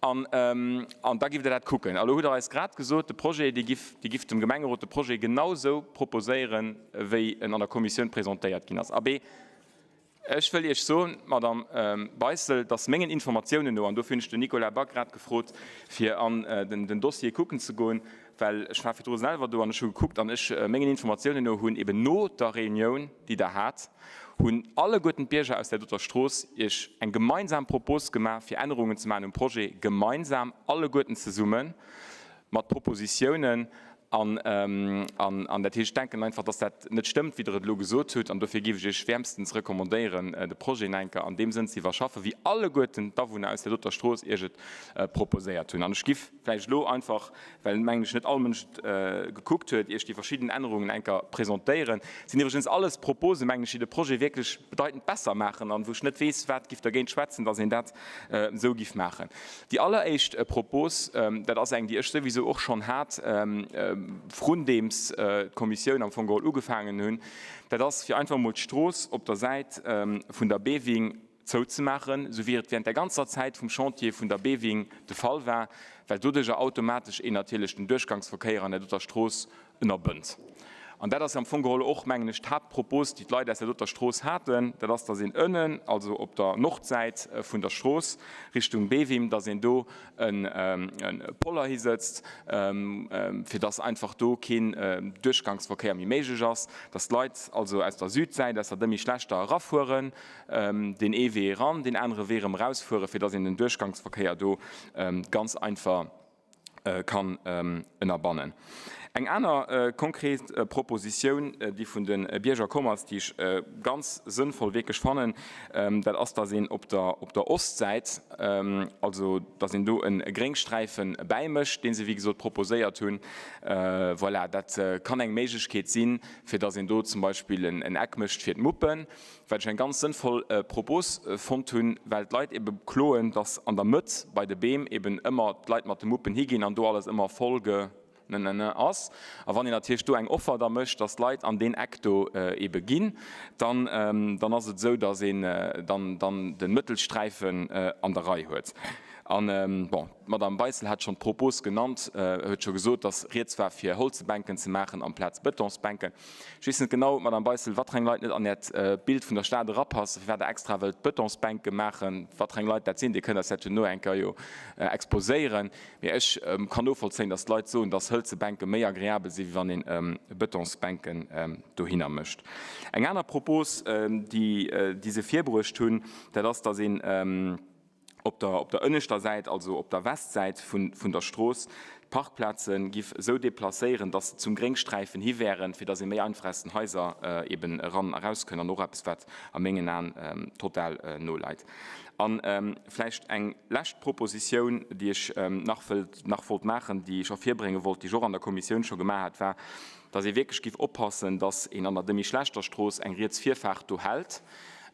An, an da giff Der dat kucken. A lo hutt Der eis grad gesot, de Projet, Dir giff, Dir gifft dem Gemengerot de Projet genau esou proposéieren, wéi en an der Kommissioun presentéiert ginn ass. Abee, ech wëll Iech soen, Madame Beissel, dass mengen Informatiounen no, an dofir hunn ech den Nicolas Back grad gefrot, fir an den, den Dossier kucken ze goen, well ech war virdru selwer do an ech hu gekuckt, an ech, mengen Informatiounen no hunn eben no der Reunioun, déi Der hat, hunn alleguerten d'Bierger aus där doter Strooss Iech eng gemeinsam Propos gemaach, fir Ännerungen ze maachen um Projet, gemeinsam, alleguerten zesumme mat Propositiounen. An, an dat heescht, ech denken einfach, dass dat net stëmmt, wéi Der et elo gesot hutt. An dofir géif ech Iech wäermstens recommandéieren, de Projet nach eng Kéier an deem Sënn ze iwwerschaffen, wéi alleguerten d'Awunner aus där doter Strooss Iech et proposéiert hunn. An ech giff vläicht elo einfach well mengen ech net all Mënsch et gekuckt huet, Iech déi verschidden Ännerungen eng Kéier presentéieren. Et sinn iwwregens alles Proposen, mengen ech, déi de Projet wierklech bedeitend besser maachen an wou ech net weess, wat giff dergéint schwätzen, dass een dat esou giff maachen. Déi alleréischt Propos, dat ass eng, déi ech souwisou och schonn hat, vrundeems d'Kommissioun am Fong geholl ugefaangen hunn, dat ass, fir einfach emol d'Strooss op der Säit vun der Beving zouzemaachen, esou wéi et während der ganzer Zäit vum Chantier vun der Beving de Fall war, well doduercher automatesch een natierlech den Duerchgangsverkéier an der doter Strooss ënnerbënnt. An dat ass am Fong geholl och, mengen ech, d'Haaptpropos, déi d'Leit aus der doter Strooss haten, dat ass, dass een ënnen, also op der Nordsäit vun der Strooss Richtung Bevim, dass een do e Poller hisëtzt, fir dass einfach do keen Duerchgangsverkéier méi méiglech ass, dass d'Leit also aus der Südsäit, aus der Demi Schlechter erafueren, deen ee Wee eran, deen anere Wee erëm erausfueren, fir dass een den Duerchgangsverkéier do ganz einfach kann ënnerbannen. Eng aner konkret Propositioun, déi vun de Bierger komm ass, déi ech ganz sënnvoll wierklech fannen, dat ass, dass een op der, op der Ostsäit, also dass een do e Gréngsträife bäimécht, dee se wéi gesot proposéiert hunn. Voilà, dat kann eng Méiglechkeet sinn, fir dass een do zum Beispill en Eck mécht fir d'Muppen, wat ech eng ganz sënnvoll Propos fonnt hunn, well d'Leit ebe kloen, dass an der Mëtt bei de Beem eben ëmmer d'Leit mat de Muppen higinn an do alles ëmmer voll ge ne ass. A wann een natierlech do eng Offer da mécht, dass d'Leit an deen Eck do ebe ginn, dann, dann ass et esou, dass een dann, dann de Mëttelsträifen an der Rei huet. An, bon, d'Madame Beissel hat schonn d'Propos genannt, huet scho gesot, dass rieds war fir holze Bänken ze maachen amplaz Betonsbänken. Ech weess net genau, Madame Beissel, watreng Leit net an Äert Bild vun der Stad erapassen, firwat Der extra wëllt Betonsbänke maachen, watreng Leit dat sinn. Dir kënnt eis dat jo no eng Kéier jo exposéieren. Mee ech kann novollzéien, dass d'Leit soen, dass hëlze Bänke méi agreabel sinn, wéi wann een Betonsbänken dohinner mécht. Eng aner Propos, déi se virbruecht hunn, dat ass, dass een op der op der ënneschter Säit, also op der Westsäit vun vun der Strooss, d'Parkplaze giff esou deplacéieren, dass se zum Gréngsträifen hi wären, fir dass ee méi einfach aus den Haiser eben eran a raus kënn, an och eppes, wat a mengen Aen total noleit. A vläicht eng lescht Propositioun, déi ech nach wëllt nach wollt maachen, déi ech och virbrénge wollt, déi ech och an der Kommissioun scho gemaach hat, war, dass ee wierklech giff oppassen, dass een an der Demy-Schlechter-Strooss eng riets Virfaart do hält,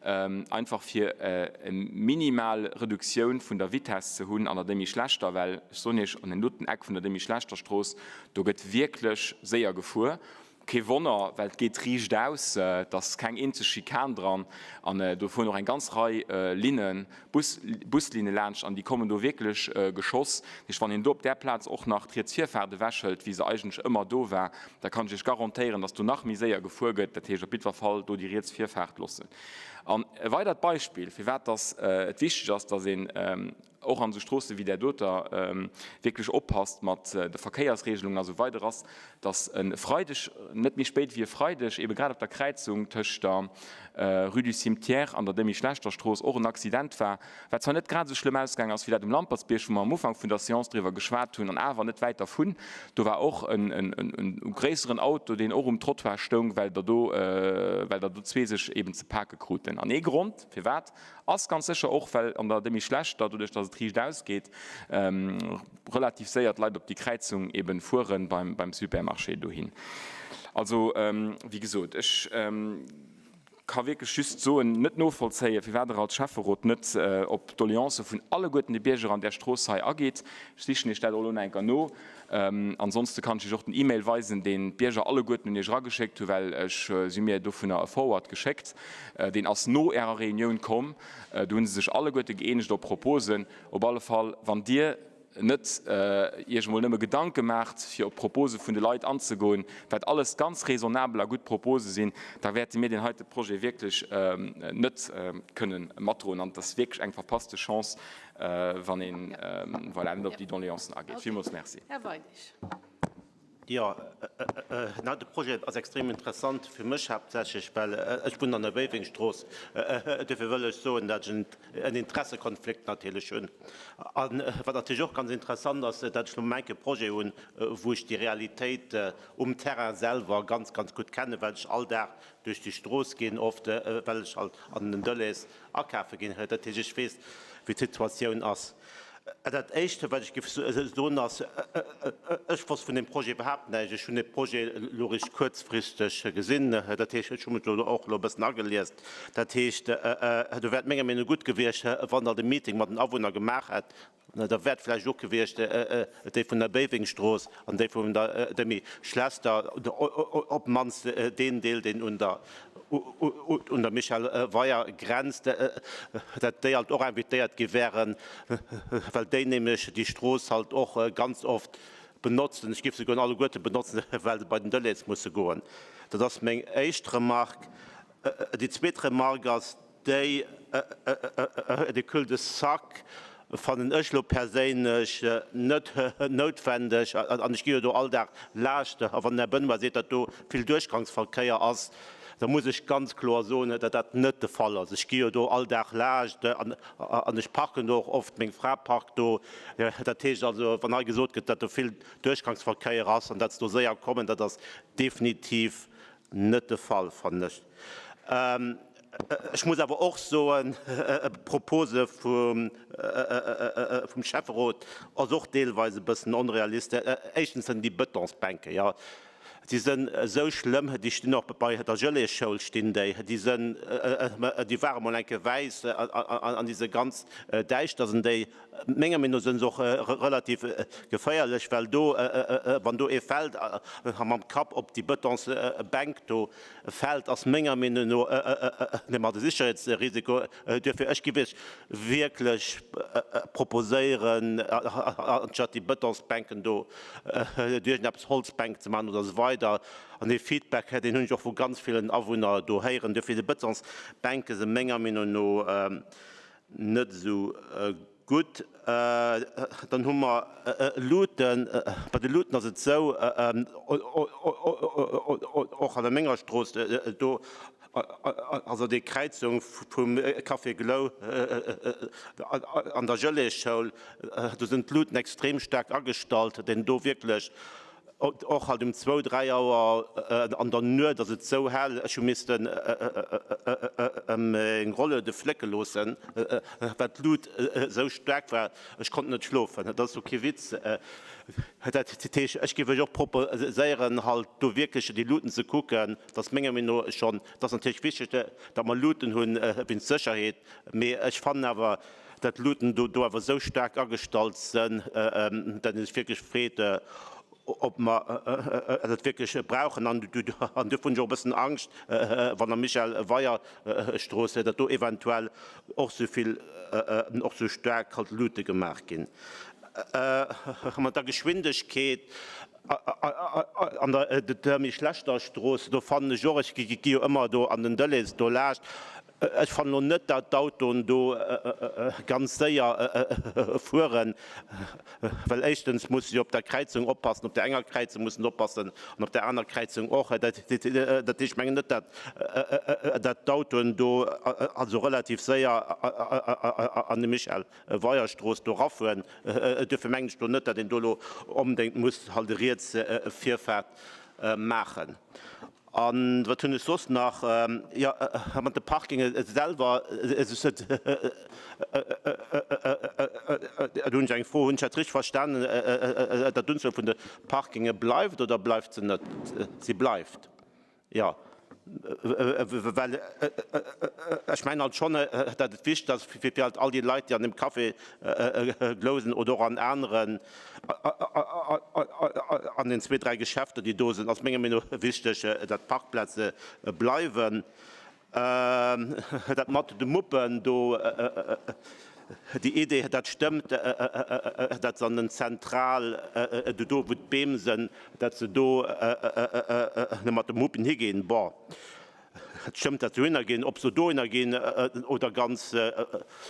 einfach fir e minimal Reduktioun vun der Vitesse ze hunn an der Demy-Schlechter, well ech soen Iech, an deem doten Eck vun der Demy-Schlechter-Strooss, do gëtt wierklech séier gefuer. Kee Wonner, well et geet riicht aus, et ass keng eenzeg Schikan dran an do fueren och eng ganz Rei Linnen, Bus, Buslinne laanscht an déi kommen do wierklech geschoss. Dat heescht, wann een do op där Plaz och nach d'riets Virfaart ewechhëlt, wéi se eigentlech ëmmer do war, da kann ech Iech garantéieren, dass do nach méi séier gefuer gëtt. Dat heescht, op jiddwer Fall do déi riets Virfaart loossen. An e weidert Beispill, firwat dass et wichteg ass, dass een och an esou Stroosse wéi där doter wierklech oppasst mat de Verkéiersregelungen a sou weider, ass, dass e Freideg, net méi spéit wéi e Freideg, ebe grad op der Kräizung tëscht der Rue du Cimetière an der Demy-Schlechter-Strooss och en Accident war, wat zwar net grad esou schlëmm ausgaang ass wéi dat um Lampertsbierg, wou mer am Ufank vun der Séance driwwer geschwat hunn, an awer net wäit dervun. Do war och e gréisseren Auto, deen och um Trottoir stoung, well der do, well der do zwee sech eben ze pake kruten. An ee Grond firwat, Ass ganz sécher och, well an der Demi Schlechter, doduerch datt et riicht ausgeet, relativ séier d'Leit op déi Kräizung eben fueren beim Supermarché dohin. Also, wéi gesot, ech ka wierklech just soen, net novollzéien, firwat Der als Schäfferot net op d'Doleancë vun alleguerten de Bierger an där Strooss hei ageet. Ech sichen Iech dat och elo nach eng Kéier no. Ansonste kann ech Iech och den E-Mail weisen, deen d'Bierger alleguerten un Iech erageschéckt hunn, well ech si mir dovunner e Forward geschéckt. Deen ass no Ärer Reunioun komm. Do hu se sech alleguerte gëeenegt op Proposen. Op alle Fall, wann Dir net Iech emol nëmme Gedanke maacht, fir op d'Propose vun de Leit anzegoen, wat alles ganz raisonnabel a gutt Propose sinn, da wäerte mir deen heite Projet wierklech net kënnen matdroen. An et ass wierklech eng verpasste Chance, wann een, voilà, net op déi Doléancen ageet. Villmools merci.
Här Weidig.
Jo, de Projet ass extrem interessant fir mech haaptsächlech, well ech wunnen an der Béiwengstrooss. Dofir wëll ech soen, datt ech en Interessekonflikt natierlech hunn. A wat natierlech och ganz interessant ass, datt ech lo enke Projet hunn, wou ech déi Realitéit um Terrain selwer ganz, ganz gutt kennen, well ech all Dag duerch déi Strooss ginn, oft well ech halt an den Delhaize akafe ginn. Dat heescht, ech weess, wéi d'Situatioun ass. Dat Éischt, wat ech géif soen, ass, Ech wosst vun deem Projet iwwerhaapt näischt. Ech hunn dee Projet elo eréischt kuerzfristeg gesinn. Dat heescht, ech hu mech elo och elo e bëssen ageliest. Dat heescht, do wär et menger Meenung no gutt gewiescht, wann Der de Meeting mat den Awunner gemaach hätt, Da wär et vläicht och gewiescht, déi vun der Béiwengstrooss an déi vun der Demy Schlester, op d'mannst deen Deel, deen un der un der Michel Weyer grenzt, dat déi halt och invitéiert gi wären, well déi nämlech déi Strooss halt och ganz oft benotzen. Ech géif se goen alleguerte benotzen, well se bei den Delhaize musse goen. Dat ass meng éischt Remarque. Déi zweet Remarque ass déi, de Cul-de-sac fannen ech elo perséinlech net noutwendeg an ech gi jo do all Dag laascht. A wann den Här Benoy seet, datt do vill Duerchgangsverkéier ass, da muss ech ganz kloer soen, datt dat net de Fall ass. Ech gi jo do all Dag laascht an ech parken do och oft, meng Fra parkt do. Dat heescht also, wann hei gesot gëtt, datt do vill Duerchgangsverkéier ass an datt se do séier kommen, dat ass definitiv net de Fall, fannen ech. Ech muss awer och soen, d'Propose vum Schäfferot ass och deelweis e bëssen onrealistesch. Éischtens sinn déi Betonsbänke, jo. Déi sënn esou schlëmm, déi stinn och bei der Geleeësschoul stinn déi, déi sënn, déi ware mol eng Kéier wäiss an déi se ganz däischter sinn déi. Menger Meenung no sënn se och relativ geféierlech, well do, wann do ee fält a mam Kapp op déi Betonsbänk do fält, ass menger Meenung no mat e Sicherheetsrisiko. Duerfir, ech géif Iech wierklech proposéieren, anstatt déi Betonsbänken do iergendeppes Holzbänk ze maachen oder esou weider. An dee Feedback, deen hunn ech och vu ganz villen Awunner do héieren. Duerfir, déi Betonsbänke si menger Meenung no net esou gutt. Dann hu mer Luuten. Bei de Luuten ass et esou, och an der menger Strooss do, also déi Kräizung vum Café Glou an der Geleeësschoul, do sinn d'Luuten extrem staark agestallt, deen do wierklech och halt um zwou, dräi Auer an der Nuet ass et sou hell, ech hu missten meng Rolluede flécke loossen, well d'Lut esou staark war, ech konnt net schlofen. Dat ass lo kee Witz. Dat heescht, ech géif iech och proposéieren, halt do wierklech déi Luuten ze kucken. Dat ass menger Meenung no schonn, et ass natierlech wichteg, datt mer Luuten hunn wéinst Sécherheet, mee ech fannen awer, datt d'Luuten do do awer esou staark agestallt sënn, datt ee sech wierklech freet, ob mer dat wierklech brauchen. An duerfir hunn ech och e bëssen Angscht, wann der Michel Weyer Strooss, datt do eventuell och esou vill, och esou staark halt Luute gemaach ginn. Mat der Geschwindegkeet an der méi schlechter Strooss, do fannen ech och, ech gi jo ëmmer do an den Delhaize do laascht, Ech fannen elo net, dat d'Autoen do ganz séier fueren, well éischtens musse se op der Kräizung oppassen, op där enger Kräizung mussen se oppassen an op där aner Kräizung och. Dat heescht, ech mengen net, dat d'Autoen do also relativ séier an de Michel Weyer-Strooss do erafueren. Duerfir mengen ech do net, dat een do elo onbedéngt muss halt e riets Virfaart maachen. A wat hunn ech soss nach? Jo, mat de Parkinge selwer, do hunn ech eng Fro. Hunn ech dat richteg verstanen, datt d'Unzuel vun de Parkinge bleift oder bleift se net? Si bleift, jo. Well ech mengen halt schonn, datt et wichteg ass fir halt all déi Leit, déi an deem Café glousen oder och an aneren, An den zwee, dräi Geschäfter, déi do sinn, ass menger Meenung no wichteg, datt d'Parkplaze bleiwen. Dat mat de Muppen do, déi Idee, dat stëmmt, datt se an den Zentral, do wou d'Beem sinn, datt se do mat de Muppen higinn. Bon. Et stëmmt, datt se dohinner ginn. Ob se dohinner ginn oder ganz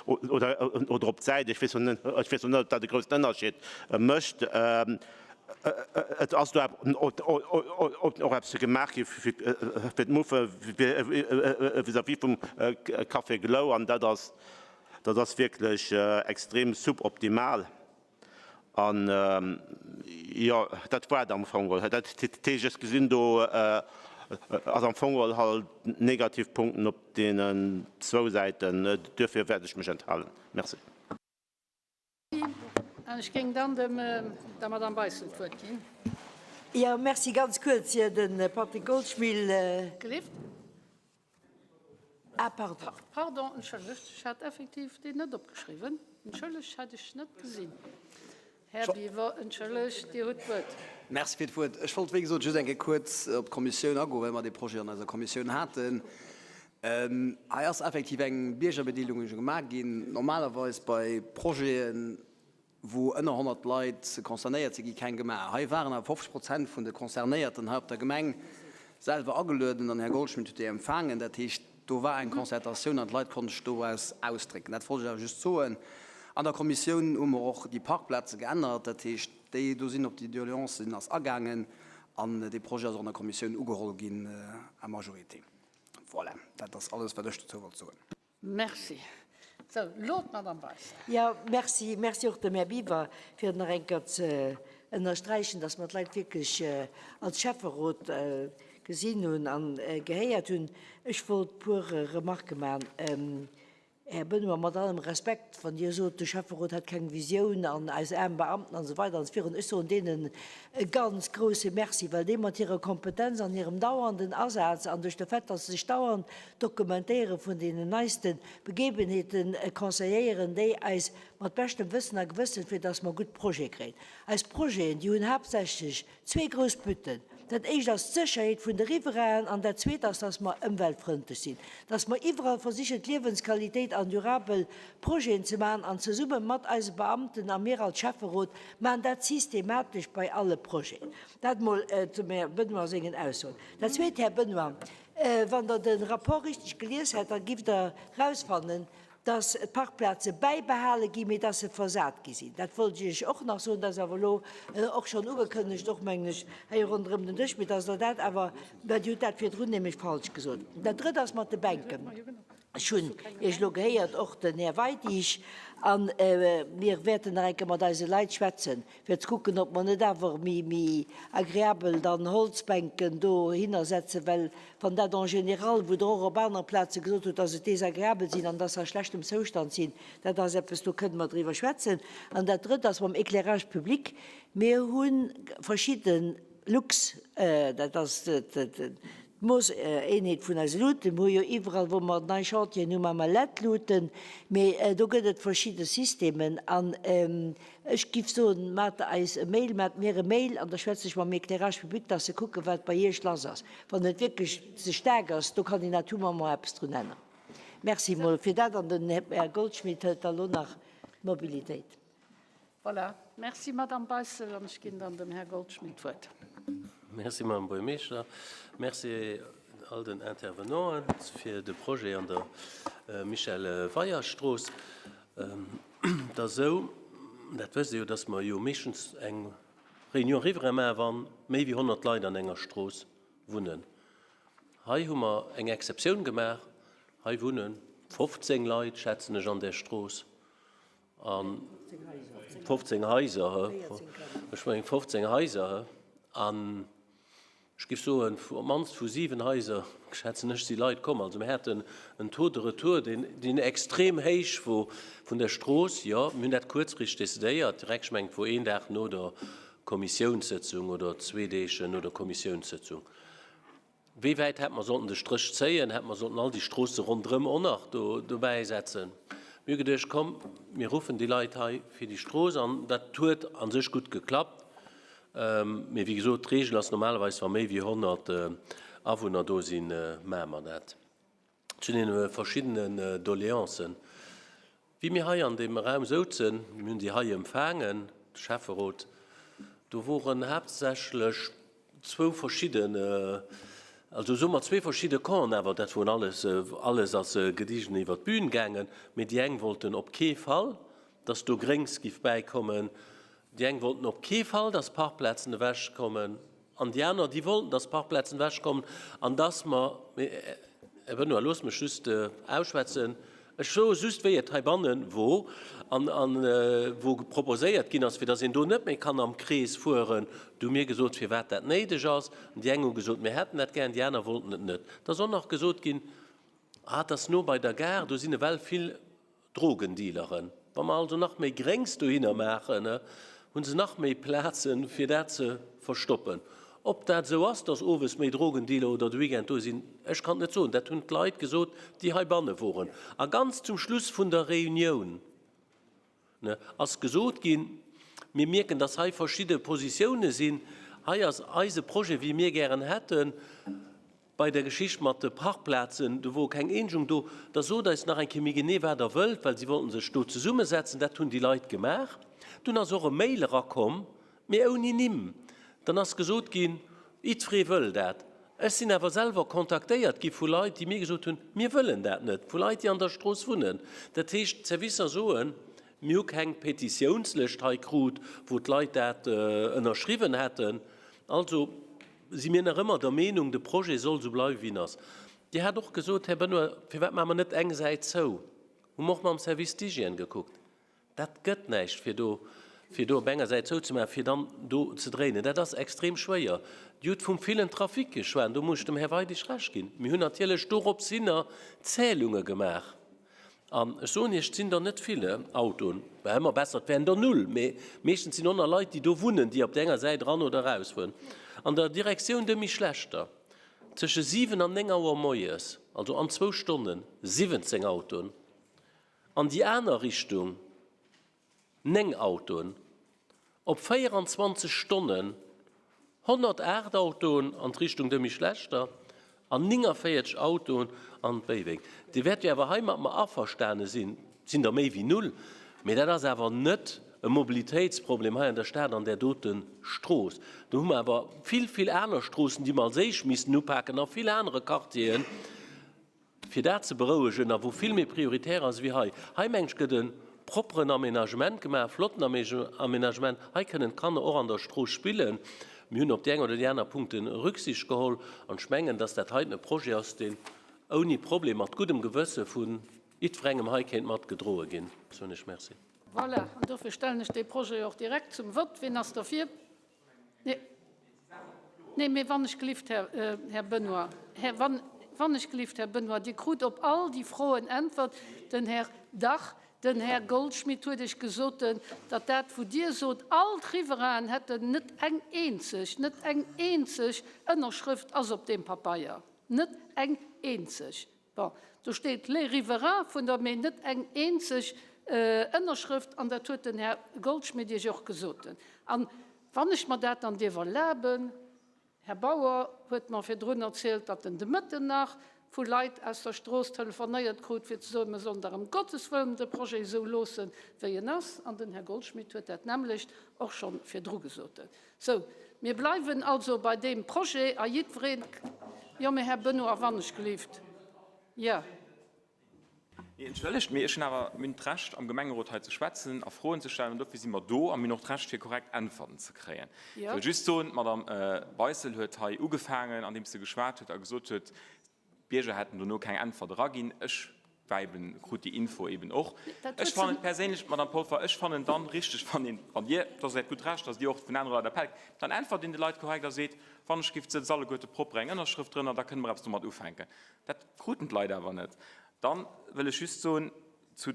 oder oder op d'Säit, ech weess net, ech weess net, ob dat e groussen Ënnerscheed mécht. Et ass do och eppes gemaach gi fir d'Muffe vis-à-vis vum Café Glou an dat ass, dat ass wierklech extrem suboptimal. An jo, dat war et am Fong geholl. Dat heescht, ech gesinn do ass am Fong geholl halt Negativpunkten op deenen zwou Säiten. Duerfir wäert ech mech enthalen. Merci.
An ech géing dann dem der Madame Beissel d'Wuert ginn.
Jo, merci. Ganz kuerz, jo, de Patrick Goldschmill.
Gelift?
Ah, pardon.
Pardon, entschëllegt, ech hat effektiv deen net opgeschriwwen. Entschëllegt, hat ech net gesinn. Här Biwer, entschëllegt, Dir hutt d'Wuert.
Merci fir d'Wuert. Ech wollt, wéi gesot, just eng Kéier kuerz op d'Kommissioun agoen, well mer dee Projet an eiser Kommissioun haten. Hei ass effektiv eng Biergerbedeelegung gemaach ginn. Normalerweis bei Projeten, wou ënner 100 Leit concernéiert sinn, gi keng gemaach. Hei waren awer 50 Prozent vun de Concernéierten hei op der Gemeng selwer agelueden an Här Goldschmidt huet déi empfaangen. Dat heescht, do war eng Concertatioun an d'Leit konnte sech doraus ausdrécken. Dat wollt ech awer just soen. An der Kommissioun hu mer och déi Parkplaze geännert. Dat heescht, déi do sinn op déi Doleancen ass agaangen an dee Projet ass och an der Kommissioun ugeholl ginn à majorité. Voilà, dat ass alles, wat ech dozou wollt soen.
Merci. Sou, elo d'Madame Beissel.
Jo, merci. Merci och dem Här Biwer, fir et nach eng Kéier ze ënnersträichen, dass mer d'Leit wierklech als Schäfferot gesinn hunn a gehéiert hunn. Ech wollt e puer Remarquë maachen. Här Benoy, mat allem Respekt, wann Dir sot, de Schäfferot hätt keng Visioun an eis aarm Beamten an esou weider an esou virun, ech soen deenen e ganz grouse Merci, well déi mat hirer Kompetenz an hirem dauernden Asaz an duerch de Fait, dass se sech dauernd dokumentéiere vun deenen neiste Begebenheeten, conseilléieren déi eis mat beschtem Wëssen a Gewëssen, fir dass mer gutt Projete kréien. Eis Projeten, déi hunn haaptsächlech Zwee grouss Butten. Dat éischt ass d'Sécherheet vun de Riverainen an dat zweet ass, dass mer ëmweltfrëndlech sinn, dass mer iwwerall versichen, d'Liewensqualitéit an durabel Projeten ze maachen an zesumme mat eise Beamten a mir als Schäfferot maachen dat systematesch bei alle Projeten. Dat mol zum Här Benoy sengen Aussoen. Dat zweet, Här Benoy, wann Der de Rapport richteg gelies hätt, da giff Der erausfannen, dass d'Parkplaze bäibehale ginn, mee dass se versat gi sinn. Dat wollt ech Iech och nach soen. Dat ass awer elo och schonn ugekënnegt, och mengen ech hei ronderëm den Dësch, mee dass Der dat awer, well Dir hutt dat virdrun nämlech falsch gesot. Dat Drëtt ass mat de Bänken. Ech hunn Iech elo gehéiert, och den Här Weidig, a mir wäerten nach eng Kéier mat eise Leit schwätzen, fir ze kucken, ob mer net awer méi, méi agreabel dann Holzbänken dohinner setzen, well wann dat en général, wou Der och op anere Plaze gesot hutt, dass et desagreabel sinn an dass se a schlechtem Zoustand sinn, dat ass eppes, do kënne mer driwwer schwätzen. An dat Drëtt ass mam Éclairage public. Mir hu verschidde Lux, dat ass d'Moosseenheet vun eise Luuten. Mir hu jo iwwerall, wou mer nei Chantieren hu, maache mer LED-Luuten, mee do gëtt et verschidde Systemen. An ech giff soen, maacht eis e Mail, maacht mir e Mail an da schwätze ech mam Éclairage public, dass se kucken, wat bei Iech lass ass. Wann et wierklech ze staark ass, do kann een à tout moment eppes drun änneren. Merci mol fir dat. An den Här Goldschmidt hëlt da lo nach d'Mobilitéit.
Voilà. Merci, Madame Beissel. An ech ginn dann dem Här Goldschmidt d'Wuert.
Merci, Madame Buergermeeschter. Merci all den Intervenanten fir de Projet an der Michel Weyer-Strooss. Et ass esou, dat wësst Dir jo, dass mer jo meeschtens eng Réunion riverain maachen, wa méi wéi 100 Leit an enger Strooss wunnen. Hei hu mer eng Exceptioun gemaach. Hei wunne 15 Leit, schätzen ech, an där Strooss. A 15 Haiser, ech mengen 15 Haiser. An ech géif soen, op d'mannst vu 7 Haiser, schätzen ech, si Leit komm. Also mir haten en Taux de retour, deen, deen extrem héich wor vun der Strooss. Jo, mir hunn dat kuerzfristeg decidéiert, direkt, ech mengen, et wor een Dag no der Kommissiounssëtzung oder zwee Deeg no der Kommissiounssëtzung. Wéi wäit hätt mer sollten de Stréch zéien? Hätt mer sollten all déi Stroosse ronderëm och nach do dobäi setzen? Mir hu geduecht, komm, mir ruffen déi Leit hei fir déi Strooss an. Dat huet a sech gutt geklappt. Mee wéi gesot, d'Reegel ass normalerweis, wa méi wéi 100 Awunner do sinn, maache mer dat. Zu deene verschiddenen Doleancen. Wéi mir hei an deem Raum souzen, mir hunn déi hei empfaangen, de Schäfferot, do woren haaptsächlech zwou verschidden, also soe mer zwee verschidde Campen, awer dat woren alles, alles ass gediegen iwwer d'Bühn gaangen, mee déi eng wollten op kee Fall, dass do Gréngs giff bäikommen, déi eng wollten op kee Fall, dass Parkplazen ewechkommen. An déi aner, déi wollten, dass d'Parkplazen ewechkommen an dass mer, mee Här Benoy, loosst mech just ausschwätzen, ech soe just, wéi et heibanne wor an wou proposéiert ginn ass, fir dass een do net méi kann am Krees fueren. Du hu mir gesot, firwat dat néideg ass. An déi eng hu gesot, mir hätten dat gär, an déi aner wollten et net. Et ass och nach gesot ginn, ah, et ass no bei der Gare, do sinn ewell vill Drogendealeren. Wa mer also nach méi Gréngs dohinner maachen, hu se nach méi Plazen, fir dat ze verstoppen. Ob dat esou ass, dass owes méi Drogendealer oder de Weekend do sinn, ech kann et net soen. Dat hunn d'Leit gesot, déi heibanne woren. A ganz zum Schluss vun der Reunioun ass gesot ginn, Mir mierken, dass hei verschidde Positioune sinn. Hei ass eise Projet, wéi mir gären hätten. Bei der Geschicht mat de Parkplazen, do wor keng Eenegung do. Da sot eis nach eng Kéier méi genee, wat Der wëllt, well si wollten sech do zesummesetzen. Dat hunn déi Leit gemaach. Dunn ass och e Mail erakomm, mee ouni Nimm. Dann ass gesot ginn, jiddweree wëll dat. Ech sinn awer selwer kontaktéiert gi vu Leit, déi mir gesot hunn, mir wëllen dat net, vu Leit, déi an der Strooss wunnen. Dat heescht, d'Servicer soen, mir hu keng Petitiounslëscht hei krut, wou d'Leit dat ënnerschriwwen hätten. Also si mir nach ëmmer der Meenung, de Projet soll esou bleiwen, wéi en ass. Dir hat och gesot, Här Benoy, firwat maache mer net eng Säit zou? Hu mer och mam Service d'hygiène gekuckt. Dat gëtt näischt, fir do, fir do op enger Säit zouzemaachen, fir dann do ze dréinen. Dat ass extrem schwéier. Dir hutt vum villen Trafic geschwat. Do muss ech dem Här Weidig Recht ginn. Mir hunn natierlech dorops hinner Zählunge gemaach. An ech soen Iech, et sinn der net vill Autoen. War ëmmer besser, et wären der null, mee meeschtens sinn och nach Leit, déi do wunnen, déi op där enger Säit eran oder erausfueren. An der Direktioun Demy Schlechter, tësche 7 an 9 Auer moies, also an zwou Stonnen, 17 Autoen. An déi aner Richtung 9 Autoen. Op 24 Stonnen 108 Autoen an d'Richtung Demy Schlechter an 49 Autoen an Béiweng. Dir wäert jo awer hei mat mer averstane sinn, et sinn der méi wéi null, mee dat ass awer net e Mobilitéitsproblem hei an der Stad an där dote Strooss. Do hu mer awer vill, vill aner Stroossen, déi mer als éischt missten upaken a vill anere Quartieren. fir dat ze berouegen a wou vill méi prioritär ass wéi hei. Hei, mengen ech, gëtt e propperen Aménagement gemaach, e flotten Aménagement. Hei kënnen d'Kanner och an der Strooss spillen. Mir hunn op déi eng oder déi aner Punkte Rücksicht geholl an ech mengen, dass dat heiten e Projet ass, deen ouni Problem, mat guddem Gewësse vu jiddwerengem hei kéint mat gedroe ginn. Soen ech Merci.
Voilà, an dofir stellen ech dee Projet och direkt zum Vott. Wien ass derfir? Nee, nee, mee wann ech gelift, Här, Här Benoy, Här, wann, wann ech gelift, Här Benoy, Dir krut op all déi Froen Äntwert. Den Här, dach, den Här Goldschmidt huet Iech gesot, datt dat, wou Dir sot, all d'Riverainen hätten, net eng eenzeg, net eng eenzeg Ënnerschrëft ass op deem Papeier, net eng eenzeg. Bon, do steet les riverains vun der, mee net eng eenzeg Ënnerschrëft, an dat huet den Här Goldschmidt Iech och gesot. An wann ech mer dat dann dierf erlaben, Här Bauer huet mer virdrun erzielt, datt en de Mëtten nach vu Leit aus der Strooss telefonéiert krut, fir ze soen, mer sollen dach ëm Gottes Wëllen de Projet esou loossen, wéi en ass. An den Här Goldschmidt huet dat nämmlecht och scho virdru gesot. Sou, mir bleiwen also bei deem Projet a jiddwereen, jo, mä Här Benoy, wannechgelift, jo.
Nee, entschëllegt, mee ech hunn awer, mir hunn d'Recht am Gemengerot hei ze schwätzen a Froen ze stellen an dofir si mer do a mir hunn och d'Recht fir korrekt Äntwerten ze kréien. Ech wëll just soen, d'Madame Beissel huet hei ugefaangen, andeems se geschwat huet a gesot huet, D'Bierger hätten dono keng Äntwert eraginn. Ech war eben, krut déi Info eben och. Ech fannen perséinlech, Madame Polfer, ech fannen dann richteg, wann een, wann Dir, dat ass Äert gutt Recht, datt Dir och vun anere Leit Appell, dann äntwert een de Leit korrekt a seet, wann ech giff, sëtzt alleguerte propper eng Ënnerschrëft drënner, da kënne mer eppes domat ufänken. Dat kruten d'Leit awer net. Dann wëll ech just soen zu.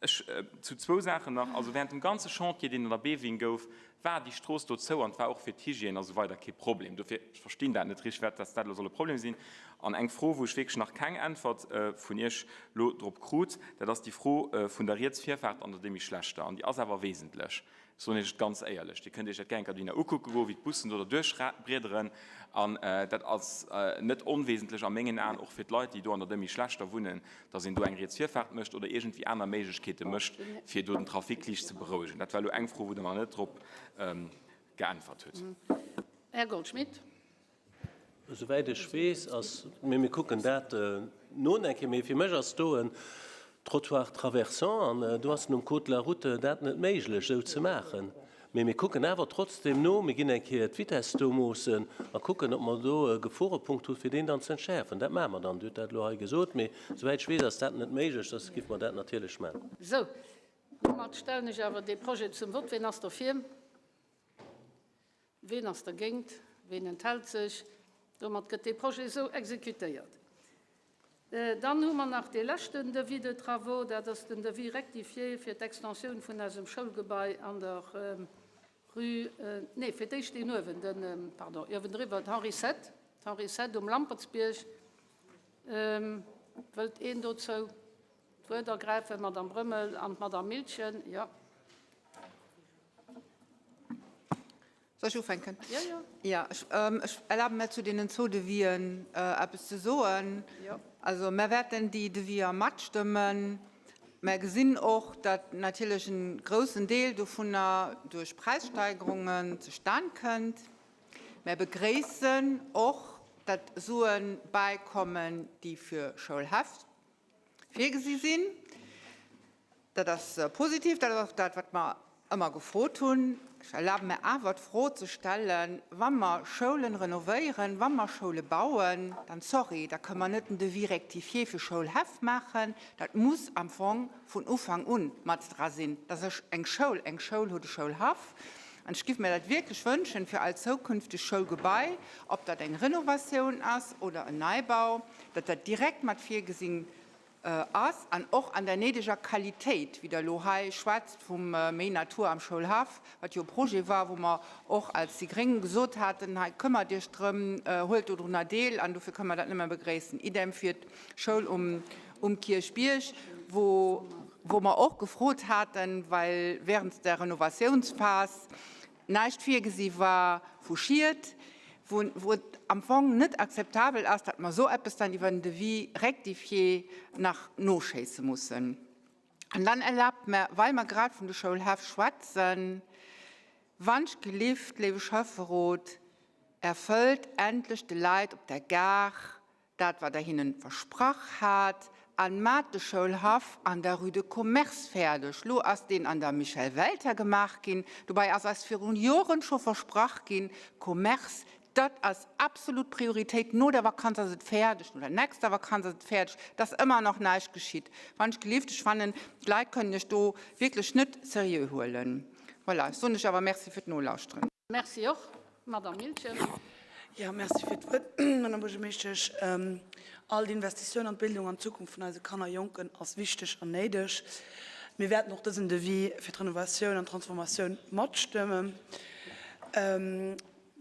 Ech, zu zwou Saachen nach, Also während dem ganze Chantier, deen an der Beving gouf, war déi Strooss do zou an et war och fir d'Hygiène a sou weider kee Problem. Dofir, ech verstinn dat net richteg, wat dass dat elo soll e Problem sinn. An eng Fro, wou ech wierklech nach keng Äntwert vun Iech elo drop krut, dat ass déi Fro vun der riets Virfaart an der Demy Schlechter. An déi ass awer wesentlech. Ech soen Iech et ganz éierlech, Dir kënnt Iech dat gär enker dohinner ukucke goen, wéi d'Bussen do derduerch briederen. An dat ass net onwesentlech a mengen Aen, och fir d'Leit, déi do an der Demy Schlechter wunnen, dass een do eng riets Virfaart mécht oder iergendwéi aner Méiglechkeete mécht, fir do den Trafic liicht ze berouegen. Dat war elo eng Fro, wou Der nach net drop geäntwert hutt.
Här Goldschmidt.
Esouwäit ech weess ass, mee mir kucken dat no eng Kéier, mee fir mech ass do en Trottoir traversant an do ass nom Code de la route dat net méiglech esou ze maachen. Mee mir kucken awer trotzdem no, mir ginn eng Kéier d'Vitesse do moossen a kucken, ob mer do e Geforepunkt hu fir deen dann ze entschäerfen. Dat maache mer dann. Dir hutt dat elo hei gesot, mee esouwäit ech weess ass dat net méiglech, soss géife mer dat natierlech maachen.
Sou, domat stellen ech awer dee Projet zum Vott. Ween ass derfir? Ween ass dergéint? Ween enthält sech? Domat gëtt dee Projet esou exekutéiert. Dann hu mer nach dee leschten Devis de travaux, dat ass den Devis rectifié fir d'Extensioun vun eisem Schoulgebai an der Rue, nee, fir d'éischt deen uewen, den, pardon, uewendriwwer, d'Henri Sett, d'Henri Sett um Lampertsbierg. Wëllt een dozou d'Wuert ergräifen? D'Madame Brömmel an d'Madame Miltgen, jo.
Soll ech ufänken? Jo, jo. Ja, ech, ech erlabe mir zu deenen zwou Devisen eppes ze soen. Jo. Also mär wäerten déi Deviser matstëmmen. Mär gesinn och, datt natierlech e groussen Deel dovunner duerch Präissteigerungen zustan kënnt. Mär begréissen och, datt Sue bäikommen, déi fir Schoulheft virgesi sinn. Dat ass positiv, dat ass och dat, wat mer ëmmer gefrot hunn. Ech erlabe mir awer d'Fro ze stellen, Wa mer Schoulen renovéieren, wa mer Schoule bauen, dann, sorry, da kënnen mer net en Devis rectifié fir Schoulhäff maachen. Dat muss am Fong vun Ufank u mat dra sinn, dass eng Schoul eng Schoul huet, e Schoulhaff. An ech géif mir dat wierklech wënschen fir all zoukünfteg Schoulgebai, ob dat eng Renovatioun ass oder en Neibau, datt dat direkt mat virgesinn. ass an och an der néideger Qualitéit, wéi Der elo hei schwätzt vum méi Natur am Schoulhaff, wat jo e Projet war, wou mer och als déi Gréng gesot haten, hei këmmert Iech drëm, huelt dodrunner deel an dofir kënne mer dat nëmme begréissen. Idem fir d'Schoul um Kierchbierg, wou wou mer och gefrot haten, well während der Renovatiounsphas näischt virgesi war vu Schied, wou et am Fong net akzeptabel ass, datt mer esou eppes dann iwwer en Devis rectifié nach noschéisse mussen. An dann erlaabt mer, well mer grad vun de Schoulhäff schwätzen, Wannschgelift, léiwe Schäfferot, erfëllt endlech de Leit op der Gare dat wat Der hinnen versprach hat, an mat de Schoulhaff an der Rue de Commerce fäerdeg. Lo ass deen an der Michel Welter gemaach ginn. Dobäi ass eis virun Joren scho versprach ginn, Commerce, dat ass absolut Prioritéit, no der Vakanz ass et fäerdeg, no der nächster Vakanz ass et fäerdeg. Et ass ëmmer nach näischt geschitt. Wann ech gelift, ech fannen, d'Leit kënnen Iech do wierklech net seriö huelen. Voilà, ech soen lech awer Merci fir d'Nolauschteren.
Merci och, Madame Miltgen.
Jo, merci fir d'Wuert, Madame Buergermeeschtesch. All Investitioun an d'Bildung an d'Zukunft vun eise Kanner a Jonken ass wichteg an néideg. Mir wäerten och dësen Devis fir d'Renovatioun an d'Transformatioun matstëmmen.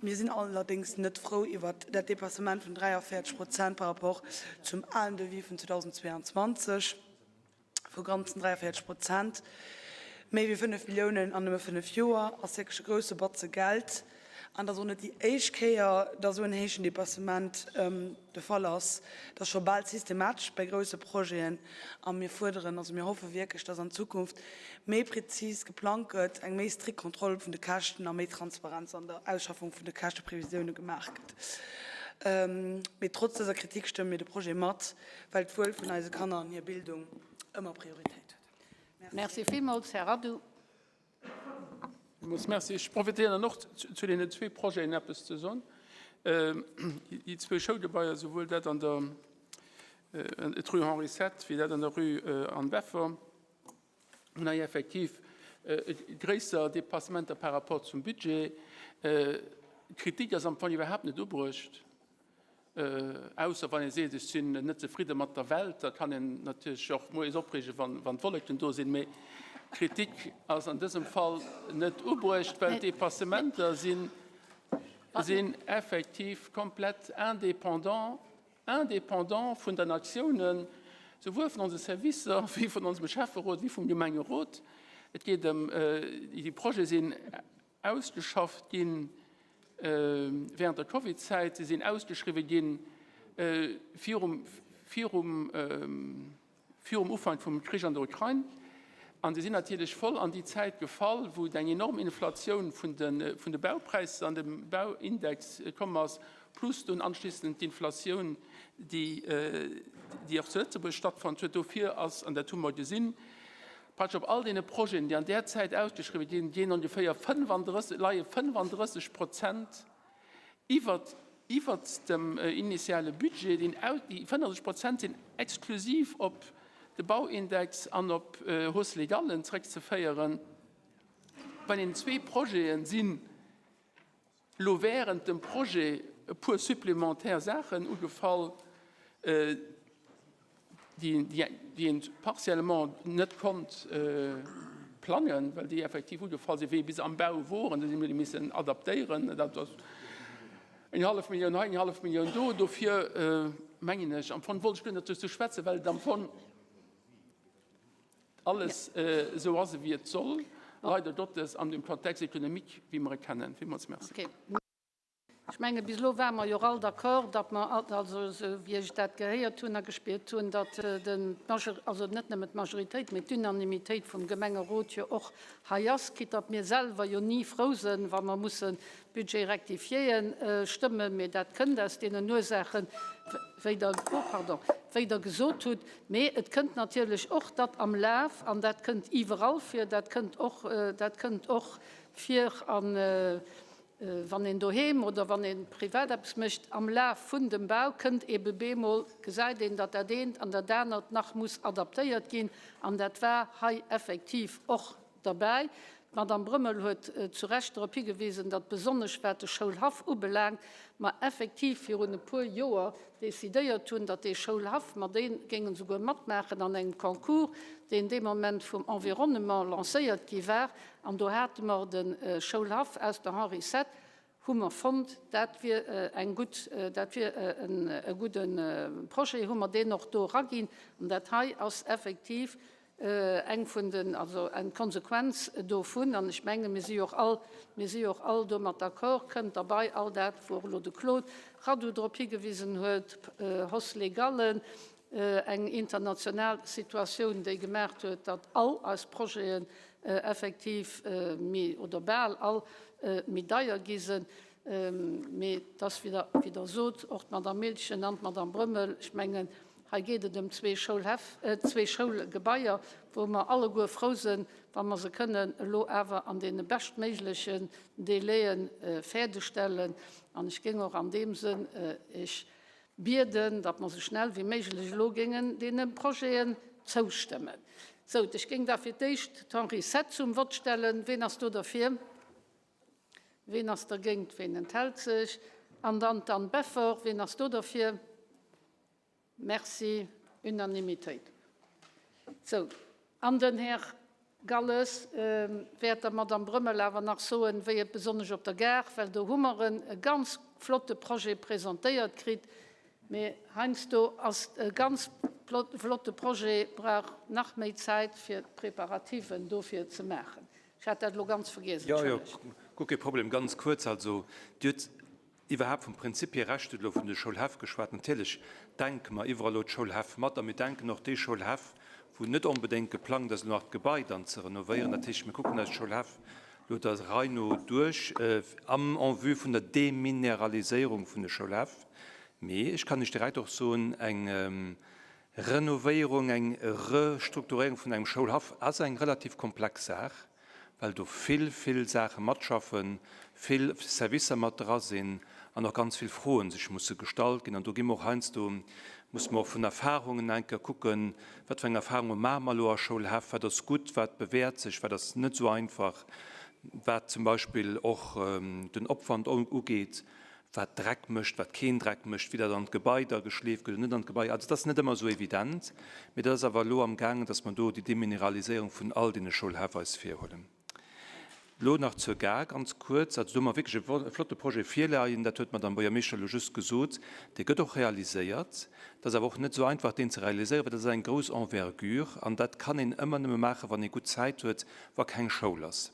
Mir sinn allerdéngs net frou iwwert dat Dépassement vun 43 Prozent par rapport zum alen Devis vun 2022. vu ganzen 43 Prozent, méi wéi 5 Milliounen an nëmme 5 Joer, ass wierklech e grousse Batze Geld. An et ass och net déi éischt Kéier, datt esou en héijen Depassement de Fall ass. Et ass scho bal systematesch bei grousse Projeten. A mir fuerderen, also mir hoffe wierklech, datt an Zukunft méi prezis geplangt gëtt, eng méi strikt Kontroll vun de Käschten a méi Transparenz an der Ausschaffung vun de Käschteprevisioune gemaach gëtt. Mee trotz dëser Kritik stëmme mir de Projet mat. well d'Wuel vun eise Kanner an hir Bildung ëmmer Prioritéit
huet. Merci villmools, Här Addou.
Villmools Merci. Ech profitéieren dann och, zu deenen zwee Projeten eppes ze soen. Déi zwou Schoulgebaier, souwuel dat an der rue Henri VII wéi dat an der rue Anne Beffer, hunn hei effektiv gréisser Dépassementer par rapport zum Budget. D'Kritik ass am Fong iwwerhaapt net ubruecht. Ausser wann ee seet, ech sinn net zefridde mat der Welt, da kann een natierlech och moies opreegen, wann d'Wolleken do sinn. Mee d'Kritik ass an dësem Fall net ubruecht, well d'Dépassementer sinn effektiv komplett indépendant, indépendant vun den Aktiounen, souwuel vun onse Servicer wéi vun onsem Schäfferot, wéi vum Gemengerot. Et geet ëm, déi Projete sinn ausgeschafft gi während der Covidzäit, se sinn ausgeschriwwe gi virum, virum, virum Ufank vum Krich an der Ukrain an se sinn natierlech voll an déi Zäit gefall, wou et eng enorm Inflatioun vun de, vun de Baupräisser an dem Bauindex komm ass, plus dunn anschlissend d'Inflatioun, déi, déi och zu Lëtzebuerg stattfonnt huet. Dofir ass, an dat hu mer gesinn, Praktesch op all deene Projeten, déi an där Zäit ausgeschriwwen ginn, ginn ongeféier 35, leie 35 Prozent iwwert, iwwert dem initiale Budget. Déi 35 Prozent sinn exklusiv op de Bauindex an op Hausse légale zréckzeféieren. Bei den zwee Projete sinn Lo während dem Projet e puer supplémentaire Saachen ugefall, déi een partiellement net konnt plangen, well déi effektiv ugefall sinn, wéi bis am Bau woren. Do si mir déi missen adaptéieren. Dat ass eng hallef Millioun hei, eng hallef Millioun do. Dofir mengen ech, am Fong wollt ech guer net dozou schwätzen, well et am Fong, Alles esou ass ewéi et soll, leider Gottes an dem Contexte économique, wéi mer e kennen. Villmools Merci.
Okay. Ech menge bis elo ware mer jo och all d'accord, datt mer, also esou wéi ech dat gehéiert hunn a gespiert hunn, datt den, also net nëmmen d'Majoritéit, mee d'Unanimitéit vum Gemengerot jo och hei ass, quitte datt mir selwer jo ni frou sinn, wa mer musse Budget rectifiéen stëmmen, mee dat kënnt aus deenen Ursaachen, wéi Der, oh pardon, wéi Der gesot hutt. Mee et kënnt natierlech och, datt am Laf, an dat kënnt iwwerall vir, dat kënnt och, dat kënnt och vir an, wann een doheem oder wann ee privat eppes mécht, am Laf vun dem Bau kënnt eebe bemol, gesäit een, datt dat eent an dat anert nach muss adaptéiert ginn. An dat war hei effektiv och derbäi. D'Madame Brömmel huet zu Recht drop higewisen, datt besonnesch wat de Schoulhaff ubelaangt, mer effektiv virun e puer Joer decidéiert hunn, datt dee Schoulhaff, mer dee géingen esouguer matmaachen an engem Concours, deen dee Moment vum Environnement lancéiert gi war, an do hate mer de Schoulhaff aus der Henri Seth, hu mer fonnt, dat wier eng gutt, dat wier e gudde Projet, hu mer deen och do eraginn. An dat hei ass effektiv eng vun den, also eng Konsequenz dovun. An ech menge mir si jo och all, mir si jo och all domat d'accord, kënnt derbei all dat, wou och elo de Claude Radu drop higewisen huet, Hausse légale, eng international Situatioun, déi gemaacht huet, datt all eis Projeten effektiv méi, oder bal all, méi deier gi sinn. Mee et ass, wéi Der, wéi Der sot, och d'Madame Miltgen an d'Madame Brömmel, ech mengen, hei geet et ëm zwee Schoulhäff, zwee Schoulgebaier, wou mer alleguer frou sinn, wa mer se kënnen elo awer an deene beschtméiglechen Délaië fäerdegstellen. An ech géing och an deem Sënn Iech Bieden, datt mer esou schnell wéi méiglech elo géingen deene Projeten zoustëmmen. Sou, ech géing da fir d'éischt d'Henri Seth zum Vott stellen. Ween ass do derfir? Ween ass dergéint? Ween enthält sech? An dann d'Anne Beffort. Ween ass do derfir? Merci. Unanimitéit. Sou, an den Här Galles wäert der Madame Brömmel awer nach soen, wéi et besonnesch op der Gare, well do hu mer e ganz flotte Projet presentéiert kritt, mee heiansdo ass e ganz flotte Projet brauch nach méi Zäit fir d'Preparativen dofir ze maachen. Ech hat dat elo ganz vergiess,
Jo, jo,
entschëllegt.
guer kee Problem. Ganz kuerz, also Dir hutt Iwwerhaapt vum Prinzip hier Recht, huet elo vun de Schoulhäff geschwat. Natierlech denke mer iwwerall elo d'Schoulhäff mat a mir denken och déi Schoulhäff, wou net onbedéngt geplangt ass, elo nach d'Gebai dann ze renovéieren. Dat heescht, mir kucken eis d'Schoulhäff elo der Rei no duerch am en vue vun der Demineraliséierung vun de Schoulhäff. Mee ech kann Iech direkt och soen, eng Renovéierung, eng Restrukturéierung vun engem Schoulhaff ass eng relativ komplex Saach. well do vill, vill Saache matschaffen, vill Servicer mat dra sinn an och ganz vill Froen sech musse gestallt ginn. An do gi mer och heiansdo, musse mer och vun Erfahrungen eng Kéier kucken, wat fir eng Erfahrunge maache mer elo a Schoulhäff, wat ass gutt, wat bewährt sech, wat ass net esou einfach, wat zum Beispill och den Opwand ugeet, wat Dreck mécht, wat keen Dreck mécht, wéi dat an d'Gebai da geschleeft gëtt oder net an d'Gebai. Also et ass net ëmmer esou evident, mee dat ass awer elo am gaangen, datt mer do déi Demineraliséierung vun all deene Schoulhäff eis virhuelen. Elo nach zur Gare ganz kuerz. Also do hu mer wierklech e flotte Projet virleien, dat huet d'Madame Buergermeeschter elo just gesot. Dee gëtt och realiséiert. Et ass awer och net esou einfach, deen ze realiséieren, well dat ass eng grouss Envergure an dat kann een ëmmer nëmme maachen, wann ee gutt Zäit huet, wa keng Schoul ass.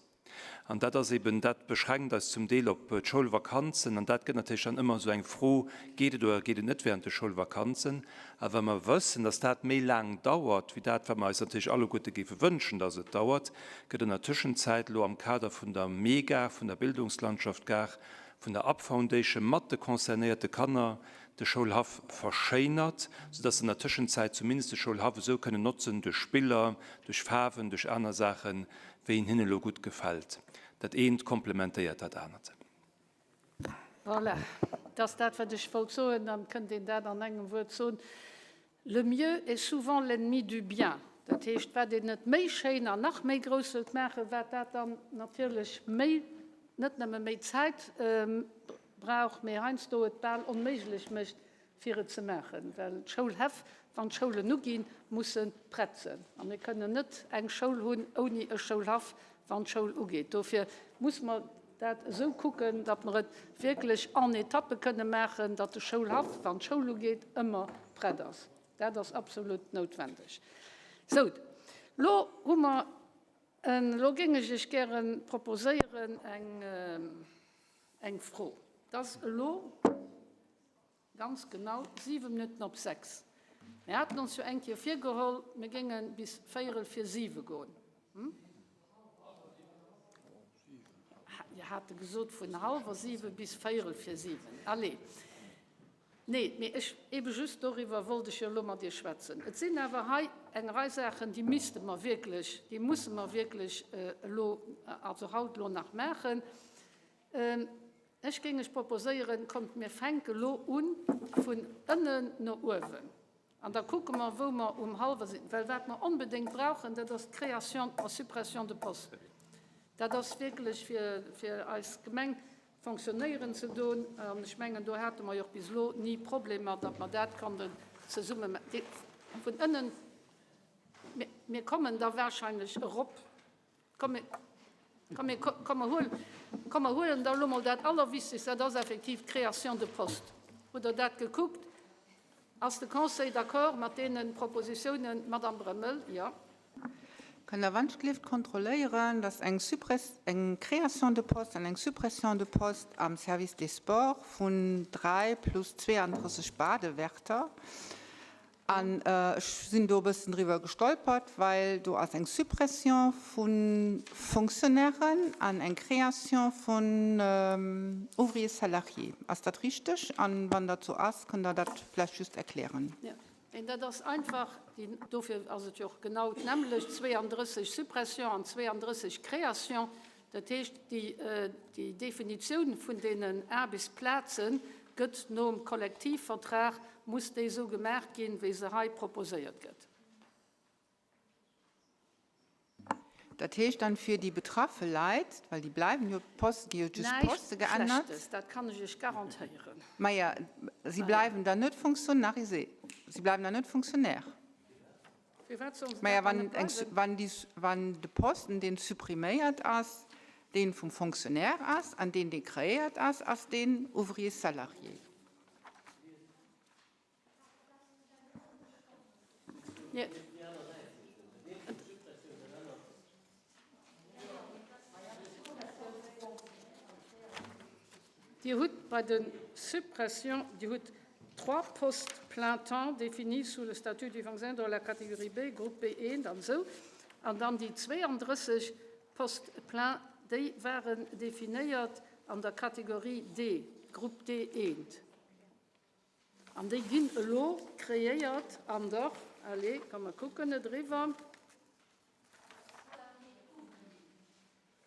An dat ass eben, dat beschränkt eis zum Deel op d'Schoulvakanzen. An dat gëtt natierlech dann ëmmer esou eng Fro, Geet et oder geet et net während de Schoulvakanzen? A wa mer wëssen, dass dat méi laang dauert wéi dat, wat mer eis natierlech alleguerte géife wënschen, dass et dauert, gëtt an der Tëschenzäit elo am Kader vun der MEGAR, vun der Bildungslandschaft Gare, vun der Up Foundation mat de concernéierte Kanner de Schoulhaff verschéinert, soudass se an der Tëschenzäit zumindest de Schoulhaff esou kënnen notzen, duerch Spiller, duerch Faarwen, duerch aner Saachen, wéi en hinnen elo gutt gefält. Dat eent komplementéiert dat anert.
Voilà, dat ass dat, wat ech wollt soen. Dann kënnt een dat an engem Wuert soen, Le mieux est souvent l'ennemi du bien. Dat heescht, wat een et méi schéin an nach méi grouss wëllt maachen, wat dat dann natierlech méi, net nëmme méi Zäit brauch, mee heiansdo et bal onméiglech mécht, fir et ze maachen, well d'Schoulhäff, wann d'Schoulen uginn, musse prett sinn. A mir kënnen net eng Schoul hunn ouni e Schoulhaff, wann d'Schoul ugeet. Dofir muss mer dat esou kucken, datt mer et wierklech en Etappe kënne maachen, datt de Schoulhaff, wann d'Schoul ugeet, ëmmer prett ass. Dat ass absolut noutwendeg. Sou, elo hu mer, elo géing ech Iech gäre proposéieren eng Fro. Et ass elo. Ganz genau 7 Minutten op 6. Mir haten ons jo eng Kéier virgeholl, mir géinge bis véierel vir siwe goen. Mir hate gesot vun hallwer siwe bis véierel vir siwen. Allez. Nee, mee ech, ebe just doriwwer wollt ech jo elo mat Iech schwätzen. Et sinn awer hei eng Rei Saachen, déi misste mer wierklech, déi musse mer wierklech elo, also haut elo nach maachen. Ech géing Iech proposéieren, kommt mir fänke lo u vun ënnen no uewen an da kucke mer wou mer um hallwer sinn. Well wat mer onbedéngt brauchen, dat ass d'Création a Suppression de postes. Dat ass wierklech fir, fir eis Gemeng fonctionnéieren ze doen. An ech mengen, do hate mer jo och bis elo ni Problemer, datt mer dat konnten zesumme maachen. Vun ënnen, mir kommen da wahrscheinlech erop. Komm, komm, komm, mer huelen, komm, mer huelen da elo mol dat Allerwichtegst, dat ass effektiv d'Création de postes. Hutt Der dat gekuckt? Ass de Conseil d'accord mat deene Propositionen, Madame Bremmel? Jo.
Kënnt Der wann-ech-gelift kontrolléieren, dass eng Suppress-, eng Création de poste an eng Suppression de poste am Service des Sports vun 3 plus 32 Badewärter An ech sinn do e bëssen driwwer gestolpert, well do ass eng Suppression vu Fonctionnairen an eng Création vun Ouvriers salariés. Ass dat richteg? An wann dat esou ass, kënnt Der dat vläicht just erklären?
Jo, neen, dat ass einfach, déi, dofir ass et jo och genau d'nämmlecht, 32 Suppression an 32 Création. Dat heescht, déi Definitioun vun deenen Aarbechtsplaze gëtt nom Kollektivvertrag, muss déi esou gemaach ginn, wéi se hei proposéiert gëtt.
Dat heescht dann fir déi betraffe Leit, well déi bleiwen jo, d'Poste gi jo just d'Poste geännert.
Näischt Schlechtes, dat kann ech Iech garantéieren.
Maja, si bleiwen dann net fonctionnarisé, si bleiwen dann net Fonctionnaire. Maja, wann de Posten, deen suppriméiert ass, dee vum Fonctionnaire ass, an deen, dee kreéiert ass, ass deen Ouvrier salarié.
Dir hutt bei de Suppressions, Dir hutt trois postes plein temps définis sous le statut du fonctionnaire dans la catégorie B, Groupe B1 an esou, an dann déi 32 Postes plein, déi waren definéiert an der Catégorie D, Groupe D1. An déi ginn elo kreéiert an der, allez, komm mer kucken et eriwwer.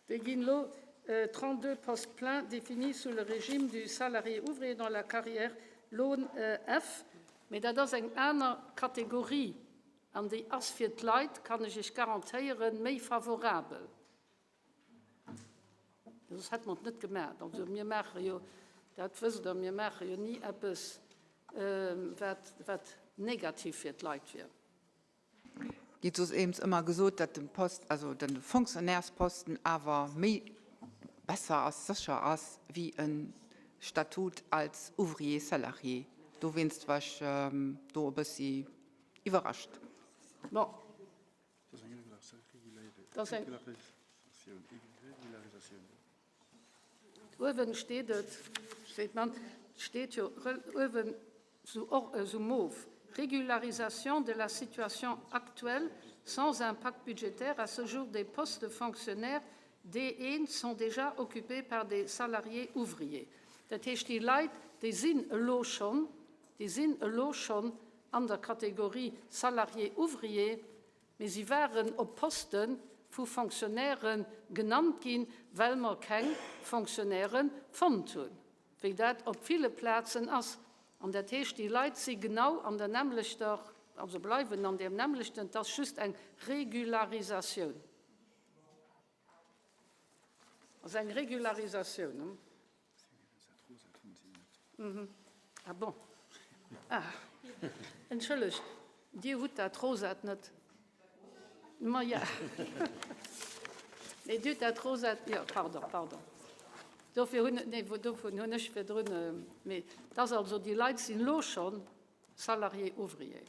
Déi ginn elo 32 postes pleins définis sous le régime du salarié ouvrier dans la carrière Lohn F. Mee dat ass eng aner Kategorie an déi ass fir d'Leit, kann ech Iech garantéieren, méi favorabel. Soss hätte mer et net gemaach. Also mir maache jo, dat wësst Der, mir maache jo ni eppes, wat, wat negativ fir d'Leit wier.
Gétt soss éms ëmmer gesot, datt de Post, also de Fonctionnairesposten awer méi besser ass, sécher ass wéi e Statut als Ouvrier salarié. Dowéinst war ech do e bëssi iwwerrascht.
Bon. Dat ass eng. Uewen steet et, steet man, steet jo uewen sou or, sou mauve, Régularisation de la situation actuelle sans impact budgétaire, à ce jour des postes de fonctionnaires D1 sont déjà occupés par des salariés ouvriers. Dat heescht, déi Leit, déi sinn elo schonn, déi sinn elo schonn an der Kategorie salarié ouvrier, Mee si waren op Poste vu Fonctionnairë genannt ginn, well mer keng Fonctionnairë fonnt hunn, wéi dat op ville Plazen ass. An dat heescht, déi Leit si genau an der nämmlechter, also bleiwen an deem nämmlechten, et ass just eng Regularisatioun. Ass eng Regularisatioun. Ah bon. Ah, entschëllegt, Dir hutt dat Rosat net. Ma ja. Nee, Dir hutt dat Rosat, jo, pardon, pardon. Dofir hunn, nee, dovun hunn ech virdrun, mee et ass also, déi Leit sinn elo schonn Salarié ouvrier.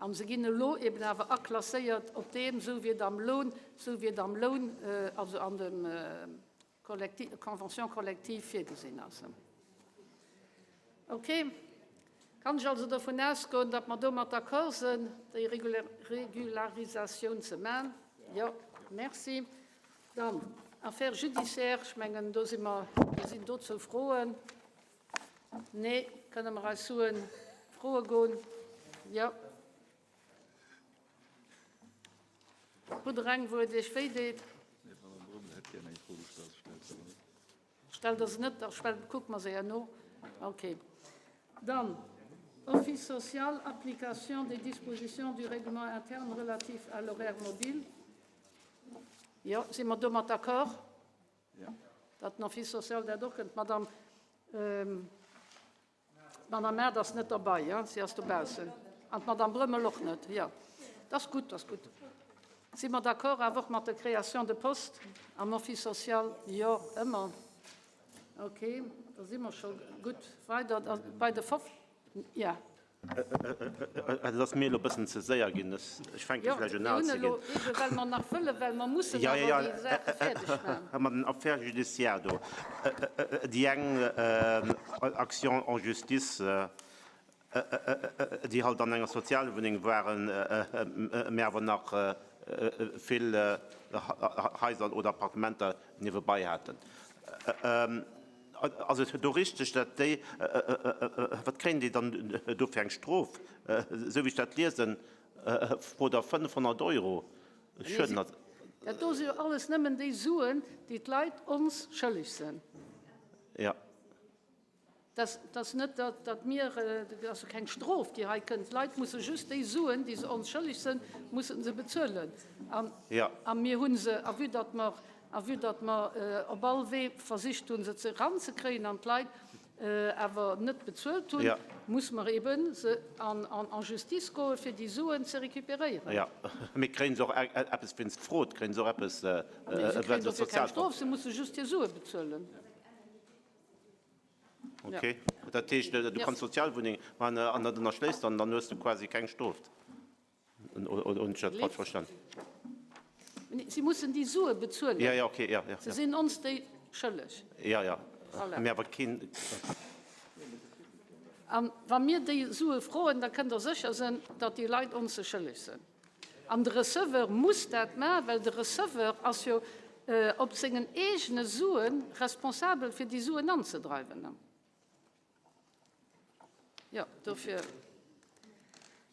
A se ginn elo eben awer aklasséiert op deem, esou wéi et am Loun, esou wéi et am Loun, also an dem Convention collective virgesinn ass. Ok. Kann ech also dovun ausgoen, datt mer domat d'accord sinn, déi Regularisatioun ze man? Jo. Merci. Dann, Affaires judiciaires, ech mengen, do si mer, sinn dozou Froen? Nee, kënne mer eis Suen froe goen? Jo. Hutt Der eng, wou et Iech wéi deet? Stellt Der se net? Da kucke mer se herno. Okay. Dann, Office social, application des dispositions du règlement interne relatif à l'horaire mobile. Jo, si mer domat d'accord? Datt den Office social dat och kënnt. D'Madame, d'Madame Maart ass net derbei, jo, si ass dobaussen. An d'Madame Brömmel och net. Jo, dat ass gutt, dat ass gutt. Si mer d'accord awer och mat der Création de poste am Office social? Jo, ëmmer. Okay, da si mer scho gutt weider bei de 15. Ja.
Et ass mir elo e bëssen ze séier ginn. Ech fänke vläicht un al ze ginn.
Jo, mir hunn elo eebe well mer nach wëllen, well mer mussen awer déi Saache fäerdeg maachen.
Jo, mat den Affaires judiciaires do, déi eng Action en justice, déi halt an enger Sozialwunneng waren, mä awer nach vill Haiser oder Appartementer niewebei haten. Ass et do richteg, datt déi, wat kréien déi dann do fir eng Strof? Esou wéi ech dat liesen, frot Der 500 Euro Schueden.
Dat do si jo alles nëmmen déi Suen, déi d'Leit ons schëlleg sinn.
Jo.
Dat ass net, datt mir, dat ass jo keng Strof, déi hei kënnt. D'Leit musse just déi Suen, déi se ons schëlleg sinn, musse se bezuelen. A mir hu se, a vue datt mer, a vue datt mer op all Wee versicht hunn, se eranzekréien an d'Leit awer net bezuelt hunn, musse mer ebe se an Justice goen, fir déi Suen ze récupéréieren.
Jo, mee kréie se och eppes wéinst Frod? Kréie se och eppes?
Nee, se kréien dofir keng Strof, se musse just hir Sue bezuelen.
Ok, dat heescht, du kanns Sozialwunneng maachen an dat ënnerschléiss dann, dann hues du quasi keng Strof. Oder hunn ech dat falsch verstanen?
Si mussen déi Sue bezuelen.
Ja, ja, ok, ja, ja.
Se sinn ons déi schëlleg.
Ja, ja, mee awer keen.
A wa mir déi Sue froen, da kënnt Der sécher sinn, datt déi Leit ons se schëlleg sinn. An de Receveur muss dat maachen, well de Receveur ass jo op sengen eegene Sue responsabel, fir déi Suen anzedreiwen. Jo, dofir.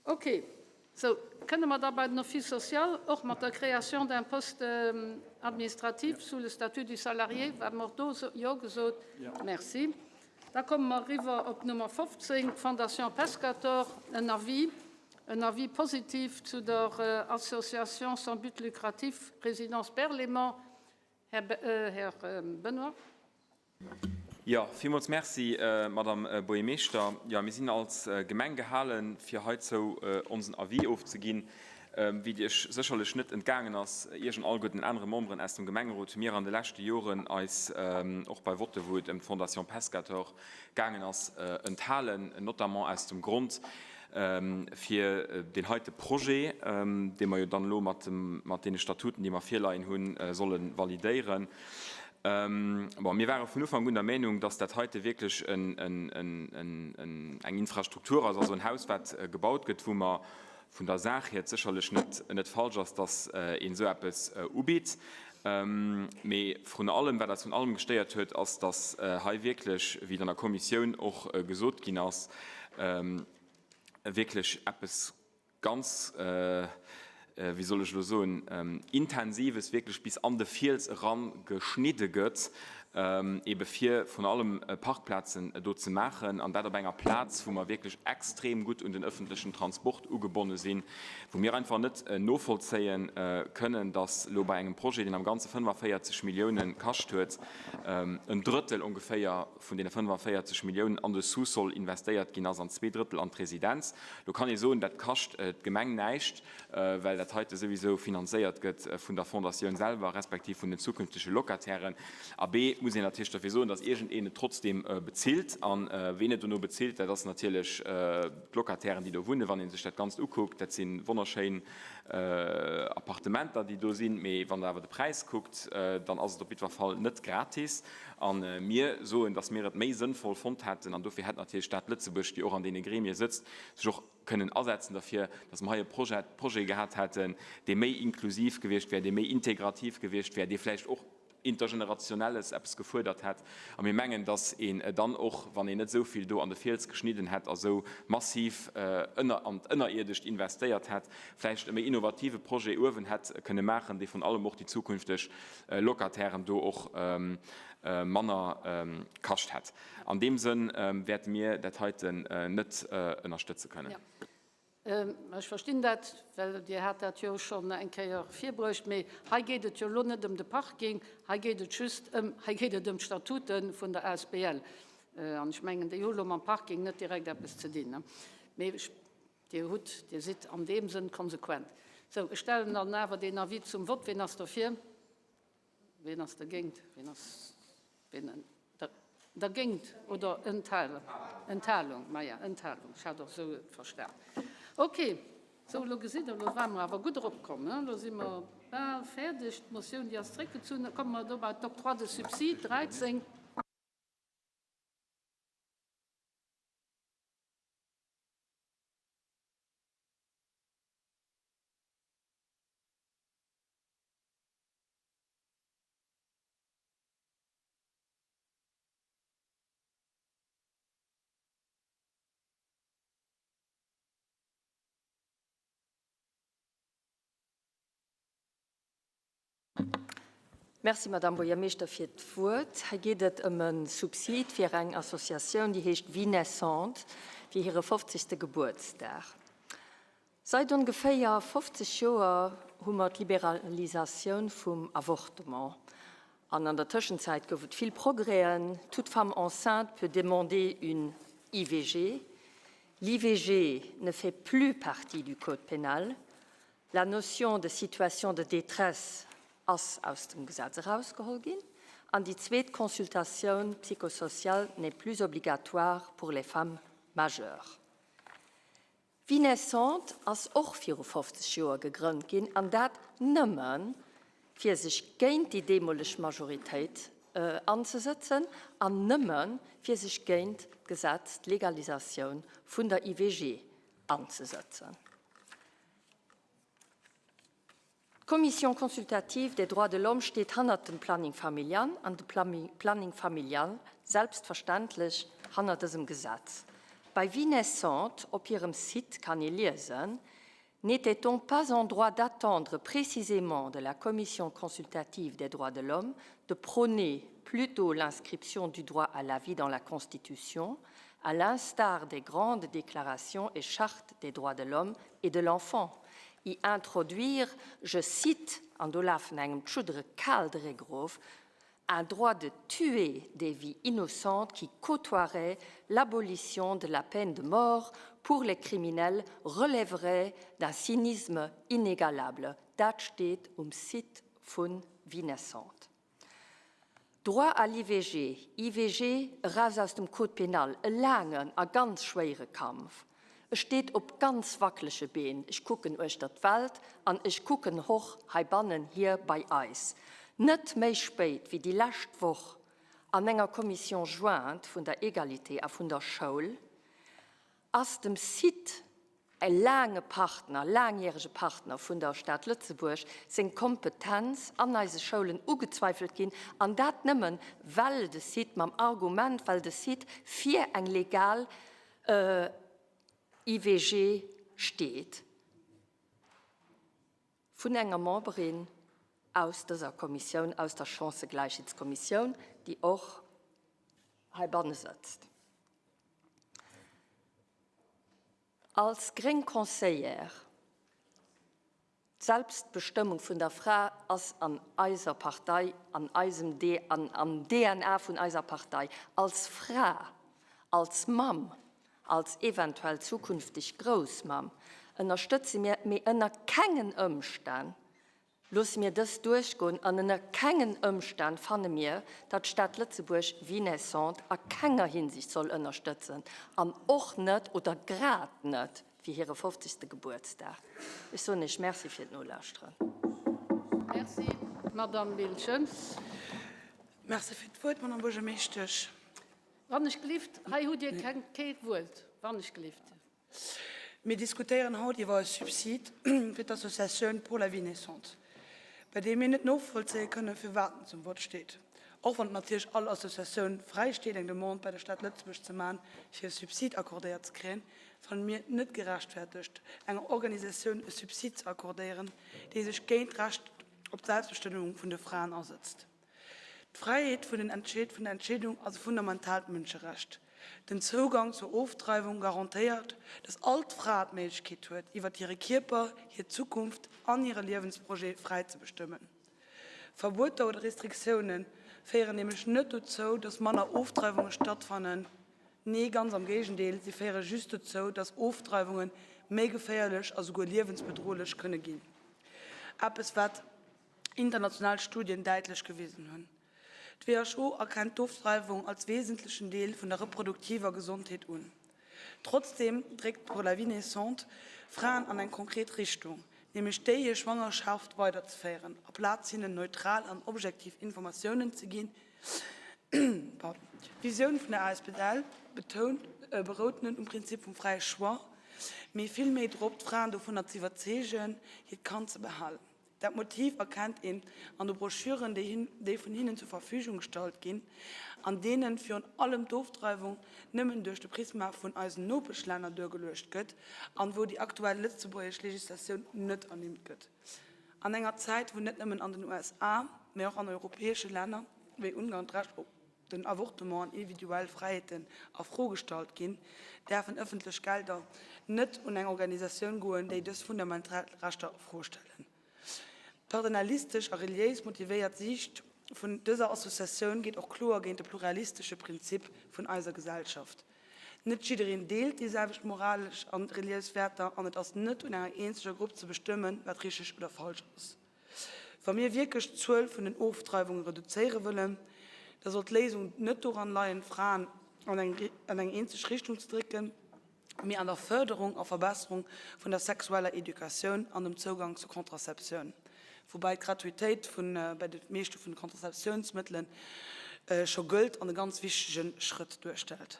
Okay. Sou, kënne mer da bei den Office social, och mat der Création d'un poste administratif sous le statut du salarié, wat mer och do Jo gesot? Merci. Da komme mer eriwwer op d'Nummer 15, d'Fondation Pescator, en Avis. En avis positif zu der Association sans but lucratif Résidence Berlaymont. Här Benoy.
Jo, villmools Merci, Madame Buergermeeschter. Jo, mir sinn als Gemeng gehalen, fir heizou onsen Avis ofzeginn. Wéi et Iech sécherlech net entgaangen ass, Iech an alleguerten den anere Memberen aus dem Gemengerot, hu mir an de leschte Joren eis och bei Votte wou et ëm d'Fondation Pescator gaangen ass, enthalen, notamment aus dem Grond, fir deen heite Projet, dee mer jo dann elo mat deene Statuten, déi mer virleien hunn, solle validéieren. Bon, mir ware vun Ufank un der Meinung, dass dat heite wierklech eng Infrastruktur ass, also en Haus, wat gebaut gëtt, wou mer vun der Saach hier et sécherlech net falsch ass, dass een esou eppes ubitt. Mee vrun allem, wat eis vrun allem gestéiert huet, ass, dass hei wierklech, wéi et an der Kommissioun och gesot ginn ass, wierklech eppes ganz, wéi soll ech elo soen, Intensives wierklech bis an de Fiels eran geschnidde gëtt, ebe fir vrun allem Parkplazen do ze maachen, an dat op enger Plaz, wou mer wierklech extrem gutt un den öffentlechen Transport ugebonne sinn, wou mir einfach net novollzéie kënnen, dass elo bei engem Projet, deen am Ganze 45 Milliounen kascht huet, en Drëttel ongeféier vun deene 45 Milliounen an de Sous-sol investéiert ginn ass an zweedrëttel an d'Residenz. Do kann ee soen, dat kascht d'Gemeng näischt, well dat heite souwisou finanzéiert gëtt vun der Fondatioun selwer respektiv vun den zukünftege Locatairen. Abee muss een natierlech derfir soen, datt iergendeen et trotzdeem bezilt. A ween et dono bezilt, dat ass natierlech d'Locatairen, déi do wunnen. Wann ee sech dat Ganzt ukuckt, dat si wonnerschéin Appartementer, déi do sinn, mee wann Der awer de Präis kuckt, dann ass et op jiddwer Fall net gratis. A mir soen, datt mir et méi sënnvoll fonnt hätten, an dofir hätt natierlech d'Stad Lëtzebuerg, déi och an deene Gremie sëtzt, sech och kënnen asetzen derfir, datt mer hei e Projet, Projet gehat hätten, dee méi inklusiv gewiescht wär, dee méi integrativ gewiescht wär, dee vläicht och Intergenerationelles eppes gefuerdert hätt. A mir mengen, datt een dann och, wann een net esou vill do an de Fiels geschnidden hätt a sou massiv ënner an d'Ënnerierdescht investéiert hätt, vläicht e méi innovative Projet uewen hätt kënne maachen, dee vrun allem och déi zukünfteg Locatairen do och manner kascht hätt. An deem Sënn wäerte mir dat heiten net ënnerstëtze kënnen.
Ech verstinn dat, well Dir hat dat jo schonn eng Kéier virbruecht. Mee hei geet et jo elo net ëm de Parking, hei geet et just ëm, hei geet et ëm d'Statute vun der asbl. An ech mengen, déi hu elo mam Parking net direkt eppes ze dinn. Mee Dir hutt, Dir sidd an deem Sënn konsequent. Sou, ech stellen dann awer deen Avis zum Vott. Ween ass dofir? Ween ass dergéint? Ween ass ween dergéint oder Enthal Enthalung? Maja, Enthalung, ech hat och esou verstan. Ok, sou elo gesitt Der, elo ware mer awer gutt eropkomm, he? Elo si mer bal fäerdeg. D'Motioun, déi ass zréckgezunn. Da komme mer do bei d'Octroi de subsides 13.
Merci, Madame Buergermeeschter, fir d'Wuert. Hei geet et ëm e Subsid fir eng Associatioun, déi heescht Vie naissante, fir hire 50. Gebuertsdag. Seit ongeféier 50 Joer hu mer d'Liberalisatioun vum Avortement. An an der Tëschenzäit gouf et vill Progrèsen, Toute femme enceinte peut demander une IVG. L'IVG ne fait plus partie du Code pénal. La notion de situation de détresse ass aus dem Gesetz erausgeholl ginn. An déi zweet Consultatioun psychosociale n'est plus obligatoire pour les femmes majeures. Vie naissante ass och viru 50 Joer gegrënnt ginn, an dat nëmme fir sech géint déi deemoleg Majoritéit anzesëtzen an nëmme fir sech géint d'Gesetz, d'Legalisatioun vun der IVG anzesëtzen. D'Commission consultative des droits de l'homme steet hannert dem Planning familial an de Planning familial selbstverständlech hannert dësem Gesetz. Bei Vie naissante op hirem Site kann ee liesen, N'était-on pas en droit d'attendre précisément de la Commission consultative des droits de l'homme de prôner plutôt l'inscription du droit à la vie dans la Constitution, à l'instar des grandes déclarations et chartes des droits de l'homme et de l'enfant, y introduire, je cite, an do lafen engem d'Schuddere kal de Réck erof, un droit de tuer des vies innocentes qui côtoierait l'abolition de la peine de mort pour les criminels relèverait d'un cynisme inégalable. Dat steet um Site vu Vie naissante. Droit à l'IVG, IVG eraus aus dem Code pénal, e laangen a ganz schwéiere Kampf. E steet op ganz wackelege Been. Ech kucken uechter d'Welt an ech kucken och heibannen hier bei eis. Net méi spéit wéi déi lescht Woch an enger Commission jointe vun der Egalité a vun der Schoul ass dem Site, e laange Partner, laangjärege Partner vun der Stad Lëtzebuerg, seng Kompetenz an eise Schoulen ugezweifelt ginn, an dat nëmmen, well de Site, mam Argument, well de Site fir eng legal IVG steet, vun enger Memberin aus dëser Kommissioun, aus der Chancëgläichheetskommissioun, déi och heibanne sëtzt. Als gréng Conseillère, d'Selbstbestëmmung vun der Fra ass an eiser Partei, an eisem an am DNA vun eiser Partei. Als Fra, als Mamm, als eventuell zukünfteg Groussmamm ënnerstëtze mir, mee ënner kengen Ëmstänn Loosse mir dës duerchgoen an ënner kengen Ëmstänn fanne mir, datt d'Stad Lëtzebuerg Vie naissante a kenger Hinsicht soll ënnerstëtzen an och net oder grad net fir hire fofzegste Gebuertsdag. Ech soen Iech Merci fir d'Nolauschteren.
Merci, Madamm Biltgen.
Merci fir d'Wuert, Madamm Buergermeeschtesch.
Wann ech gelift, hei hutt Dir kee Wuert, wann ech gelift.
Mir diskutéieren haut iwwer e Subsid fir d'Associatioun Pour la vie naissante, bei deem mir net novollzéie kënnen, firwat en zum Vott steet, och wann et natierlech all Associatioun fräi steet, eng Demande bei der Stad Lëtzebuerg ze maachen, fir e Subsid accordéiert ze kréien, fanne mir et net gerechtfertegt, enger Organisatioun e Subsid ze accordéieren, déi sech géint d'Recht op d'Selbstbestëmmung vun de Fraen asëtzt. D'Fräiheet vun den vun der Entscheedung ass e fundamentaalt Mënscherecht. Den Zougang zur Ofdreiwung garantéiert, dass all d'Fra d'Méiglechkeet huet, iwwert hire Kierper, hir Zukunft an hire Liewensprojet fräi ze bestëmmen. Verbueter oder Restriktioune féieren nämlech net dozou, dass manner Ofdreiwunge stattfannen. Nee, ganz am Géigendeel, si féiere just dozou, dass Ofdreiwunge méi geféierlech a souguer liewensbedrohlech kënne ginn. Eppes, wat international Studien däitlech gewisen hunn. D'WHO erkennt d'Ofdreiwung als wesentlechen Deel vun der reproduktiver Gesondheet un. Trotzdeem dréckt Pour la vie naissante Fraen an eng konkret Richtung, nämlech déi, hir Schwangerschaft weiderzeféieren, aplaz hinnen neutral an objektiv Informatiounen ze ginn. D'Visioun vun der asbl betount, berout net um Prinzip vum fräie Choix, mee villméi drop, d'Fraen dovunner ze iwwerzeegen, hiert Kand ze behalen. Dat Motiv erkennt een an de Broschüren, déi vun hinnen zur Verfügung gestallt ginn, an deenen virun allem d'Ofdreiwung nëmmen duerch de Prisma vun eisen Nopeschlänner duergeluecht gëtt an wou déi aktuell lëtzebuergesch Legislatioun net ernimmt gëtt. An enger Zäit, wou net nëmmen an den USA, mä och an europäesche Länner wéi Ungarn d'Recht op den Avortement an individuell Fräiheeten a Fro gestallt ginn, däerfen ëffentlech Gelder net un eng Organisatioun goen, déi dës fundamental Rechter a Fro stellen. D'paternalistesch a reliéis motivéiert Siicht vun dëser Associatioun geet och kloer géint de pluralistesche Prinzip vun eiser Gesellschaft. Net jiddereen deelt déi selwecht moralesch an reliéis Wäerter an et ass net un enger eenzeger Grupp ze bestëmmen, wat richteg oder falsch ass. Wa mir wierklech d'Zuel vun den Ofdreiwunge reduzéiere wëllen, da soll d'Léisung net doran leien, d'Fraen an eng eenzeg Richtung ze drécken, mee an der Fërderung a Verbesserung vun der sexueller Educatioun an dem Zougang zur Contraceptioun, woubäi d'Gratuitéit bei de meeschte vun de Contraceptiounsmëttele scho gëllt an e ganz wichtege Schrëtt duerstellt.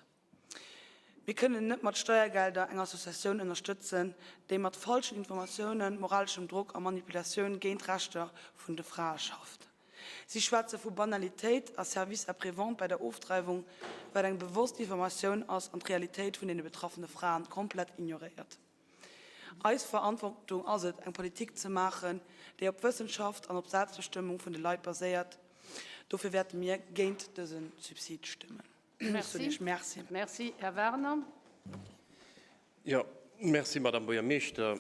Mir kënnen net mat Steiergelder eng Associatioun ënnerstëtzen, déi mat falschen Informatiounen, moraleschem Drock a Manipulatioun géint d'Rechter vun de Frae schafft. Si schwätze vu Banalitéit a Service après-vente bei der Ofdreiwung, wat eng bewosst Diffamatioun ass an d'Realitéit vun deene betraffene Fraen komplett ignoréiert. Eis Verantwortung ass et, eng Politik ze maachen, déi op Wëssenschaft an op Selbstbestëmmung vun de Leit baséiert. Dofir wäerte mir géint dëse Subsid stëmmen.
Merci. Merci. Merci. Här Werner.
Jo, merci, Madame Buergermeeschter.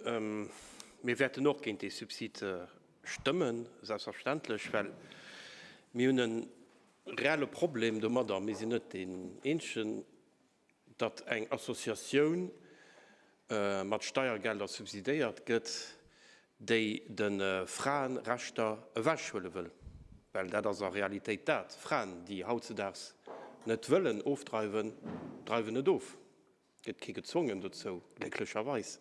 Mir wäerten och géint dee Subsid stëmmen, selbstverständlech, well mir hunn e reelle Problem domadder. Mir sinn net deen Eenzegen. datt eng Associatioun mat Steiergelder subsidéiert gëtt, déi de Fraen Rechter ewechhuele wëll, well dat ass a Realitéit dat, Fraen, déi hautzedaags net wëllen ofdreiwen, dreiwen net of, gëtt kee gezwongen dozou, glécklecherweis.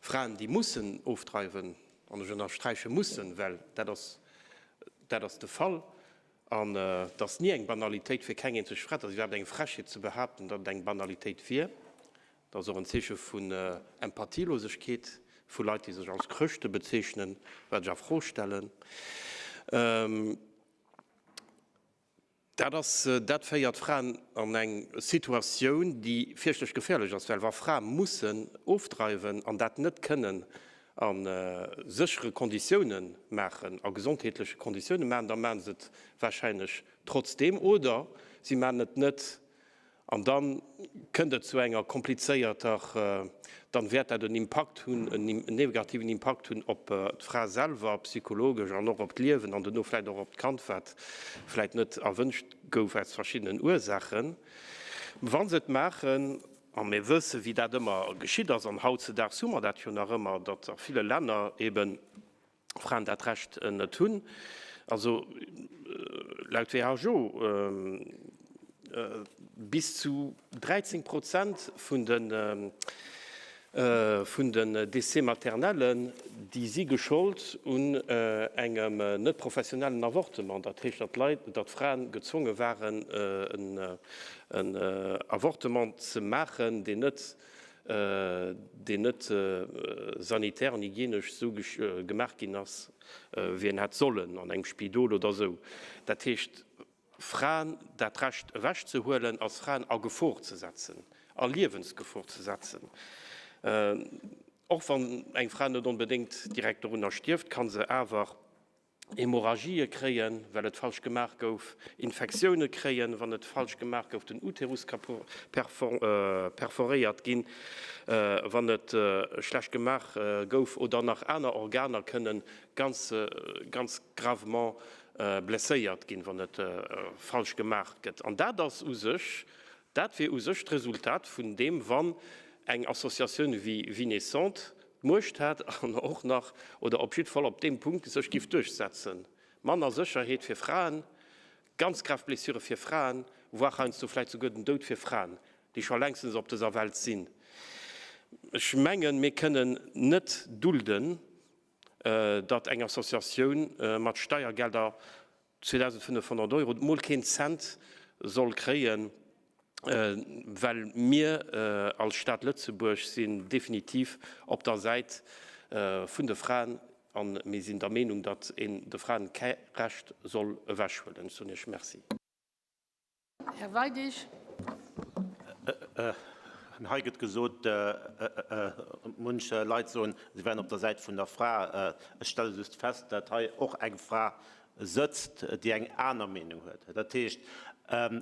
Fraen, déi mussen ofdreiwen, an ech ënnersträiche mussen, well dat ass, dat ass de Fall, An et ass ni eng Banalitéit fir keng eenzeg Fra, et ass iwwerhaapt eng Frechheet ze behaapten, datt et eng Banalitéit wier. Et ass och en Zeeche vun Empathielosegkeet vu Leit, déi sech als Chrëschte bezeechnen, wat ech a Fro stellen. Dat ass, dat féiert Fraen an eng Situatioun, déi fierchtlech geféierlech ass, well wa Frae mussen ofdreiwen an dat net kënnen a séchere Konditioune maachen, a gesondheetleche Konditioune maachen, da maache se et warscheinlech trotzdeem oder si maachen et net an da kënnt et zu enger komplizéierter, dann wäert dat en Impakt hunn, en negativen Impakt hunn op d'Fra selwer, psychologesch an och op d'Liewen an duerno vläicht och op d'Kand, wat vläicht net erwënscht gouf aus verschiddenen Ursaachen. Wa se et maachen, A mir wësse wéi dat ëmmer geschitt ass, an hautzedaags hu mer dat jo nach ëmmer, datt a ville Länner ebe Fraen dat Recht net hunn. Also laut WHO bis zu 13 Prozent vun de vun den Décès maternellen, déi si geschollt un engem net professionellen Avortement, dat heescht, datt Leit, datt Fraen gezwonge waren en Avortement ze maachen, deen net, deen net sanitär an hygienesch esou gemaach ginn ass, wéi en hätt sollen an engem Spidol oder esou. Dat heescht, Fraen dat Recht ewechzehuelen, ass Fraen a Gefor ze setzen, a Liewensgefor ze setzen. Och wann eng Fra net onbedéngt direkt dorunner stierft, ka se awer. Hämorrhagië kréien, well et falsch gemaach gouf, Infektioune kréien, wann et falsch gemaach gouf, den Uterus ka perforéiert ginn, wann et schlecht gemaach gouf, oder nach aner Organer kënnen ganz, ganz gravement blesséiert ginn, wann et falsch gemaach gëtt. An dat ass u sech, dat wier u sech d'Resultat vun deem, wann eng Associatioun wéi Vie Naissante d'Muecht hätt an och nach, oder op jiddwer Fall op deem Punkt sech giff duerchsetzen, manner Sécherheet fir Fraen, ganz grav Blessure fir Fraen, voire heiansdo vläicht souguer den Doud fir Fraen, déi scho längstens op dëser Welt sinn. Ech mengen, mir kënnen net dulden, datt eng Associatioun mat Steiergelder 2.500 Euro, mol keen Cent soll kréien, well mir als Stad Lëtzebuerg sinn definitiv op der Säit vun de Fraen a mir sinn der Meenung, datt een de Fraen kee Recht soll ewechhuelen. Ech soen Iech Merci.
Här Weidig.
Hei gëtt gesot, munch Leit soen, se wären op der Säit vun der Fra. Ech stelle just fest, datt hei och eng Fra sëtzt, déi eng aner Meenung huet. Dat heescht,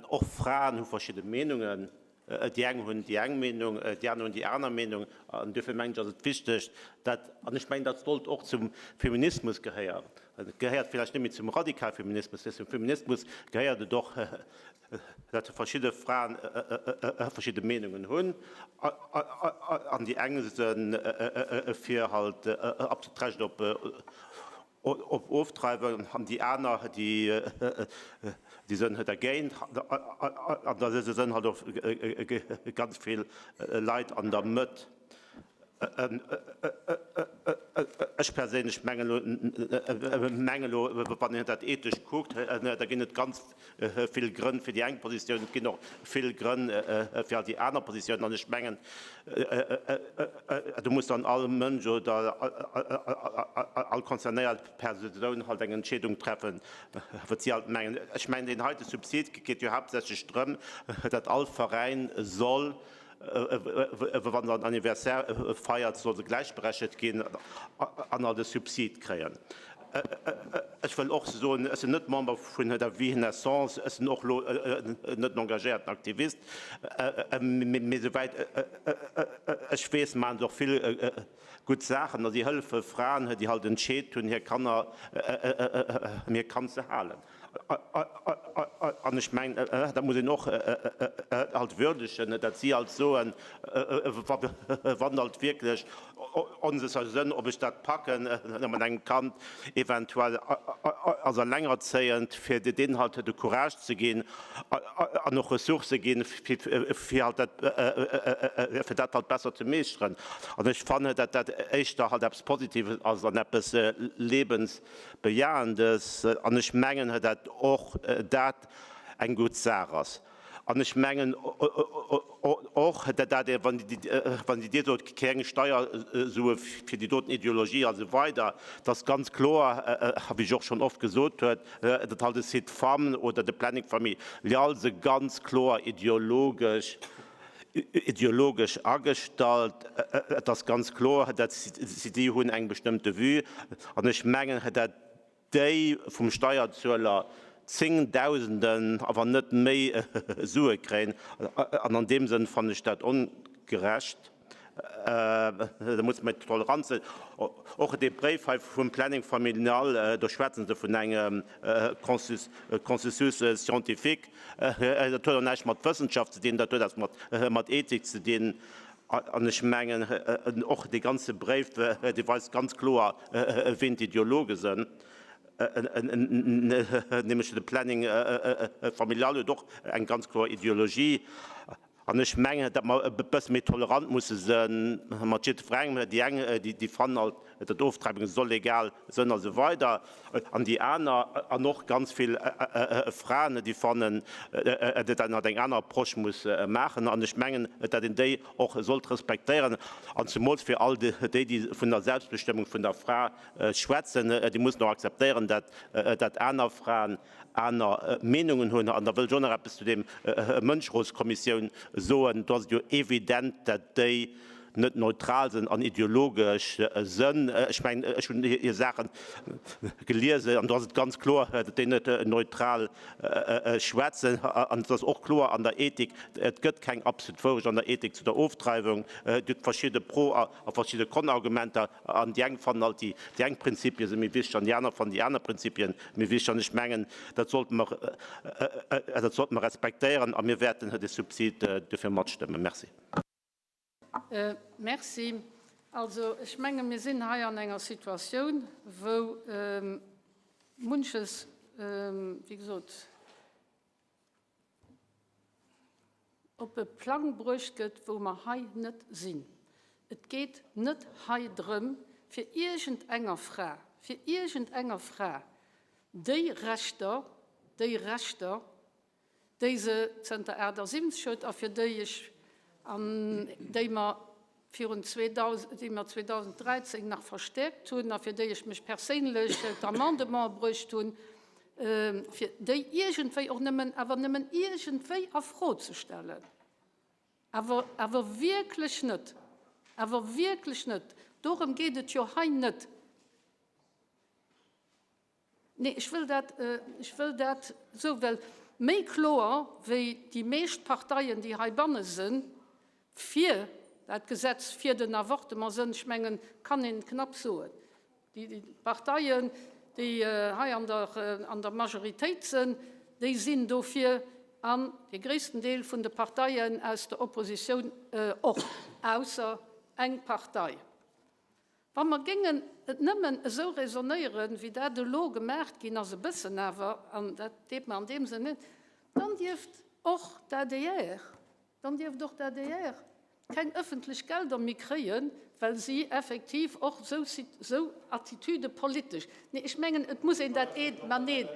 och Fraen hu verschidde Meenungen. Déi eng hunn déi eng Meenung, déi aner hunn déi aner Meenung. An duerfir mengen ech, ass et wichteg, dat, an ech mengen, dat sollt och zum Feminismus gehéieren, et gehéiert villäicht net méi zum Radikalfeminismus, mä zum Feminismus gehéiert et och, dat verschidde Fraen verschidde Meenungen hunn an déi eng se fir halt absolut d'Recht op Op Ofdreiwung an déi aner, déi sënn dergéint. An da sënn halt och ganz vill Leit an der Mëtt. Ech perséinlech mengen elo, wann een dat ethesch kuckt, da ginn et ganz vill Grënn fir déi eng Positioun, et ginn och vill Grënn fir all déi aner Positioun. An ech mengen, do muss dann all Mënsch oder all concernéiert Persoun halt eng Entscheedung treffen, wat si halt mengen. Ech mengen, deen heite Subsid geet jo haaptsächlech drëm, datt all Veräin soll, wann se en Anniversaire feiert, soll se gläichberechtigt ginn an all de Subsid kréien. Ech wëll och soen, ech sinn net Member vun der Vie Naissance, ech sinn och elo net en engagéierten Aktivist, mee souwäit ech weess, maachen se och vill gutt Saachen a si hëllefe Fraen, déi halt entscheet hunn, hir Kanner, hir Kand ze halen. An ech mengen, dat muss een och alt würdegen, datt si alt soen, wann alt wierklech onsécher sënn, ob ech dat packen mat engem Kand, eventuell als Allengerzéiend, fir deenen halt de Courage ze ginn an och Ressourcë ginn, fir halt dat, fir dat halt besser ze meeschteren. An ech fannen, datt dat éischter halt eppes Positives ass an eppes Lebens Bejahendes, an ech mengen, dat och dat eng gutt Saach ass. An ech mengen och, dat ee, wann Dir sot, keng Steiersue fir déi doten Ideologie a sou weider, dass ganz kloer, wéi ech och schonn oft gesot huet, datt halt de Site Femmes oder de Planning familial se ganz kloer ideologesch, ideologesch agestallt. Et ass ganz kloer, dat si déi hunn eng bestëmmte Vue. An ech mengen, dat déi vum Steierzueler Zéngdausenden, a wann net méi, Sue kréien. An an deem Sënn fannen ech dat ongerecht. Da muss méi tolerant sinn. Och dee Bréif hei vum Planning familial, do schwätze se vun engem Consensus scientifique. Dat huet och näischt mat Wëssenschaft ze dinn, dat huet eppes mat Ethik ze dinn. An ech mengen, och dee ganze Bréif, dee weist ganz kloer, ween d'Ideologe sinn. Nämlech de Planning familial huet och eng ganz kloer Ideologie. An ech mengen, datt mer e bësse méi tolerant musse se mat jiddwerengem. Déi eng, déi fannen alt, datt Ofdreiwung soll legal sënn a sou weider, an déi aner, an och ganz vill Fraen, déi fannen, datt een halt eng aner Approche muss maachen. An ech mengen, datt een déi och sollt respektéieren. An zemools fir all déi, déi vun der Selbstbestëmmung vun der Fra schwätzen, déi mussen och akzeptéieren, datt aner Fraen aner Meenungen hunn. An da wëll ech och nach eppes zu deem Mënscherotskommissioun soen. Do ass et jo evident, dat déi net neutral sinn an ideologesch sënn. Ech mengen, ech hunn hir Saache geliesen an do ass et ganz kloer, datt déi net neutral schwätzen. An et ass och kloer an der Ethik, et gëtt keng absolut Wourecht an der Ethik zu der Ofdreiwung. Et gëtt verschidde Pro a verschidde Konargumenter an déi eng fannen halt déi eng Prinzipie si méi wichteg an déi aner fannen déi aner Prinzipie méi wichteg. An ech mengen, dat sollte mer, dat sollte mer respektéieren a mir wäerten de Subsid duerfir matstëmmen. Merci.
Merci. Also, ech menge mir sinn hei an enger Situatioun, wou munches, wéi gesot, op e Plang bruecht gëtt, wou mer hei net sinn. Et geet net hei drëm, fir iergendenger Fra, fir iergendenger Fra déi Rechter, déi Rechter, déi se zënter 78 huet a fir déi ech an déi mer virun 2000, déi mer 2013 nach verstäerkt hunn a fir déi ech mech perséinlech d'Amendementen bruecht hunn, fir déi iergendwéi och nëmmen, awer nëmmen iergendwéi a Fro ze stellen. Awer, awer wierklech net, awer wierklech net! Dorëm geet et jo hei net. Nee, ech wëll dat, ech wëll dat esou, well méi kloer wéi déi meescht Parteien, déi heibanne sinn, fir dat Gesetz fir den Avortement sinn, ech mengen, kann een knapp soen. Déi Parteien, déi hei an der, an der Majoritéit sinn, déi sinn dofir, an dee gréissten Deel vun de Parteien aus der Oppositioun och, ausser eng Partei. Wa mer géingen et nëmmen esou raisonnéieren, wéi dat elo gemaacht ginn ass, e bëssen awer, an dat deet mer an deem Sënn net, dann dierft och d'ADR, dann dierft och d'ADR keng ëffentlech Gelder méi kréien, well si effektiv och esou, esou Attitüde politesch, nee, ech mengen, et muss een dat eent, ma neen,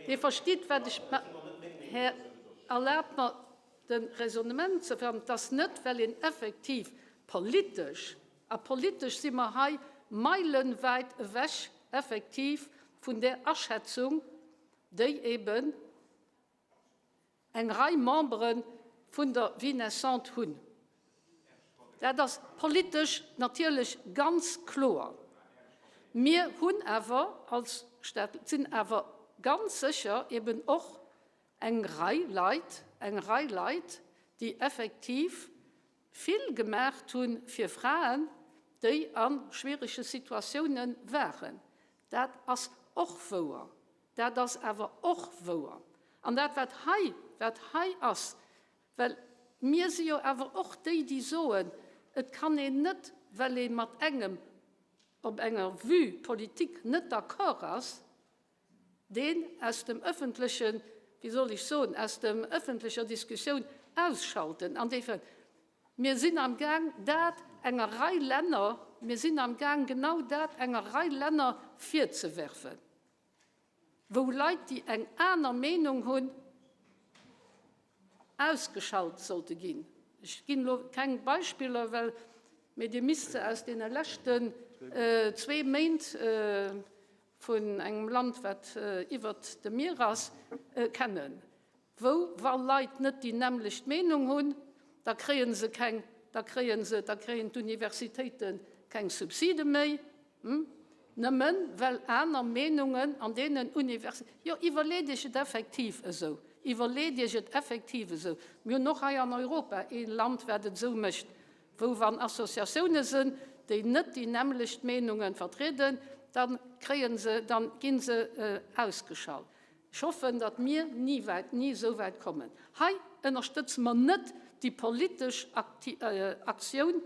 Dir verstitt, wat ech, ma Här, erlaabt mer de Raisonnement ze féieren, et ass net, well een effektiv politesch, A politesch si mer hei meilenwäit ewech effektiv vun där Aschätzung, déi eben eng Rei Membere vun der Vie naissante hunn. Dat ass politesch natierlech ganz kloer. Mir hunn awer als Stad, sinn awer ganz sécher eben och eng Rei Leit, eng Rei Leit, déi effektiv vill gemaacht hu fir Fraen, déi a schwierege Situatioune waren. Dat ass och wouer. Dat ass awer och wouer. An dat, wat hei, wat hei ass, well mir si jo awer och déi, déi soen, et kann een net, well ee mat engem op enger Vue politique net d'accord ass, deen aus dem öffentlechen, wéi soll ech soen, aus dem öffentlecher Diskussioun ausschalten an dee Mir sinn am Gaang dat enger Rei Länner, mir sinn am Gaang genau dat enger Rei Länner virzewerfen, wou Leit, déi eng aner Meenung hunn, ausgeschalt sollte ginn. Ech ginn elo keng Beispiller, well, mee Dir misst se aus deene leschten zwee Méint vun engem Land, wat iwwert dem Mier ass, kennen, wou, wa Leit net déi nämmlecht Meenung hunn, da kréie se keng, da kréie se, da kréien d'Universitéite keng Subside méi, nëmmen well aner Meenungen an deenen Universi. Jo, iwwerleet Iech et effektiv esou, iwwerleet Iech et effektiv esou. Mir hunn och hei an Europa ee Land, wat et esou mécht. wou wann Associatioune sënn, déi net déi nämmlecht Meenunge vertrieden, da kréie se, da gi se ausgeschalt. Ech hoffen, datt mir ni wäit, ni esou wäit kommen. Hei ënnerstëtze mer net déi politesch Aktioun,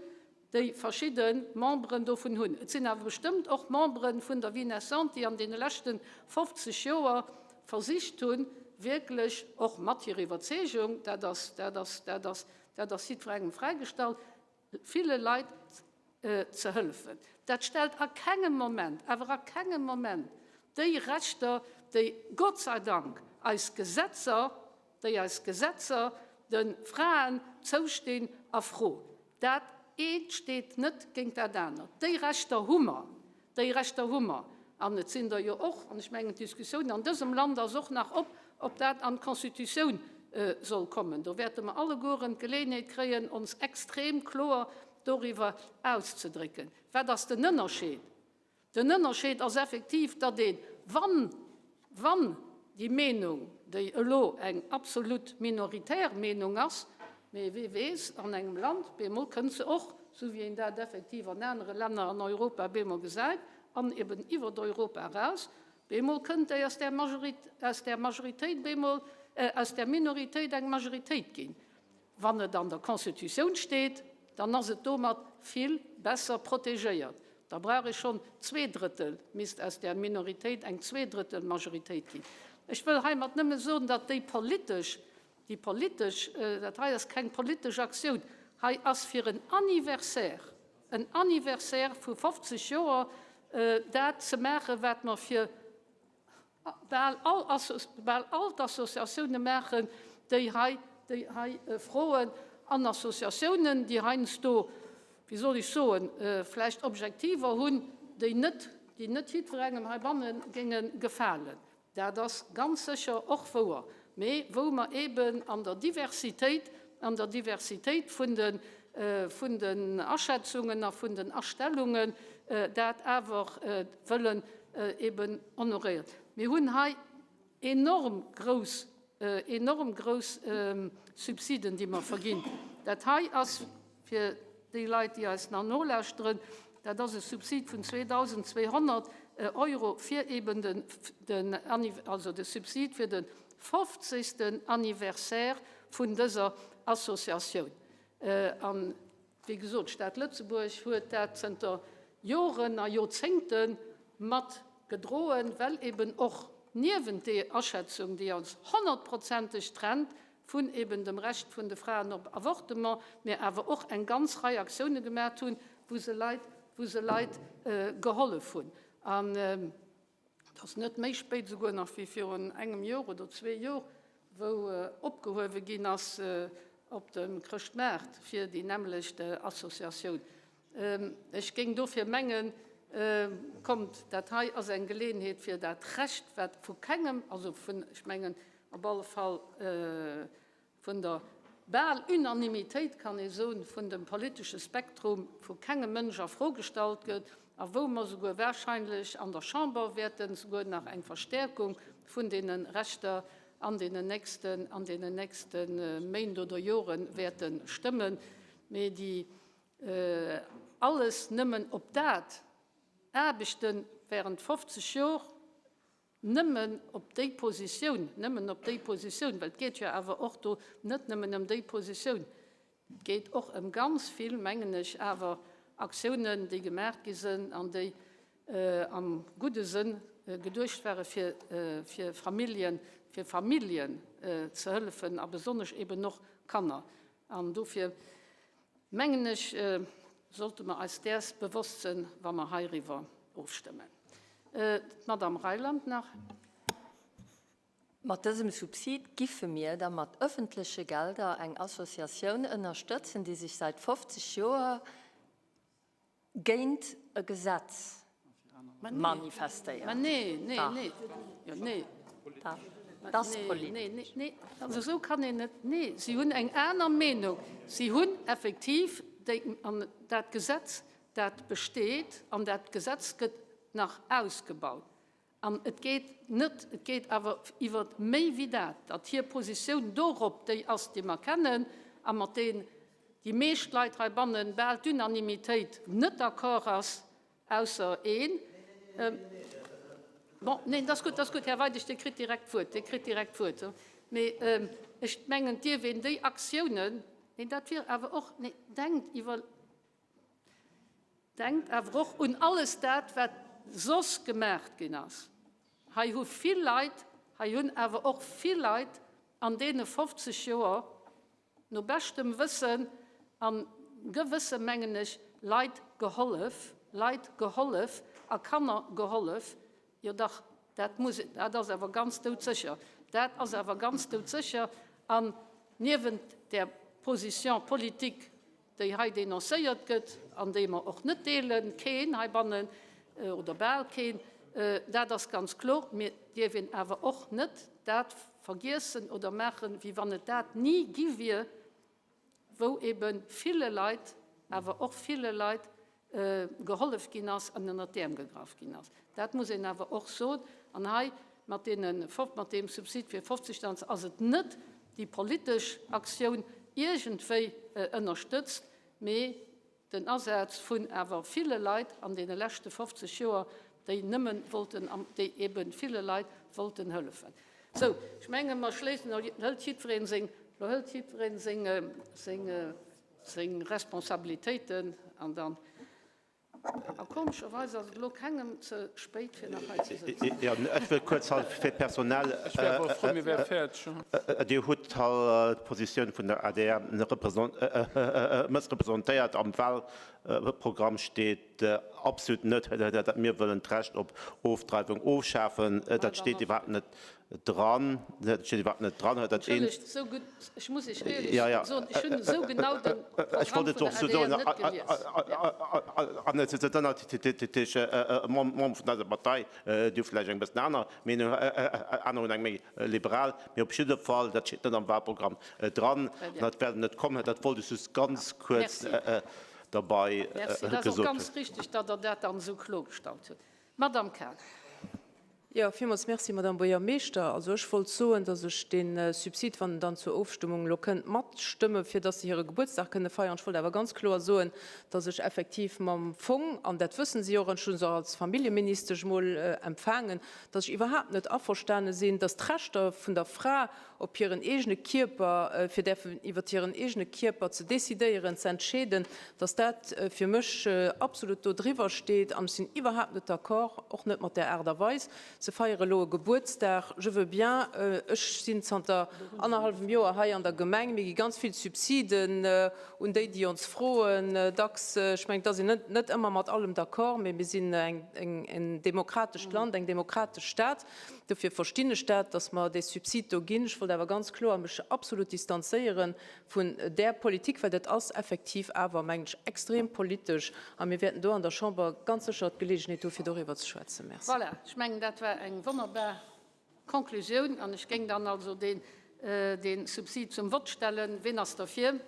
déi verschidde Memberen dovun hunn. Et sinn awer bestëmmt och Membere vun der Vie naissante, déi an deene leschte 50 Joer versicht hunn, wierklech och mat hirer Iwwerzeegung, dat ass, dat ass, dat ass dat ass jiddwerengem fräigestallt, ville Leit ze hëllefen. Dat stellt a kengem Moment, awer a kengem Moment déi Rechter, déi Gott sei Dank eis Gesetzer, déi eis Gesetzer de Fraen zoustinn, a Fro. Dat eent steet net géint dat anert. Déi Rechter hu mer. Déi Rechter hu mer. An et sinn der jo och, an ech mengen, d'Diskussioun an dësem Land ass och nach op, ob dat an d'Constitutioun soll kommen. Do wäerte mer allegueren d'Geleeënheet kréien, ons extrem kloer. doriwwer auszedrécken. Wat ass den Ënnerscheed? Den Ënnerscheed ass effektiv, datt een, wann, wann déi Meenung, déi elo eng absolut minoritär Meenung ass, mee wee weess, an engem Land, bemol kënnt se och, esou wéi een dat effektiv an anere Länner an Europa bemol gesäit, an eben iwwert Europa eraus, bemol kënnt déi aus där Majorit, aus där Majoritéit bemol, aus där Minoritéit eng Majoritéit ginn. Wann et an der Constitutioun steet, dann ass et domat vill besser protegéiert. Da brauch ee schonn Zweedrëttel, misst aus där Minoritéit eng Zweedrëttelmajoritéit ginn. Ech wëll heimat nëmme soen, datt déi politesch, déi politesch, dat hei ass keng politesch Aktioun, hei ass fir en Anniversaire, en Anniversaire vu 50 Joer, dat ze maachen, wat mer fir bal all, bal all d'Associatioune maachen, déi hei, déi hei froen, an Associatiounen, déi heiansdo, wéi soll ech soen, vläicht Objektiver hunn, déi net, déi net jiddwerengem heibanne géinge gefalen. Dat ass ganz sécher och wouer, mee wou mer eeben an der Diversitéit, an der Diversitéit vun de, vun den Aschätzungen a vun den Astellungen dat awer wëllen eben honoréiert. Mir hunn hei enorm grouss, enorm grouss Subsiden, déi mer verginn. Dat hei ass, fir déi Leit, déi eis nach nolauschteren, dat ass e Subsid vun 2.200 Euro fir eben den, den, also de Subsid fir de fofzegsten Anniversaire vun dëser Associatioun. An Wéi gesot, d'Stad Lëtzebuerg huet dat zënter Joren a Joerzéngte mat gedroen, well eben och niewent deer Aschätzung, déi ons honnertprozenteg trennt vun eben dem Recht vun de Fraen op Avortement, mir awer och eng ganz Rei Aktioune gemaacht hunn, wou se Leit, wou se Leit gehollef hunn. An Et ass net méi spéit esouguer nach wéi virun engem Jor oder zwee Jor, wou opgehuewe ginn ass op dem Chrëschtmaart fir déi nämmlecht Associatioun. Ech géing dofir mengen, kommt, dat hei ass eng Geleeënheet fir dat Recht, wat vu kengem, also vun, ech mengen op alle Fall, vun der bal Unanimitéit, kann ee soen, vun dem politesche Spektrum vu kengem Mënsch a Fro gestallt gëtt a wou mer souguer wahrscheinlech an der Chamber wäerten souguer nach eng Verstärkung vun deene Rechter an deenen nächsten, an deenen nächste Méint oder Jore wäerte stëmmen. Mee déi alles nëmmen op dat Aarbechte während 50 Jor, Nëmmen op déi Positioun, nëmmen op déi Positioun, well et geet jo awer och do net nëmmen ëm déi Positioun, et geet och ëm ganz vill, mengen ech, awer Aktiounen, déi gemaach gi sinn an déi am gudde Sënn geduecht ware fir, fir Familljen, fir Familljen ze hëllefen a besonnesch eben och Kanner. An dofir mengen ech, sollte mer eis däers bewosst sinn, wa mer heiriwwer ofstëmmen. D'Madame Reyland nach.
Mat dësem Subsid giffe mir da mat öffentleche Gelder eng Associatioun ënnerstëtzen, déi sech säit 50 Joer géint e Gesetz manifestéiert.
Mä nee, nee, nee, jo, nee.
Dat ass politesch.
Nee, nee, nee, also esou kann een net, nee, si hunn eng aner Meenung. Si hunn effektiv déi, an dat Gesetz, dat besteet, an dat Gesetz gëtt nach ausgebaut. An et geet net, et geet awer iwwer méi wéi dat, datt hir Positioun dorop déi ass, déi mer kennen a mat deem déi meescht Leit heibannen, bal d'Unanimitéit, net d'accord ass, ausser een. Bon, neen, dat ass gutt, dat ass gutt, Här Weidig, Dir kritt direkt d'Wuert, Dir kritt direkt d'Wuert. Mee ech mengen, et dierf een déi Aktiounen, neen, dat wier awer och, nee, denkt iwwer, Denkt awer och un alles dat, wat soss gemaacht ginn ass. Hei hu vill Leit, hei hunn awer och vill Leit an deene 50 Joer no beschtem Wëssen a Gewësse mengen ech, Leit gehollef, Leit gehollef a Kanner gehollef. Jo dach, dat muss, dat ass awer ganz doudsécher, dat ass awer ganz doudsécher. An niewent där Position politique, déi hei dénoncéiert gëtt an déi mer och net deelen, keen heibannen oder bal keen, dat ass ganz kloer. Mee et dierf een awer och net dat vergiessen oder maachen, wéi wann et dat ni gi wier, wou ebe ville Leit. awer och ville Leit gehollef ginn ass an ënnert d'Äerm gegraff ginn ass. Dat muss een awer och soen. An hei mat deene, mat deem Subsid fir 50, dann ass et net déi politesch Aktioun iergendwéi ënnerstëtzt, mee den Asaz vun awer ville Leit an deene leschte 50 Joer, déi nëmme wollten, déi ebe ville Leit wollten hëllefen. Sou, ech menge mer schléissen, elo hëlt jiddweree seng, elo hëlt jiddweree seng, seng, seng Responsabilitéiten an dann. A komescherweis ass et elo kengem ze spéit, fir nach hei ze sëtzen.
Jo, ech wëll kuerz halt fir d'Personal.
Ech wär awer frou, mir wäre fäerdeg.
Dir hutt halt d'Positioun vun der adr mëssrepresentéiert. Am Wahlprogramm steet absolut net, datt mir wëllen d'Recht op Ofdreiwung ofschafen. Dat steet iwwerhaapt net dran, dat steet iwwerhaapt net dran, dat een.
Entschëllegt, esou gutt, ech muss Iech éierlech soen, ech hunn esou genau de Programm vun der adr net gelies.
An et sinn natierlech Member vun eiser Partei, déi hu vläicht eng bëssen aner Meenung, aner hunn eng méi liberal, mee op jidde Fall, dat steet net am Wahlprogramm dran an dat wäert net kommen. Dat wollt ech just ganz kuerz derbei gesot hunn.
Merci, dat ass och ganz richtig, datt Der dat dann esou kloergestallt hutt. Madame Cahen.
Jo, villmools Merci, Madame Buergermeeschter. Also ech wollt soen, dass ech dee Subsid, wann en dann zur Ofstëmmung elo kënnt, matstëmme fir dass se hire Gebuertsdag kënne feiern. Ech wollt awer ganz kloer soen, dass ech effektiv mam Fong, an dat wëssen si och, an ech hu se och als Familljeministesch emol empfaangen, dass ech iwwerhaapt net averstane sinn, dass d'Rechter vun der Fra op hiren eegene Kierper, fir däerfen iwwert hiren eegene Kierper ze decidéieren, ze entscheeden, dass dat fir mech absolut do driwwer steet. An ech sinn iwwerhaapt net d'accord, och net mat där Aart a Weis. Se feiere elo e Gebuertsdag, je veux bien, ech sinn zanter annerhallwem Joer hei an der Gemeng, mir gi ganz vill Subsiden un déi, déi ons froen, dacks. Ech mengen, et ass een net ëmmer mat allem d'accord, mee mir sinn en demokratescht Land, eng demokratesch Stad. Dofir verstinn ech dat, dass mer dee Subsid do ginn. Ech wollt awer ganz kloer mech absolut distanzéiere vun där Politik, well dat ass effektiv awer, mengen ech, extrem politesch. A mir wäerten do an der Chamber ganz sécher d'Geleegenheet hu fir doriwwer ze schwätzen. Merci.
Voilà, ech mengen, dat war eng wonnerbar Konklusioun. An ech géing dann also dee Subsid zum Vott stellen. Ween ass derfir?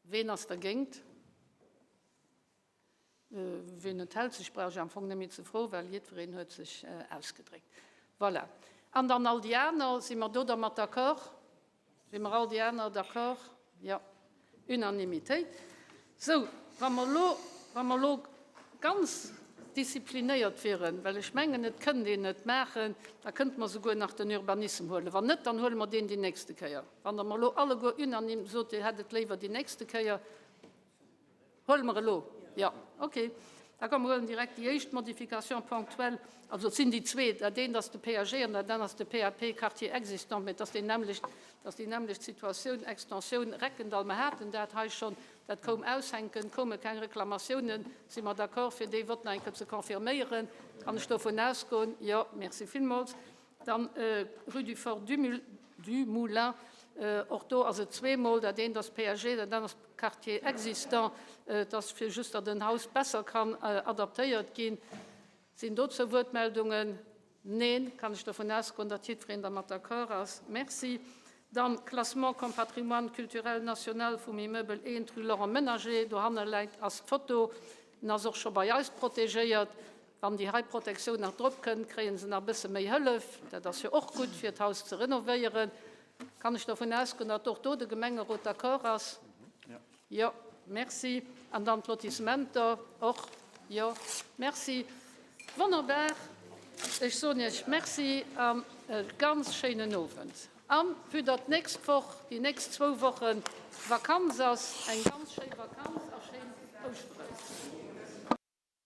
Ween ass dergéint? Ween enthält sech, brauch ech am Fong net méi ze froen, well jiddwereen huet sech ausgedréckt. Voilà. An dann all déi aner, si mer do dermat d'accord? Si mer all déi aner d'accord? Jo. Unanimitéit. Sou, wa mer elo, wa mer elo ganz disziplinéiert wieren, well ech mengen, et kënnt een et maachen, da kënnte mer souguer nach den Urbanissem huelen. Wann net, dann huele mer deen déi nächste Kéier. Wann Der mer elo alleguer unanime sot, Dir hätt et léiwer déi nächste Kéier, Huele mer elo? Jo, okay. Da komm, mer huelen direkt déi éischt Modification ponctuelle. Also et sinn déi zwee, dat eent ass de PAG an dat anert ass de PAP Quartier existant, mä et ass déi nämmlecht, et ass déi nämmlecht Situatioun, Extensioun Reckendall. Mer haten dat hei schonn, dat koum aushänken, koume keng Reklamatiounen. Si mer d'accord, fir dee Vott nach eng Kéier ze confirméieren? Kann ech dovun ausgoen? Jo, merci villmools. Dann rue du Fort du Moulin, och do ass et zweemol, dat eent ass PAG, dat anert ass Quartier existant. Et ass fir just, datt en Haus besser kann adaptéiert ginn. Sinn dozou Wuertmeldungen? Neen. Kann ech dovun ausgoen, datt jiddwereen dermat d'accord ass? Merci. Dann Classement comme patrimoine culturel national vum Immeuble 1, rue Laurent Menager. Dohanne läit, ass d'Foto. En ass och scho bei eis protegéiert. Wann déi hei Protektioun nach drop kënnt, kréie se nach e bësse méi Hëllef. Dat ass jo och gutt, fir d'Haus ze renovéieren. Kann ech dovun ausgoen, datt och do de Gemengerot d'accord ass? Jo. Merci. An dann d'Lotissementer och. Jo. Merci. Wonnerbar. Ech soen Iech Merci an e ganz schéinen Owend. An vue datt d'nächst Woch, déi nächst zwou Woche Vakanz ass, eng ganz schéi Vakanz a schéin Ouschteren.